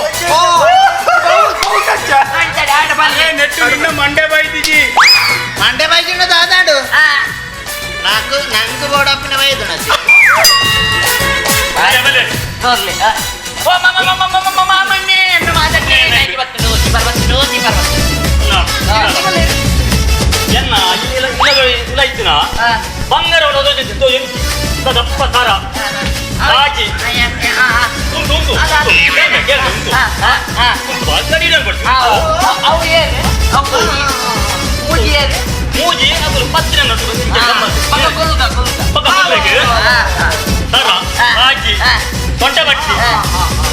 बहुत अच्छा. నెట్టు నిన్న మండే బైదిజి. ಮಂಡೆ ಬೈದಿನ ದಾದಾಡು నాకు ನಂಗೆ ಬೋಡಪ್ಪಿನ ವೈದು ನಸಿ. ಓ ಮಾಮ ಮಾಮ ಮಾಮ ಮಾಮ ಮಾಮಣ್ಣೆ ಮಾದಕ್ಕೆ ಎನ್ನ ಇಲ್ಲ ಇಲ್ಲ ಇತ್ತಿನ ಬಂಗಾರ ದಪ್ಪ ತರ ರಾಜಿ ಉಂಟು ಉಂಟು ಉಂಟು ಮೂಜಿ ಅದು ಪತ್ತಿನ ತರ ರಾಜಿ ತೊಂಟ ಬಟ್ಟಿ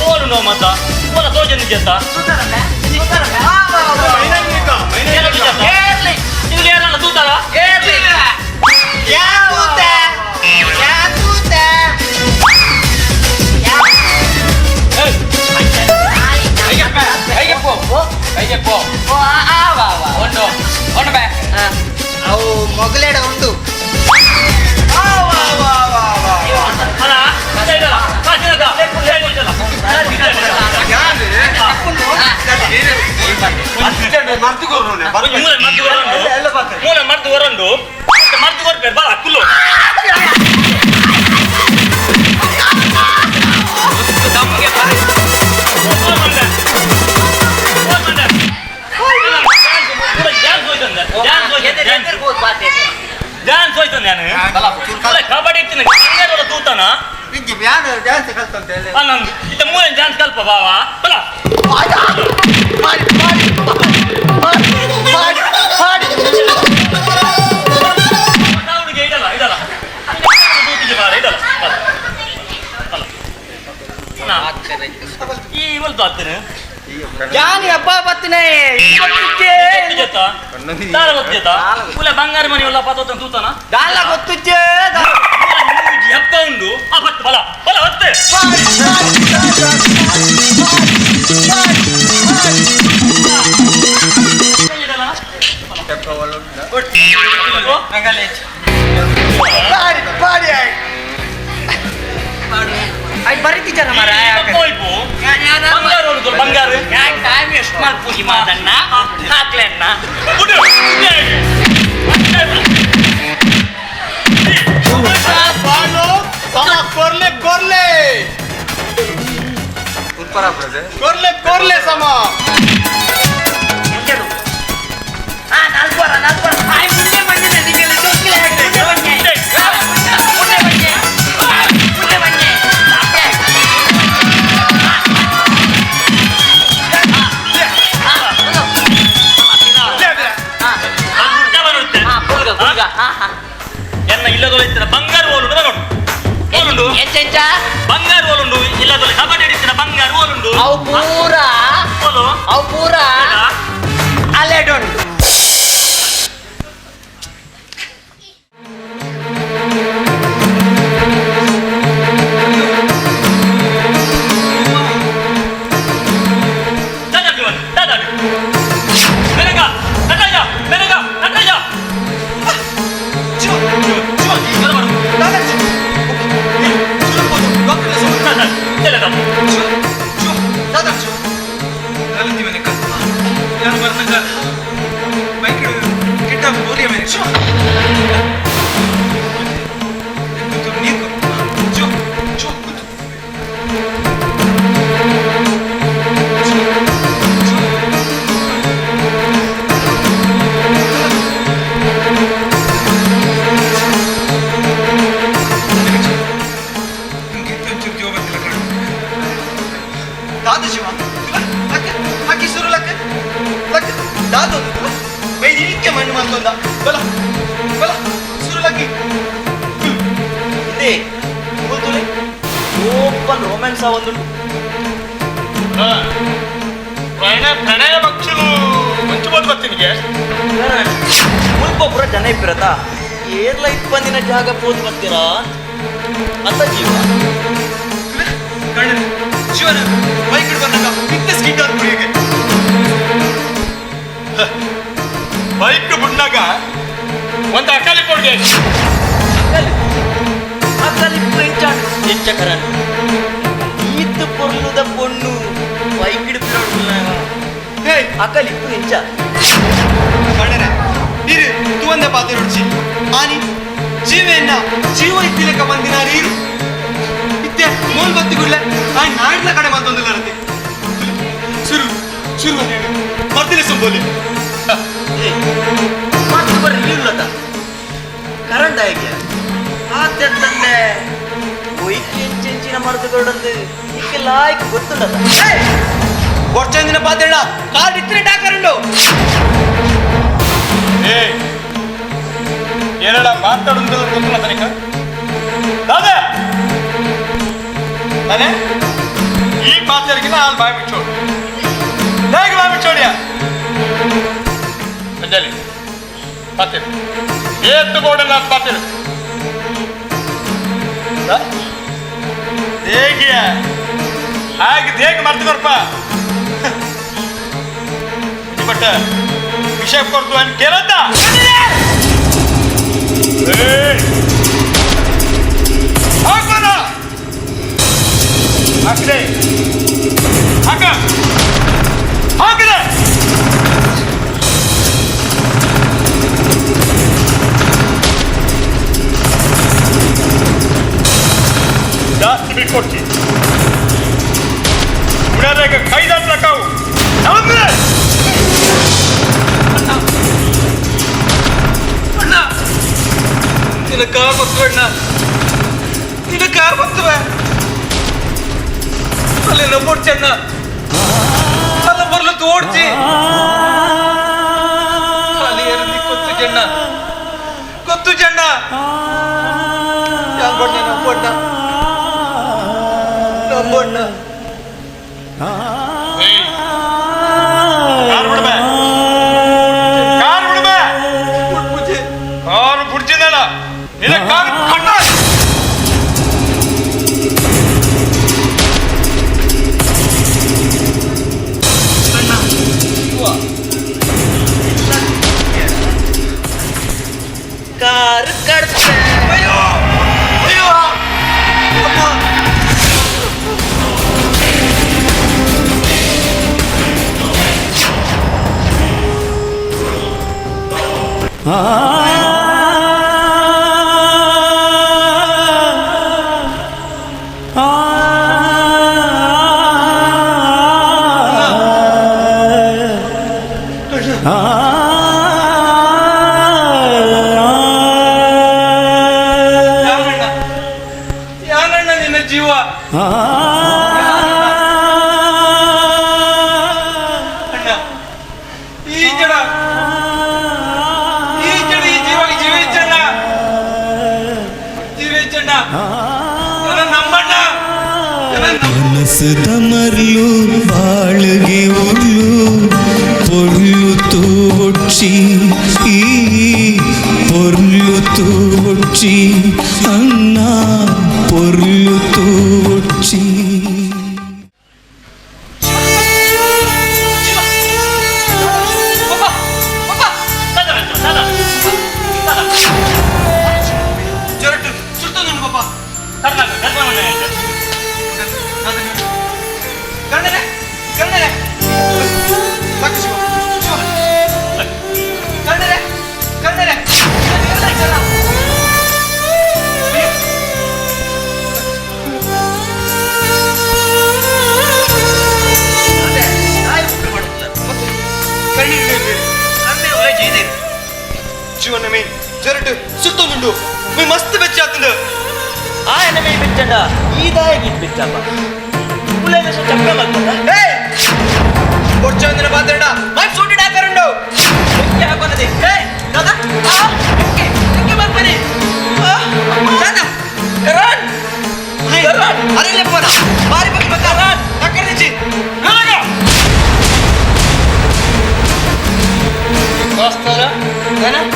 ಓಲು ನೋ ಮತ್ತ ಓಲ ತೋಜನ್ ಜತ್ತ ತೂತಾರ. ಅವು ಮೊಗಲೇಡ ಉಂಟು. ಮೂಲೆ ಮರ್ದು ಹೊರಂಡು ಮರ್ದು ಕೊರ್ಪೇರು ಬರ ಕುಲ್ಲು. ಡ್ಯಾನ್ಸ್ ಹೋಯ್ತಾನೆ ನಾನು ಕಬಡ್ಡಿ ಇತ್ತಿನ ತೂತಾನ ಡ್ಯಾನ್ಸ್ ಕಲ್ತಂತ ಇತ್ತ ಮೂಲೆ ಡ್ಯಾನ್ಸ್ ಕಲ್ಪ ಬಾವಾ ಬಲ. ಪಾಡಿ ಪಾಡಿ ಇಡಲ್ಲ ಇಡಲ್ಲ ಇಡಲ್ಲ ಈ ಇವಲ್ದು ಆಗ್ತೇನೆ ಯಾನಿ ಹಬ್ಬ ಬತ್ತಿನೇ ದಾಲ ಗೊತ್ತಿತ್ತ ಪುಲ ಬಂಗಾರ ಮನೆ ಉಲ್ಲ ಪಾತ ತೂತನ ದಾಲ ಗೊತ್ತುಚ್ಚೆ ಹಬ್ಬ ಉಂಡು ಆ ಬತ್ತು ಬಲ ಬಲ ಹೊತ್ತೆ ಪಾಡಿ ಆಯ್ತು ಬರೀತಿದ್ದಾರ ಮಾರ ಬಂಗಾರ ಬಂಗಾರ ಟೈಮ್ ಎಷ್ಟು ಮಲ್ಪುಜಿ ಮಾದಣ್ಣ ಹಾಕ್ಲೆಣ್ಣ ಕೊರ್ಲೆ ಕೊರ್ಲೆ ಕೊರ್ಲೆ ಕೊರ್ಲೆ ಸಮ ನಾಲ್ಕು ನಾಲ್ಕು ಮುಂದೆ ಬಂದಿದೆ ನಿಮಗೆ ಮುಂದೆ ಬನ್ನಿ ಮುಂದೆ ಬನ್ನಿ ಮುಂದೆ ಬನ್ನಿ. ಎನ್ನ ಇಲ್ಲದೊಳ ಬಂಗಾರ ಓಲುಂಡು ನೋಡು ಓಲುಂಡು ಬಂಗಾರ ಓಲುಂಡು ಇಲ್ಲದೊಳ ಕಬಡ್ಡಿ ಹಿಡಿತಿನ ಬಂಗಾರ ಓಲುಂಡು ಅವು ಪೂರ ಓಲು ಅವು ಪೂರ ಅಲೆಡುಂಡು. ಓಪನ್ ರೊಮ್ಯಾನ್ಸ್ ಒಂದು ಪ್ರಣಯ ಪಕ್ಷಿಲು ಮಂಚು ಬಂದು ಬರ್ತೀನಿ. ಮುಲ್ಪ ಪೂರ ಜನ ಇಪ್ಪಿರತ ಏರ್ಲ ಇಪ್ಪಂದಿನ ಜಾಗ ಪೋದು ಬರ್ತೀರಾ ಅಂತ ಜೀವ ಕಣ್ಣು ಶಿವನ ಬೈಕ್ ಬಂದಾಗ ಕಿತ್ತೆ ಸ್ಕಿಡ್ ಆಗ್ಬಿಡಿ. ಬೈಕ್ ಬಿಡ್ನಾಗ ಒಂದು ಅಕಾಲಿ ಕೊಡ್ಗೆ ಅಕಲಿ ಎಂಚಕರನ್ ಈತ್ ಪೊರ್ಲುದ ಪೊಣ್ಣು ಬೈಕ್ ಹಿಡಿಪಿರೋಡು ಅಕಲಿ ಎಂಚ ಕಣ್ಣನೆ ಇರು ತುವಂದ ಪಾತೆ ರುಚಿ ಆನಿ ಜೀವೆಯನ್ನ ಜೀವ ಇತ್ತಿಲೆಕ್ಕ ಬಂದಿನ ನೀರು ಇತ್ತೆ ಮೋಲ್ ಬತ್ತಿ ಗುಳ್ಳೆ ಆ ನಾಡ್ಲ ಕಡೆ ಬಂದೊಂದಿಲ್ಲ ರತಿ ಶುರು ಶುರು ಬರ್ತೀನಿ ಸಂಬೋಲಿ. ಮತ್ತೆ ಬರ್ರಿ ಇಲ್ಲದ ಕರಂಡ ಹೇಗೆ ಆತಂದೆ ಒಯ್ಕಿ ಎಂಚೆಂಚಿನ ಮರದುಗೊಡಂದು ಇಕ್ಕೆ ಲಾಯ್ಕ್ ಗೊತ್ತುಂಡದ ವರ್ಷಂದಿನ ಪಾತೆಣ್ಣ ಕಾರ್ಡ್ ಇತ್ತರೆ ಡಾಕರುಂಡು. ಏ ಏನಡ ಮಾತಾಡೋದು ಗೊತ್ತಿಲ್ಲ ತನಕ ದಾದಾ ನಾನೇ ಈ ಪಾತ್ರೆಗಿನ ಅಲ್ಲಿ ಬಾಯಿ ಬಿಚ್ಚೋಡು ಹೇಗೆ ಬಾಯಿ ಬಿಚ್ಚೋಡಿಯ ಅಂಜಲಿ ಪಾತ್ರೆ ಏತ್ತು ಬೋರ್ಡಲ್ಲ ಪಾತ್ರೆ ಹೇಗೆ ಹಾಗೆ ಹೇಗೆ ಮರ್ತು ಕೊರಪ ಬಟ್ ವಿಷಯ ಕೊಡ್ತು ಅಂತ ಕೇಳತ್ತ ಹಾಕಿದೆ ಹಾಕ ಹಾಕಿದೆ. ಜಾಸ್ತಿ ಬಿಟ್ಕೊಡ್ತಿ ಉಡಾದಾಗ ಕೈದಾಟ್ಲಕ್ಕಾವು ನಮಗೆ. ಅಣ್ಣ ನಿನ್ನ ಕಾರ್ ಬತ್ತು ಅಣ್ಣ ನಿನ್ನ ಕಾರ್ ಬತ್ತುವೆ ಅಲ್ಲಿ ನಂಬೋಡ್ಚಿ ಅಣ್ಣ ಅಲ್ಲ ಬರ್ಲು ತೋಡ್ಚಿ. ನಂಬಣ್ಣ. ಕಾರ್ ಬಿಡ್ಬೆ, ಕಾರ್ ಬಿಡ್ಬೆ, ಕಾರು ಬಿಡ್ತಿದ್ದಲ್ಲ ನಿನ್ನ ಕಾರು ಕಣ್ಣ. ಕಾರು ಕಡ್ತೆ. ಅಯ್ಯೋ ಅಯ್ಯೋ ಅಮ್ಮ. ಯಾನಣ್ಣ ನಿನ್ನ ಜೀವ? ಅಣ್ಣ, ಈ ಜಡ ಈ ಜಡ ಈ ಜೀವ ಜೀವ ಇಚ್ಚಣ್ಣ, ಜೀವ ಇಚ್ಚಣ್ಣ, ನಮ್ಮಣ್ಣ. ಮನಸ್ಸದ ಮರ್ಲು ಬಾಳ್ಗೆ ಒಳ್ಳು ಪೊರ್ಲು ತೂವೊಚ್ಚಿ ಈ ಪೊರ್ಲು ತೂವೊಚ್ಚಿ ಅನ್ನ ಪೊರ್ಲು ತೂವೊಚ್ಚಿ. ಜೊರಟು ಸುತ್ತೊಂದುಂಡು ಪಾಪ. ಕರ್ಣನೆ ಕರ್ಣನೆ ಸಾಕು ಶಿವ ಶಿವ. ಕರ್ಣನೆ ಕರ್ಣನೆ ಜೀವನ ಮೇ ಜೊರಟು ಸುತ್ತೊಂದುಂಡು ಮೈ ಮಸ್ತ್ ಬೆಚ್ಚ ಆಗ್ತದೆ. ಆ ಎನಮೆ ಬೆಚ್ಚಂಡ ಈ ದಾಯಗಿ ಬೆಚ್ಚಪ್ಪ ಉಲೇಶ ಚಪ್ಪ ಮಾಡ್ಕೊಂಡ. ಏಯ್ ಬೊಚ್ಚಂದನ ಪಾತ್ರಡ ಮೈ ಸೂಟಿ ಡಾಕರುಂಡು ಎಕ್ಕೆ ಹಾಕೊಂಡದೆ. ಏಯ್ ದಾದಾ, ಆ ಎಕ್ಕೆ ಎಕ್ಕೆ ಬರ್ಪನಿ. ಆ ದಾದಾ ಕರಣ್ ಕರಣ್ ಅರೆ ಲೆಪ್ಪನ ಬಾರಿ ಬಕ್ಕಿ ಬಕ್ಕ ಡಾಕರ್ ನಿಚ್ಚಿ ವಾಸ್ತಾರ ಯಾನ್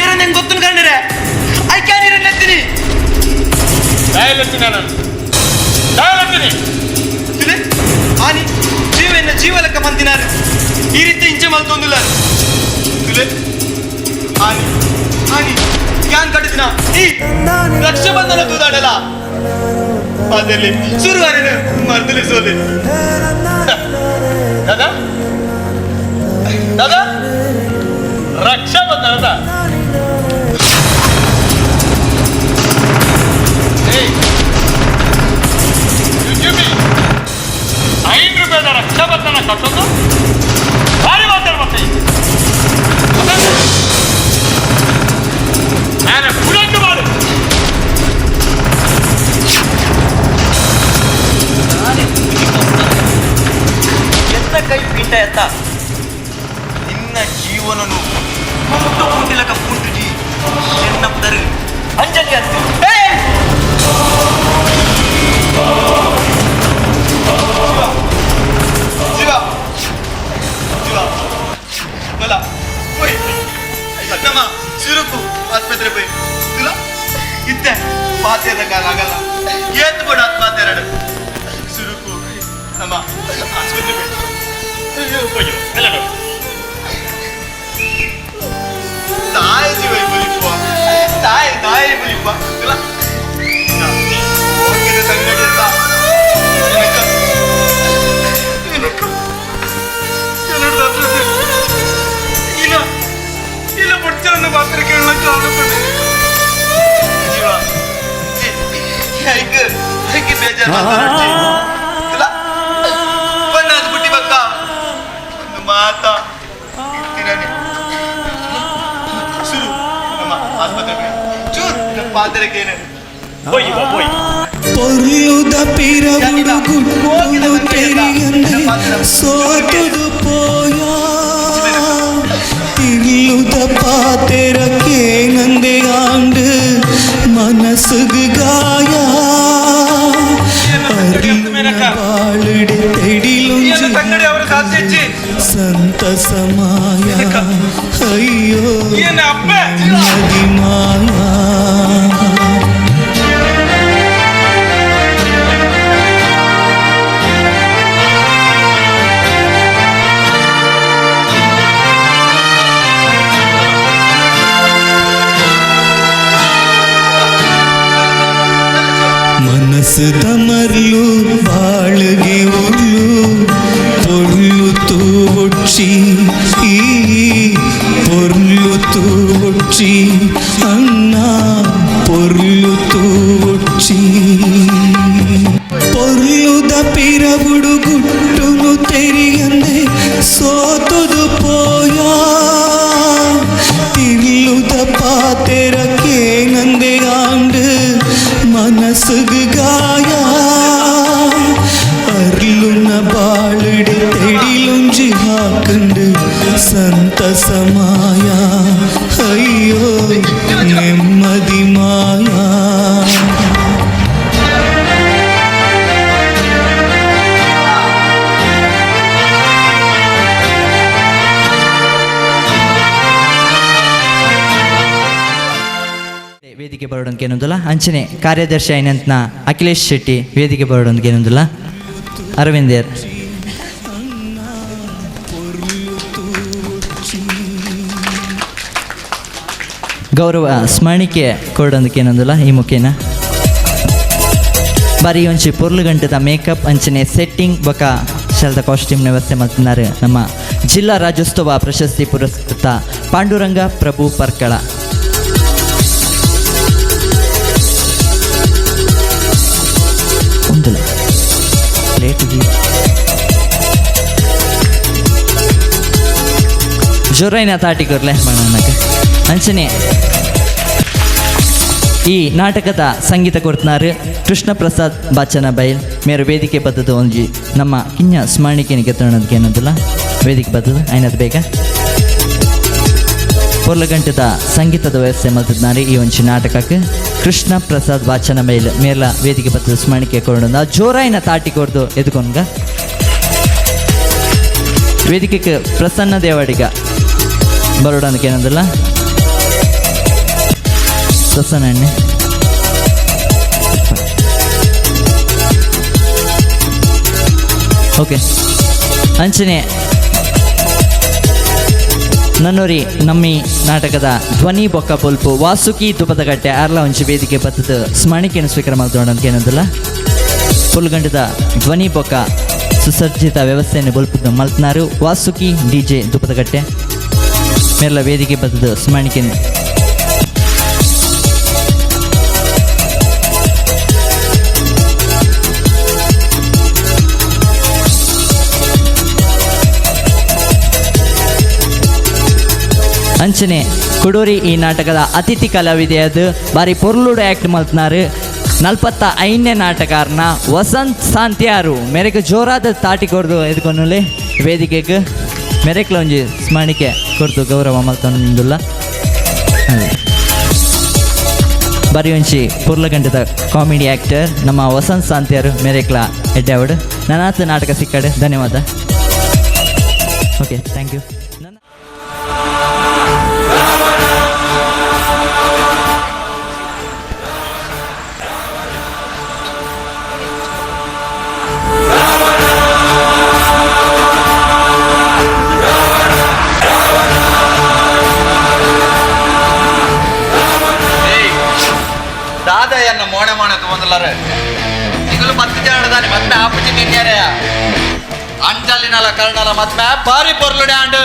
ಏನ ನಂಗೆ ಗೊತ್ತು ಕಣ್ಣರೆ I can ಇರ ನೆತ್ತಿನಿ ಡಯಲ್ ನಾನು ಡಯಲ್ ಹತ್ತೀನಿ. ತುಲೆ ಆನಿ ಜೀವ ಎನ್ನ ಜೀವ ಲೆಕ್ಕ ಮಂತಿನಾರು ಈ ರೀತಿ ಇಂಚೆ ಮಲ್ತೊಂದುಲ್ಲ. ತುಲೆ ಆನಿ ಆನಿ ಯಾನ್ ಕಟ್ಟಿದಿನ ಈ ರಕ್ಷಾಬಂಧನ ತೂದಾಡಲ ಅದರಲ್ಲಿ ಸುರುವಾರಿನ ಮರ್ದಲಿ ಸೋಲೆ. ದಾದಾ ದಾದಾ ರಕ್ಷಾಬಂಧನದ ಐದು ರೂಪಾಯಿದ ರಕ್ಷಾಬಂಧನ ಕಟ್ಟೋದು ಭಾರಿ ಮಾತಾಡ ಮತ್ತೆ ನಾನು ಪುರಂದು ಮಾಡು. ಎತ್ತ ಕೈ ಪೀಠ ಎತ್ತ ನಿನ್ನ ಜೀವನನು ಕುಂಟು ಕುಂಟಿಲಕ ಕುಂಟುಜಿ ಎನ್ನ ಪುದರು ಅಂಜಲಿ ಅತ್ತು. ಶಿವ ಶಿವ ಬಲ ಹೋಯ್ ನಮ್ಮ ಸುರುಕು ಆಸ್ಪತ್ರೆ ಪೋಯ್ ತುಲ ಇತ್ತೆ ಪಾತ್ಯದ ಕಾಲ ಆಗಲ್ಲ ಏತ್ ಬೋಡ ಆತ್ಮಹತ್ಯೆ ಸುರುಕು ನಮ್ಮ ಆಸ್ಪತ್ರೆ ಪೋಯ್. ಅಯ್ಯೋ ಎಲ್ಲ ತಾಯಿ ಜೀವ ಬಲಿಪ್ಪ ತಾಯಿ ತಾಯಿ ಬಲಿಪ್ಪ ತುಲ ಹೋಗಿದ ಸಂಗಡಿ ಅಂತ ಇಲ್ಲ ಇಲ್ಲ ಬುಡ್ಚರನ್ನು ಪಾತ್ರ ಕೇಳಕ್ಕೆ ಆಗುತ್ತದೆ ಜೀವ ಐಕ್ ಐಕ್ ಬೇಜಾರು ಇಲ್ಲ ಬಣ್ಣದ ಬುಟ್ಟಿ ಬಕ್ಕ ಒಂದು ಮಾತಾ ಇರ್ತೀರಾನೆ ಶುರು ನಮ್ಮ ಆಸ್ಪತ್ರೆ ಚೂರ್ ಪಾತ್ರಕ್ಕೆ ಏನು ಹೋಗಿ ಬಾ ಹೋಗಿ. ಪೊರ್ಲುದ ಪಿರವುಡು ಗುಟ್ಟುನು ತೆರಿಯಂದೆ ಸೋತುದು ಪೋಯ ತಿರ್ಲುದ ಪಾತೆರ ಕೇನಂದೆ ಆಂಡು ಮನಸ್ಸುಗು ಗಾಯ ಅರ್ಲುನ ಬಾಳುಡೆ ತೆಡಿಲುಂಜಿ ಸಂತಸ ಮಾಯ ಅಯ್ಯೋ ನೆಮ್ಮದಿ ಮಾಯ. ಮನಸ್ಸು ತಮರ್ಲು ಬಾಳುಗೆ ಉರ್ಲು ಪೊರ್ಲು ತೂವೊಚ್ಚಿ ಈ ಪೊರ್ಲು ತೂವೊಚ್ಚಿ ಅಣ್ಣ ಪೊರ್ಲು ತೂವೊಚ್ಚಿ ಪೊರ್ಲುದ ಪಿರವುಡು ಗುಟ್ಟುನು ತೆರಿಯಂದೆ ಸೋತುದು ಪೋಯ ತಿರ್ಲುದ ಪಾತೆರ ಕೇನಂದೆ ಆಂಡು ಮನಸ್ಸುಗು ಗಾಯ ಅರ್ಲುನ ಬಾಳುಡೆ ತೆಡಿಲುಂಜಿ ಹಾಕಂಡು ಸಂತಸ ಮಾಯ ಅಯ್ಯೋ ನೆಮ್ಮದಿ ಮಾಯ. ವೇದಿಕೆ ಬರೋಡಂಗೆ ಏನೊಂದಿಲ್ಲ ಅಂಚನೆ ಕಾರ್ಯದರ್ಶಿ ಐನಂತನ ಅಖಿಲೇಶ್ ಶೆಟ್ಟಿ ವೇದಿಕೆ ಬರೋಡಂಗೆ ಏನೊಂದಿಲ್ಲ ಅರವಿಂದೇರ್ ಗೌರವ ಸ್ಮರಣಿಕೆ ಕೊಡೋದಕ್ಕೆ ಏನೊಂದಿಲ್ಲ ಈ ಮುಖೇನ ಬಾರಿ ಒಂಚಿ ಪೊರ್ಲು ಗಂಟದ ಮೇಕಪ್ ಅಂಚನೆ ಸೆಟ್ಟಿಂಗ್ ಬೊಕ ಶಲ್ದ ಕಾಸ್ಟ್ಯೂಮ್ ವ್ಯವಸ್ಥೆ ಮಲ್ತಿದ್ದಾರೆ ನಮ್ಮ ಜಿಲ್ಲಾ ರಾಜ್ಯೋತ್ಸವ ಪ್ರಶಸ್ತಿ ಪುರಸ್ಕೃತ ಪಾಂಡುರಂಗ ಪ್ರಭು ಪರ್ಕಳ. ಒಂದಿಲ್ಲ ಪ್ಲೇಟ್ ಜೋರೈನ ತಾಟಿ ಕೊರ್ಲೆ ಮಾಡೋಣಕ ಅಂಚನೆ ಈ ನಾಟಕದ ಸಂಗೀತ ಕೊಡ್ತನಾರು ಕೃಷ್ಣ ಪ್ರಸಾದ್ ಬಾಚನ ಬೈಲ್ ಮೇರು ವೇದಿಕೆ ಬದ್ದದ ಒಂಜಿ ನಮ್ಮ ಕಿನ್ಯ ಸ್ಮರಣಿಕೆ ತೋಣದಕ್ಕೆ ಏನಂತಿಲ್ಲ ವೇದಿಕೆ ಬದ್ದದ ಐನದ್ ಬೇಗ ಪೊರ್ಲಗಂಟದ ಸಂಗೀತದ ವ್ಯವಸ್ಥೆ ಮಲ್ತಿದ್ನಾರಿ ಈ ಒಂಜಿ ನಾಟಕಕ್ಕೆ ಕೃಷ್ಣ ಪ್ರಸಾದ್ ವಾಚನ ಮೇಲ್ ಮೇಲ ವೇದಿಕೆ ಬತ್ತದ ಸ್ಮರಣಿಕೆ ಕೊಡೋಣ ಜೋರಾಯಿನ ತಾಟಿ ಕೊಡ್ದು ಎದ್ಕೊಂಗ ವೇದಿಕೆಗೆ ಪ್ರಸನ್ನ ದೇವಾಡಿಗ ಬರೋಡೋದಕ್ಕೆ ಏನಂದಿಲ್ಲ ಪ್ರಸನ್ನ ಅಣ್ಣೆ ಓಕೆ ಅಂಚನೆ ನನ್ನೋರಿ ನಮ್ಮಿ ನಾಟಕದ ಧ್ವನಿ ಬೊಕ್ಕ ಪೊಲ್ಪು ವಾಸುಕಿ ದುಪದಗಟ್ಟೆ ಅರ್ಲ ಒಂಚಿ ವೇದಿಕೆ ಬತ್ತದ ಸ್ಮರಣಿಕೆಯನ್ನು ಸ್ವೀಕಾರ ಮಾಡ್ತೋಣ ಏನಂದಿಲ್ಲ ಪುಲ್ಗಂಡದ ಧ್ವನಿ ಬೊಕ್ಕ ಸುಸಜ್ಜಿತ ವ್ಯವಸ್ಥೆಯನ್ನು ಬೊಲ್ಪು ಮಲ್ತನಾರು ವಾಸುಕಿ ಡಿಜೆ ದುಪದಗಟ್ಟೆ ಮೇರ್ಲ ವೇದಿಕೆ ಬತ್ತದ ಸ್ಮರಣಿಕೆಯನ್ನು ಅಂಚನೆ ಕೊಡೂರಿ ಈ ನಾಟಕದ ಅತಿಥಿ ಕಲಾವಿದೆಯದು ಬಾರಿ ಪೊರ್ಲುಡು ಆ್ಯಕ್ಟ್ ಮಲ್ತನಾರು 45ನೇ ನಾಟಕಾರನ ವಸಂತ್ ಸಾಂತ್ಯಾರು ಮೇರೆಗೆ ಜೋರಾದ ತಾಟಿ ಕೊಡ್ದು ಎದ್ಕೊನುಲೆ ವೇದಿಕೆಗೆ ಮೆರೆಕ್ಲ ಒಂಜಿ ಸ್ಮರಣಿಕೆ ಕೊಡ್ದು ಗೌರವ ಮಲ್ತೊಂದುಲ್ಲ. ಬಾರಿ ಒಂಜಿ ಪೊರ್ಲಗಂಟದ ಕಾಮಿಡಿ ಆ್ಯಕ್ಟರ್ ನಮ್ಮ ವಸಂತ್ ಸಾಂತ್ಯಾರು ಮೆರೆಕ್ಲ ಎಡ್ಡಾವಡು ನನಾತ್ ನಾಟಕ ಸಿಕ್ಕಡೆ ಧನ್ಯವಾದ. Okay, thank you. ದಾದಯ್ಯನ್ನ ಮೋಣೆ ಮೋಣೆ ತಗೊಂಡ್ಲಾರೆ ಈಗಲೂ ಮತ್ತೆ ಜಾಡದಾನೆ ಮತ್ತೆ ಆಪುಜಿ ನಿನ್ಯಾರೆ ಅಂಜಲಿನಲ ಕರ್ಣಲ ಮತ್ತೆ ಬಾರಿ ಪೊರ್ಲುಡೆ ಆಂಡು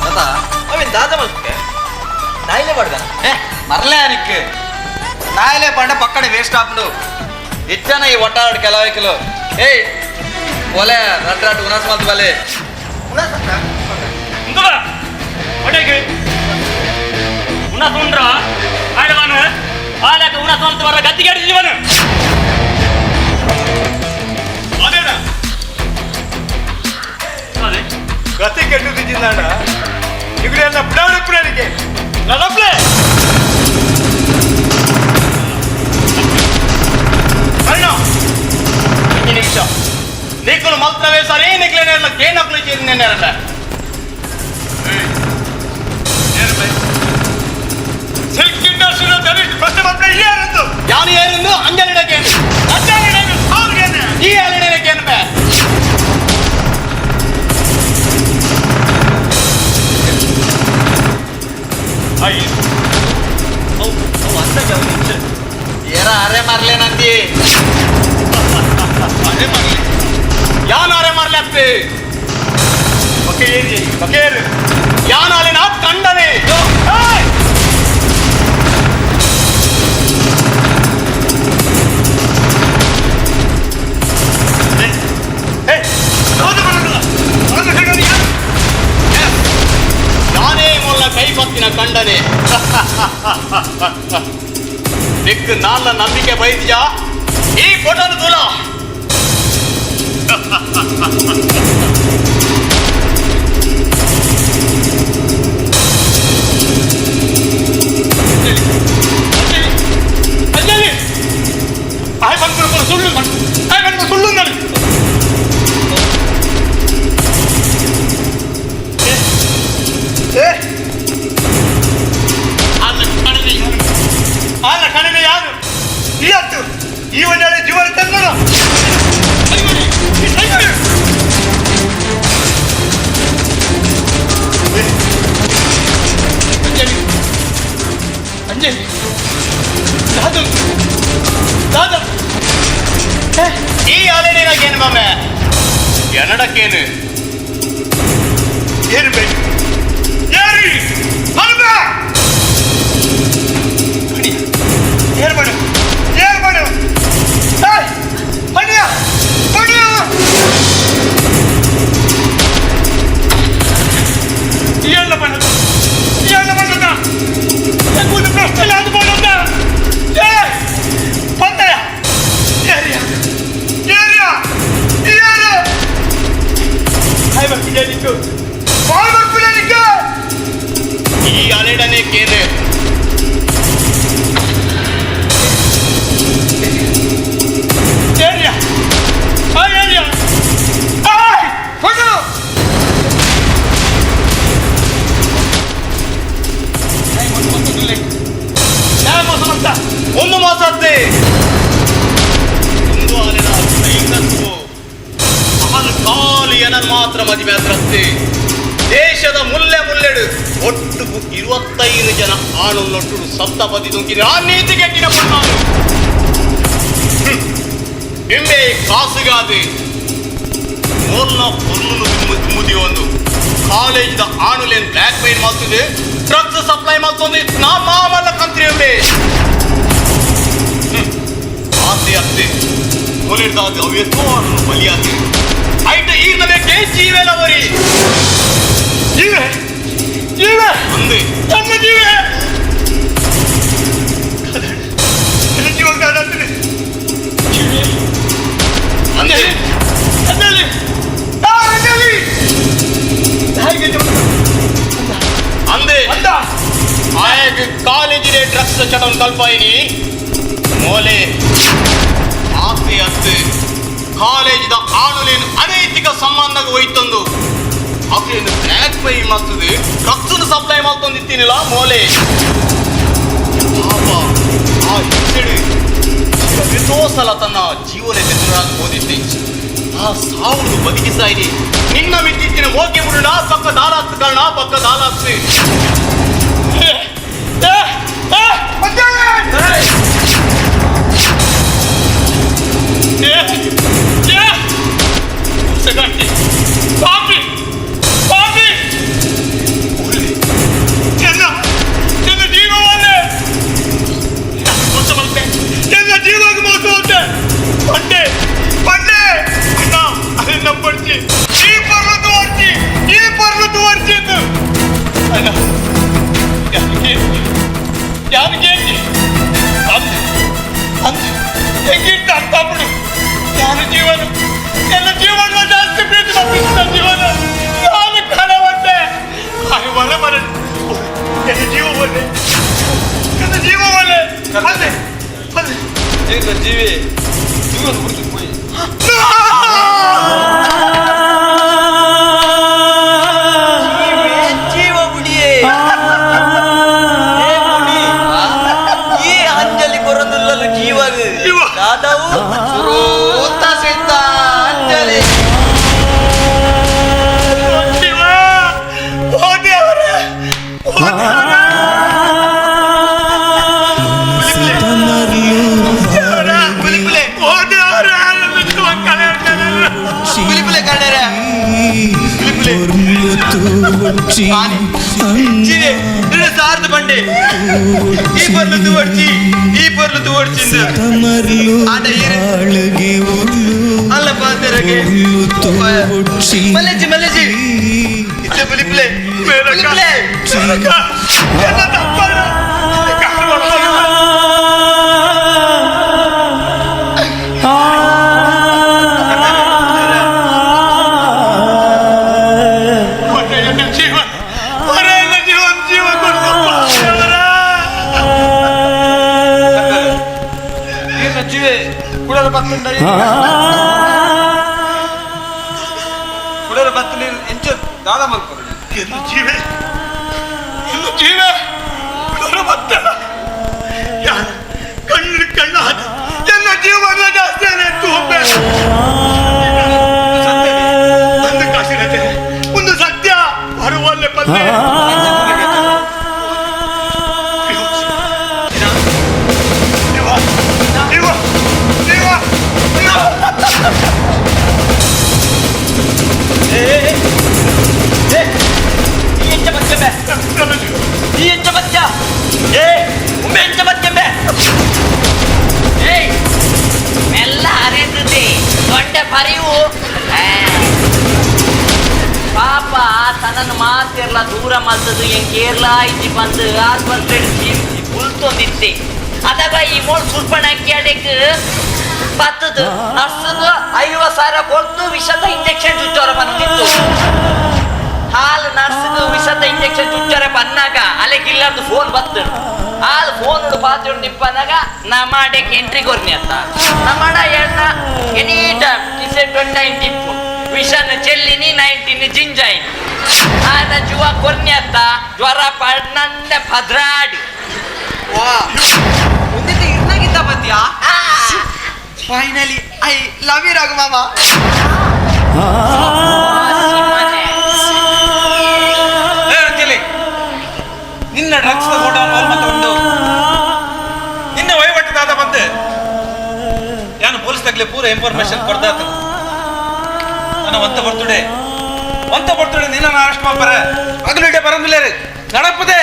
ಅಲ್ಲ ದಾದ ಮಲ್ಪೆ ನಾಯಿಲೆ ಪಡ್ದ ಏ ಮರ್ಲೆ ಅನಿಕ್ ನಾಯಿಲೆ ಪಂಡ ಪಕ್ಕಡೆ ವೇಸ್ಟ್ ಆಪ್ಡು ಇಚ್ಚನ ಈ ಒಟ್ಟಾಡು ಕೆಲವೈಕಲು ಏಯ್ ಒಲೆ ರಟ್ ರಟ್ ಉನಸ್ ಮಲ್ತು ಬಲೆ. ಇಂದುವ ಒಡೆಗೆ ಉಣ ತುಂಡ್ರ ಆಡವನು ಆಲಕ ಉಣ ತೊಂತ ಬರ ಗತ್ತಿಗೆ ಜೀವನ ಅದೇನಾ ಗತಿ ಕೆಟ್ಟದಿದ್ದಾಣ ಇಗಡೆಲ್ಲ ಬಿಡಾಡಿಪುರನಿಗೆ ನಡಪ್ಲೆ ಅಣ್ಣ ಒಂದು ನಿಮಿಷ ನೀಕುಲು ಮಲ್ತವೇ ಸರಿ ನಿಕ್ಲೇನೆಲ್ಲ ಕೇನಕ್ಲು ಚೇರಿನೇನಲ್ಲ ಸಿಲ್ಕ್ ಇಂಡಸ್ಟ್ರಿನ ಧನುಷ್ ಪ್ರಶ್ನೆ ಮಾಡ್ತಾರೆ ಯಾರಂದು ಯಾನು ಏರಿಂದು ಅಂಜಲಿಡಕೇನು ಅಂಜಲಿಡಕ್ಕೆ ಅವ್ರಿಗೇನೆ ಈ ಅಲಿಡಕೇನು ಬೇ ಅಯ್ಯೋ ಏರ ಅರೆ ಮಾರ್ಲೆ ನಂದಿ ಅರೆ ಮಾರ್ಲೆ ಯಾನು ಅರೆ ಮಾರ್ಲೆ ಅತ್ತೆ ಬಕೇರಿ ಬಕೇರಿ ಯಾನು ಅಲೆ ನಾ ಕಂಡನೆ ನಾನೇ ಮೊಲ್ಲ ಕೈ ಪತ್ತಿನ ಕಂಡನೆ ದಿಕ್ಕು ನಾನ್ನ ನಂಬಿಕೆ ಬೈದ್ಯಾ ಈ ಫೋಟೋನು ದೂರ ಅಂಜಲಿ ಆಯ್ ಬಂದ್ಬಿಡು ಸುಳ್ಳು ಆಯ್ ಬಂದ್ಬಿಡು ಸುಳ್ಳು ನಾನು ಆಲ ಕಣನೆ ಯಾರು ಇವತ್ತು ಈ ಒಂದಾಳೆ ಜೀವನ ತಂದನು ಅಂಜಲಿ ಅಂಜಲಿ ದಾದು ದಾದ ಈ ಅಲೆನೇನಾಗೇನು ಮಾಮೆ ಎನ್ನಡಕ್ಕೇನು ಏನು ಬೇಕು ಏರಿ ಹಲ್ಬ ಏರ್ ಮಾಡು ಏರ್ ಮಾಡು ಏಯ್ ಬನ್ನಿಯ ಬನ್ನಿಯ ಏನ ಮಾಡೋದು ಏನ ಮಾಡೋದ ಒಂದು ಪ್ರಶ್ನೆ ಅದು ಮಾಡೋದ ಏ ಬಂದಯ ಏರಿಯ ಏರಿಯ ಏರು ಹಾಯ್ ಬರ್ಪಿಜಾನಿಕ್ಕು ಬಾಯ್ ಬರ್ಪಿಜಾನಿಕ್ಕು ಈ ಅಲೆಡನೆ ಕೇನು ಏರಿಯಾ ಆ ಏರಿಯಾ ಆಯ್ ಹೊಡು ಒಂದು ಮಾಸತ್ತೆ ಒಂದು ಅಲೆನ ಸೈಕಸ್ಸು ಅವನು ಕಾಲು ಏನನ್ ಮಾತ್ರ ಮದುವೆ ಆದ್ರತ್ತೆ ದೇಶದ ಮುಲ್ಲೆ ಮುಲ್ಲೆಡು ಒಟ್ಟು 25 ಜನ ಆಣುನ್ನೊಟ್ಟು ಸಪ್ತಪದಿ ದುಂಕಿದ ಆ ನೀತಿ ಕೆಟ್ಟಿನ ಪಣ್ಣಾನು ನಿಂಬೆ ಕಾಸುಗಾದೆ ಮೋಲ್ನ ಪೊರ್ಲುನು ಮುದಿ ಒಂದು ಕಾಲೇಜ್ದ ಆಣುಲೇನ್ ಬ್ಲ್ಯಾಕ್ ಮೇಲ್ ಮಾಡ್ತಿದೆ ಡ್ರಗ್ಸ್ ಸಪ್ಲೈ ಮಾಡ್ತೊಂದು ನಾ ಮಾಮಲ್ಲ ಕಂತ್ರಿ ಎಂಬೆ ಆಸೆ ಅತ್ತೆ ಮೊಲಿಡ್ದಾದ ಅವು ಎತ್ತೋ ಆಣುನು ಬಲಿಯಾದೆ ಐಟ ಈರ್ನ ಬೇಕೇ ಜೀವೆಲ ಬರಿ ಜೀವೆ ಜೀವೆ ಅಂದೆ ನಮ್ಮ ಜೀವೆ ಜೀವ ಅಂದೆ ಅಂಜಲಿ ಆ ಅಂಜಲಿ ಹೇಗೆ ಅಂದೆ ಅಂದ ಆಯಗ್ ಕಾಲೇಜಿದೆ ಡ್ರಗ್ಸ್ ಚಟನ್ ಕಲ್ಪಾಯಿನಿ ಮೋಲೆ ಆಸೆ ಅತ್ತೆ ಕಾಲೇಜಿದ ಆಣುಲೇನು ಅನೈತಿಕ ಸಂಬಂಧಕ್ಕೆ ಹೋಯ್ತಂದು ಅಕ್ಲೇನು ಬ್ಲ್ಯಾಕ್ ಮೈ ಮಾಡ್ತದೆ ಡ್ರಗ್ಸ್ ಸಪ್ಲೈ ಮಾಡ್ತಂದಿತ್ತೀನಿಲ್ಲ ಮೋಲೆ ಪಾಪ ಆ ಹಿಚ್ಚಡಿ ಎಷ್ಟೋ ಸಲ ತನ್ನ ಜೀವನ ಬೆದರಾಗಿ ಓದಿದ್ದೆ ಆ ಸಾವಿರದ ಬದುಕಿಸಾಯಿನಿ ನಿನ್ನ ಮಿತ್ತಿತ್ತಿನ ಮೋಕೆ ಬಿಡುಣ ಪಕ್ಕ ದಾಲಾತ್ ಕಾರಣ ಪಕ್ಕ ದಾಲಾತ್ ಪಾಪಿ ಪಾಪಿ ಎನ್ನ ಎನ್ನ ಜೀವವನ್ನೇ ಮೋಸ ಮಾಡ್ತೆ ಎನ್ನ ಜೀವಕ್ಕೆ ಮೋಸ ಮಾಡ್ತೆ ಬಂಡೆ ಬಂಡೆ ಅಣ್ಣ ಅದನ್ನ ಪಡಿಸಿ ಈ ಪರ್ವತ ವರ್ಚಿ ಈ ಪರ್ವತ ವರ್ಚಿ ಅಂತ ಯಾರು ಕೇಳಿ ಅಂದ್ ಹೆಂಗಿಟ್ಟ ಅರ್ಥ ಬಿಡು. ಯಾರು ಜೀವನ ಎಲ್ಲ ಜೀವನ ಜಾಸ್ತಿ ಪ್ರೀತಿ ಮಾಡ್ತಿದ್ದ ಜೀವನ ನಾನು ಕಾಣವಂತೆ ಹಾಗೆ ಒಳ್ಳೆ ಮರ ನನ್ನ ಜೀವ ಒಳ್ಳೆ, ನನ್ನ ಜೀವ ಒಳ್ಳೆ. ಅಲ್ಲೇ ಅಲ್ಲೇ ಜೀವಿ ಜೀವನ ಬಿಡ್ತು ಹೋಯಿ. ಜೀವ ಬುಡಿಯೇ ಮುನಿ, ಈ ಅಂಜಲಿ ಬರೋದಿಲ್ಲಲ್ಲ ಜೀವಾಗ ದಾದಾವು ಸುರೂತ ಸಿದ್ಧ ಅಂಜಲಿ. ಶಿವ, ಓ ದೇವರೇ, ಓ ದೇವರೇ. ಓ ದೇವರೇ, ನನ್ನ ಜೀವ ಕಳೆಯೋಣ. ಪುಲಿಪುಲೆ ಕಳ್ಳರೆ. ಸಾರ್ದು ಬಂಡೆ ಈ ಪೊರ್ಲು ತೂವಡ್ಚಿ, ಈ ಪೊರ್ಲು ತೂವಡ್ಚಿ ಅಲ್ಲ ಪಾತೆರಗೆ ಮಲ್ಲೆಜ್ಜಿ ಮಲ್ಲೆಜ್ಜಿ ಇತ್ತೆ ಪುಲಿಪುಲೆ ಪುಲಿಪುಲೆ. ಎಲ್ಲ ತಪ್ಪಲ್ಲ. ನನ್ನ ಜೀವ ಹೊರೆ, ನನ್ನ ಜೀವ ಜೀವ ಕೊಡ್ತಪ್ಪ ದೇವರೇ. ಈರ್ನ ಜೀವೆ ಕುಡಲ ಬತ್ತುಂಡ, ಕುಡಲ ಬತ್ತು ನೀರು ಎಂಚ ದಾದ ಮಲ್ಪರು. ಎನ್ನು ಜೀವೆ, ಎನ್ನು ಜೀವೆ ಹೊರ ಬತ್ತಡ. ಯಾರು ಕಣ್ಣು ಕಣ್ಣ ಎಲ್ಲ ಜೀವನ ಜಾಸ್ತಿ ತೂಪೆ ಒಂದು ಕಾಸಿನತೆ ಒಂದು ಸತ್ಯ ಬರುವಲ್ಲೇ ಬಂದೆ. ಜೀವ ಜೀವ ಜೀವ ಜೀವ. ಈ ಎಂಚ ಬಚ್ಚಂಬೆ, ಈ ಎಂಚ ಬಚ್ಚ, ಏ ಉಮ್ಮೆ ಎಂಚ ಬಚ್ಚಂಬೆ. ಏಯ್ ಮೆಲ್ಲ ಹರಿತದೆ ದೊಡ್ಡ ಪರಿವು. ಪಾಪ ತನ್ನನ್ನು ಮಾತಿರ್ಲ ದೂರ ಮಲ್ತದು ಎಂಕೇರ್ಲ ಇಜ್ಜಿ ಬಂದು ಆಸ್ಪತ್ರೆ ಜೀವಿಸಿ ಉಲ್ತೊಂದಿತ್ತೆ. ಅದಗ ಈ ಮೋಳ್ ಸುರ್ಪಣ ಅಕ್ಕಿ ಬತ್ತದು ನರ್ಸದು 50,000 ಕೊಡ್ತು ವಿಷದ ಇಂಜೆಕ್ಷನ್ ಚುಚ್ಚೋರ ಬಂದಿತ್ತು. ಹಾಲು ನರ್ಸ್ಗೆ ವಿಷದ ಇಂಜೆಕ್ಷನ್ ಚುಚ್ಚೋರ ಬಂದಾಗ ಅಲೆಗಿಲ್ಲಾರ್ದು ಫೋನ್ ಬತ್ತು. ಹಾಲು ಫೋನ್ ಪಾತ್ರೆ ನಿಪ್ಪನಾಗ ನಮಾಡಕ್ಕೆ ಎಂಟ್ರಿ ಕೊರ್ನಿ ಅಂತ ನಮಾಡ ಎಣ್ಣ ಎನಿ ಟೈಮ್ ಕಿಸೆ 29 ಟಿಪ್ಪು ವಿಷನ ಚೆಲ್ಲಿನಿ 19 ಜಿಂಜಾಯಿನಿ ಆನ ಜುವ ಕೊರ್ನಿ ಅತ್ತ ಜ್ವರ ಪಡ್ನಂದ ಪದ್ರಾಡಿ. ವಾ ಒಂದಿತ್ತೆ ಇರ್ನಾಗಿದ್ದ ಬತ್ತಿಯಾ. Finally I love you Raghu ಮಾಮ. ಏ ಅಂಜಲಿ, ನಿನ್ನ ಡ್ರಗ್ಸ್ ಫೋಟೋ ಮತ್ತೆ ಉಂಟು. ನಿನ್ನ ವಹಿವಾಟು ದಾದ ಬಂದೆ ಯಾನು ಪೊಲೀಸ್ ತಗ್ಲೆ ಪೂರ ಇನ್ಫಾರ್ಮೇಶನ್ ಕೊಡ್ದಾತ. ನನ್ನ ಒಂತ ಬರ್ತುಡೆ ಒಂತ ಬರ್ತುಡೆ ನಿನ್ನ ಅರೆಸ್ಟ್ ಮಾಡ್ತಾರೆ. ಅಗಲು ಇಡೇ ಬರಂದಿಲ್ಲ ರೀ ನಡಪದೆ.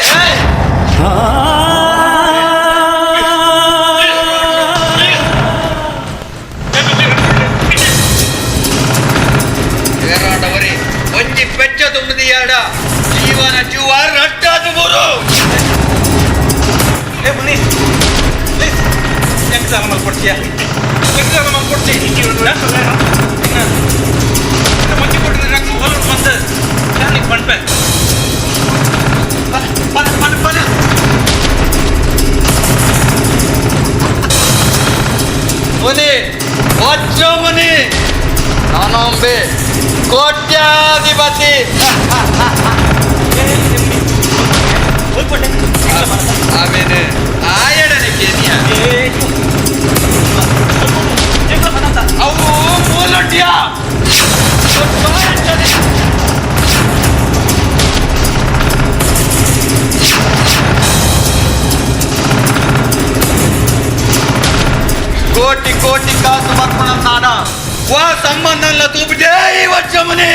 ಒಂಜಿ ಪೆಚ್ಚ ತುಂಬಿದೆಯಾಡ ಜೀವನ ಜೀವ ರಟ್ಟಾದು ಮೂರು. ಏ ಮುನಿ ಪ್ಲೀಸ್ ಹೆಂಗ್ ಸಾಲ ಮಾಡ್ಕೊಡ್ತೀಯ, ಹೆಂಗ್ ಸಾಲ ಮಾಡ್ಕೊಡ್ತಿ? ಮುಂಚೆ ಕೊಟ್ಟಿದ್ರೆ ಡ್ರಗ್ಸ್ ಹೋಲ್ ಬಂದು ಯಾನಿಗೆ ಬಂಡ್ಪೆ. ಪದ ಪದ ಪದ. ಮುನಿ ವಜ್ರ ಮುನಿ ನಾನೊಂಬೆ ಕೋಟ್ಯಾಧಿಪತಿ. ಆಮೇಲೆ ಆಯಡನಿಗೆ ಅವು ಮೂಲೊಟ್ಟಿಯ ಕೋಟಿ ಕೋಟಿ ಕಾಸು ಬರ್ಪಣ ನಾಡ ವಾ ಸಂಬಂಧ ತೂಪಿಟೇ ಈ ವಜ್ರಮುನಿ.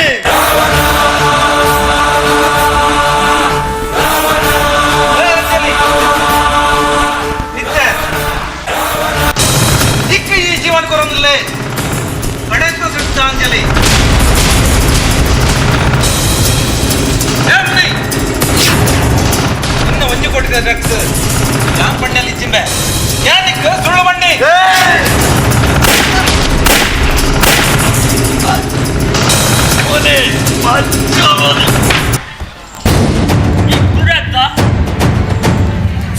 ಇಕ್ಕ ಈ ಜೀವನ ಕೊರೊಂದಿಲ್ಲ ಕಡೆತ ಸುತ್ತ ಅಂಜಲಿ. ಏ ಮುನಿ, ನಿನ್ನ ಒಂಜಿ ಕೋಟಿ ಬೈದ ಡ್ರಗ್ಸ್ ಯಾನ್ ಪಣ್ಣಲ್ಲಿ ಇಜ್ಜಿಂಬೆ ಯಾನಿಕ್ ಸುಳ್ಳು ಬಂಡಿ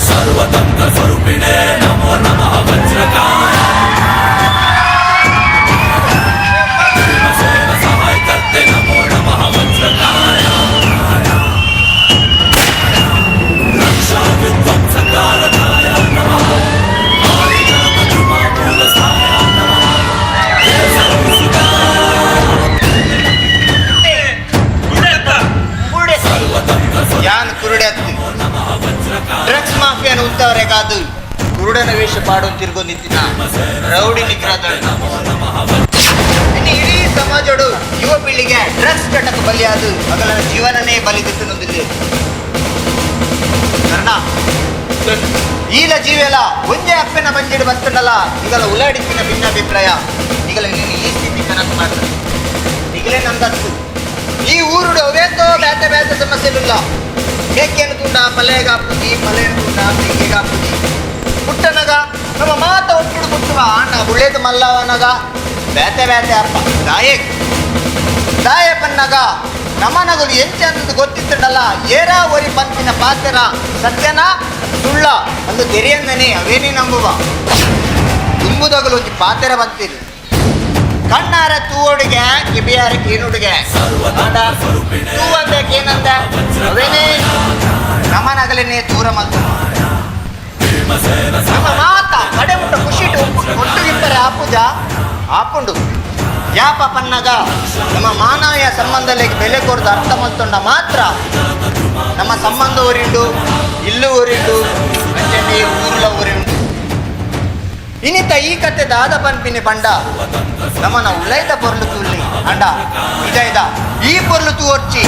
ಸರ್ವತಂತ್ರ ಸ್ವರೂಪಿಣೇ ನಮೋ ನಮಃ ವಜ್ರಕಾಯ ಭೀಮಸೇನ ಸಹಾಯಕರ್ತೆ ನಮೋ ನಮಃ ವಜ್ರಕಾಯ ರಕ್ಷಾ ವಿಧ್ವಂಸಕಾರಕಾಯ ನಮಃ ಪಾರಿಜಾತ ದ್ರುಮಾಮೂಲಸ್ಥಾಯ ನಮಃ ಯಾನ್ ಕುರುಡೆ ಡ್ರಗ್ಸ್ ಮಾಫಿಯಾನ ಉಂತವರೆ ಕಾದು ಕುರುಡನ ವೇಷ ಪಾಡೋ ತಿರ್ಗೊ ನಿಂತಿನ ರೌಡಿ ನಿಗ್ರಹ ಇನ್ನು ಇಡೀ ಸಮಾಜಡು ಯುವ ಪೀಳಿಗೆ ಡ್ರಗ್ಸ್ ಚಟಕ್ಕೆ ಬಲಿಯಾದು ಅಗಲ ಜೀವನನೇ ಬಲಿದಿತ್ತು ನೊಂದಿದೆ. ಕರ್ಣ ಈಲ ಜೀವೆಲ ಒಂದೇ ಅಪ್ಪನ ಬಂಜಿಡು ಬರ್ತಡಲ್ಲ ಈಗಲ ಉಲಾಡಿಸಿನ ಭಿನ್ನಾಭಿಪ್ರಾಯ ಈಗಲ ನೀನು ಈ ಸ್ಥಿತಿ ಕನಕ ಮಾಡ್ತದೆ ಈಗಲೇ ನಮ್ದತ್ತು ಈ ಊರುಡು ಅವೇತೋ ಬ್ಯಾತೆ ಬ್ಯಾತೆ ಸಮಸ್ಯೆಲಿಲ್ಲ. ಮೇಕೆಯನ್ನು ತುಂಡ ಪಲೆಗಾಪುಜಿ ಪಲೆಯನ್ನು ತುಂಡ ಮೇಕೆಗಾಪುಜಿ ಪುಟ್ಟನಗ ನಮ್ಮ ಮಾತ ಒಟ್ಟುಡು ಪುಟ್ಟುವ ಅಣ್ಣ ಉಳ್ಳೇದು ಮಲ್ಲವನಗ ಬ್ಯಾತೆ ಬ್ಯಾತೆ ಅಪ್ಪ ದಾಯೆ ದಾಯ ಪನ್ನಗ ನಮನಗಲು ಎಂಚೆ ಅಂತ ಗೊತ್ತಿತ್ತಡಲ್ಲ ಏರಾ ಒರಿ ಪಂಪಿನ ಪಾತ್ರ ಸತ್ಯನ ಸುಳ್ಳ ಒಂದು ತೆರೆಯಂದನೆ ಅವೇನೇ ನಂಬುವ ತುಂಬುದಗಲು ಒಂಜಿ ಪಾತೆರ ಬಂತಿರು ಕಣ್ಣಾರ ತೂವೊಡುಗೆ ಕಿಬಿಯಾರ ಕೀನುಡುಗೆ ತೂವಂದ ಏನಂದ ಅವೇನೇ ನಮನಗಲನೇ ದೂರ ಮಲ್ತು ನಮ್ಮ ಮಾತ ಕಡೆ ಮುಟ್ಟ ಖುಷಿಟು ಒಟ್ಟು ಇಬ್ಬರ ಆಪುಜ ಆಪುಂಡು ಯಾಪ ಪನ್ನಗ ನಮ್ಮ ಮಾನವೀಯ ಸಂಬಂಧಗಳಿಗೆ ಬೆಲೆ ಕೊಡ್ದು ಅರ್ಥ ಮಲ್ತೊಂಡ ಮಾತ್ರ ನಮ್ಮ ಸಂಬಂಧ ಊರಿಂಡು ಇಲ್ಲು ಊರಿಂಡು ಅಂಚನೆ ಊರುಲ ಊರಿಂಡು. ಇನಿತ ಈ ಕತೆ ದಾದ ಪನ್ಪಿನಿ ಪಂಡ ನಮ್ಮನ ಉಲೈದ ಪೊರ್ಲು ತೂಲಿ ಅಂಡ ಇದ ಇದ ಈ ಪೊರ್ಲು ತೂವರ್ಚಿ.